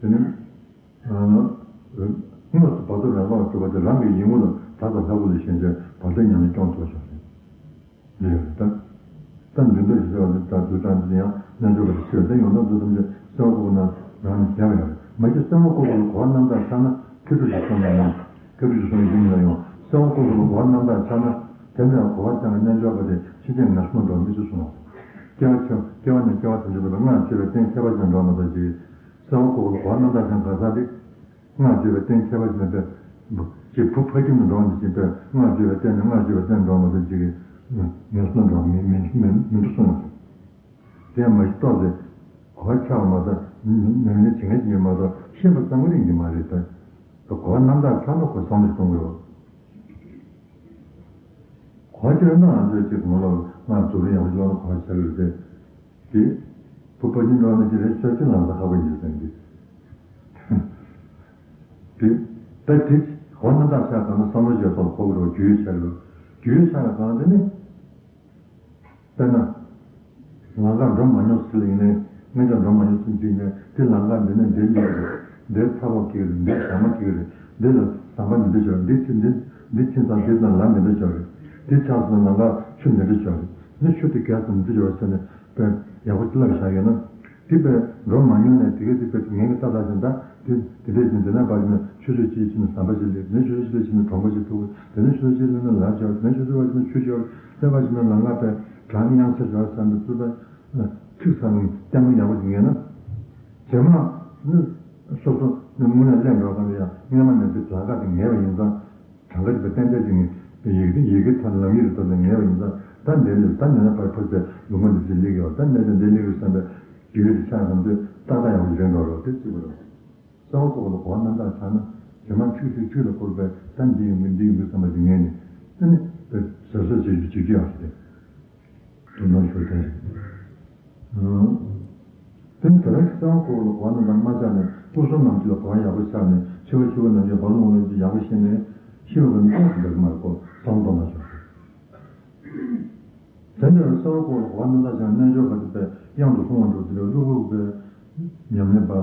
དེ་ནི། དངོས་སུ་བར་དོ་རང་ག་བ་གྲུབ་པ་དེ་རང་གི་ཡིད་ངོ་ལ་བདག་དང་ལྷ་སྐུ་ལ་ཞེན་བྱས་བར་དོའི་ཉམས་ལེན་སྐྱོང་ཐུབ་པ་ཞིག་རེད། འདི་ཡོད་རེད་ད། ད་འདུན་ཏོ་ཞེས་བྱ་བ་འདི་དག་ཚུལ་དྲངས་ཏེ་ཡང་རྣལ་འབྱོར་པ་དེ་ཤེས་པ་དེ་ཡོངས་གྲགས་ཚུལ་ཐམས་ཅད་གསལ་བ་ཀུན་ནང་རང་ནས་བྱས་པ་ཡང་མ་གྱུར། གསལ་བ་ཀུན་ལ་གོ་བ་རྣམ་དག་ཆགས་ན་མཁས་གྲུབ་ཀྱི་སོ་ནས་ཡང་མཁས་གྲུབ་ཀྱི་སོ་ནས་ཡིན་ན་ཡང་གསལ་བ་ཀུན་ལ་གོ་བ་རྣམ་དག་ཆགས་ན་དེ་འདྲ་གོ་བ་ཅན་གྱི་རྣལ་འབྱོར་པ་དེ་ཕྱིན་ཆད་ངན་སོང་འགྲོ་མི་ཚུལ་གསུངས། སྐྱེ་བ་ཆེ་སྐྱེ་བ་ནས་སྐྱེ་བ་ཐམས་ཅད་པའི་སྔར་བྱས་པའི་རྟེན་ཁྱད་པར་ཅན་འགྲོ་མ་གཏོགས་ཅིག་གསལ་བ་ཀུན་ལ་གོ་བ་རྣམ་དག་ཆགས་ག་ས་དེ། སྔར་བརྗོད་པའི་རྟེན་ཁྱད་པར་ཅན་དེ། ཅེས་བུ་ཕ་ཁྱིམ་དུ་འགྲོ་བ་འདི་བཞིན་དུ་སྔར་བརྗོད་པའི་རྟེན་ནི་སྔར་བརྗོད་པའི་རྟེན་འགྲོ་མ་གཏོགས་ཅིག་གིས་ངན་སོང་འགྲོ་མི་མི་མི་མི་འགྲོ་གསུངས་པ་རེད། དེ་ཡང་མ་གཞི་ཏོག་ཙེ་གོ་བ་ཆགས་པ་མ་གཏོགས་ཉམས་ལེན་བྱེད་མཁན་ཅིག་མ་གཏོགས་ཤེས་པ་ཙམ་གྱིས་ཡིན་གྱི་མ་རེད་དེ། གོ་བ་རྣམ་དག་ཆགས་ན་གོ་བསམ་བློ་གཏོང་དགོས། གོ་བ་ཆགས་ན་ང་ཚོས་ཅིག་ངོ་ལ་ང་རྫུ་འཕྲུལ་ཡག་པོ་ཞིག་ལོག་ན་གོ་བ་ཆགས་ཀྱི་རེད་དེ། དེ་བུ་ཕ་གཉིས་འགྲོ་བ་ནི་ཅི་རེད་ཤོད་ཅི་ལང་ས་ཁ་པོ་ཡིན་ཟེར་གྱི། དེ་ད་དེ་གོ་རྣམ་དག་ཆགས་གང་ན་བསམ་བློ་བྱས་ཐོག་ཁོ་བོ་རུ་རྒྱུས་ཆགས་རུ་རྒྱུས་ཆགས་གང་དེ་ནི། དཔེར་ན། ལམ་ཁར་འགྲོ་མ་མྱོང་ཟེར་ཡིན་ནའི་ང་ཅག་འགྲོ་མ་མྱོང་ཟེར་གྱི་ནས་དེ་ལམ་ཁར་འདི་ནས་འདིར་སླེབས་རེད། འདིར་ཚ་བོ་སྐྱེས་རེད། འདིར་ཞྭ་མོ་སྐྱེས་རེད། འདི་ལ་ཟམ་པ་འདི་འདྲ་ཞིག་ཡོད་འདི་ཕྱིན་འདི་འདི་ཕྱིན་ཙང་འདི་ལ་ལམ་འདི་འདྲ་ཞིག་ཡོད་རེད། འདི་ཆགས་སོང་ན་ལམ་ཁར་ཆུ་འདི་འདྲ་ཞིག་ཡོད་རེད། འདི་ཆུ་དེ་བརྒལ་སོང་འདི་ཞིག་ཡོད་ཟེར་ནས་དཔེ་ཡག་པོ་ཅིག་བསླབས་བཞག་ཡོད་ན། དེ་དཔེ་འགྲོ་མ་མྱོང་ནས་དེ་གས་དེ་དཔེ་ངན་གྱིས་ལྟ་ལྟ་བཞིན་ད་དེ་དེ་འདྲས་ཡིན། དེ་ནས་ཕར་ཕྱིན་ན་ཆུ་ཚོད་གཅིག་ཕྱིན་ན་ཟམ་པ་ཞིག་སླེབས། དེ་ནས་ཆུ་ཚོད་གཅིག་ཕྱིན་ན་གྲོང་པ་ཞིག་ཐུག་དེ་ནས་ཆུ་ཚོད་གཅིག་སླེབས་ན་ལམ་ཞིག་ཡོད། དེ་ནས་ཆུ་ཚོད་གཅིག་སླེབས་ན་ལམ་ཁ་དཔེ་གྲང་དབྱངས་ཚེ་ཞོར་ས་འདི་ཚུར་ད། ཐུག་ས་ནས་ལྟད་མོ་ཡག་པོ་ཞིག་ངེས་ན། རྗེས་མ་ནི་སོ་སོ་ནི་དངོས་གནས་སླེབས་འགྲོ་ག་ལ་ཡང་སྔོན་མ་ནས་འདི་ལམ་ཁ་དེ་ངེས་པ་ཡིན་ཙང་གྲངས་ཀ་ཅིག་པའི་ཏན་ཏན་ཅིག་ནི་ཡི་གེ་ཡི་གེ་ཐོག་ལམ་ཡིག་གི་ཐོག་ནས་ངེས་པ་ཡིན་ཙང་ད་འདི་ལས་ད་འདི་ན་ཕར་ཕུར་པའི་ལུང་པ་འདི་ཚོ་སླེབས་ཡོད། ད་འདི་ལས་འདི་སླེབས་ཡོད་བསམ་པའི་རྒྱུ་ཡོད་དེ་ཆགས་ཙམ་དུས་ཏག་ཏག་ཡག་པོ་ཞིག་རེད་འགྲོ་རོགས་དེ་གཅིག་པ་རེད། གསལ་བ་ཀུན་ལ་གོ་བ་རྣམ་དག་ཆགས་ན་རྗེས་མ་ཆུ་ཆུ་ཆུ་ལ་བསྐོར་བའི་ད་འདི་ཡོང་གི་འདི་ཡོང་གི་བསམ་པ་ཞིག་ངེས་ནས་ཨ་ནི་ཟབ་ཟབ་བྱེད་རྒྱུ་བྱེད་རྒྱུ་ཡག་ཞིག་རེད། དོན་དམ་ཞུ་དོན། དེ་ནི་དེ་རིང་གསལ་བ་ཀུན་ལ་གོ་བ་རྣམ་དག་མ་ཆགས་ནས་སྐུ་གསུམ་རྣམས་ཀྱི་ལ་གོ་བ་ཡག་པོ་ཆགས་ནས་འཆི་བ་འཆི་བ་རྣམས་ཀྱི་བར་ལོང་ལོང་ཅིག་ཡག་པོ་ཤེས་ནས་ཤི་བ་གི་ནི་ཅུང་ཟད་འདོད་མ་རེད་གོ་བསམ་བློ་གཏོང་ན་ཆོག་དེ་འདྲ་གསལ་བ་ཀུན་ལ་གོ་བ་རྣམ་དག་ཆགས་ནས་རྣལ་འབྱོར་པ་དེ་དཔེ་གཡང་དུ་སོང་བ་འགྲོ་དེ་ལས་ཀླུ་སྒོ་པའི་ཉམས་ལེན་པ་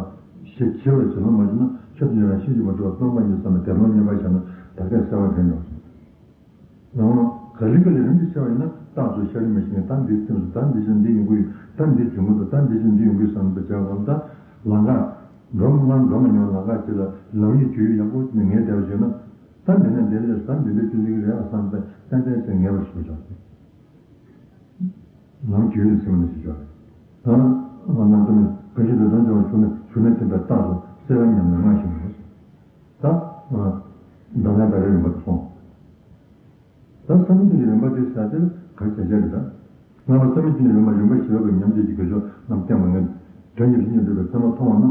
ཞེས་བྱ་བའི་བྱིན་རླབས་མ་བྱུང་ན་ཆོས་དེ་ཡང་ཤེས་ཀྱི་མ་གྲུབ་པ་སྟོང་པ་ཉིད་བསམ་པའི་དེ་ལོང་སྙོམས་པར་བཞག་ན་ད་གས་གསལ་བ་དྲན་འགྲོ། ཡང་ག་ལེ་ག་ལེ་རིམ་གྱིས་ཆེ་བ་ཡིན་ན་རྟགས་སུ་ཤར་མི་ཤེས་ནས་ད་འདི་སེམས་སུ་ད་འདི་བཞིན་འདི་ཡོང་གི་ཡོད། ད་འདི་བྱུང་གི་འདུག་ད་འདི་བཞིན་འདི་ཡོང་གི་བསམ་པའི་བྱ་བ་ད་ལམ་ཁ་འགྲོ་མ་འགྲོ་མ་མྱོང་ལམ་ཁ་ཅིག་ལ་ལམ་ཡིག་བརྗོད་ཡག་པོ་ནས་ངས་བསྡད་པ་བྱས་ན་ད་འདི་ནས་འདི་ལས་ད་འདི་འདྲ་ཅིག་ལེགས་རེད་ཨ་བསམ་པའི་ཏན་ཏན་ཅིག་ངེས་པར་ཞུ་ཆོག་ལམ་བརྗོད་ཡིག་ཟེར་བ་ནི་ཞིག་ཆོག་རེད། ད་ང་ཚོ་ནི་གང་ཞིག་ལས་དོན་ཆེ་བ་ཞུ་ནས་ཞུ་ནས་ཐིམ་པའི་རྟགས་སུ་གསལ་བའི་ཉམས་ལེན་ལྔ་ཞིག་ཡོད། ད་ད་ལན་ད་རེ་རིམ་པ་དུ་སོང་། ད་བསམ་གཏན་གྱི་རིམ་པ་དེ་ཟེར་དེ་ག་རེ་བྱ་བྱ་རེད་ད། སྔ་མ་བསམ་གཏན་གྱི་རིམ་པ་རིམ་པ་བཞི་པའི་མཉམ་རྗེས་ཀྱི་དགེ་སྦྱོར་རྣམས་བསྟན་པ་ངས་དོན་གྱི་ལྷན་ཅིག་འགྲུབ་པའི་ཚད་མ་མཐོང་བ་ན།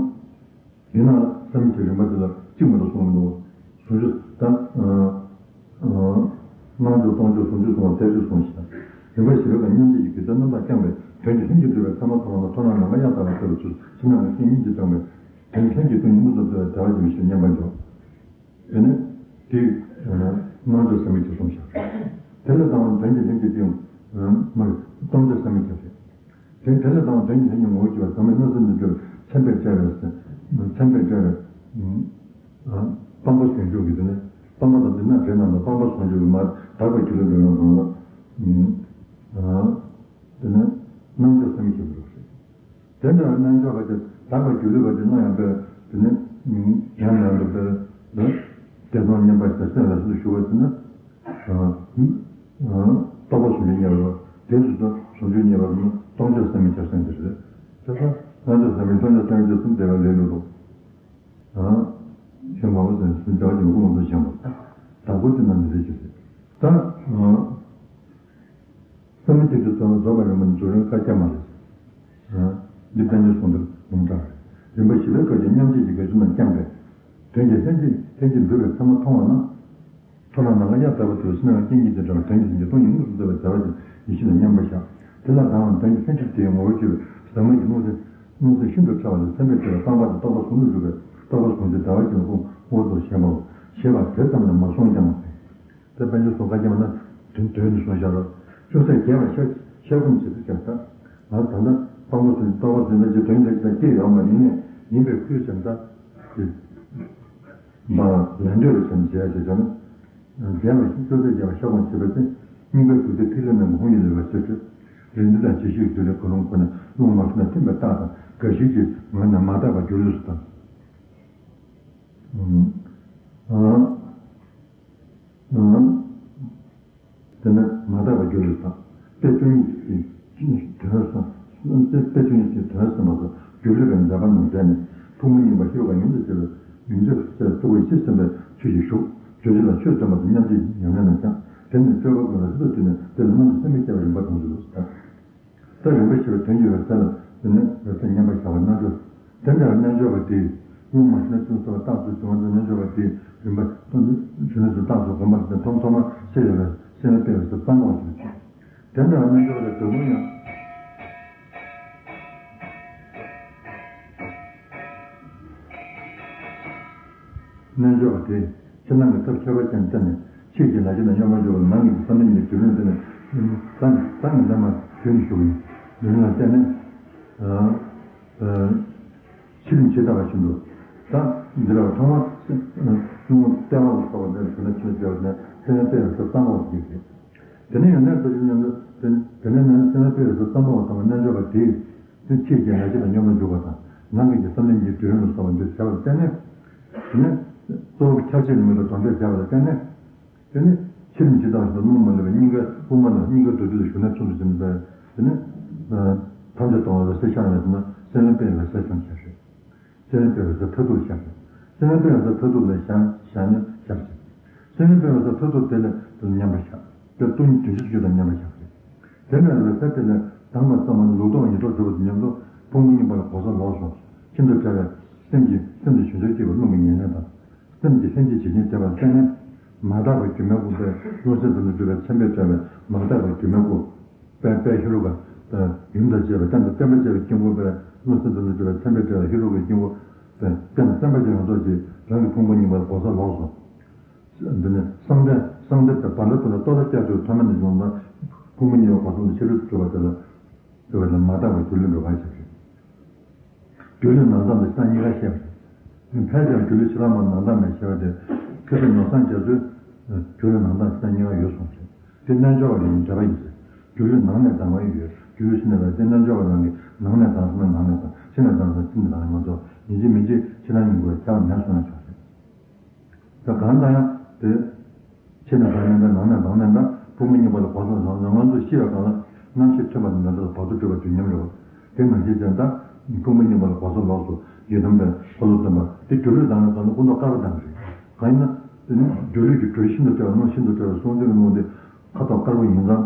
ཡིན་ནའང་བསམ་གཏན་གྱི་རིམ་པ་དེ་ལ་གཅིག་མ་གཏོགས་གསུངས་མི་འདུག་ཟུང་འཇུག་ད་སྣང་ཕྱོགས་སྟོང་ཕྱོགས་ཟུང་འཇུག་གསུང་བ་དེ་ཚོས་གསུངས་ཤིང་། རིམ་པ་བཞི་པའི་མཉམ་རྗེས་ཀྱི་དགེ་སྦྱོར་རྣམ་དག་བསྐྱངས་པས་དོན་གྱི་ལྷན་ཅིག་འགྲུབ་པའི་ཚད་མ་མཐོང་བ་ན་མཐོང་ལམ་ནམ་མཁའ་གཡའ་དག་པ་ལྟ་བུ་ཚུལ་ཕྱི་ནང་གི་སེམས་ཉིད་ཀྱིས་དྲངས་པའི་དོན་གྱི་ལྷན་ཅིག་ཏུ་མངོན་སུམ་དུ་བདེ་བ་ཅན་ཞིག་མཉམ་པར་འཇོག་དེ་ནི་དེའི་སྣང་ཕྱོགས་སེམས་མེད་ཀྱི་གསུངས་ཤིང་། དེ་ལ་ལྟ་བ་དོན་གྱི་ལྷན་ཅིག་ཏུ་སྣང་ཕྱོགས་སེམས་མེད་ཀྱི་ཟེར། དེ་དེ་ལ་ལྟ་བ་དོན་གྱི་ལྷན་ཅིག་ངོ་བོར་གྱུར་པ་ཟག་མེད་སྣང་སེམས་ཀྱི་རྒྱུར་མཚན་དཔེར་བྱ་བའི་མཚན་དཔེར་བྱ་བའི་སྤངས་པ་ཟུང་འཇུག་གི་དེ་ནི་སྤངས་པ་དང་བསྡུར་ན་འདྲེས་རྣམས་ལ་སྤངས་པ་ཟུང་འཇུག་གི་མར་དག་པའི་སྒྱུ་ལུས་འགྲོ་ཡོང་ནང་ལ་དེ་ནི་སྣང་ཕྱོགས་སེམས་མེད་ཀྱི་འགྲོ་ཞེས། དེ་འདྲ་བའི་རྣལ་འབྱོར་པ་དེ་དག་པའི་སྒྱུ་ལུས་པ་དེ་སྣང་ཡང་པའི་དེ་ནི་ཡང་ཡང་དུ་པའི་བདེ་སྟོང་མཉམ་པ་ཞེས་སེམས་ལ་སུ་ཞུ་བ་དེ་ནི་རྟོག་པ་ཟུང་འཇུག་ཉེ་བར་དེ་སུ་དང་ཟུང་འཇུག་ཉེ་བར་ནི་སྟོང་ཆ་སེམས་མེད་ཆ་སེམས་དེ་རེད། དེ་ལྟར་སྣང་ཆ་སེམས་མེད་སྟོང་ཆ་སེམས་མེད་ཆ་གསུམ་བདེ་བ་ལས་ལུགས་ལོ། ཞེས་མ་བུ་ཟེར་སུ་བདེ་བ་ཅན་ཀུན་ལ་སུ་ཞེན་པ་དག་པོ་དེ་རྣམས་མི་རེད་ཅེས་ཟེར། ད། བསམ་མི་ཐེབས་ཀྱི་ཚོགས་ལ་རྫོགས་པའི་རིམ་པ་ནི་རྫོགས་རིམ་བཀའ་རྒྱ་མ་རེད། འདི་དཔལ་ལྡན་གསུང་འདིར་ལུང་དྲངས་རེད། རིམ་པ་བཞི་པའི་སྐབས་ཀྱི་མཉམ་རྗེས་ཀྱི་དགེ་སྦྱོར་རྣམས་བསྐྱངས་པས། དོན་གྱི་ལྷན་ཅིག་ལྷན་ཅིག་འགྲུབ་པའི་ཚད་མ་མཐོང་བ་ན། མཐོང་ལམ་ནམ་མཁའ་གཡའ་དག་པ་དེ་ཕྱི་ནང་གི་སྐྱེ་མཆེད་ཀྱི་འབྲེལ་བ་དོན་གྱི་ལྷན་ཅིག་སྟོང་ཉིད་མངོན་སུམ་དུ་བདེ་བ་ཅན་ཡེ་ཤེས་ལ་མཉམ་པར་བཞག་དེ་ལ་ལྟ་བ་དོན་གྱི་ལྷན་ཅིག་དེའི་ངོ་བོར་གྱུར་པའི་ཟག་མེད་ཀྱི་སྣང་སེམས་སྣང་སེམས་ཤིན་ཏུ་ཕྲ་བ་ལས་སེམས་པས་བསྐྱེད་པའི་སྤངས་པ་དང་རྟོགས་པ་ཟུང་དུ་འཇུག་པའི་རྟོགས་པ་ཟུང་འཇུག་བདེ་བ་ཅན་ཀུན་དབང་དུ་བྱེད་པའོ་ཞེས་པ་དེ་ཙམ་ལས་མ་གསུངས་ཀྱང་། དེ་དཔལ་འབྱོར་སོགས་བཀའ་རྒྱ་མ་ན་དོན་དོན་ནི་གསུངས་བཞག་ལ། ཅུང་ཟད་རྒྱས་པར་ཤར་ཤར་སྒོམ་བྱེད་དུ་བྱ་ལྟ། ང་ད་ལྟ་དཔང་པོ་ཟིན་རྟོགས་པ་ཟིན་ལ་ཅི་དོན་འདྲ་ཅི་ལ་སྐྱེ་ཡོད་མ་ཡིན་ནས་ཡིན་པའི་ཁུལ་བྱས་ལྟ། ཅི། མ་ལན་འདོད་པའི་སེམས་བྱས་བྱས་བྱས་ན། རྒྱས་པར་ཅུང་ཟད་རྒྱས་པར་ཤར་སྒོམ་བྱེད་པ་དེ་སྙིང་པོའི་རྒྱུ་དེ་ཐིག་ལེ་རྣམས་ཀྱི་ཧཱུྃ་ཡིག་ལས་པ་ཟེར་ཏེ། རིགས་འདི་དང་ཇི་ཞིག་འདི་ལས་ཀུན་སློང་ཁོ་ན་རླུང་མ་ཤར་ན་ཐིམ་པའི་རྟགས་དང་འགའ་ཞིག་གི་ངོས་ནས་མ་དག་པ་སྒྱུ་ལུས་སུ་བཏང་། ཨང་ཨང་། དེ་ནས་མ་དག་པ་སྒྱུ་ལུས་དང་། དཔེ་བཅུ་གཉིས་ཀྱི་དོན་གསུམ། དཔེ་བཅུ་གཉིས་ཀྱི་དོན་གསུམ་པ་སོགས་སྒྱུ་ལུས་པའི་མཛད་པ་རྣམས་མཛད་ནས་ཕུང་པོ་རྙིང་པ་ཤེས་པ་ཡུམ་དུ་བྱེད་པའི་ཡུམ་ཆོས་སུ་ཐུགས་ཀྱི་ཤེས་ཟིན་པའི་ཆོས་ཀྱི་ཞུགས་རྗོད་བྱེད་ལ་ཆོས་སྟོན་པ་དང་མཉམ་རྗེས་ཉམས་ལེན་ལ་སྦྱངས། དེ་ནས་སྤྱོད་པ་ཀུན་ལ་ཧྲིལ་དུ་བསྡུས་ནས་དེ་ལ་སྔོན་དུ་སེམས་པའི་སྐྱེ་བ་རིམ་པ་དང་འདུས་སུ་བསྟན། ད་རིམ་པ་བཞི་པའི་དོན་གྱི་འོད་གསལ་ལ་དེ་ནས་འོད་གསལ་མཉམ་པར་བཞག་པ་རྣལ་འབྱོར། དེ་འདྲ་བའི་རྣལ་འབྱོར་པ་དེས་རླུང་མ་ཤར་ན་ཐིམ་པའི་རྟགས་སུ་བྱུང་བ་དང་རྣལ་འབྱོར་པ་དེས་རིམ་པ་དང་ཞུ་ནས་སུ་རྟགས་སུ་བསྒོམ་པ་དེ་ཐོག་མཐའ་མར་སེལ་ཡོད་པའི་སེམས་ལ་དཔེ་འོད་གསལ་ཙམ་པ་ཞིག་བྱེད། དེ་འདྲ་བའི་རྣལ་འབྱོར་པ་དེ་ད་དུང་ཡང་རྣལ་འབྱོར་པ་དེས་ཕྱི་ནང་གི་ཐབས་ཁྱད་པར་ཅན་བསྟེན་ནས་ཕྱིའི་རྒྱུད་ལ་རྒྱུད་ལ་སྙོམས་པར་འཇུག་པ་ནང་གི་བསམ་གཏན་གྱི་སྒྲིབ་སྦྱོང་བསྟེན་ནས་བསམ་བསམ་གྱིས་མཚམས་མ་རྒྱུན་དུ་ཞུགས་པའི་སྒྲིབ་སྦྱོང་བསྟེན་ནས། ཕྱི་རིམ་ཇི་ལྟ་བ་བཞིན་དུ། ད་འདི་ལ་ཐོག་མར་ཐུན་མོང་ལྟེ་བ་ལ་སོགས་པ་འདིར་གྱུར་ན་ཆོས་བྱ་བ་ནི་སེམས་ལ་དཔེ་འོད་གསལ་ཙམ་པ་བ་ཞིག་རེད། དེ་ནས་ཡང་ནས་ལྟ་ཞིབ་ཉམས་ལེན་དེ་ནས་ནི་སེམས་ལ་དཔེ་འོད་གསལ་ཙམ་པ་བ་དང་རྣལ་འབྱོར་པ་དེས་དེ་ཕྱིའི་རྒྱུད་ལ་རྒྱུད་ལ་སྙོམས་པར་འཇུག་པ་དང་ནང་གི་བསམ་གཏན་གྱི་སྒྲིབ་སྦྱོང་ལ་སོགས་པ་འདིར་བྱ་བར་བརྟེན་ནས། དེ་ནས་གཙོ་བོ་ཁྱབ་བྱེད་ལ་དམིགས་པའི་དོན་འབྲས་བྱ་བ་ལ་བརྟེན་ནས། དེ་ནི་ཕྱི་རིམ་ཇི་ལྟ་བ་བཞིན་དུ་རླུང་མ་ལུས་པའི་སྙིང་གའི་དབུ་མ་ལ་སྙིང་གའི་མདོར་བསྡུས་ལ་ཞུགས་ནས་ཚུལ་དུ་འཛིན་པས། དེ་ནི་ཐམས་ཅད་སྟོང་པའི་འོད་གསལ་ཤར་བས་ན་སེམས་ལ་དཔེ་འོད་གསལ་ཙམ་ཤར་རེད། སེམས་ལ་དཔེ་འོད་གསལ་མཐར་ཐུག་ལ་ཤར་རེད། སེམས་ལ་དཔེ་འོད་གསལ་མཐར་ཐུག་ལ་ཤར་ཤར་ནས་ཤར་ཞིང་། སེམས་ལ་དཔེ་འོད་གསལ་མཐར་ཐུག་དེ་ལ་དེ་ལ་མཉམ་པར་ཤར། དེ་སྟོང་ཉིད་བདེན་བཞིའི་ཆོས་དང་མཉམ་པར་ཤར་རེད། དེ་ནས་འོད་གསལ་དེ་ལས་དྭངས་པ་གཙང་མ་ལུགས་ལྡོག་ཉིད་རྟོག་གྲུབ་པ་དང་མཉམ་དུ་ཕུང་པོ་རྙིང་པ་ལ་གོལ་ས་ལོག་སོང་། ཤིན་ཏུ་ཕྲ་བའི་སེམས་ཀྱི་སེམས་དང་བྱང་ཆུབ་སྐྱེ་བོའི་རླུང་གི་ཉེར་ལེན་དང་། སེམས་ཀྱི་ལྷན་སྐྱེས་ཇི་བཞིན་དེ་བར་བརྟེན་ནས། མ་དག་པའི་སྒྱུ་མའི་སྐུ་དཔེ་རླུང་སེམས་ཙམ་དུ་གྲུབ་པའི་མཚན་དཔེས་སྟོན་པའི་མ་དག་པའི་སྒྱུ་མའི་སྐུ། དཔེ་དཔེ་ཧེ་རུ་ཀ་ཡུམ་དང་བཅས་པའི་རྟེན་དང་བརྟེན་པར་བཅས་པའི་དཀྱིལ་འཁོར་དཔེ་རླུང་སེམས་ཙམ་དུ་གྲུབ་པའི་མཚན་དཔེས་སྟོན་པའི་ཧེ་རུ་ཀའི་དཀྱིལ་འཁོར། དཔེ་རྟེན་དང་བརྟེན་པར་བཅས་ཡོངས་རྫོགས་ཀྱིས་རང་གི་ཕུང་པོ་རྙིང་པ་ལ་གོལ་ས་ལོག་སོང་། འདི་ནི་གསང་བདེ་གསང་བདེ་དང་བར་ལ་ཀུན་ལ་རྟོག་ལྟ་བསྐྱར་དུ་ཐོག་མེད་ནས་བྱུང་བ། ཕུང་པོ་རྙིང་པ་གོལ་ས་ལོག་ཕྱི་རོལ་དུ་གྲུབ་པ་དེ་ལ། དེ་བས་ན་མ་དག་པའི་སྒྱུ་ལུས་འགྲོ་བར་བྱ་ཞིང་། སྒྱུ་ལུས་ནང་དག་ཏུ་ཤེས་རབ་གཉིས་ཀ་བཤད་པ་རེད། ཕལ་ཆེར་སྒྱུ་ལུས་ཕྱི་ལ་མ་ནང་དག་མེད་བྱ་བ་དེ། མཁས་པའི་མནོ་བསམ་རྒྱ་མཚོས། སྒྱུ་ལུས་ནང་དག་ཤེས་རབ་གཉིས་ཀ་ཡོད་གསུངས་ཤིང་། དེ་རྣལ་འབྱོར་པ་ཡི་འགྲེལ་པ་ཡིན་ཟེར། སྒྱུ་ལུས་ནང་ནས་དག་པ་ཡོད། སྒྱུ་ལུས་ཕྱི་ནས་དག་དེ་རྣལ་འབྱོར་པ་རང་གིས་ནང་ནས་དག་ཟེར་ན་ནང་ནས་དག་ཕྱི་ནས་དག་ཟེར་ན་ཕྱི་ནས་དག་ཡིན་མ་གཏོགས་ཡིན་གཅིག་མིན་གཅིག་ཕྱི་ནང་གཉིས་ཀ་ཁྱབ་པ་མེད་གསུངས་ན་ཆོག་ཟེར། ད་གང་ལྟར་ཡང་དེ། ཕྱི་ནས་དག་ནས་འདྲ་ནང་ནས་དག་ནས་འདྲ་ཕུང་པོ་རྙིང་པ་ལ་གོལ་ས་ལོག་སོང་། ང་ཚོ་ཤི་བའི་སྒང་ལ་རྣམ་ཤེས་ཐིམ་པ་དང་འདྲ་འདྲ་ལ་བར་དོ་གྲུབ་པ་དུས་མཉམ་རེད་བ། དེ་ནང་བཞིན་ཅན་ད་ཕུང་པོ་རྙིང་པ་ལ་གོལ་ས་ལོག་སོང་། ཡི་དམ་པའི་འཁོར་ལོ་སྟོན་པ་དེ་སྒྱུ་ལུས་དང་ནི་དང་ནི་སྐུ་མདོག་དཀར་པོ་དང་རེད། གང་ཡིན་ན་དེ་ནི་སྒྱུ་ལུས་ཀྱི་དྲོད་ཤིན་ཏུ་བྲལ་བ་རླུང་ཤིན་ཏུ་བྲལ་བ་གསུང་ཆོས་ཀྱི་རླུང་དེ་ཁ་དོག་དཀར་པོ་ཡིན་ཙང་།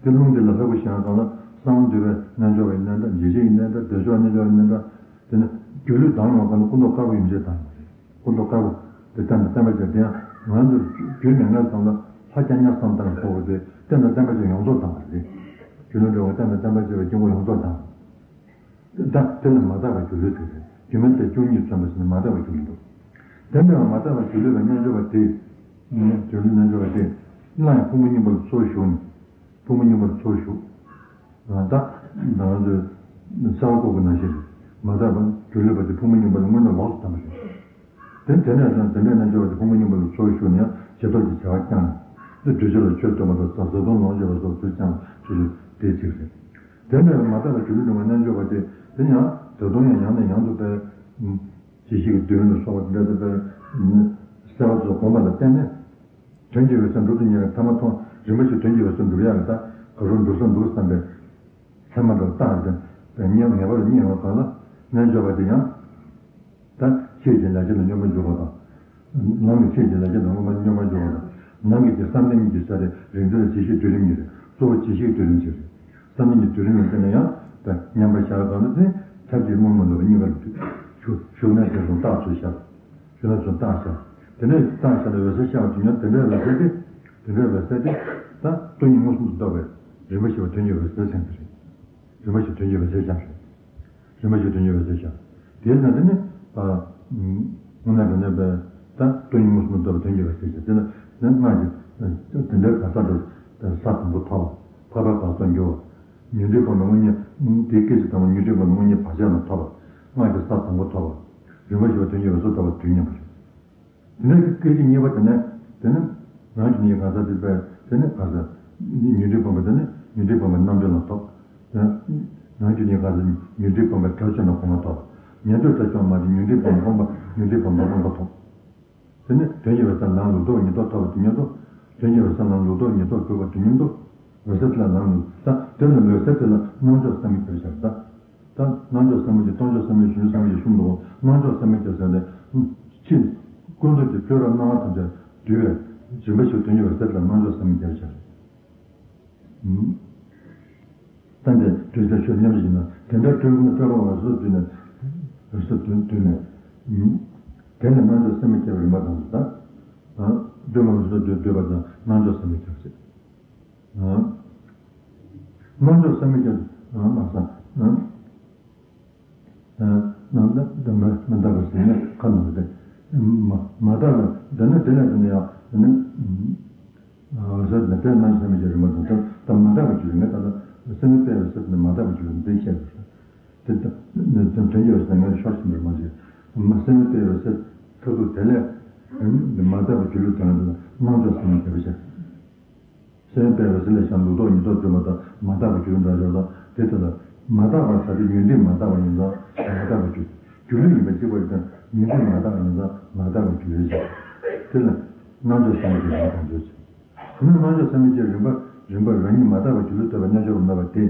དེ་རླུང་དེ་ལ་ལྷ་སྐུ་བཞེངས་སྒང་ལ་གསང་བ་འདུས་པའི་རྣལ་འབྱོར་པ་ཡིན་ནའི་འདྲ་འཇིགས་བྱེད་ཡིན་ནའི་འདྲ་བདེ་མཆོག་རྣལ་འབྱོར་ཡིན་ནའི་འདྲ། དེ་ནི་སྒྱུ་ལུས་དང་ཡོང་གང་ལ་སྐུ་མདོག་དཀར་པོ་ཡིན་ཚད་དང་ཡོང་རེད། སྐུ་མདོག་དཀར་པོ་དེ་རྟེན་དང་བརྟེན་པ་ཅན་དེ་ཡང་ང་ཚོ་རྒྱུད་མེད་མཁན་ཚང་ལ་ལྷ་རྐྱང་ཉག་བསམ་བཏང་གི་ཐོག་གི་དེ་རྟེན་དང་བརྟེན་པ་ཅན་ཡོངས་རྫོགས་དང་བ་རེད། སྒྱུ་ལུས་འགྲོ་བ་རྟེན་དང་བརྟེན་པ་ཅན་པའི་དཀྱིལ་འཁོར་ཡོངས་རྫོགས་དང་། ད་དེ་ལ་མ་དག་པའི་སྒྱུ་ལུས་དེ་རེད། སྒྱུ་མ་ལྟ་བུ་བཅུ་གཉིས་མཚོན་པ་ཞིག་ནི་མ་དག་པའི་སྒྱུ་ལུས་འདུག་དེ་འདྲ་བ་མ་དག་པའི་སྒྱུ་ལུས་པའི་རྣལ་འབྱོར་པ་དེ། སྒྱུ་ལུས་རྣལ་འབྱོར་པ་དེ། སླར་ཡང་ཕུང་པོ་རྙིང་པ་ལ་ཚུར་ཞུགས་ནས། ཕུང་པོ་རྙིང་པར་ཚུར་ཞུགས། ད་ང་ཚོས་གསལ་བ་ཀོ་ཀོ་ནང་བཞིན་རེད། མ་དག་པ་སྒྱུ་ལུས་པ་དེ་ཕུང་པོ་རྙིང་པ་ལ་སྔོན་ལ་ལོགས་སུ་བཏང་བ་རེད། དེ་དེ་ནས་ཀྱང་དེ་འདྲའི་རྣལ་འབྱོར་པ་དེ་ཕུང་པོ་རྙིང་པ་ལ་ཚུར་ཞུགས་ནས་ཡང་བྱེ་བྲག་གི་བྱ་བ་བསྐྱངས་ནས། དེ་གྲོལ་བྱེད་ལ་ཆོས་སྟོན་པ་དང་བཟའ་བཏུང་ལོངས་སྤྱོད་པ་སོགས་ཚུལ་བསྐྱངས་ལ་ཆོས་ཞུགས་དེ་གཅིག་རེད། དེ་ནས་མ་དག་པ་སྒྱུ་ལུས་རྙིང་པའི་རྣལ་འབྱོར་པ་དེ་དེ་ཡང་ད་དུང་ཡང་ཡང་ནས་ཡང་དུ་དཔེ། ཇི་ཞིག་གི་དུས་ལ་སོགས་པ་དེ་འདྲ་དེ་དཔེ། གསལ་བ་ཚོ་བསྒོམ་པ་ལ་བརྟེན་ནས། དོན་གྱི་འོད་གསལ་འགྲུབ་ཏུ་ཉེ་བའི་ཐ་མ་མཐོང་། རིམ་པ་བཞིན་དོན་གྱི་འོད་གསལ་འགྲུབ་ཡག་ལ་ད་ག་རུ་འགྲུབ་ས་འདུག་བསམ་པའི་མཚན་མ་འདྲ་བ་བཏགས་ཏེ་ཉེ་ངེས་པ་ལ་རྙེད་ཡོང་བ་གང་ལ་རྣལ་འབྱོར་པ་དེ་ཡང་། ད་ཕྱིའི་རྒྱུད་ལ་རྒྱུད་ལ་སྙོམས་པར་འཇུག་པ་དང་། ནང་གི་ཕྱིའི་རྒྱུད་ལ་རྒྱུད་ལ་སྙོམས་པར་སྙོམས་པར་འཇུག་པ་དང་། ནང་གི་རྒྱུད་བསམ་གཏན་གཉིས་ཀྱི་ས་རེད། རིགས་འདི་ལ་ཇི་ཞིག་སྒྲིབ་རིམ་གཉིས་རེད། གཙོ་བོ་ཇི་ཞིག་སྒྲིབ་རིམ་གཅིག་རེད། བསམ་གཏན་གྱི་སྒྲིབ་རིམ་ལ་བརྟེན་ནས་ཡང་ད་མཉམ་པར་བཞག་གང་ལ་བརྟེན་ཐབས་ཀྱིས་རླུང་མ་ལུས་པ་གཉིས་ཀ་ལ་ཞུགས་ཞུགས་ནས་དེ་རུ་རྟགས་ཚུལ་བཞག་ཞུ་ན་ཚུར་བརྟགས་བྱ། དེ་ནས་བརྟགས་བྱ་ལ་འོད་གསལ་ཤར་བ་དུས་མཉམ་དེ་འདྲའི་འོད་གསལ་དེ། དེ་འདྲའི་འོད་གསལ་དེ། ད་སྟོང་ཉིད་མངོན་སུམ་དུ་རྟོགས་པའི་རིམ་པ་བཞི་པ་དོན་གྱི་འོད་གསལ་ཟེར་གྱི་རེད། རིམ་པ་བཞི་དོན་གྱི་འོད་གསལ་ཤར་རེད། རིམ་པ་བཞི་དོན་གྱི་འོད་གསལ་ཤར། དེའི་ནང་དེ་ནི། དངོས་གནས་དྲང་གནས་པའི་ད་སྟོང་ཉིད་མངོན་སུམ་དུ་རྟོགས་པའི་དོན་གྱི་འོད་གསལ་ཤར་དེ་ལ་ནི་སྔགས་ཀྱི་དེ་འདྲའི་ག་ས་དེ་ས་དང་པོ་ཐོབ་པ། འཕགས་པའི་བར་དོར་འགྱུར་བ། ཉོན་སྒྲིབ་སྤངས་པའི་དངོས་གཉེན་དེའི་སྐད་ཅིག་དང་པོ་ཉོན་སྒྲིབ་སྤངས་པའི་དངོས་གཉེན་བག་ཆགས་ལ་ཐོབ་པ། སྔགས་ཀྱི་ས་དང་པོ་ཐོབ་པ། རིམ་པ་བཞི་པ་དོན་གྱི་འོད་གསལ་ཐོབ་པ་དུས་མཉམ་པ་རེད། དེ་ནས་སྐད་ཅིག་གཉིས་པ་དེ་ནས་དེ་ནི་རང་གི་ནི་གང་ཟག་དེ་པས་དེ་ནི་གང་ཟག་ཉོན་སྒྲིབ་སྤངས་པ་དེ་ནི་ཉོན་སྒྲིབ་སྤངས་པའི་རྣམ་གྲོལ་ལ་ཐོབ། ནང་རྒྱུ་ཉིད་ག་ཚོད་ཉོན་སྒྲིབ་སྤངས་པའི་དགྲ་བཅོམ་ལ་གོམས་པ་ཐོབ། ཉན་ཐོས་དགྲ་བཅོམ་མ་དེ་ཉོན་སྒྲིབ་སྤངས་སྤངས་པ་ཉོན་སྒྲིབ་སྤངས་པ་སྤངས་པ་ཐོབ། དེ་ནས་དོན་གྱི་འོད་གསལ་ནང་ལུགས་ལྡོག་གཉིས་ལྡོག་ཐོབ་པ་དེ་མཉམ་དུ། དོན་གྱི་འོད་གསལ་ནང་ལུགས་ལྡོག་གཉིས་ལྡོག་གྲུབ་པ་དེ་མཉམ་དུ། འོད་གསལ་དེ་ལ་ནང་ལུགས་ད་དེ་ལ་འོད་གསལ་དེ་ལ་སྣང་ཕྱོགས་བསམ་གྱིས་བརྒྱབ་བྱ་ད། ད་སྣང་ཕྱོགས་བསམ་གྱིས་སྟོང་ཕྱོགས་བསམ་གྱིས་བྱང་ཕྱོགས་བསམ་གྱིས་གསུམ་དུ་སྣང་ཕྱོགས་བསམ་གྱིས་བརྒྱབ་བྱ་ནས། ཕྱིན། ཀུན་རྫོབ་ཀྱི་སྤྲོས་པ་སྣང་བ་ཐམས་ཅད་འདུལ་བའི་རིམ་པ་ཞིག་དོན་གྱི་འོད་གསལ་དེ་ལ་སྣང་ཕྱོགས་བསམ་གྱིས་བརྒྱབ་བྱ། ད་འདི་འདུས་བྱས་ཆོས་མཉམ་གཞག་ན་དེ་འདྲ་སྤྲོས་མེད་སྤྲོས་པ་འོད་གསལ་བསྡུས་ནས། འོད་གསལ་བསྡུས་བསྡུས་ནས། དེ་ནས་སྣང་ཕྱོགས་བསམ་གྱིས་བརྒྱབ་པའི་རིམ་པ་དང་ད། སྤྲོས་མེད་འོད་གསལ་བསྡུས་བསྡུས་པ་དང་སྣང་ཕྱོགས་བསམ་གྱིས་བརྒྱབ་ཟེར། སྣང་ཕྱོགས་བསམ་གྱིས་བརྒྱབ་མ་བསམ། ནང་ནང་མི་རྟག་པ་ཟེར་ནས་ཁ་ནང་དེ། མ་མ་རྟག་པ་འདི་ནི་དེ་ལས་དེ་ནི་ཡང་དེ་ནི། འོད་གསལ་ནི་དེ་སྣང་བསམ་གྱི་རིམ་པ་དང་ད་མ་རྟག་པ་གྱུར་ནས་ད་ལྟ་སེམས་ནི་དཔེ་འོད་གསལ་དེ་ནི་མ་རྟག་པ་གྱུར་ནས་འདི་བཤད་པ་རེད། དེ་ལྟ་ནི་དོན་གྱི་འོད་གསལ་ངས་ཤོར་ཕྱིན་པར་མ་བྱས། སེམས་ནི་དཔེ་འོད་གསལ་ཐོག་ཏུ་དེ་ལས་མ་རྟག་པ་གྱུར་ལུགས་དང་དེ་ལ་སྣང་ཕྱོགས་སེམས་ནི་དེ་བ་བྱས། སེམས་དཔེ་འོད་གསལ་ལས་བྱང་ལུགས་ལྡོག་གཉིས་ལྡོག་བརྗོད་པ་དང་མ་རྟག་པ་གྱུར་འདྲ་བརྗོད་ལ་དེ་ལྟ་ལ། མ་རྟག་པ་ཟེར་དུས་ཉོན་སྒྲིབ་མ་རྟག་པ་ཡིན་ཙང་མ་རྟག་པ་གྱུར། གྱུར་ལུགས་ཡིན་པ་གཅིག་པ་ཡིན་ཙང་ཉོན་སྒྲིབ་མ་རྟག་པ་ཡིན་ཙང་མ་རྟག་པ་གྱུར་ཡོད་ཅིང་། དེ་ལ་སྣང་ཕྱོགས་སེམས་ཀྱི་རིམ་པ་དང་འདོད་ཅིང་། དེ་ནི་སྣང་ཕྱོགས་སེམས་ཀྱི་རིམ་པ་རིམ་པ་རང་ཉིད་མ་རྟག་པ་གྱུར་ལུགས་ཐོབ་པའི་རྣལ་འབྱོར་པ་མེད་པ་སྟེ།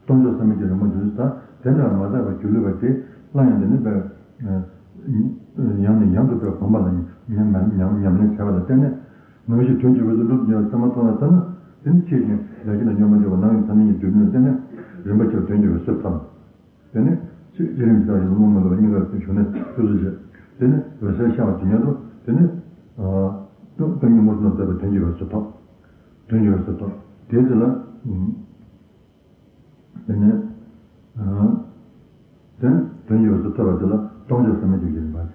སྟོང་ཕྱོགས་སེམས་ཀྱི་རིམ་པ་འདོད་ལུགས་དང་དེ་ལྟར་མ་རྟག་པ་གྱུར་ལུགས་པ་སྟེ་སླར་ཡང་དེ་ནི་པའི། ཡང་ནས་ཡང་དུ་པའི་གོམས་པ་ལ་ཉམས་ཉམས་ལེན་བྱས་པ་ལ་བརྟེན་ནས། ནམ་ཞིག་དོན་གྱི་འོད་གསལ་འགྲུབ་ཡོད་ཚད་མ་མཐོང་བ་ལྟར་ན། དེ་ནི་ཕྱིས་ཀྱི་ལས་ཀྱི་ནང་སྙོམས་པར་འཇུག་པ་ནང་གི་ཐ་སྙད་ཀྱི་སྡུད་ལུགས་བསྟན་ནས་རིམ་པ་ཆེ་བ་དོན་གྱི་འོད་གསལ་ཐོབ། དེ་ནི་ཕྱིས་བསྐྱེད་རིམ་གྱི་བདག་ཡིད་ལ་རྨོངས་མེད་ལ་གཉིས་ཀ་དེ་བྱུང་ནས་སོ་སོ་བྱེད། དེ་ནི་འོད་གསལ་ཤར་བ་དེ་ཉིད་དུ་དེ་ནི། སྟོང་ཉིད་མངོན་སུམ་ལ་རྟོགས་པའི་དོན་གྱི་འོད་གསལ་ཐོབ། དོན་གྱི་འོད་གསལ་ཐོབ། དེ་དེ་ལ། དེ་ནས། དེ་དོན་གྱི་འོད་གསལ་ཐོབ་པ་དེ་ལ་སྟོང་ཕྱོགས་སེམས་མེད་ཀྱི་རིམ་པ་ཟེར།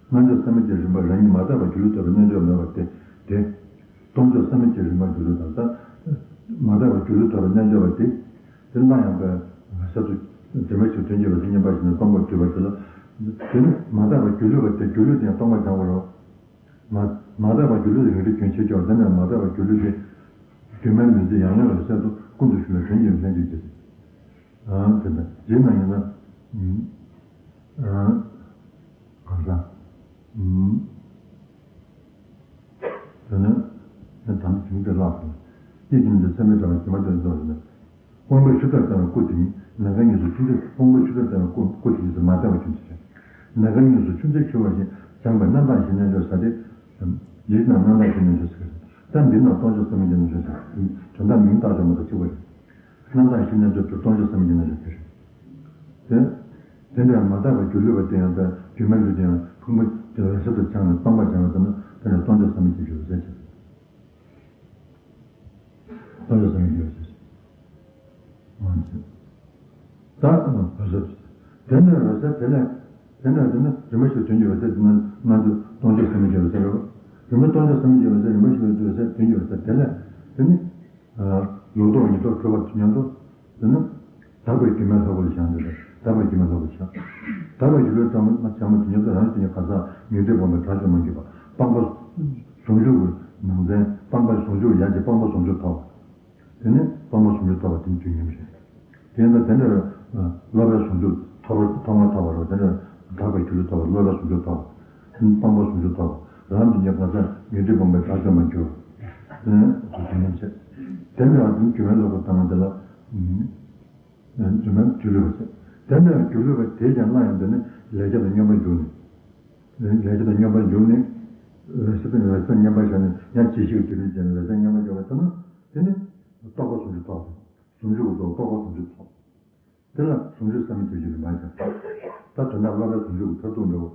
སྣང་ཕྱོགས་སེམས་མེད་ཀྱི་རིམ་པ་རང་ཉིད་མ་རྟག་པ་གྱུར་ལུགས་ཐོབ་པའི་རྣལ་འབྱོར་མེད་པ་སྟེ། དེ། སྟོང་ཕྱོགས་སེམས་མེད་ཀྱི་རིམ་པ་གྱུར་ལུགས་དང་ད། མ་རྟག་པ་གྱུར་ལུགས་ཐོབ་པའི་རྣལ་འབྱོར་པ་སྟེ། དེ་སླར་ཡང་པའི་ས་དུ་དྲི་མ་ཞིག་དོན་གྱི་འོད་གསལ་བརྙན་པར་ཞིག་ནས་སྟོང་པར་གྱུར་པ་དེ་ལ། དེ་ནི་མ་རྟག་པ་གྱུར་ལུགས་པ་སྟེ་གྱུར་ལུགས་དེ་ཡང་སྟོང་པར་སྦྱང་བར་རོ། མ་མ་རྟག་པ་གྱུར་ལུགས་རིགས་རིགས་རྒྱུན་ཆད་ཀྱང་དེ་ནས་མ་རྟག་པ་གྱུར་ལུགས་དེ། སྒྱུ་མའི་ལུས་འདི་ཡང་ཡང་འོད་གསལ་དུ་ཀུན་ཏུ་ཞུགས་ནས་དོན་གྱི་འོད་གསལ་འཇུག་ཅེས། ཨང་དེ་འདྲ་རྗེས་ན་ཡིན་ན། ཨང་གང་ཟག་དེ་ནས་དམ་ཞིང་དེ་ལགས་སོ། ཡིད་ཀྱི་འདི་སེམས་པའི་དྲ་བ་དྲི་མ་དེ་ཚོ་ཡིན་ན། དབང་པོའི་ཆུ་ཚད་ལྟ་བའི་སྐུ་དེ་ཉིད་ནམ་མཁའི་དབྱིངས་སུ་ཆུ་ཚད་དབང་པོའི་ཆུ་ཚད་ལྟ་བའི་སྐུ་སྐུ་དེ་ཉིད་དུ་མ་ལྟ་བ་ཅུང་ཟད་ཅིག་ནམ་མཁའི་དབྱིངས་སུ་ཆུ་ཚད་ཆུ་བ་བཞིན་སྦྱངས་པའི་རྣམ་དག་བཞིའི་རྣལ་འབྱོར་ཟེར་ཏེ། ཡིད་ཀྱི་ནང་རྣམ་དག་བཞིའི་རྣལ་འབྱོར་ཟེར། ད་འདི་ནང་སྟོང་ཕྱོགས་སེམས་མེད་ཀྱི་རྣལ་འབྱོར་ཟེར། དོན་དག་མིང་བཏགས་ཀྱང་མ་གཏོགས་གཅིག་པ་རེད། རྣམ་དག་བཞིའི་རྣལ་འབྱོར་དེ་སྟོང་ཕྱོགས་སེམས་མེད་ཀྱི་རྣལ་འབྱོར་དེ་རེད། དེ། དེ་འདྲ་མ་དག་པའི་སྒྱུ་ལུས་པ་དེ་ཡང་ད་སྒྱུ་མའི་ལུས་དེ་ཡང་ཕུང་པོ་དེ་ལ་ཞིབ་ཏུ་སྦྱངས་ནས་སྟོང་པར་སྦྱངས་པ་ཙམ་ན་དེ་ནི་སྟོང་ཕྱོགས་སེམས་མེད་ཀྱི་རྣལ་འབྱོར་ཟེར། སྟོང་ཕྱོགས་སེམས་མེད་ཀྱི་རྣལ་འབྱོར་ཟེར། ད་འོད་གསལ། དེ་ནས་འོད་གསལ་དེ་ལས་དེ་ནས་དེ་ནི་རིམ་པ་བཞིན་དོན་གྱི་འོད་གསལ་དེ་ནི་སྣང་ཚུལ་སྟོང་ཕྱོགས་སེམས་མེད་ཀྱི་འོད་གསལ་རེད། རིམ་པ་སྟོང་ཕྱོགས་སེམས་མེད་ཀྱི་འོད་གསལ་རིམ་པ་བཞིན་དུ་འོད་གསལ་དོན་གྱི་འོད་གསལ་དེ་ལས་དེ་ནི། ལུགས་ལྡོག་གཉིས་ལྡོག་གྲུབ་པ་དེ་མཉམ་དུ། དེ་ནི། དག་པའི་སྒྱུ་མའི་ལྷ་སྐུ་ལ་བཞག་འདོད་པས་དག་པའི་སྒྱུ་མའི་ལྷ་སྐུ་བཞག་དག་པའི་སྒྱུ་ལུས་དང་པོ་བྱང་བ་དེ་མཉམ་དུ་རང་བཞིན་གྱི་གང་ཟག་ཉོན་སྒྲིབ་སྤངས་པའི་དགྲ་བཅོམ་པར་གྱུར་པ་སྤངས་པ། ཟུང་འཇུག་གི་ནང་ཚན་སྤངས་པ་ཟུང་འཇུག་ཡན་ཆད་སྤངས་པ་ཟུང་འཇུག་ཐོབ། དེ་ནི་སྤངས་པ་ཟུང་འཇུག་ཐོབ་པ་དེ་ནི་དུས་མཉམ་རེད། དེ་ཡིན་ཙང་དེ་འདྲ་བའི་སློབ་པའི་ཟུང་འཇུག་ཐོབ་པ་ཐོག་མར་ཐོབ་པ་རེད། དེ་འདྲ་དག་པའི་སྒྱུ་ལུས་ཐོབ་པ་སློབ་པའི་ཟུང་འཇུག་ཐོབ། སྤངས་པ་ཟུང་འཇུག་ཐོབ། རང་གི་ཉེ་བར་ཉོན་སྒྲིབ་སྤངས་པའི་དགྲ་བཅོམ་པར་འགྱུར། དེ་ནི་དུས་མཉམ་བྱེད། དེ་འདྲ་བ་དེ་ནི་སྒྱུ་མའི་ལྷ་སྐུ་དང་དེ་ལ། སྒྱུ་མའི་སྒྱུ་ལུས་པ་བྱེད། དེ་འདྲ་བའི་སྒྱུ་ལུས་པ་དེས་ཀྱང་སླར་ཡང་དེ་ནི་ལས་རྒྱ་དང་སྙོམས་པར་འཇུག་ནས། ལས་རྒྱ་དང་སྙོམས་པར་འཇུག་ནས། འོད་གསལ་དང་འོད་གསལ་མཉམ་པར་བཞག་ནས་ཡང་ཇི་ཞིག་གི་དུས་ལས་བྱས་ནས་འོད་གསལ་མཉམ་པར་འཇོག་པ་ཐོབ་ན། དེ་ནི་རྟོགས་པ་ཟུང་འཇུག་ཐོབ། ཟུང་འཇུག་གི་རྟོགས་རྟོགས་པ་ཟུང་འཇུག་ཐོབ། དེ་ལ་ཟུང་འཇུག་བསམ་གྱིས་བརྒྱབ་པའི་རིམ་པ་བྱ། ད་དོན་དག་སློབ་པའི་ཟུང་འཇུག་གི་མཐར་ཐུག་འགྲོ།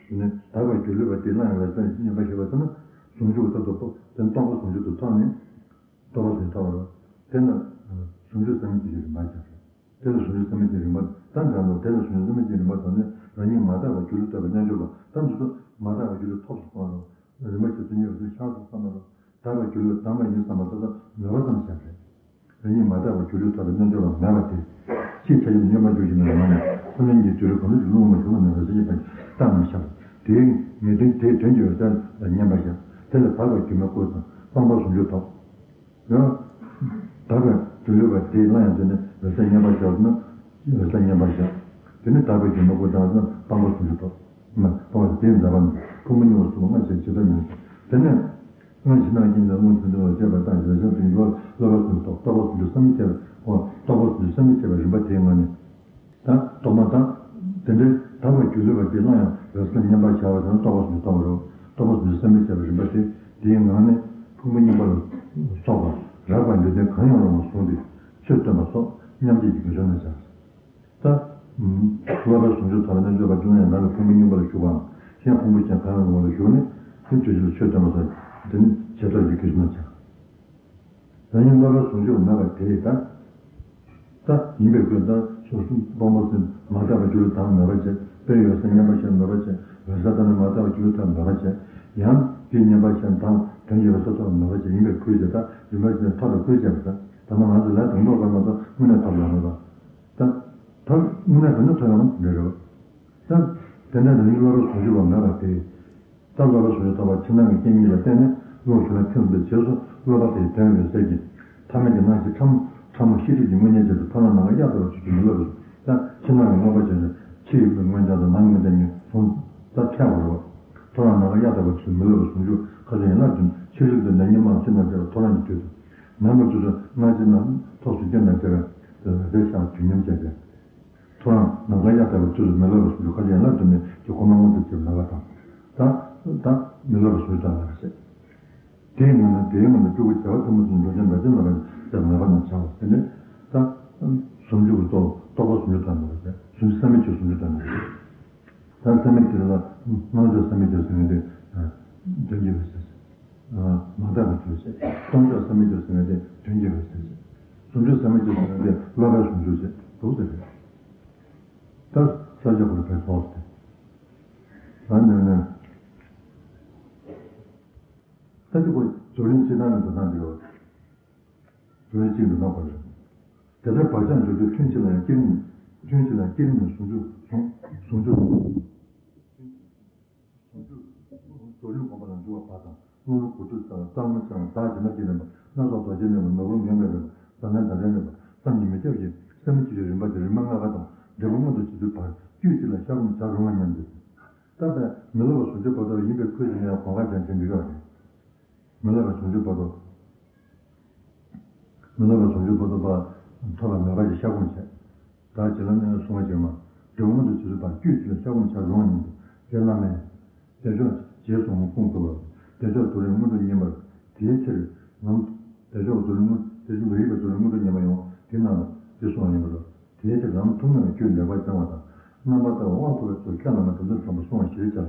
དེ་ནི་དག་པའི་སྒྱུ་ལུས་པ་དེ་སླར་ཡང་འོད་གསལ་མཉམ་པར་ཞུགས་པ་ཐོབ་ན། ཟུང་འཇུག་གི་མཐར་ཐུག་པོ་དེ་ནི་རྟོགས་པ་ཟུང་འཇུག་ཏུ་ཐོབ་ནས། རྟོགས་པ་ཟུང་འཇུག་ཐོབ་པ་རེད། དེ་ལ་ཟུང་འཇུག་བསམ་གྱིས་བརྒྱབ་པའི་རིམ་པ་བྱ། དེ་ལ་ཟུང་འཇུག་བསམ་གྱིས་བརྒྱབ་པའི་རིམ་པ་ད་འདྲ་ལོ། དེ་ལ་ཟུང་འཇུག་བསམ་གྱིས་བརྒྱབ་པའི་རིམ་པ་དང་ནི་རང་ཉིད་མ་དག་པའི་སྒྱུ་ལུས་ཐོབ་པའི་རྣལ་འབྱོར་པ་ད་འདི་ཚོ་མ་དག་པའི་སྒྱུ་ལུས་ཐོབ་སུ་སོང་རེད། རིམ་པ་བཞིན་དུ་ཉེ་བར་ཤར་སོང་བསམ་པ་རེད། དག་པའི་སྒྱུ་ལུས་དྭངས་པ་ཡིན་བསམ་པ་ད་ལྟ་མོས་པ་ཙམ་བྱས་རེད། རང་ཉིད་མ་དག་པའི་སྒྱུ་ལུས་ཐོབ་པའི་རྣལ་འབྱོར་པ་མེད་པ་དེ། ཕྱིས་ཆ་ཡིན་སྙོམས་པར་འཇུག་བཞིན་པའི་ངང་ནས་ཁོ་ནའི་ཉིད་དུས་རེ་གང་རུང་གི་རླུང་མ་ཞུགས་པ་ནས་འོད་གསལ་གྱི་ཕན་བཏང་ནས་ཤར། དེའི་ངེས་དོན་དེའི་དོན་གྱི་འོད་གསལ་ལ་མཉམ་པར་བཞག་དེ་ལ་དག་པའི་སྒྱུ་མའི་སྐུ་དང་སྤངས་པ་ཟུང་འཇུག་ཐོབ། ཡང་། དག་པའི་སྒྱུ་ལུས་པ་དེ་སླར་ཡང་དེ་ནི་ འོད་གསལ་མཉམ་པར་བཞག་ན་འོད་གསལ་མཉམ་པར་བཞག་དེ་ནས་དག་པའི་སྒྱུ་མ་སྐུ་བལྟམས་ན་སྤངས་པ་ཟུང་འཇུག་ཐོབ། སྤངས་པ་དེའི་མཛད་པ་ནི་ཕུང་པོ་རྙིང་པ་ལ་སོགས་པ་སྔར་བྱས་ཇི་ལྟར་མིན། དེ་ནས་སྔར་ཕྱི་ནང་གི་ཉོན་མོངས་དོན་ལ་དཔྱད་པ་དང་འོད་གསལ་དོན་གྱི་བློ་བློ་འཕར་ཟུང་འཇུག་ཐོབ། རྟོག་པ་ཟུང་འཇུག་བསམ་གྱིས་བསྐྱེད་པ། རྟོག་པ་ཟུང་འཇུག་བསམ་གྱིས་བསྐྱེད་པའི་རིམ་པ་དེའི་ངང་ནས། ད་རྟོག་མ་དང་། དེ་འདྲའི་དག་པའི་སྒྱུ་ལུས་པ་དེ་སླར་ཡང་འོད་གསལ་མཉམ་པར་བཞག་པ་དང་རྟོག་པ་ཟུང་འཇུག་ཐོབ་པ་རེད། རྟོག་པ་ཟུང་འཇུག་བསམ་གྱིས་བསྐྱེད་པའི་རིམ་པ་དེ་དེའི་ངང་ནས་ཕུང་པོ་རྙིང་པ་ལ་སོགས་པ་རགས་པའི་ལུས་རྟེན་གང་ཡང་རུང་བ་བཟུང་སྟེ་ཆོས་སྟོན་པ་སོགས་མཉམ་བརྗེ་གི་སྒོ་ཕྱོགས་ནས་བྱ། ད། བློ་འཕར་ཟུང་འཇུག་ཐོབ་པའི་རྣལ་འབྱོར་པ་དེ་ལ་ཡང་རང་གི་ཕུང་པོ་རྙིང་པ་ལ་ཞུགས་པའམ་གཞན་ཕུང་པོ་ཅན་གང་ཡང་རུང་བ་ལ་ཞུགས་ནས་དེ་དུས་གཅིག་ལ་ཆོས་སྟོན་པ་སོགས་དེ་ནི་བྱེ་བྲག་གི་སྒོ་ཕྱོགས་ནས་བྱ། རང་ཉིད་བློ་འཕར་ཟུང་འཇུག་མེད་པ་དེ་ཡིས་ད། ད་ཡིན་པའི་ཁུལ་དང་སོ་སོ་སྤངས་པ་ཟིན་མ་དག་པའི་སྒྱུ་ལུས་དག་མེད་པར་བྱས། དཔེར་འོད་གསལ་མཉམ་པར་བཞག་མེད་པར་བྱས། འོད་གསལ་དག་ནི་མ་དག་པའི་སྒྱུ་ལུས་དག་མེད་པར་བྱས། ཡང་དེ་མཉམ་པར་བཞག་དང་དོན་གྱི་འོད་གསལ་ཐོབ་མེད་པར་བྱས། ཡིན་པའི་ཁུལ་བྱས། ད་རིམ་པར་བྱས་ཐོབ་པའི་ཁུལ་བྱས་པ་དང་། ད་ནི་ང་ཚོ་ལས་དང་པོ་ག་མ་གཏོགས་དངོས་གནས་ཐོབ་ཡོད་མེད་པ། ད་ཐོབ་དངོས་གནས་དོན་ནི་ཐོབ་ཡོད་མ་རེད་རེད། ད་དེ་འདྲ་རང་ཉིད་བློ་འཕར་ཟུང་འཇུག་པ་མེད་པ་དེ། ད་བློ་འཕར་ཟུང་འཇུག་ཐོབ་པ་ཕྱི་ནང་གི་རྐྱེན་གཉིས་ལ་བརྟེན་ནས་བློ་ཞུགས་ལ་ཐིམ་པའི་རྗེས་སུ་བློ་འཕར་དེའི་དོན་འོད་གསལ་གྱི་ཐ་མལ་གྱི་སྣང་ཞེན་ཕྲ་མོ་ཕྲ་མོ་ཤེས་སྒྲིབ་ཀྱི་དངོས་གཉེན་ཅན་དུ་ཐོབ་ན་ནམ་མཁའ་གཡའ་དག་པའི་ཚུལ་གྱིས་མི་སླུ་བར། ད་ཕྱི་ནང་གི་མངོན་པ་ཅན་དང་ཕྱི་ཡི་མངོན་བྱང་དང་ནང་མངོན་བྱང་གཉིས་ཟུང་ད་ཐལ་བ་རེད་བ། ཐོབ་ན་ནམ་མཁའ་གཡའ་དག་པའི་ཚུལ་མི་སླུ་བར་ཟུང་འཇུག་ཁ་ཅིག་ཡན་ལག་བདུན་ཕྱི་རོལ་དུ་ནད་ཉིད་མང་ཕྱི་ནང་བྲལ་བ་ཐོབ་རང་གི་དུས་སུ། ནམ་མཁའ་ཚུལ་དུ་སྔ་ཕྱི་ནང་ཐོབ་ཟུང་འཇུག་ནང་བྲལ་བའི་རེ་ཞག་དུས་མཉམ་བྱས་ཏེ། ཐོབ་རང་ནམ་མཁའ་གཡའ་དག་པའི་ཚུལ་དུ་མི་སླུ་བར་ཟུང་འཇུག་ཁ་ཅིག་ཡན་ལག་བདུན་མའི་གི་གོ་མ་མངོན་དུ་བྱེད་པའི་ལག་པ་དང་། ད་ད་མི་སླུ་བར་ཟུང་འཇུག་དང་ལག་པ་བྱེད། དེའི་ངང་ནས་དེའི་ངང་ནས་སྤྲུལ་སྐུ་བྱེ་བ་ཐུན་མོང་གསུམ་འཇོག་བྱེད་མ་བྱེད་ལ་བར་ཆད་མེད་པ་རྣམས་བྱའོ། དེ་ནས་ད་ཟུང་འཇུག་གི་རྟོག་རྟོག་པ་ཟུང་འཇུག་དང་མི་སླུ་བར་བྱེད། ཟུང་འཇུག་བསམ་མེད་ཀྱི་ཟུང་འཇུག་དང་མི་སླུ་བར་བྱེད། ད་བསམ་མེད་ཀྱི་ལ་སྣང་ཕྱོགས་བསམ་མེད་ཀྱི་ཟེར་ནས་དེ་དོན་གྱི་འོད་གསལ། མ་དག་པའི་དུས་ཟེར། སྟོང་ཕྱོགས་བསམ་མེད་ཀྱི་ཟེར་ནས་དེ་དོན་གྱི་འོད་གསལ་ཟེར། ཟུང་འཇུག་བསམ་མེད་ཀྱི་ཟེར་ནས་དེ་བློ་འཕར་ཟུང་འཇུག་ཟེར་འདུག་ཟེར་རེད། ད་ས་ཆ་ཁོ་ར་བས་ཐོག་སྟེ། ད་ནས་ནས། ད་དེ་ཁོ་རྫོགས་རིམ་སྤྱི་བཏང་ནས་འགྲོ་སྟངས་འདི་རེད། རྫོགས་རིམ་གཅིག་འགྲོ་སྟངས་ཁོ་རེད། དེ་ལྟར་བག་ཆགས་འཇོག་རྒྱུ་ཐུན་གཅིག་ལ་ཡང་བསྐྱེད་རིམ། ཐུན་གཅིག་ལ་ཡང་བསྐྱེད་རིམ་ནས་ཟུང་འཇུག་ཟུང་ཟུང་འཇུག་ཟུང་འཇུག་རྫོགས་རིམ་སྒོམ་པ་ལ་འཇུག་པ་བ་དང་། རླུང་རོ་དགུ་ཐོག་ས་ལ་རྩ་རླུང་སྦྱང་བ། བདག་བྱིན་རླབས་ཀྱི་རིམ་པ། སྣ་ཚོགས་རྡོ་རྗེའི་རིམ་པ། ནོར་བུ་ངན་པའི་རིམ་པ། བཟང་ངན་ལྡན་ལྡན་རིམ་པ། བསམ་གྱིས་མི་ཁྱབ་ཀྱི་བསམ་མི་ཁྱབ་ཀྱི་རིམ་པ་དེ་རིམ་པ་ལྔ་པ་དང་འབྲས་བུ་མངོན་དུ་བྱེད་ཚུལ་བར་དཀྱུས་གཅིག་ལ་བཤགས་སྒོམ་བྱ་རུང་བ་མཉམ་དུ། ད་ལྟ་མི་སླུ་བར་ཟུང་འཇུག་བར་དོ་ཡིན་པའི་ཁུལ་དེ་ནས་གོམ་ཁ་ཅན་ཅན་འགྲིག་ཡོད་རེད། མི་སླུ་བར་ཟུང་འཇུག་བར་དོ། མི་སླུ་བར་ཟུང་འཇུག་བར་དོ་པ། ཐོབ་པ་མེད་པ་ཞིག་བཤགས་སྒོམ་བྱས། ད་བྱིན་རླབས་གནས་ལ་སོང་བ་ཅིག་མ། འབྲས་བུ་མངོན་དུ་བྱེད་ཚུལ་བར་དཀྱུས་གཅིག་ལ་བཤགས་སྒོམ་བྱ་རུང་བ་མཉམ་དུ། དེ་བླ་མས། བདེ་མཆོག་རྗེས་བཟུང་མོ་ཀུན་བསྐུལ་བ། བདེ་མཆོག་རྡོར་རིང་མངོན་དུ་བརྙེས་པར། དེའི་ཕྱིར་ལམ། བདེ་མཆོག་རྡོར་རིང་མངོན། དེ་བཞིན་དུ་ཡིད་ཀྱི་རྡོར་རིང་མངོན་དུ་བརྙེས་པ་ཡང་དེ་རྣམས་ལ་འདི་གསུངས་པ་ཡིན་པར། དེའི་ཕྱིར་ལམ་ཐུན་མོང་བའི་རྒྱུད་ལེགས་པར་སྦྱང་བ་དང་། རྣམ་པར་དག་པའི་དབང་ཐོབ་པའི་ཚུལ་ཁས་བླངས་པ་དེ་ཚོ་དྲང་པོ་གསུང་བ་ཞེས་བྱ།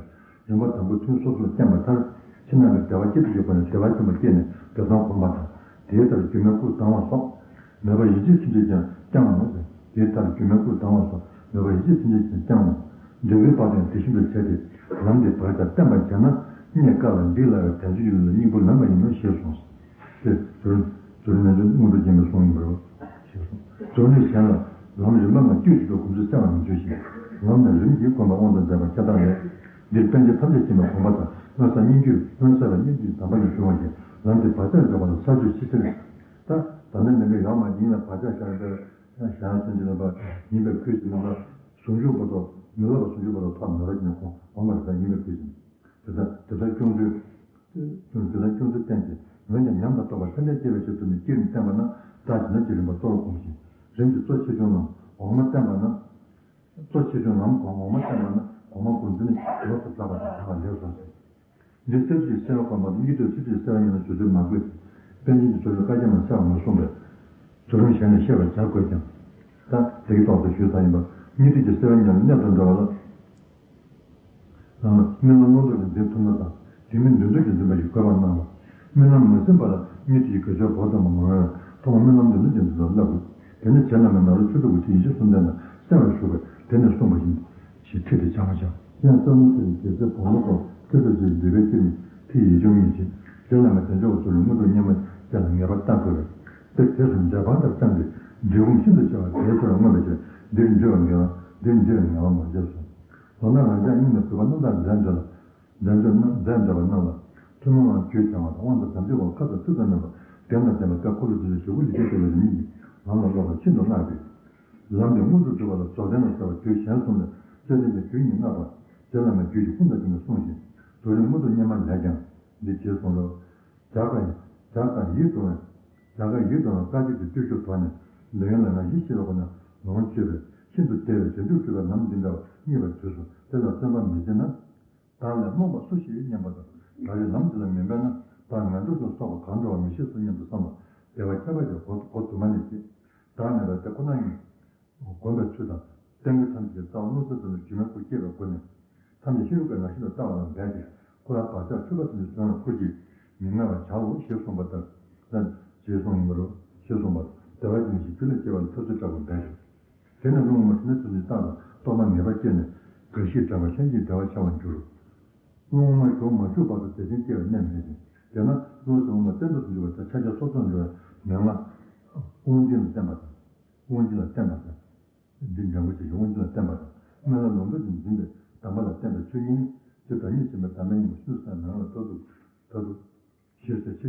རིམ་པ་དང་པོ་ཐུན་སོ་སོར་བསྟན་པ་ལྟར། ཕྱི་ནང་གི་བདེ་བ་སྐྱེད་པའི་སྒོ་ནས་བདེ་བ་ཆེན་པོ་སྐྱེས་ནས་བདེ་སྟོང་བསྒོམ་པ་དང་། དེའི་མཐར་སྒྱུ་མའི་སྐུ་ལྡང་བ་སོགས། མོས་པ་ཡིད་ཆེས་ཐམས་ཅད་ཀྱང་བསྐྱང་ངོ་། དེའི་མཐར་སྒྱུ་མའི་སྐུ་ལྡང་བ་སོགས་མོས་པ་ཡིད་ཆེས་ཐམས་ཅད་ཀྱང་བསྐྱང་ངོ་། འབྲས་བུའི་བར་དུ་ཡང་དེ་བཞིན་དུ་བྱས་ཏེ། ལམ་འདི་བག་ཆགས་བརྟན་པར་བྱས་ན། རྙེད་དཀའ་ལ་འགྲིག་སླ་བའི་དལ་འབྱོར་གྱི་ལུས་ལ་སྙིང་པོ་ལོན་པ་ཡིན་ནོ་ཞེས་གསུངས། དེ་རྫོགས་རིམ་རྫོགས་རིམ་རྣལ་འབྱོར་མངོན་རྟོགས་རྒྱན་པའི་གསུང་ཡིན་པར། ཞེས་གསུངས། རྫོགས་རིམ་གཞན་ལ་ལམ་རིམ་པ་ལྔ་དཀྱུས་གཅིག་ཏུ་སྒོམ་ཚུལ་གསལ་བར་མི་འགྱུར་ཞིང་། ལམ་ནི་རིམ་གྱིས་བསྒོམ་པའི་དབང་དུ་མཛད་པ་ཁྱད་མཚར་ལས། འདིར་པཎ་ཆེན་ཐམས་ཅད་མཁྱེན་པའི་དགོངས་པ་དང་། མངོན་གསལ་སྙན་བརྒྱུད། མངོན་གསལ་བའི་སྙན་བརྒྱུད་དམ་པ་ཡིས་བྱུང་བ་ཡིས། ལམ་གྱི་བག་ཆགས་འཇོག་པ་ལ་ས་བཅུ་ཤེས་ཚུལ། ད་ད་ནི་ནི་ཡོད་མ་ཡིན་ལ། བག་ཆགས་བཞག་པའི་བཞག་ཚུལ་གྱི་ལམ་པ་ཡིན་པའི་ཁུལ་གྱི་ལམ་པ་ཟུང་འཇུག་བར་དུ། མི་སླུ་བར་ཟུང་འཇུག་བར་དུ་ཐོག་མེད་པ་ཉིད་ཁོང་འོང་བར་ཟེར་ཡིན་པའི་ཁུལ་གྱི། དེ་ལྟར་དེ་ལྟར་སྐྱོང་ཚུལ། དེ་ལྟར་སྐྱོང་ཚུལ་བསྟན་ཅིང་། འོན་ཀྱང་ཉམས་དང་རྟོགས་པ་ལྷན་ཐབས་སྐྱེ་བའི་ཕྱིར་དུ་ནི་བསྐྱེད་རིམ་བསྟན་པ་རྣམས་བདག་བྱིན་རླབས་ཀྱི་རིམ་པ་གཙོ་བོར་བསྒོམ་ཞིང་། རིམ་གྱི་གཙོ་ཆེ་ཆུང་རྣམས་འོག་མ་བསྟན་པ་རྣམས། གཙོ་ཆེ་ཆུང་རྣམས་གོང་འོག་མ་བསྟན་པ་རྣམས་གོང་མ་འགོ་འཛིན་ནས་ཡོངས་སུ་བསླབ་པ་དང་བྱ་བ་ལེགས་སོ་ཞེས། འདི་སེལ་གྱི་སེལ་བ་གོ་མ་དང་། གཉིད་དུ་སེལ་གྱི་སེལ་བ་ཉིད་ལ་བརྗོད་ཚུལ་མ་དགོས། པཎ་ཆེན་གྱིས་བརྗོད་པའི་བཀའ་རྒྱ་མ་གསལ་བ་མ་གསུངས་པས། རྫོགས་རིམ་གཞན་ལས་ཤེས་པར་བྱ་དགོས་ཀྱང་། ད་དེ་གི་ཐོག་ཏུ་ཞུས་ཚར་ཡིན་པ། གཉིད་དུ་སེལ་བ་ཉིད་ལ་གནད་དུ་འགྲོ་བ་ལ། རྨི་ལམ་མངོན་རྟོགས་ཀྱིས་འཛིན་ཐུབ་ན་དང་། དེ་མིན་འདོད་འདུན་གྱིས་འཛིན་པ་ཞིག་དགོས་པར་སྣང་ལ། རྨི་ལམ་མ་ཟིན་པ་ལ་གཉིད་དུ་ཡི་གེ་སྦྱོར་བོར་ཙམ་མ་ངོས། ཐོག་མར་རྨི་ལམ་འདོད་འདུན་གྱིས་འཛིན་པ་ལ་བསླབ་དགོས། དེ་ནས་རྗེ་བླ་མའི་ནཱ་རོ་ཆོས་དྲུག་གི་ཁྲིད་ཡིག་བཅུ་གསུམ་ལྡན་དང་གསལ་བར་ཞུ་བས་དེ་ནས་གསུངས་པ་བཞིན་ཞེས་ཁྲིད་དེ་བྱ་མ་བྱ། ཡང་རྩ་རླུང་ཐིག་ལེ་རྒྱལ་སྲས་བུམ་ལ་སོགས་ཁྲིད་དྲུག་ཅེས་འདུས་པའི་ཁྲིད་ནི་ཁྲིད་ཡིག་བཅུ་གཉིས་ཀྱི་རྗེ་བླ་མའི་བདེ་མཆོག་གི་ཚུལ་ལ་མངོན་རྟོགས་རྙེད་མ་ཅན་ལ་ངེས་པར་བལྟ་དགོས་པས། དེ་དེ་གསུམ་འདྲ་བར་དུ་བརྩམས་ཏེ་འབྲས་བུ་ཤིན་ཏུ་ཆེ་བ་དེའི་ཚུལ་ལ་མངོན་པར་བྱས། འདིར་འདྲི་བ་ངེས་པ། འདིར་འདྲི་བ་ངེས་པ་མ་བྱས་སོ། མདོར་ན་རང་ཅག་སྙིང་ནས་གུས་པ་རྣམ་དག་མཛད་འདོད་ལ། མཛད་འདོད་རྣམས་མཛད་འདོད་པ་རྣམས་ལ་ཐུན་མོང་བ་རྒྱུད་སྦྱང་བ་དང་། དབང་དང་དམ་ཚིག་པ་ཁ་ཚ་ཐུགས་དང་ནན་པ་བདེན་དང་ལྡན་པ་བཀའ་འཁོར་ལོ་བདུན་ཅུ་ཞེ་དགུ་ལས་སྐྱེས་བྱ་བའི་རིམ་གཉིས་ཀྱི་ ལམ་ལ་སློབ་པ་ཤིན་ཏུ་བསྔགས་ཏེ། ལམ་དེ་དངོས་སུ་སྒྲུབ་པ་ལ་རྫོགས་ལྡན་ལ་ཟེར་བ་དུས་གཞན་གསུམ་ལས་རྩོད་ལྡན་གྱི་རྒྱུད་གཉིས་བསྔགས་པ། རྗེ་བླ་མའི་རྒྱུད་ཀྱི་ཀུན་དང་མཐུན་པའི་གསུང་བཞིན་རྡོ་རིང་དངོས་གྲུབ་སྙེ་མ་ལས་ཀྱང་འདི་ཇི་གསུང་རོ། རྒྱ་གར་རྒྱ་གར་ཡིད་དུ་བ། རྒྱ་གར་ཡིད་དུ་བ་དཀའ་སྤྱད་ཀྱི་བརྟུལ་ཞུགས་དོར་ནས་འདོད་ཡོན་ལ་ང་བཞིན་ཤེས་པའི་སྒོ་ནས་ལོངས་སྤྱོད་པའི་ཤིན་ཏུ་བདེ་བའི་རྗེས་འཇུག་སྒྲུབ་པའི་ལམ་འདི་འདྲ་བ་རྙེད་པའི་དུས་སུ་དེ་ལ་བརྩོན་པ་མི་བྱེད་ན། བདག་ལས་རྨོངས་པ་སུ་ཞིག་སྙམ་པ་དང་། ད་རེས་ལམ་འདི་ལ་མི་འབད་ན། བདག་ངན་འགྲོར་ཀྱང་སོགས་པ་གང་འགྲོ་བ་མི་ཤེས་སོ་སྙམ་དུ་བསམ་ལ། བདེ་བ་ཁྱད་པར་ཅན་སྒོ་སྒོ་དུ་མ་ནས་སྐྱེ། བདག་མེད་པ་དེ་ཁོ་ན་ཉིད་བསྒོམ་པའི་ཚུལ་དང་། རྟེན་འབྲེལ་ཐམས་ཅད་ཀྱི་རྩ་བ་བློ་གསལ་དུ་ནི་སྒྱུ་མའི་སྐུ་སྐྱེ་བའི་སྒོ་ནས། ཐམས་ཅད་ཤེས་རབ་ཀྱི་ངང་བཞིན་དུ་ལྟ་བ་ལ་འབད་དེ། ཁོ་རང་བག་ཆགས་འཁྲུལ་པ་ཐམས་ཅད་བྱང་བའི་ཁུར་གྱིས་མི་མངའ་བར་བྱའོ་ཞེས་གསུངས་པ་ལྟར། ཞེས་གསུངས་ཡིན་པ་རོ། ཞེས་གསུངས་པ། བདེ་བ་ཅན་ཞིག་རྒྱུད་ལ་སྐྱེ་བ་ལ་ཐབས་ཚུལ་དྲག་པོ་འབད་དེ། དེ་ནས་རླུང་དབུ་མ་དྲུག་ནས་ཐོན་ཏེ་རྟག་ཏུ་རྟོག་པ་ངེས་པར་སྐྱེས་ནས་དགའ་ཞིང་དྲན་པ་ལྷན་ཅིག་བདེ་བར་འཆར་བར་འགྱུར། རླུང་དབུ་མ་ཞུགས་མ་བཅུག་བར་དུ་བདེ་ཆེན་སྐྱེ་བའི་གནད་མེད་ཅིང་། དེས་ན་རླུང་གསལ་དབུ་མ་བརྟན་པོ་དུ་འཇུག་པ་དང་ཕྱག་རྒྱ་སྲོག་འཚོར་འགྲོ་བའི་མན་ངག་དབུགས་འབྱིན་ལ་བརྟེན་པ་དང་། དབུགས་འབྱིན་ལ་བརྟེན་པ་དང་། འདི་འགྲེང་བུ་ཅན་གྱི་དབུགས་འབྱིན་ལ་བརྟེན་པ་དང་། སྨོན་ལམ་ལོངས་སྤྱོད་ཀྱིས་འཛིན་པའི་གདམས་པ་ལ་བརྟེན་པའི་ཆོས་ཉིད་ནི། དེ་བདག་ཉིད་ཆེན་པོའི་གདམས་པའི་སྙིང་པོ་ཤིན་ཏུ་གསལ་ངང་ལ་མཐར་ཐུག་མཐར་ཐུག་ཞིར་གསལ་ཆེ།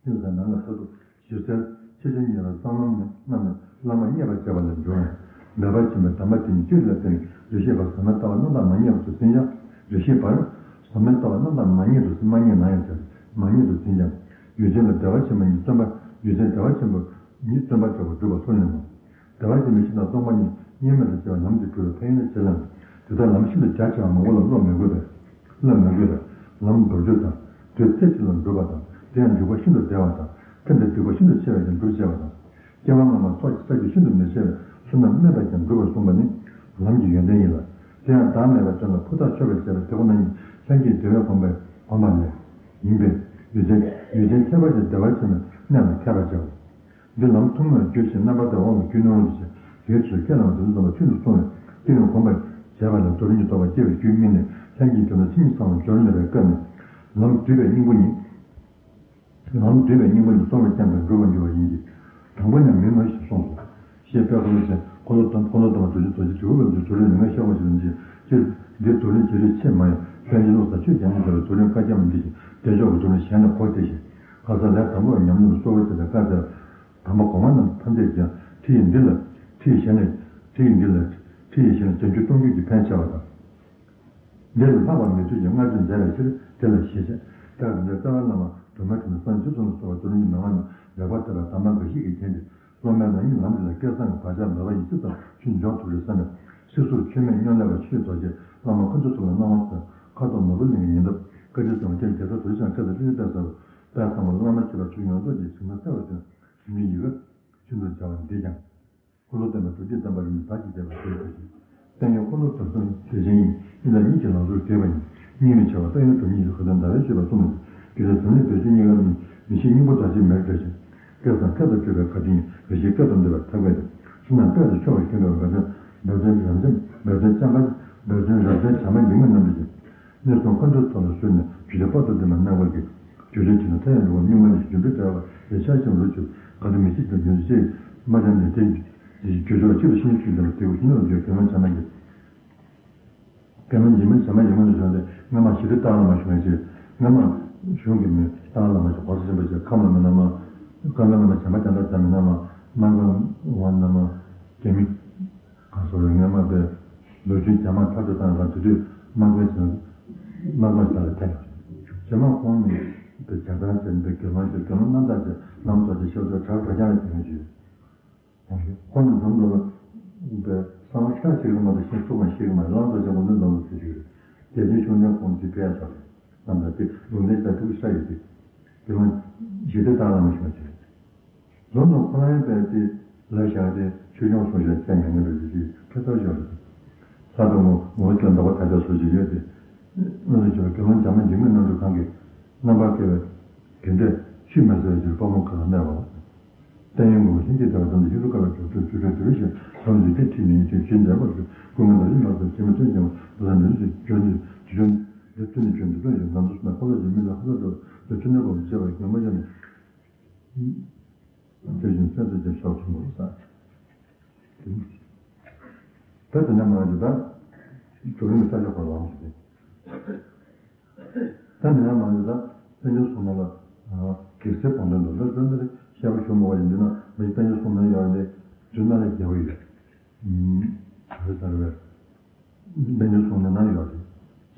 ཤིན་ཏུ་གསལ་ངང་ལ་མཐར་ཐུག་ཞིར་གསལ་ཆེ་ཆུང་གཉིས་ལ་གསང་ལམ་ནི་རྣམས་ནི་བླ་མ་མཉེས་པར་བྱས་པ་ལས་འབྱུང་བས། མོས་པ་ཆེན་པོའི་གདམས་པ་དེ་ཉིད་ཅི་རིགས་ལ་བརྟེན་རེ་ཞིག་བར་ཟབ་མོའི་ལྟ་བ་རྣམ་དག་མ་རྙེད་པ་དུ་འཛིན་ཀྱང་། རེ་ཞིག་བར་ཟབ་མོའི་ལྟ་བ་རྣམ་དག་མ་རྙེད་དུ་མ་རྙེད་ན་ཡང་ཟེར། མ་རྙེད་དུ་འཛིན་ཀྱང་། ཡུལ་ཅན་ལ་བདེ་བ་ཆེན་པོ་ཉིད་བརྩོན་པ། ཡུལ་ཅན་བདེ་བ་ཆེན་པོ་ཉིད་བརྩོན་པ་དྲག་པོས་སྒྲུབ་པ་ལྷུར་ལེན་ནོ། བདེ་བ་ཅན་མི་ཤིན་ཏུ་སྟོང་པ་ཉིད་གཉིས་མེད་དུ་སྐྱེ་བའི་ལམ་དེ་སྒྲུབ་པའི་ཕན་ཡོན་ཇེ་ལེགས། དེ་ལྟར་ལམ་ཤིན་ཏུ་རྒྱ་ཆེ་བ་མང་པོ་ལ་སློབ་མི་དགོས་པས། སློབ་མི་དགོས་པས། ལམ་མདོར་བསྡུས་དང་། དུས་ཚེ་གཅིག་ལ་འགྲུབ་པ་དང་། དེ་ཡང་འཇུག་པ་ཤིན་ཏུ་བདེ་བ་དང་། ཕན་པའི་སྡིག་པ་ཤིན་ཏུ་ཆེ་བས་ཀྱང་སྒྲུབ་བྱེད་པ་དང་། སྐྱེ་བ་སྔ་མ་ཚོགས་ཀྱི་ས་རྒྱུ་ཤིན་ཏུ་མི་ཆེ་བས་བསོད་ནམས་དམན་པས་ཀྱང་འགྲུབ་པར་གསུངས་པ་ནི་ལམ་གྱི་ཡོན་ཏན་ཡིན་ལ། དེ་ཡང་བདག་མེད་པའི་དོན་ལ་ཕུ་ཐག་ཆོད་པར་བྱེད་པ་དེ་ཁོ་ན་ཉིད་ལྷན་སྐྱེས་བདེ་བས་བསྒོམས་པའི་བསྒོམ་པ་ལས་ཡིན་པས། ཡུལ་ཅན་ཡུལ་ཅན་ཁྱད་པར་ཅན་བདེ་བ་ཆེན་པོའི་གནས་ལ་མཁས་པར་བྱའོ། འདི་ལམ་ཐུན་མོང་བརྒྱུད་ཅིང་རྣམ་པར་དག་དབང་ལ་རྒྱུད་སྣོད་དབང་དུ་བྱས། དེའི་ཚུལ་ཁས་བླངས་པ་དེ་ཚོ་ཚང་མ་ཐུན་དུ་སོང་བས་དེ་ཡང་བསྒོམ་པར་བྱས་པ་ལས་རྡོ་རིང་གི་རྟོགས་པ་སྐྱེ་བའི་རྒྱུ་སྨིན་ནས་ལྷན་སྐྱེས་དོན་ལ་ཕྱིན་ཅི་ལོག་སྦྱོར་མེད་པའི་སྐབས་ནས་ལམ་བསྡུས་པའི་སྙིང་པོ་ཉིད། ལམ་བསྡུས་པའི་སྙིང་པོ་ཉིད་གསུངས་པས་བསྟན་པ་འགྲུབ་པར་འགྱུར་བ་ཡིན་གྱི། དང་པོ་ནས་མིན་ནོ་ཞེས་གསུངས་སོ། ཞེས་དཔལ་འཁོར་ལོ་ཅན་འཁོར་ལོ་དང་འཁོར་ལོ་དང་པོ་རྡོ་རྗེ་རྡོ་རྗེ་དྲིལ་བུ་པའི་མཛོད་རྩོད་རིགས་ལུང་ངས་བཤད་དགོས་ཞེས་ལན་གཅིག་སྤྱིར་འདི་རྡོ་རིང་བྱེད་རིགས་ཆེས་མང་ཡང་ཕན་ཆེན་ལོ་ཙཱ་ཆོས་རྒྱལ་མཚན་ལ་རྡོ་རིང་དཀའ་ཁྱབ་མི་འདི་ཞིང་བདེ་མཆོག་གི་རྡོ་རིང་གཞན་ལས་གོ་བདེ་ཞིང་། ཁ་སང་ལས་དང་པོ་བའི་ཉམས་ལེན་ལ་གསོལ་བ་བཏབ་པའི་བཀའ་སྩལ། དམ་པ་གོང་མ་རྣམས་ཐམས་ཅད་ཀྱང་ཁྲིད་ཡིག་འདི་ལ་ཁྲིད་ཡིག་གཞན་ལས་ཁྲིད་ཡིག་འདི་ལ་ཁྲིད་ཡིག་གཞན་ལ་བྱང་ཆུབ་གཏོང་རྒྱུ་གྱི་ཕན་ཆེ་བ་དང་། འདི་ལས་ལྷག་པ་མེད་ཚུལ་གྱི་སྔགས་བརྗོད་མཛད་པའི་ཕྱིར་དེ་ལ་ཞེས་བཤད། དེ་ལ་འདིར་རྩ་བའི་བླ་མ་སྒྲོལ་མ་ཁྲི་ལ་གསང་ཆེན་གསུམ་ལ་སོགས་པ་རྡོ་རིང་གི་མན་ངག་རྣམས་ལེགས་པར་བསྟན་པ་དམ་པ་འགའ་ཞིག་གིས་མཁྱེན་ཏེ། སློབ་མའི་ལམ་ཡིན་ལམ་འདི་ལ་སྐལ་བཟང་གི་བག་ཆགས་མོས་པ་ཡིས་ཅི་ཙམ་ཆུད་འཇོག་ཐུབ་རེད་བསམ་པས་སྲིད་ཟུར་ཆོས་མེད་སྨྱོ་ལས་པ་ཆོས་རྡོ་རྗེ་བླ་མ་མཁའ་འགྲོ་གསུམ་ལ་གནང་བ་སྩལ། ཁ་དོག་ནོར་བུ་གླིང་གི་ཉེ་འདབས་བཀའ་དྲིན་གསུམ་ལ་བརྟེན་རྒྱལ་ཚབ་རྡོ་རྗེ་འཆང་སྐལ་དང་སྤྲིན་ནས་ཕེབས་ཟེར་བ། དཔལ་བཟང་པོ་བླ་མ་མཆོད་པ་ཆོས་ཡོངས་རྫོགས་ཀྱི་ཞིང་ན་གསལ་བར་སྟོན་མི་ཡི་གེ་ཆུ་འདུལ་བྱ་བ་འདི་ཀྱང་། འཁོར་ལོ་བསྟན་པ་སྒྲུབ་བྱེད་བསྟན་པ་རིམ་བཞིན་བདག་གིས་མཛད་པ་ཞེས་བྱ་ཞིང་། བསྟན་ཡོད་འཁོར་ལོ་བདག་སྟོན་བདེ་ཆེན་ཡིན། གཉིས་ལ་གཉིས་ཀྱི་ལམ་ཟུར་འདྲེས་པ་ཡིན། གཉིས་མི་བྱ་བ་བསྟན་ཡོད་དོན་གཉིས་ཀྱི་ཁ་ཏོན་ཟླ་བའི་བཤད་པ་གསུམ་མོ། དེ་ལས་འཛམ་གླིང་བདེ་ཆེན་རྙེད་དཀའ་རྙེད། མི་ཤེས་སྙིང་པོ་བདག་ཆེན་མེར་བསྒྲོན་ཞིང་། སྐལ་བཟང་སྐལ་དང་བྲལ་བའི་བཀའ་དྲིན་ཡིན། རེ་ཞིག་སྐལ་དང་འདྲ་བའི་ཐབས་མཁས་ཏེ། བསོད་ནམས་དཔལ་དང་ཆོས་པ་ཁྱོད་འདྲ་བ་འབད་བརྩོན་འབད་བརྩོན་རབ་འབྱམས་འབད་བརྩོན་བྱམས་པ་འབད་བརྩོན་རབ་འབྱམས་བྱམས་པ་འཇིགས་མེད་རྣམ་གྲོལ་གྱིས། གནས་གསུམ་མཁའ་འགྲོའི་ཚོགས་ལ་བསུས་ནས་རྒྱུད་སྡེ་དཔག་ཏུ་མེད་པ་གནང་བར་བགྱི། རྒྱུད་སྡེ་ཇི་ན་མཐའ་ཡས་འགྲོ་བ་གཉུག་མ་ནས་རྒྱུ་འབྲས་བྲལ་བ་ལས་ཤར་ཕྱིན་རོ་གཅིག་ག་དུས་མི་ཤེས་ཀྱང་ཉོན་ཅི། མ་བྱམས་ནས་དེ་རྒྱུ་ཕྱོགས་གཅིག་ཏུ་ཤིན་ཏུ་ཆུད་འགྲོ་བ་དེ་བོ་ཤིན་ཏུ་འགྲོ་གོས་མ་བྱམས་མ་ཡིན། གོས་མ་འཇིགས་མེད་བྱམས་མ་ཡིན་མ་ནས་བྱུང་སྟེ་སྔ་མ་ཞི་བདེ་སྟག་ལ་མ་བྱུང་བའི་ཕྱིར། སྔ་མ་གཞུང་གི་མི་སྟག་ལ་མ་བྱུང་གོ་ས་ཆེན་པོ་ཆེ་ཁམས་ལ་མི་རྣམ་པ། ཁམས་ལ་མི་རྣམ་པ་བྱམས་པ་བྱམས་པ་བྱམས་མི་རྣམ་པ་སྨར་ཁམས་འོ་རྣམ་པ་རྒྱ་མི། གང་སོགས་ལ་སྔ་མ་པའི་ལོ་རྒྱུས་རྒྱ་མར་ཐག་གཅོད་བཏང་བའི་སྐབས་དེ་དུས་སྨར་ཁམས་ཀྱི་སྨར་ཁམས་ས་ལ་ཐལ། རྗེས་མ་ཁོང་ནི་དེ་རྒྱ་ཚང་ཟེར་འདི་དགེ་སློང་ཞིག་དགེ་སློང་རྣམ་དག་ཅེས་བླ་མ་རྡོ་རྗེ་ཞབས་ཏོག་བྲག་བྲག་རྐྱང་ལ་དེ་ནས་བརྗོད། ཁོང་ནི་འཛོམས་འཛོམས་ལ་པའི་གསང་བ་ཤ་ཞིག་གི་མ་གཏོགས་ཤིང་སུ་མ་ཤེས་ཀྱི་མ་རེད། བླ་མ་རྡོ་རྗེ་དགོངས་དོན་ལམ་ལ་ཟེར་ཞིག་རེད། རྒྱལ་ཆེན་ཤོང་ནས་ཁོང་ཚོས་ཕེབས་ཡ་ཆགས་རེད། རྣམ་དག་དེ་ལུང་བསྟན་ལྟར་ཐུགས་ཤ་ཡོད་དེ། དེ་མ་ཞི་བདེ་སྟག་ལ་མ་བྱུང་བ་ཞིག་རེད། ལོ་ནང་ཁོ་རང་ཡང་དཔེ་དེ་ལ་བཞག་སྟེ་ཆོས་སྐྱོང་སྲུང་བྱ་བྱས་མྱོང་གི་རེད་ཅེས་ཁྱད་མཚར་ཤོར་རེད། ས་དང་ངོ་ངོ་ཚ་འདོགས་པ་ད་ལྟ་སོ་ཞིག་ཡོད་དེ། ཨ་ནི་ཆོས་དགེ་སློང་འཇམ་དཔལ་འཇིགས་མེད་རྣམ་གྲོལ་གང་གིས་རྣམ་པར་དགའ་བའི་དགེ་འབྲས་ཆུད་མ་ཟ་བའི་ཕྱིར་དཔའ་མོ་ཁ་ལ་གནས་པའོ། བསྟན་ཡོན་གོང་ལྷན་སྐྱེས་བདེ་བ་དང་ཡིད་དུ་དཀར་བའི་གྲོགས་སུ་ཆུ་ཁྲོད་དུ་རུ་ཞིག་ལམ་འདི་སྟེ་ཁྲིད་ནས་ཡིད་ཆེས་ཆེས་འཇམ་པར་གྱུར། ཀུན་དགའ་ལ་ཡིད་ལ་སོགས་ཀྱི་མི་མཐུན་ཀྱང་བུ་ལ་འདི་ཚུ་འཇོན་ནི་འཇོན་ནི་འདི་ཚུ་ནི་འཇོན་འདི་ཚུ་ཡང་ང་ཚོ་སྨད་ཁོ་ལ་ཡིན་མི་ལ་ཧ་ལ་འགྲོ་འདི་ཚུ་ནི་བོ་བྱེད་པ་ཉམས་པ་ཡང་ནི། དེ་བཞིན་སེམས་ཙམ་གྱི་ཕྱོགས་ཆེན་པོར་བསགས། ད་དེ་ནས་མར་འདི་ལྟར་རྡོ་རིང་གི་ས་ཆ་ཁོ་ལ་ལངས་སོང་སྟེ། ད་དེ་ནས་མར་འདི་ལྟར་སེམས་ཅན་ཚང་མ་ལ། གེགས་སེལ་བང་མཛོད་འདུག་ལ་དོན་དེ་ལ་བཤད་པ་ཞུ་མ་བ་ཡིན་འདུག་ན་མི་དཔལ་འབྱོར་གསུམ་ན་ཡོད་རེད། རྫུན་མ་ལ་རྒྱལ་བ་ཡོད། ཨུམ། ག་རེ་ཟེར་བས། དཔལ་འབྱོར་གསུམ་ན་ན་ཡོད་རེད།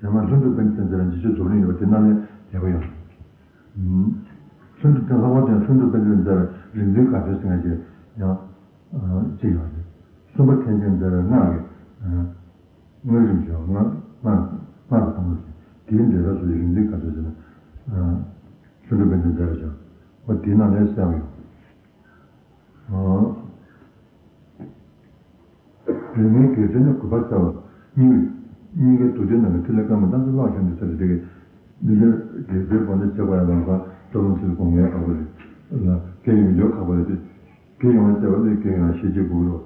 བྱས་ན་ལྷུན་གྲུབ་དཔལ་འབྱོར་མཛད་པའི་འཇིགས་བྱེད་རྫོགས་རིམ་ཡོད་དེ་ན་ལས་རྒྱལ་བ་ཡོད་རེད། ཨུམ། ལྷུན་གྲུབ་དེ་ལྷག་པར་དུ་ཡང་ལྷུན་གྲུབ་དཔལ་འབྱོར་མཛད་པའི་རིག་འཛིན་དགའ་སྟོན་ཟེར་མཁན་ཅིག་ཡང་ཅིག་ཡོད་རེད། གསུམ་པ་མཁན་ཆེན་མཛད་པའི་སྔགས་ཀྱི། སྔགས་རིམ་བྱུང་སྔགས་སྔགས་སྔགས་ཀྱི་བསམ་བློ་ཞིག་དེའི་འགྲེལ་པ་སོགས་ཀྱི་རིག་འཛིན་དགའ་སྟོན་ཟེར་ན། ཆོས་འགྲོ་པཎ་ཆེན་མཛད་པ་བྱུང་། འོ་དེའི་ནང་ནས་གསལ་བ་ཡོང་། རིགས་ལྔའི་གེགས་སེལ་ནི་གུས་པར་གསལ་བ། སྙིང་སྙིང་གའི་མདོ་སྡེ་ནང་གི་ཐིག་ལེ་དཀར་མོ་རྣམ་ཅོ་ཀློག་བཞིན་དུ་ཟེར་བ་དེ་གི། འདི་འདྲའི་གེགས་སེལ་བོ་ནི་བྱེད་དགོས་ཡ་ལ་ང་སྤྲོ་ལམ་ཚིག་དགོངས་ངེས་ཁག་པོ་རེད། ལ་གེགས་ཡོང་རྒྱུ་ཁག་པོ་རེད་དེ། གེགས་ཡོང་བ་བྱས་པ་ལས་གེགས་ཡོང་བ་ཤེས་བྱེད་དགོས་རོགས།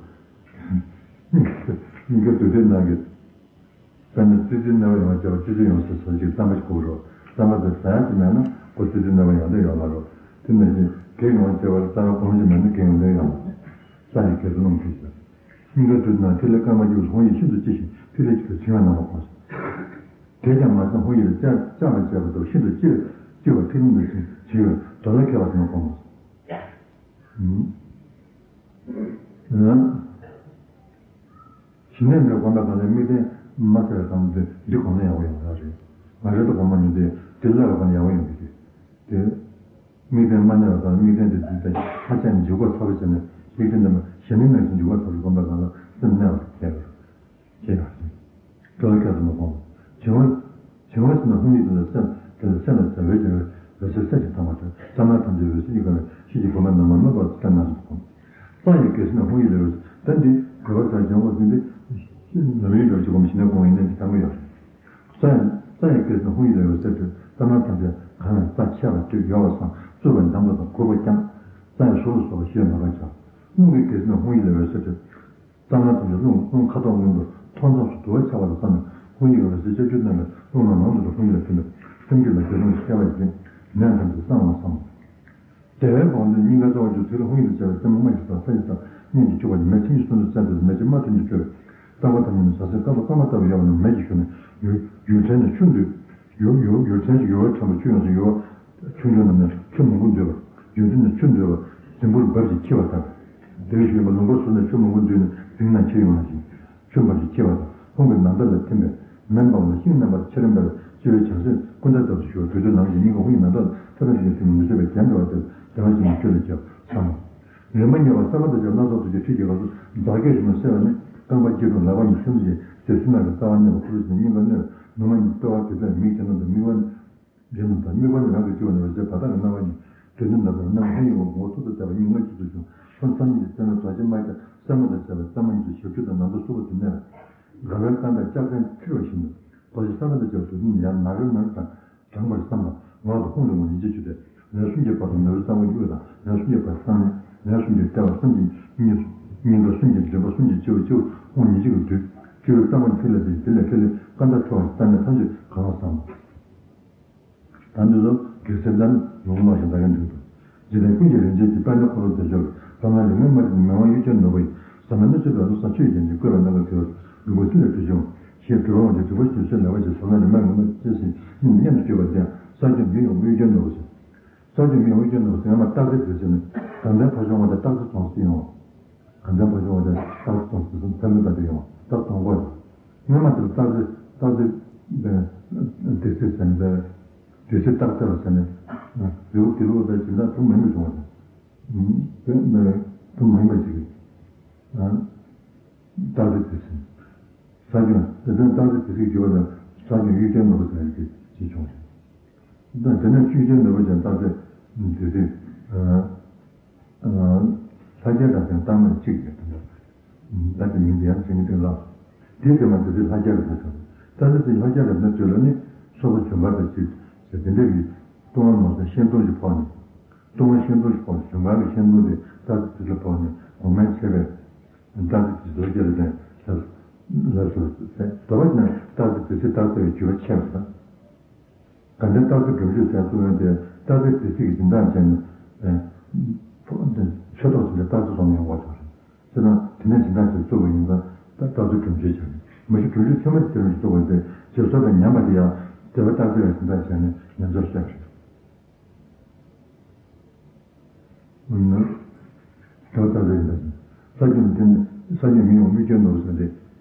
སྙིང་གའི་མདོ་སྡེ་ནང་གི། དཔེར་ན་ཙི་ཙི་གནོད་པ་ཡོང་བ་བྱས་པ་ཙི་ཙི་ཡོང་ཟེར་ཟེར་ཅིག་བརྩམས་པ་ཞིག་དགོས་རོགས། བརྩམས་པ་དེ་ཟ་ཡ་ཅིག་མེད་ན་ཁོ་ཙི་ཙི་གནོད་པ་ཡོང་དོན་ཡོད་མ་རེད། དེ་ནང་བཞིན་གེགས་ཡོང་བ་བྱས་པ་ལ་རྩ་བ་གོང་ཞིག་མེད་ན་གེགས་ཡོང་དོན་ཡོད་མ་རེད། ས་ཡི་གེགས་སུ་རླུང་འཁྲུགས་ཤིང་། སྙིང་ག་དུས་ན་ཐིག་ལེ་སྐར་མ་གཅིག་ཧོང་ཡིག་ཤིན་ཏུ་ལྕི་ཞིང་ཐིག་ལེ་གཅིག་ཏུ་འཆིང་བ་རྣམ་པ་གོང་ཞིང་། དེས་ཀྱང་མ་བསྲུངས་ཧོང་ཡིག་ལ་བཅག་བཅག་པར་བྱས་པ་དང་ཤིན་ཏུ་ལྕི་ལྕི་བ་ཐིག་ལེ་འདུ་ཞིང་འཆིང་བའི་དོ་ལ་ཁེལ་བ་རྣམ་པ་གོང་། ཞི་གནས་འདིར་སྒོམ་པའི་སྒང་ལ་དམིགས་རྟེན་མ་བསལ་བའི་སྒང་དུ་འདི་སྒོམ་ན་ཡག་པོ་ཡོང་ཡག་རེད། ང་རེ་ད་སྒོམ་མ་མྱོང་དུས་དེ་བསླབ་པའི་སྒང་ལ་ཡག་པོ་ཡོང་གི་རེད། དེ་དམིགས་རྟེན་མ་གནས་པའི་སྒང་ལ་དམིགས་རྟེན་དེ་འདི་ལྟ་ཧ་ཅང་འཇུག་པ་ཚ་པོ་བྱས་ནས་དམིགས་རྟེན་དེ་མ་གཞི་ནས་མེད་ཚེ་འཇུག་པ་ཚ་པོ་སྒོམ་པའི་སྒང་ལ་སེམས་གནས་པ་རེད་ཅེས་པ་རེད། ཅེས་པ་རེད། སྤྲོ་བ་སྐྱེས་སུ་མ་གོང་བ། བྱིང་བ། བྱིང་བ་ཟེར་ན་ཧཱུྃ་ཡིག་དེ་ལ་སེམས་དེ་ལ་སེམས་ལ་བྱ་བའི་བྱ་བའི་འོད་གསལ་གསལ་ཞིང་དྭངས་པ་དང་ཙམ་ན་ཐམས་ཅད་འོད་གསལ་གྱི་སྒོ་ནས་ཤེས་ཀྱི་སྒོམ་པ་རྣམ་པར་སྨིན་པ་སེམས་རྣམས་སུ་གོམས། རྩ་ཡི་གེགས་སེལ་ནི་ཧཱུྃ་ཡིག་ལས་འོད་གསལ་དེ་འདི་གོ་བ་ཟ་ཅན་འོད་གསལ་འདི་ལམ་ཡིན་འགྲོ་ཅིག་གོམས་ཤིང་ནས་གོང་ཡིན་ནས་ཀྱི་ཐང་གི་ཡོད། རྩ་ཡི་རྩ་ཡི་གེགས་སེལ་ནི་ཧཱུྃ་ཡིག་ལས་འོད་གསལ་དུ་ཙམ་ན་ཐམས་ཅད་གང་ཡང་རྩ་ཆད་པ་དུས་ཡོད་པ་སང་རྩུབ་པ་འཇམ་པ་དང་ཁུར་པོ་རྐྱང་། རྩ་ཡི་ཟུར་ལ་སོགས་པ་ཤེས་མ་དགའ་ཆགས། རླུང་གི་གེགས་སེལ་ནི་ཧཱུྃ་ཡིག་ལས་འོད་གསལ་དུ། རྩ་ན་ཐམས་ཅད་རླུང་རླུང་ཁ་དོག་སྔོན་པོ་ཐོག་མཚམས་སུ་དུ་བ་ཆགས་པ་ལ་བསམ་ནས་ཧཱུྃ་ཡིག་འོད་ཟེར་ལྕགས་ཀྱུ་བསྣམས་པའི་རླུང་ལ་ནང་དུ་ཧཱུྃ་ཡིག་ལ་ཐིམ་པས་སེམས་རྒྱུད་ལ་དགེ་སློང་གི་སྐལ་བ་ཡིན། ནད་ཐམས་ཅད་སངས་ལ་བསམ། དེ་བས་གོང་དུ་སྙིང་ག་རྩ་བ་བཅུ་ཐིག་ལེ་ཧཱུྃ་ཡིག་ལ་བྱ་བའི་རྩེ་མོ་རྨ་ཞིག་དང་ས་ཡི་རྩ་སྙིང་གི་ཕྱུ་པ་ནི་མེ་ཐིམ་གྱིས་སུན་དུ་བསལ་ཏེ་མེ་ལྕེ་རྨ་ཐིམ་གྱིས་སྤྲོས། རྟག་པ་ཐམས་ཅད་ནི་ཟ་ཟིང་སྐར་མ་སྐར་མ་ལྟ་བུ་ཡལ་བ་ནི་མེ་གྱིས་ཞུ་ནས་ཡུལ་ཡུལ་ཕྲན་ནི་ཆུ་འདུས། ཡུལ་ཡུལ་ཡུལ་ཕྲན་གྱི་ཡུལ་བ་ཕྲན་བུ་ཆུ་ཡོངས་སུ་ཡུལ་བ་ཆུང་ཆུང་རྣམས་ནི་ཆུ་མང་པོ་འདུས་པ། ཡུལ་ཕྲན་ནི་ཆུ་འདུས་པ་རྫིང་བུར་འབབ་ཅིང་འཁྱིལ་བ་ལྟར། དེ་བཞིན་པ་ལུང་པ་ཟུར་ན་ཆུ་མང་པོ་འདུས་ནས་རྫིང་ན་འཁྱིལ་ཡོང་བ་བཞིན། ཆུ་འབབ་ཅིང་འཁྱིལ་བ་དང་ཧཱུྃ་གི་ནམ་ཟླ་ལ་ཐིམ་པས་མེ་འབར་བ་ལ་ཤིང་རྣམ་པར་ཕྱི་རིམ་པར་སྤྱི་བོའི་བྱང་སེམས་ཀུན་ད་ལྟ་བུ་ཞུ་བ་དུས་ཚོད་ནང་བཞིན་སྙིང་ག་ཧཱུྃ་ཡིག་ནམ་ཟླ་ལ་ཐིམ་པ་ཞིག་ཐིམ་མི་བཟོད་པའི་རྒྱན་འགྲོ་བ་སྟེ་བདེ་བ་ཅན་གྱི་ཆོས་ལ་སྐྱེ་བ་བསམ་མོ། རིམ་པ་གཉིས་པ་གསར་པ་དང་བཅས་སྣ་ཚོགས་ཐུགས་རྗེ་ཁྲིད་ཀྱི་སྐབས་སུ་བདག་བསྐྱེད་ཞུ་མི་གསལ་བ་ནི་རྐང་པ་སྐྱིལ་ཀྲུང་ལག་པ་གཉིས་ཐུན་ཏེ་ཟེར་སྲིད་ན་གི་རྩ་བ་གནས་པ་ཁུ་རུ་ཅན་སྙིང་ག་གནོད་ནུ་མ་གཉིས་ལྟེ་བ་དེ་ཚད་མིག་གི་ནང་དུ་དམིགས་པ་ནི། རེ་རྣམས་དང་དམིགས་པ་ནི་རང་གི་སྤྱི་བོ་ནས་འོད་ཟེར་བ་དག་གི་སྣང་བ་གཉིས་དྲོད་འདི་ནམ་མཁའི་རྣམ་ཧཱུྃ་ཡི་ངོ་བོ་ཐུར་དུ་བཏེགས་པ་གཉིས་སྔོན་ཆད་དུ་བྱུང་། ཁོང་ཐམས་ཅད་ཀྱི་རྩེ་མོའི་རྡོ་རྗེ་རྨ་བརྒྱ་སྲན་མ་དང་བཅས་པའི་རྩེ་མོ་གཉིས་སུ་ཞབས་ཀྱུ་དང་ནམ་མཁའ་སུ་བ་དུ་གནས་པ། དགའ་བའི་རྟ་མཆོག་ལྕགས་ཚན་འཁྱིལ་བ་བཞིན་དུ་རྡོ་རྗེ་སྲན་མ་དང་བཅས་པ་དུ་ནི་ཡར་ནག་རིལ་ནག་རིལ་དང་བགྲངས་པར་བསམ་ལ་ངག་ཏུ་ཧཱུྃ་ལུས་ངག་ཡིད་ཀྱིས་བསྒྱུར་ཏེ་ལན་གསུམ་གྱི་བར་དུ་ནོར་བུའི་རྩ་བ་གཉིས་དབུས་དང་ལན་གསུམ་གྱི་བར་གསང་གནས་ལན་གསུམ་གྱི་ལྟེ་བ་གསུམ་གྱི་གཉིས་སུ་སྙིང་ག་གསུམ་གྱི་མགྲིན་པ་གསུམ་གྱི་སྤྱི་བོ་སྤྱི་བོ་ཧཱུྃ་ཡིད་ཀྱིས་བསྡུས། སྤྱི་བོའི་རྩ་བ་ཐིག་ལེ་སྟེ་དེ་ལས་ཐིག་ལེ་སྐར་མདའ་འཕྲོ་བ་ཞིག་རྩ་ནས་ཐམས་ཅད་གང་བ་བསམ། ད་འདི་ཚོ་གེགས་སེལ་ལ་ནི་ལུང་ལོག་ཞིང་བདག་གིས་འདོད་དོ། འཇིག་རྟེན་ཀུན་གྱི་རིན་ཆེན་གྱི་དཔལ་ལྡན་འཁོར་ལོ་བདེ་མཆོག་གི་ཟབ་ལམ་ལུས་ངག་སྨྲ་བྱེད་མི་དབང་གཡུལ་ལྗང་ནོར་བུ་ཡིས། ཟབ་མོའི་སྣོད་བཅུད་རབ་ཏུ་བཟང་ཆུ་ཡི་རྒྱལ་མཚན་བཀོད་པའི་གནས་ལ་གྲོལ་བའི་ལུས་འགོ་ཐིག་ལེ་བྲི་ཆུང་ཞེས་གྲོལ་བ་འདི་གྲུབ་པ་ཞིག་ཆེས་ལེགས་པ་ཞིག་ཟབ་ལམ་ལུས་ངག་སྨྲ་བྱེད་ཅེས་སྙིང་སྙན་དུ་བརྗོད་པ་འདི་ཡང་ས་སྐྱོང་མི་ཡོང་གཡུལ་ལྗང་ནོར་བུ་ཟེར། ས་སྐྱོང་མི་ཡོང་གཡུལ་ལྗང་ནོར་བུ་ཟེར་སྔ་མ་རྟགས་གསལ་བྲིས་ཟེར་ནས་དགའ་ལྡན་ཕ་ཤུལ་བ་དེ་རྟགས་གསལ་སོང་ཟེར་ཡོང་བ། དགའ་ལྡན་ཕ་ཤུལ་བ་དེ་རྟགས་གསལ་སོང་ཟེར་ཚུལ་ཐལ་མོ་ལྟ་དུ་ཡོང་བ་རྟགས་སོང་གོ། སྔོན་མ་དེར་རྟགས་གསལ་རྟགས་གསལ་སྡེ་སྲིད་ཟེར་ནས་སྡེ་སྲིད་རྟགས་གསལ་བ་ཟེར་ནས་རི་བོ་དགེ་ལུགས་པའི་སྦྱིན་བདག་ཐུན་མོང་མ་ཡིན་པ་བྱུང་བ་དང་། དེ་ཐུན་མོང་མ་ཡིན་པ་ཞིག་གིས་རྟགས་གསལ་སྡེ་སྲིད་ས་སྐྱོང་སྡེ་སྲིད་རྟགས་གསལ་སྡེ་སྲིད་བརྗོད་པ་དང་ས་སྐྱོང་གཡུལ་ལྗང་ནོར་བུ་ཟེར་ནས་ཅིག་བྱུང་རེད། དེ་ནས་གཡུལ་ལྗང་ནོར་བུ་ཅན་རྟགས་གསལ་སྡེ་སྲིད། ལྷ་རྒྱལ་རབ་བརྟན་རྟགས་མ་གཅིག་རེད་དེ་འདྲ། ད་དེ་མིང་དེ་ཡང་དྲན་གྱི་འདུག་ལགས། དེའི་རྗེས་མ་དེ་ཚེ་ལྷ་རྒྱལ་རབ་བརྟན་ཟེར། ད་དེ་ཚེ་ལྷ་རྒྱལ་རབ་བརྟན་དུས་ལ་ནི་སོགས་པ་འབྱོན་པ་དང་གཅིག་ཟེར་དེ་འདྲ་གི་ལྟུང་བ་མ་སོང་ཤིང་སྡོང་གི་ཕོག་ནས། ལྟུང་བ་ཤིང་སྡོང་གི་ཕོག་ནས་འབྱོན་པ་གི་ཤིང་སྡོང་དེ་ད་དེ་ཚེ་ཕོག་ནས་གོང་མའི་ཆེ་བའི་ད་དེ་ཚེ་ལྷ་རྒྱལ་རབ་བརྟན་ལ་སོགས་ཟེར་དོ་བ་ན་ད་དེ་ཚེ་ད་དེ་བའི་རྒྱུ་བ་ཆེ་བ་དང་། དགའ་ལྡན་རྟགས་གསལ་སྒྲུབ་མཆོད་ཟེར་གསུངས་ཡོད་དེ་རྟགས་གསལ་སྡེ་སྲིད་ཀྱི་སྦྱིན་བདག་བྱས་ནས། ཆོས་ཐོག་ཚུན་ཆད་རྟགས་གསལ་སོང་ནས་ཡོང་བ་ཐོག་རེད། ཟེར་ན་དེ་ནས་སྦྱིན་བདག་ཅིག་བཙུགས་པ་ཡིན་ཙང་རྟགས་གསལ་སྒྲུབ་མཆོད་བྱས་ནས་མ་གཞི་སྒྲུབ་མཆོད་ཚད་མ་དེ་རིང་བཙུགས་པ་དེ་རྗེས་སོར་དང་ཉམས་པ་དེ་ཡང་དེ་བ་རྟགས་གསལ་བའི་སྦྱིན་བདག་བྱས་ནས་ཉམས་ཚོར་བཤད་པ་རེད། ནི། དྲག་དྲག་རེད་འདུག་ས་སྐྱོན་དེ་ནི་ས་སྐྱོན་མི་ཡོང་མི་སྐྱོན་འདུག་ཟེར་ཏེ།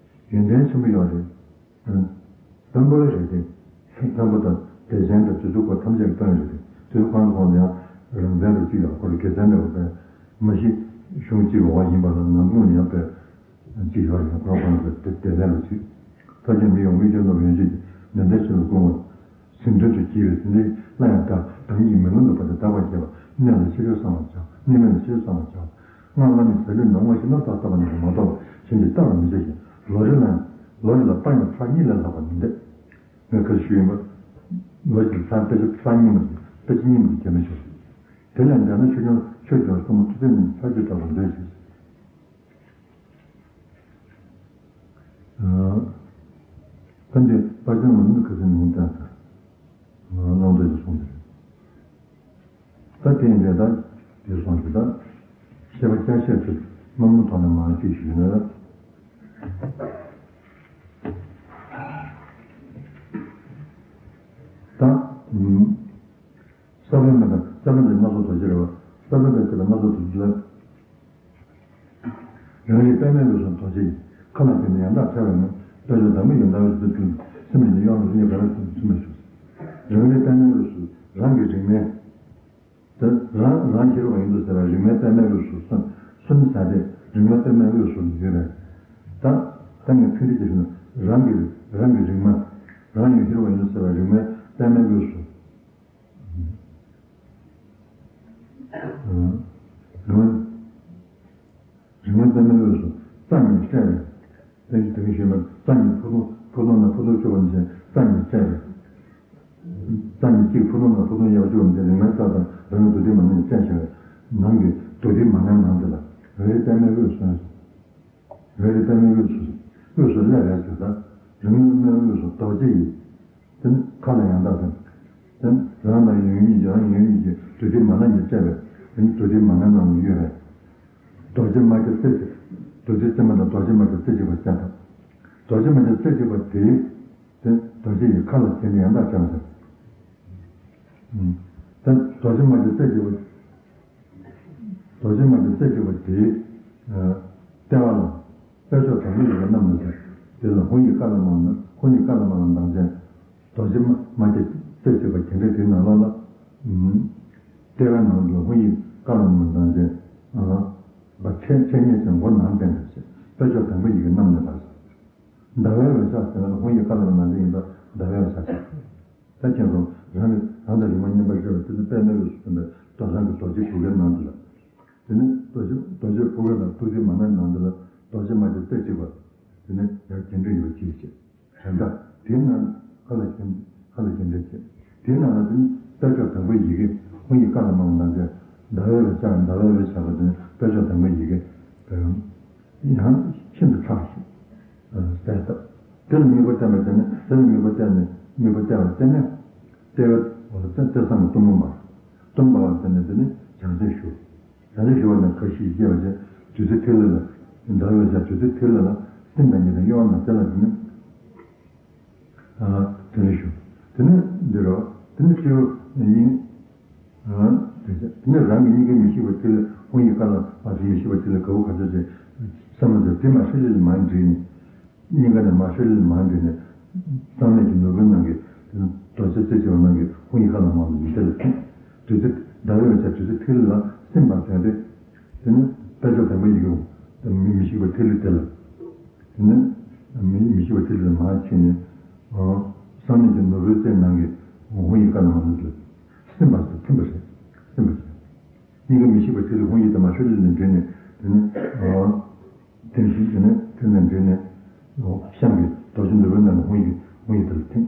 ཡོན་ཏན་ཆེན་པོ་ཡོད་རེད། དང་པོ་རེད་དེ། དང་པོ་དང་སྡེ་ཚན་དང་དེ་ཚོ་སྐོར་ཐམས་ཅད་ཀྱི་དོན་རེད་དེ། དེ་ཚོ་གང་དུ་གང་དུ་ཡང་རང་བཙན་རུ་གཅིག་ཡོད་སྐོར་དགེ་མཚན་འདྲ་བོ་དཔེ། མ་གཞི་གཞུང་གཅིག་འོག་ཡིན་པ་ལ་ནང་ཁུངས་ཡང་དཔེ་གཅིག་ཡོད་རེད། ཁོ་རང་ཁོ་རང་གི་སྡེ་ཚན་རུ་གཅིག་ཐབས་ཀྱིས་མི་ཡོང་མི་སྐྱོན་འདུག་ཡོན་ཆེན་གྱི་ནན་ཏན་ཆེན་པོ་བསྐུལ་བ། ཟིན་དོན་དུ་བགྱིས་པའི་ཟིན་ལས་སླར་ཡང་བདག་བདག་ཉིད་མི་ལོ་འདུག་པ་དེ་བདག་པར་བྱེད་པ། གནས་ལ་ཆེ་ཆུང་གསང་བར་བྱ། གནས་མེད་ལ་ཆེ་ཆུང་གསང་བར་བྱ། སྔགས་བླ་མེད་ཟས་ལུས་ནང་ངོ་ཤེས་རྣམ་དག་བསགས་པ་ནི་མ་གཏོགས་གཞན་གྱིས་བལྟ་བར་མི་བྱ་ཞིང་། ལོ་རེ་ལ་ལོ་རེ་ལ་དཔའ་ཡང་ཚར་གཉིས་ལས་ལྷག་པ་མི་འདེབས། ངས་ཁ་ཞུས་ཡིན་པ། ལོ་གཅིག་ལ་ཚར་དཔེ་ཆ་ཚར་གཉིས་མ་ཞིག་དཔེ་ཆ་གཉིས་མ་ཞིག་བརྒྱབ་ན་ཆོག་དེ་ལས་འདས་ན་ཆོས་སྐྱོང་ཆོས་སྐྱོང་གསུམ་མ་ཐུགས་བརྩེ་ནི་ཚར་གཅིག་དྲག་པར་མཛོད་ཅིག་ད་འདི་དཔལ་ལྡན་ལ་མི་ཁ་སང་ནས་བསྟན་ས་གནང་འདོད་ཀྱི་གསུང་འདི་རེད། ད་དེ་ཡིན་དེ་ད་དེ་སོང་ཞིག་ད་བཤད་པ་སྐྱར་བཤད་ཚུལ་མང་པོ་ཐོག་ནས་མར་ཅིག་ཞུས་ན། ད། ས་བོན་མ་དང་ས་བོན་དང་སྣ་ཚོགས་རྡོ་རྗེ་རེད་བ། ས་བོན་དང་བཅས་པའི་སྣ་ཚོགས་རྡོ་རྗེ་ལ། རང་རིག་པདྨའི་དབུས་སུ་རྡོ་རྗེ་ཡི། མཁའ་ལ་བརྒྱན་ཏེ་ཡང་དག་ཕྲ་བའི་ངང་། དཔལ་མཆོག་དང་པོ་ཡི་ཟླ་འོད་ཀྱི་ཚུལ་དུ། སེམས་ཉིད་དབྱངས་སུ་ཡི་ག་ར་ཚུལ་དུ་ཚུལ་མ་ཞུགས། རང་རིག་པདྨའི་དབུས་སུ་རང་གི་རིག་མའི། དེ་རང་རང་ཤེས་རབ་ཡིན་དུ་ཟེར་བའི་རིག་མའི་པདྨའི་དབུས་སུ་སོན་སོན་ཟ་སྟེ་རིག་མའི་པདྨའི་དབུས་སུ་ཡོད་པས། ད་ད་ངས་ཐུགས་རྗེ་ཆེ་ཞུ་ན་རང་གི་རང་གི་རིག་མ། རང་ཡང་ཤེས་རབ་ཡིན་དུ་ཟེར་བའི་རིག་མའི་པདྨའི་དབུས་སུ། རིག་མའི་རིག་མའི་པདྨའི་དབུས་སུ་རྩ་ཉིད་བཀྲལ་བས། དེ་དེ་ཞུས་མ་རྩ་ཉིད་ཕུ་ཐུང་ཕུ་ཐུང་ན་ཕུ་ཐུང་བཅུ་བ་ནས་རྩ་ཉིད་བཀྲལ་བས། རྩ་ཉིད་གཅིག་ཕུ་ཐུང་ན་ཕུ་ཐུང་གཡས་པ་བཅུ་བ་ནས་རིག་མའི་རྩ་དང་རང་གི་རྡུལ་ཕྲན་མ་ནས་བཀྲལ་བྱས་པའི་ནང་གི་རྡུལ་ཕྲན་མ་ནས་ནང་དེ་ལ་རེད་པདྨའི་དབུས་སུ། རེད་པདྨའི་དབུས་སུ་དབུས་སུ་སླེབས་པའི་ཚུལ་དང་རིག་མའི་དབུས་སུ་རྡོ་རྗེ་ཡི། དེ་ནི་མཁའ་ལ་ཡང་དག་དང་། དེ་ནི་རང་དང་ཡོད་ཉིད་ཀྱི་རང་ཡོད་ཉིད་ཀྱི་རྡུལ་ཕྲན་མ་ནས་ཀྱིས་བཀྲལ་བའི་དེ་ནི་རྡུལ་ཕྲན་མ་ནས་ནང་དུ་ཡོད་པས། རྡོ་རྗེ་རྨ་བྱ་རྩེ་གཅིག་རྡོ་རྗེ་རྩེ་མོ་དང་རྡོ་རྗེ་རྨ་བྱ་རྩེ་གཅིག་པ་བྱ་དང་། རྡོ་རྗེ་རྨ་བྱ་རྩེ་གཅིག་པ་དེས་དེ་རྡོ་རྗེ་ཡི་མཁའ་ལ་བརྒྱན་ཏེ་ཡང་དག་བྱ་བ་ཟེར། དེ་རྡོ་རྗེ་རྨ་བྱ་རྩེ་གཅིག་པ། རྡོ་རྗེ་རྨ་བྱ་རྩེ་གཅིག་པ་དེའི་ལྟེ་བ་ལ་དཔལ་མཆོག་དང་པོ་ཡི་གི་རྣམ་སྨིན་ཟེར། དེ་ལ་ཧཱུྃ་ཡིག་ཀ་ལ་མ་ན་ཧཱུྃ་ཡིག་ཀ་ལ་མ་ན་མདངས་ཅན། རྡོ་རྗེ་རྨ་བྱ་རྩེ་གཅིག་པ་དེ་འདྲ་དེའི་ནང་ལོགས་ལ། ལྟེ་བའི་ནང་དུ་ཧཱུྃ་ཡིག་ཀ་ལ་མ་ན་མདངས་ཅན། པ་ཆེ་ཆེ་ཉེ་ཅན་མགོ་ནང་བསྟན་པའི་ཕྱིར་དཔལ་མཆོག་དང་པོ་ཡི་གི་རྣམ་སྨིན་པ། ཟླ་བའི་འོད་ཆགས་ཟེར་ན་ཧཱུྃ་ཡིག་ཀ་ལ་མ་ན་མདངས་ཅན་ཡིན་པ་ཟླ་བའི་འོད་ཆགས་ཟེར། ད་ཁྱེད་ཚོ་རང་གི་རང་དང་རིག་མ་མཉམ་པར་ཤེས་པ་དེ་ཚོ་པདྨའི་དབུས་སུ་སྟོན་པའི་རྡོ་རང་གི་རྡོ་རྗེ་བུ་གའི་ནང་དུ་ལ། དེ་ནི་རྡོ་རྗེ་རྡོ་རྗེ་བུ་ག་དང་ཐུགས་རྗེ་མ་ནའི་ནང་དུ་ལ་རྡོ་རྗེ་རྨ་བྱ་རྩེ་གཅིག་པ། དེ་ནི་ཡར་རྒྱས་འབྲིང་ཡོད་ཅེས་བྱེད། དོན་དག་དེའི་ནང་ཁ་ལ་རྒྱས་ཁ་ལ་རྒྱས་འབྲིང་བྱེད། དེའི་ནང་ལ་དེ་ནི་དཔལ་མཆོག་དང་པོའི་ཡི་གེ་ཧཱུྃ་ཡིག་ཀ་ལ་མ་ན་མདངས་ཅན། ཟླ་བའི་འོད་ཆགས་ཟླ་བའི་འོད་ཆགས་པ་དེ་ནི་དཔལ་མཆོག་དང་པོའི་ཡི་གེ། ཡང་ཤིན་ཏུ་ཕྲ་ཞིང་། གསལ་བཏབ། དེ་ལ་དམིགས་པ་བསྟན་པ་བྱས་ནས་དེ་ལ་དམིགས་པ་བསྟན་ནས་དམིགས་པ་བསྟན་པ་བསྟན་ནས། ལྟེ་བ་ལྟེ་བ་ཙམ་གྱི་གཏུམ་མོ་མ། གཏུམ་པ་བ་བསྟན་ནས་དེ་ནི་བྱང་སེམས་ཞུ། བྱང་སེམས་ཞུ་བ་ནས་ཁ་ཤས་སྐྱེ་བ་བྱས་བདུད་རྩི་ཐིག་ལེ་ལ། ཟླ་བའི་ཞག་བདུད་རྩི་ཐིག་ལེ་ལ་སེམས་དང་ཉིད་དང་གཡོ་བ་ན་དེ་ལ་དེ་ནི། དེ་ནས་ཞུ། དེ་ནས་འདི་རོ། དེ་ནས་སྤྱི་བོ་གཉིས། དེ་ནས་རང་གི་སྙིང་གའི་མི་ཤིགས་པ་ཐིག་ལེ་ཧཱུྃ་ཡིག་ཀ་ལ་མ་ཟེར་མི་ཤིགས་པ་ཐིག་ལེ་ག་བོ་ག་ཚོད་ཅིག་བསམ་བློ་བཏང་དེ་མ་ཧྲི་ལི་ལི་མ་འདྲེས་ནས། སྙིང་ག་ནས་མ་ཧྲི་ལི་ལི་མ་འདྲེས་ནས། གསང་གནས་ཀྱི་ནོར་བུའི་ནང་གི་རྡོ་རྗེ་རྩེ་གཅིག་པ་ནང་གི་ཧཱུྃ་ཡིག་ཀ་ལ་མ་ཟེར་མི་དེ་ལ་ཐིམ། བདུད་རྩི་ཟླ་བའི་འོད་ཆགས་བདུད་རྩི་ཐིག་ལེ་ལ་སིམ་པ་བྱས་ཏེ། དེ་ནས་དཔལ་མཆོག་དང་པོ་ཡི་གེ་མི་མི་ཤིགས་པ་ཐིག་ལེ་དེ་ལ། དེ་ནས་མི་མི་ཤིགས་པ་ཐིག་ལེ་ལ་མར་ཕྱིན་ནས། གསང་གནས་ཀྱི་ནོར་བུའི་རྩེ་ནང་གི་ཧཱུྃ་ཡིག་ཀ་ལ་མ་ཟེར་དུ་སིམ་པ་ཟེར་ཐིམ་པ་རེད། སིམ་པ་ཟེར། སྙིང་ག་མི་ཤིགས་པ་ཐིག་ལེ་ཧཱུྃ་ཡིག་དང་མ་ཧྲི་ལི་ལི་འདྲེས་ནས་དེ་ནས། ཐིམ་ཞིང་དེ་ནས་ཐིམ་ནས་འདྲེས་ནས། ཤངས་ཀྱི་རྡོ་རྗེ་ནོར་བུའི་ནང་ནས་ཧཱུྃ་ཡིག་ཧཱུྃ་ཡིག་དེ་ལ་ཐིམ།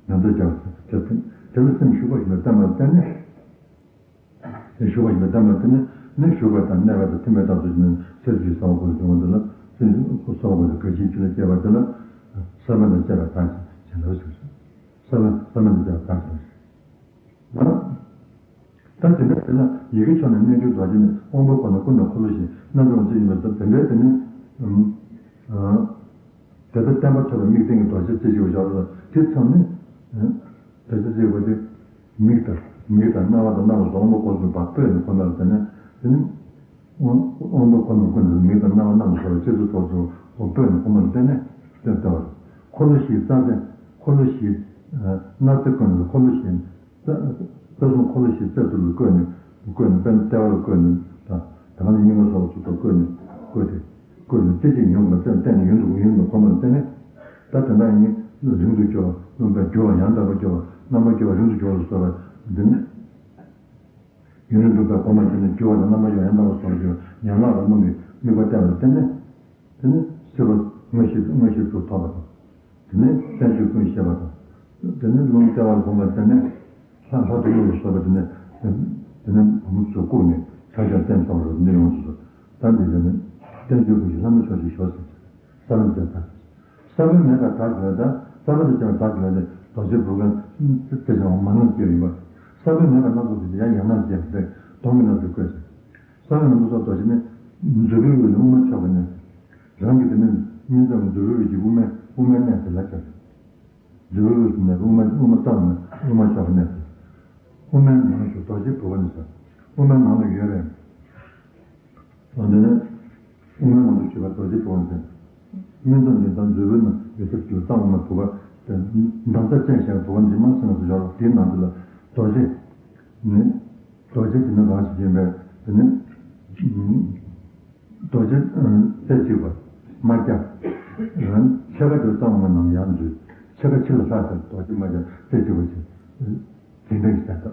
ཉམས་ཚོད་རྒྱག་ཚེ་ཐིམ། དེ་ལ་སེམས་ཞུགས་པ་ཞིག་ལ་བསྟན་པ་བསྟན་ནས། ཞུགས་པ་ཞིག་ལ་བསྟན་པ་དེ་ནི་ནི་ཞུགས་པ་དང་གནས་པ་དང་ཐིམ་པའི་རྟགས་སུ་ནི་ཚེ་གཅིག་གསོལ་བ་དགོས་ཀྱི་འོང་དེ་ལ་ཚེ་གཅིག་གསོལ་བ་དགོས་ཀྱི་དགའ་ཞིང་ཆུ་ལ་སྐྱེས་པ་དེ་ལ་ས་བོན་དང་བཅས་པའི་བདག་ཅེས་བྱ་ལ་ཟེར། ས་བོན་ས་བོན་དང་བཅས་པའི་བདག་ཅེས་ཟེར། ད་དེ་འདྲ་དེ་ལ་ཡི་གེ་མཆོག་ནི་རྣལ་འབྱོར་རྡོ་རྗེ་ནི་དབང་པོའི་འཁོར་ལོ་ཀུན་ནས་འཁོར་ལོ་བཞིན་རྣལ་འབྱོར་རང་བཞིན་ཡིན་པ་དང་དེ་འདྲའི་དེ་ནི། དེ་ལྟར་བསྟན་པ་ཐོབ་པའི་དམིགས་རྟེན་གྱི་རྡོ་རྗེ་རྩེ་གཅིག་པ་ཞབས་ལ་དེ་ཚང་ནི། རྡོ་རྗེ་རྩེ་གཅིག་པ་དེ། མིག་དང་མིག་དང་རྣ་བ་དང་རྣ་བ་སོགས་དབང་པོ་སྐོར་གསུམ་པ་སྤོས་ནས་ཁོ་ན་ལ་བརྟེན་ནས་ དེ་ནི་དབང་དབང་པོ་ཁོ་ནར་བཀོད་ནས། མིག་དང་རྣ་བ་སྣ་ལ་སོགས་པའི་ལྕེ་ཚོ་ཐོག་ཚོ་སྤོས་ནས་ཁོ་མར་བསྟན་ནས་དེར་ལྟ་བ་རེད། འཁོར་ལོ་བཞིའི་རྩ་རྫས། འཁོར་ལོ་བཞིའི་རྣ་རྩེ་བཀོད་ནས། འཁོར་ལོ་བཞིའི་རྩ་རྩ་གསུམ་འཁོར་ལོ་བཞིའི་རྩེ་ཚོ་ལ་བཀོད་ནས། བཀོད་ནས་དཔེར་ན་ལྟེ་བ་ལ་བཀོད་ནས་དང་། དེ་ནས་སྙིང་ག་སོགས་ཚོ་ཐོག་བཀོད་ནས། བཀོད་དེ་བཀོད་ནས་རྩེ་གཅིག་ཡོངས་སུ་བསྟན་བསྟན་ནས། ཡུན་དུ་ཡུན་དུ་ཁོ་མར་བསྟན་ནས། ད་དེ་འདྲ་ཡིན། རིང་དུ་སྐྱོ་བ། རྣམ་པར་འགྱུར་བ། ཡང་དག་པར་སྐྱོ་བ། རྣམ་པར་སྐྱོ་བ། རིང་དུ་སྐྱོ་བ་ལ་སོགས་པ་འདི་ནི། ཡུན་རིང་པོའི་བར་ཁོ་མར་བསྟན་ནས། འགྱུར་བ་དང་རྣམ་པར་སྐྱོ་བ། ཡང་དག་པར་སོགས་པའི་ཡན་ལག་ལ་རྣམ་པར་དམིགས་པ་བསྟན་པ་ལ་བརྟེན་ནས། དེ་ནས་སྲིད་པ་མངོན་ཤེས་མངོན་ཤེས་སུ་ཐོབ་པ་དང་། དེ་ནས་བསྟན་བཅོས་ཀུན་ཤེས་པ་དང་། དེ་ནས་རླུང་ལྟེ་བ་ལ་ཁོ་མར་བསྟན་ནས། ལྷ་ལྷ་དང་ཀླུ་ལ་སོགས་པ་དེ་ནས་དེ་ནས་བུ་མོ་ཚོ་བཀུག་ནས་ཕྱག་རྒྱ་བསྟན་སོགས་ལ་འདི་ཡོངས་སུ་རྫོགས། ད་འདི་ལ་ནི་བསྟན་བཅོས་ཀུན་ཤེས་ལྷ་མོ་ཕྱོགས་བཞིར་ཤོག་ཟེར། ས་བོན་དེ་དག་ས་བོན་མེད་པར་བདག་གི་ལ། ད་ས་བོན་དང་བཅས་པ་བདག་གི་ལ་ནི་རྡོ་རྗེ་བུ་ག་དེ་བྱ་བ་མ་ནང་སྐྱེ་ཡིན་པ། ས་བོན་མེད་པ་སྣ་ཚོགས་ཟེར་ཏེ་ཡང་ཡང་ན་ཟེར་ཏེ་སྡོམ་གྱི་ནང་དུ་བཀོད་ཟེར། ས་བོན་རྣམ་པར་རྫོགས་རྡོ་རྗེ་ནི་མཛོད་བུའི་དབུས་ནས་དབུ་མ་ཕྱོགས་པའི་གནས། རང་གི་དེ་ནི་སྙིང་གི་མཛོད་བུའི་དབུས་ཀྱི་དབུ་མའི་དབུ་མའི་གནས་དེ་ལ་བྱ་ཟེར། མཛོད་བུའི་དབུས་སུ་ནས་དབུ་མ་དབུ་མ་ཙམ་ནས་དབུ་མ་ཕྱོགས་པའི་གནས་ཟེར། དབུ་མའི་ནང་བཞུགས་རྡོ་རྗེ་བུ་ག་ནི་ཟེར། དབུ་མའི་ནང་ལ་ཡོད་པའི། འོ་དེ་ནས་དབུ་མའི་ནང་དུ་བཞུགས་པ་རྡོ་རྗེ་བུ་ག་ནི་ཟེར། སྨིན་མཚམས་ཀྱི་དང་མཛོད་བུའི་ནང་ཡོད་ས་ཀྱི་ལྟ་བུ་མ་བུ་ག་དེ་འདམ་རྩྭ་ཅན་ཞིག་བུ་ག་འདི་མ་སེམས་སུ་འབྱོར་བ་དེའི་ནང་དུ་ལ་རྡོ་རྗེ་ནི། རྡོ་རྗེ་དེ་ནི་རང་བཞིན་ཅན་པའི་དེ་ནི། རྡོ་རྗེ་རྩེ་གཅིག་པ་དམར་སྐྱ། ཕྱེད་ཀ་དེ་གཙང་མ་ནང་ཡར་འཛུལ། ཕྱེད་ཀ་ཕྱི་ལ་ལྷག་ཟེར། རྡོ་རྗེ་དམར་སྐྱ་རྩེ་གཅིག་པ་ཞིག་རྒྱས་འབྲིང་ཟེར་ཏོ།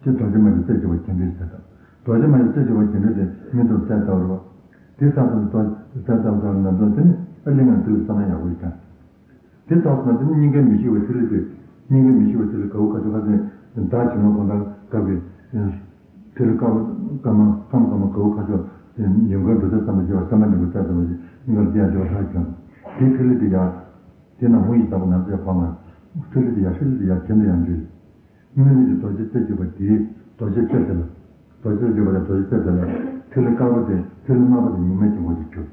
ཅེས་རྡོ་རྗེ་དམར་སྐྱ་རྩེ་གཅིག་པ་རྒྱས་འབྲིང་ཟེར་ཏོ། རྡོ་རྗེ་དམར་སྐྱ་རྩེ་གཅིག་པ་རྒྱས་འབྲིང་དེ་སྨིན་མཚམས་རྩེ་ལྟ་བུ་རེད་པ། དེ་ས་ཐོབ་རྡོ་རྩེ་ལྟ་བུ་ལྟར་ན་རྡོ་དེ་ནི་ཨ་གླིང་ང་དུ་ས་ན་ཡག་པོ་ཡོད་ཀྱང་། དེ་ལྟ་བུ་ན་དེ་ནི་སྙིང་གའི་མི་ཤིགས་པའི་ཐིག་ལེ་དེ། སྙིང་གའི་མི་ཤིགས་པའི་ཐིག་ལེ་ག་བུ་ཁ་ཆོ་ཁ་ཚན་བདག་བྱིང་བ་གང་དག་སྐབས་ཀྱི་ཐིག་ལེ་དཀར་པོ་དཀར་དམར་ཁམས་དཀར་དམར་ག་བུ་ཁ་ཆོ་དེ་ཡོན་ཀོན་འབྲུ་ཚ་ཙམ་པ་ཞེས་པ་སེམས་མ་ཉིད་ཀུན་རྩ་ཙམ་པ་ཞིག་སྙིང་གར་རྒྱས་འཇོག་ལྷག་ཀྱང་། དེའི་ཐིག་ལེ་དེ་ཡར། དེ་ན་ཧུང་ཡིག་བདག་པོ་ནམ་ཚེ་ཕོ་ང་། ཐིག་ལེ་དེ་ཡར་ཧྲི་ལེ་དེ་ཡར་གྱེན་དུ་ཡར་འགྲོ། སྨིན་མཚམས་ཀྱི་རྡོ་རྗེ་རྩེ་གཅིག་པ་དེའི་རྡོ་རྗེ་རྩེ་དེ་ལ། རྡོ་རྗེ་རྩེ་གཅིག་པ་དེ་རྡོ་རྗེ་རྩེ་དེ་ལ་ཐིག་ལེ་དཀར་པོ་དེ་ཐིག་ལེ་དམར་པོ་དེ་ཉི་མའི་དཀྱིལ་འཁོར་དུ་གྱུར།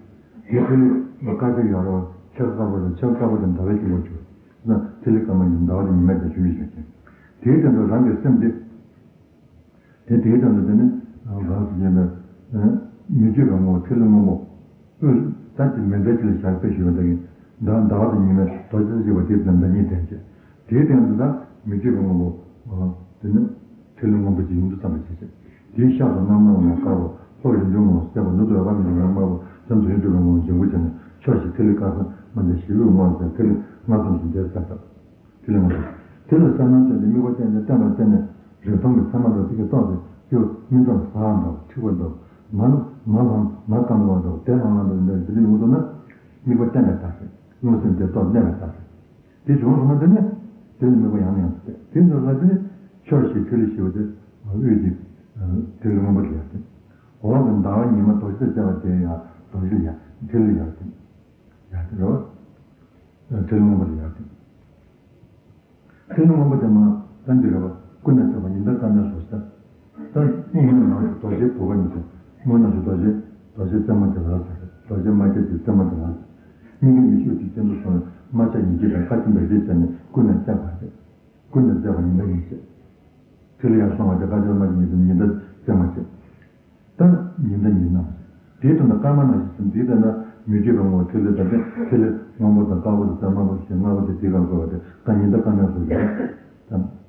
དེའི་ཐིག་ལེ་དཀར་པོ་ཡོད་རེད་པ། ཕྱེད་ཀ་དཀར་པོ་དང་ཕྱེད་ཀ་དཀར་པོ་དེ་ཟླ་བའི་དཀྱིལ་འཁོར་གྱུར། ན་ཐིག་ལེ་དཀར་དམར་གྱི་ཟླ་བ་དེ་ཉི་མའི་དེ་ཆུ་མིག་ཆུ་མཁྱེན། དེའི་སྟེང་དུ་རང་གི་སེམས་དེ། དེ་དེའི་སྟེང་དུ་དེ་ནི་རང་དུ་ཡིན་པའི་མི་བསྐྱོད་པའི་ངོ་བོ་ཐིག་ལེ་སྔོན་པོ། དབུས་ད་དེ་མེ་མདའི་དཀྱིལ་ལ་བཞག་པའི་ཞུ་བ་འདྲ་གི། ཟླ་ཟླ་བ་དང་ཉི་མའི་རྡོ་རྗེ་རྩེ་གཅིག་པ་དེའི་སྟེང་ཟླ་ཉིད་ལྡན་བྱས། དེའི་སྟེང་དུ་ད་མི་བསྐྱོད་པའི་ངོ་བོ། དེ་ནི་ཐིག་ལེ་སྔོན་པོ་ཅིག་ཡུན་དུ་བརྩམས་པ་ཞིག་བྱས། དེའི་ཤར་དུ་རྣམ་སྣང་ངོ་བོ་དཀར་པོ། ལྷོར་ཡུལ་འདུས་ངོ་བོ་སེར་པོ། ནུབ་ཏུ་འོད་དཔག་མེད་ངོ་བོ་དམར་པོ། བྱང་དུ་ཡུལ་འདུས་པའི་ངོ་བོ་འཇམ་སྐུ་བྱས་ནས་ཕྱོགས་བཞིར་ཐིག་ལེ་དཀར་དམར་ལྗང་ཞི་ལུ་སྔོ་ཟེར་ཐིག་ལེ་ལྔ་འཛོམས་སུ་མཛེས་པར་མཛད། དེ་ལས་མ་གཏོགས། དེ་ལ་གསལ་སྣང་སྟོན་ཏེ་དམིགས་པ་བསྟན་ནས་བསྟན་པ་བསྟན་ནས་རེག་མཐོང་གི་མཚན་མ་ལ་ཐིག་གིས་བཏོགས་ཏེ་སྐྱེ་བོ་སྨིན་མཚམས་ཟ་བ་འདྲ་བ། འཁྲིག་པ་འདྲ་བ། ན་ན་ལྷང་ན་སྐམ་ལོག་འདྲ་བ། དེ་ལྷང་ལྷང་འདྲ་བ་འདྲ་བ་འདི་འདྲ་ཡོང་དུས་ན། དམིགས་པ་བསྟན་པའི་རྟགས་ཟེར། རླུང་སེམས་དེ་བཏོགས་གནས་པའི་རྟགས་ཟེར། དེ་བྱུང་སོང་ན་དེ་ནས་དེ་ནས་དམིགས་པ་ཡང་ནས་ཡང་དུ་བསྟན། དེ་འདྲ་ལ་དེ་ནས་ཕྱོགས་བཞིར་ཐིག་ལེ་ཞི་བ་དེ་དབུས་ཀྱི་ཐིག་ལེ་སྔོན་པོ་དེ་ཡར་བསྟན། འོག་གི་ཟླ་བ་ཉི་མ་རྡོ་རྗེ་དང་བཅས་པ་དེ་ཡང་རྡོ་རྗེ་ཡར་ཐིག་ལེ་ཡར་བསྟན། ཡར་བསྟན་རེད་བ། ཐིག་ལེ་སྔོན་པོ་དེ་ཡར་བསྟན། ཐིག་ལེ་སྔོན་པོ་དེ་མ་ད་འདི་རེད་བ། ཀུན་ནས་བརྟགས་པ་ཉི་ཟླ་སྐར་མའི་གཟུགས་ཟེར། ད་དབུ་མའི་ནང་དུ་རྡོ་རྗེ་བུ་ག་ནི་ཟེར། དབུ་མའི་ནང་དུ་རྡོ་རྗེ་རྡོ་རྗེ་རྩེ་མོ་དེ་ལ་ཟེར། རྡོ་རྗེ་དམར་སྐྱ་དེ་རྩེ་མོ་དེ་ལ་ཟེར། སྙིང་གའི་མི་ཤིགས་ཅིག་སྟེང་དུ་སོང་བའི་དམར་ཆ་ཉིད་ཀྱི་དང་ཁ་ཆེམས་པའི་རིགས་བྱས་ནས་ཀུན་ནས་བརྟགས་པ་ཟེར། ཀུན་ནས་བརྟགས་པ་ཉི་ཟླ་ཉིད་ཟེར། ཐིག་ལེ་ཡར་སོང་བ་དེ་ཁ་ཆེམས་པའི་དམར་ཆ་ཉིད་དེ་ཉི་ཟླ་རྩེ་མོ་ཟེར། ད་ཉི་ཟླ་ཉིད་རྣམས། དེའི་དོན་དུ་སྐར་མ་ནང་བཞིན་གསུམ། དེའི་དོན་ན་མི་བསྐྱོད་པའི་ངོ་བོ་ཐིག་ལེ་དང་ཐིག་ལེ་སྔོན་པོ་དང་དཀར་པོ་དང་དམར་པོ་ཞེས་ལྔ་པོ་དེ་དེའི་སྒང་བཀོད་པ་དེ་ད་ཉི་ཟླ་སྐར་མའི་གཟུགས་རེད། ད་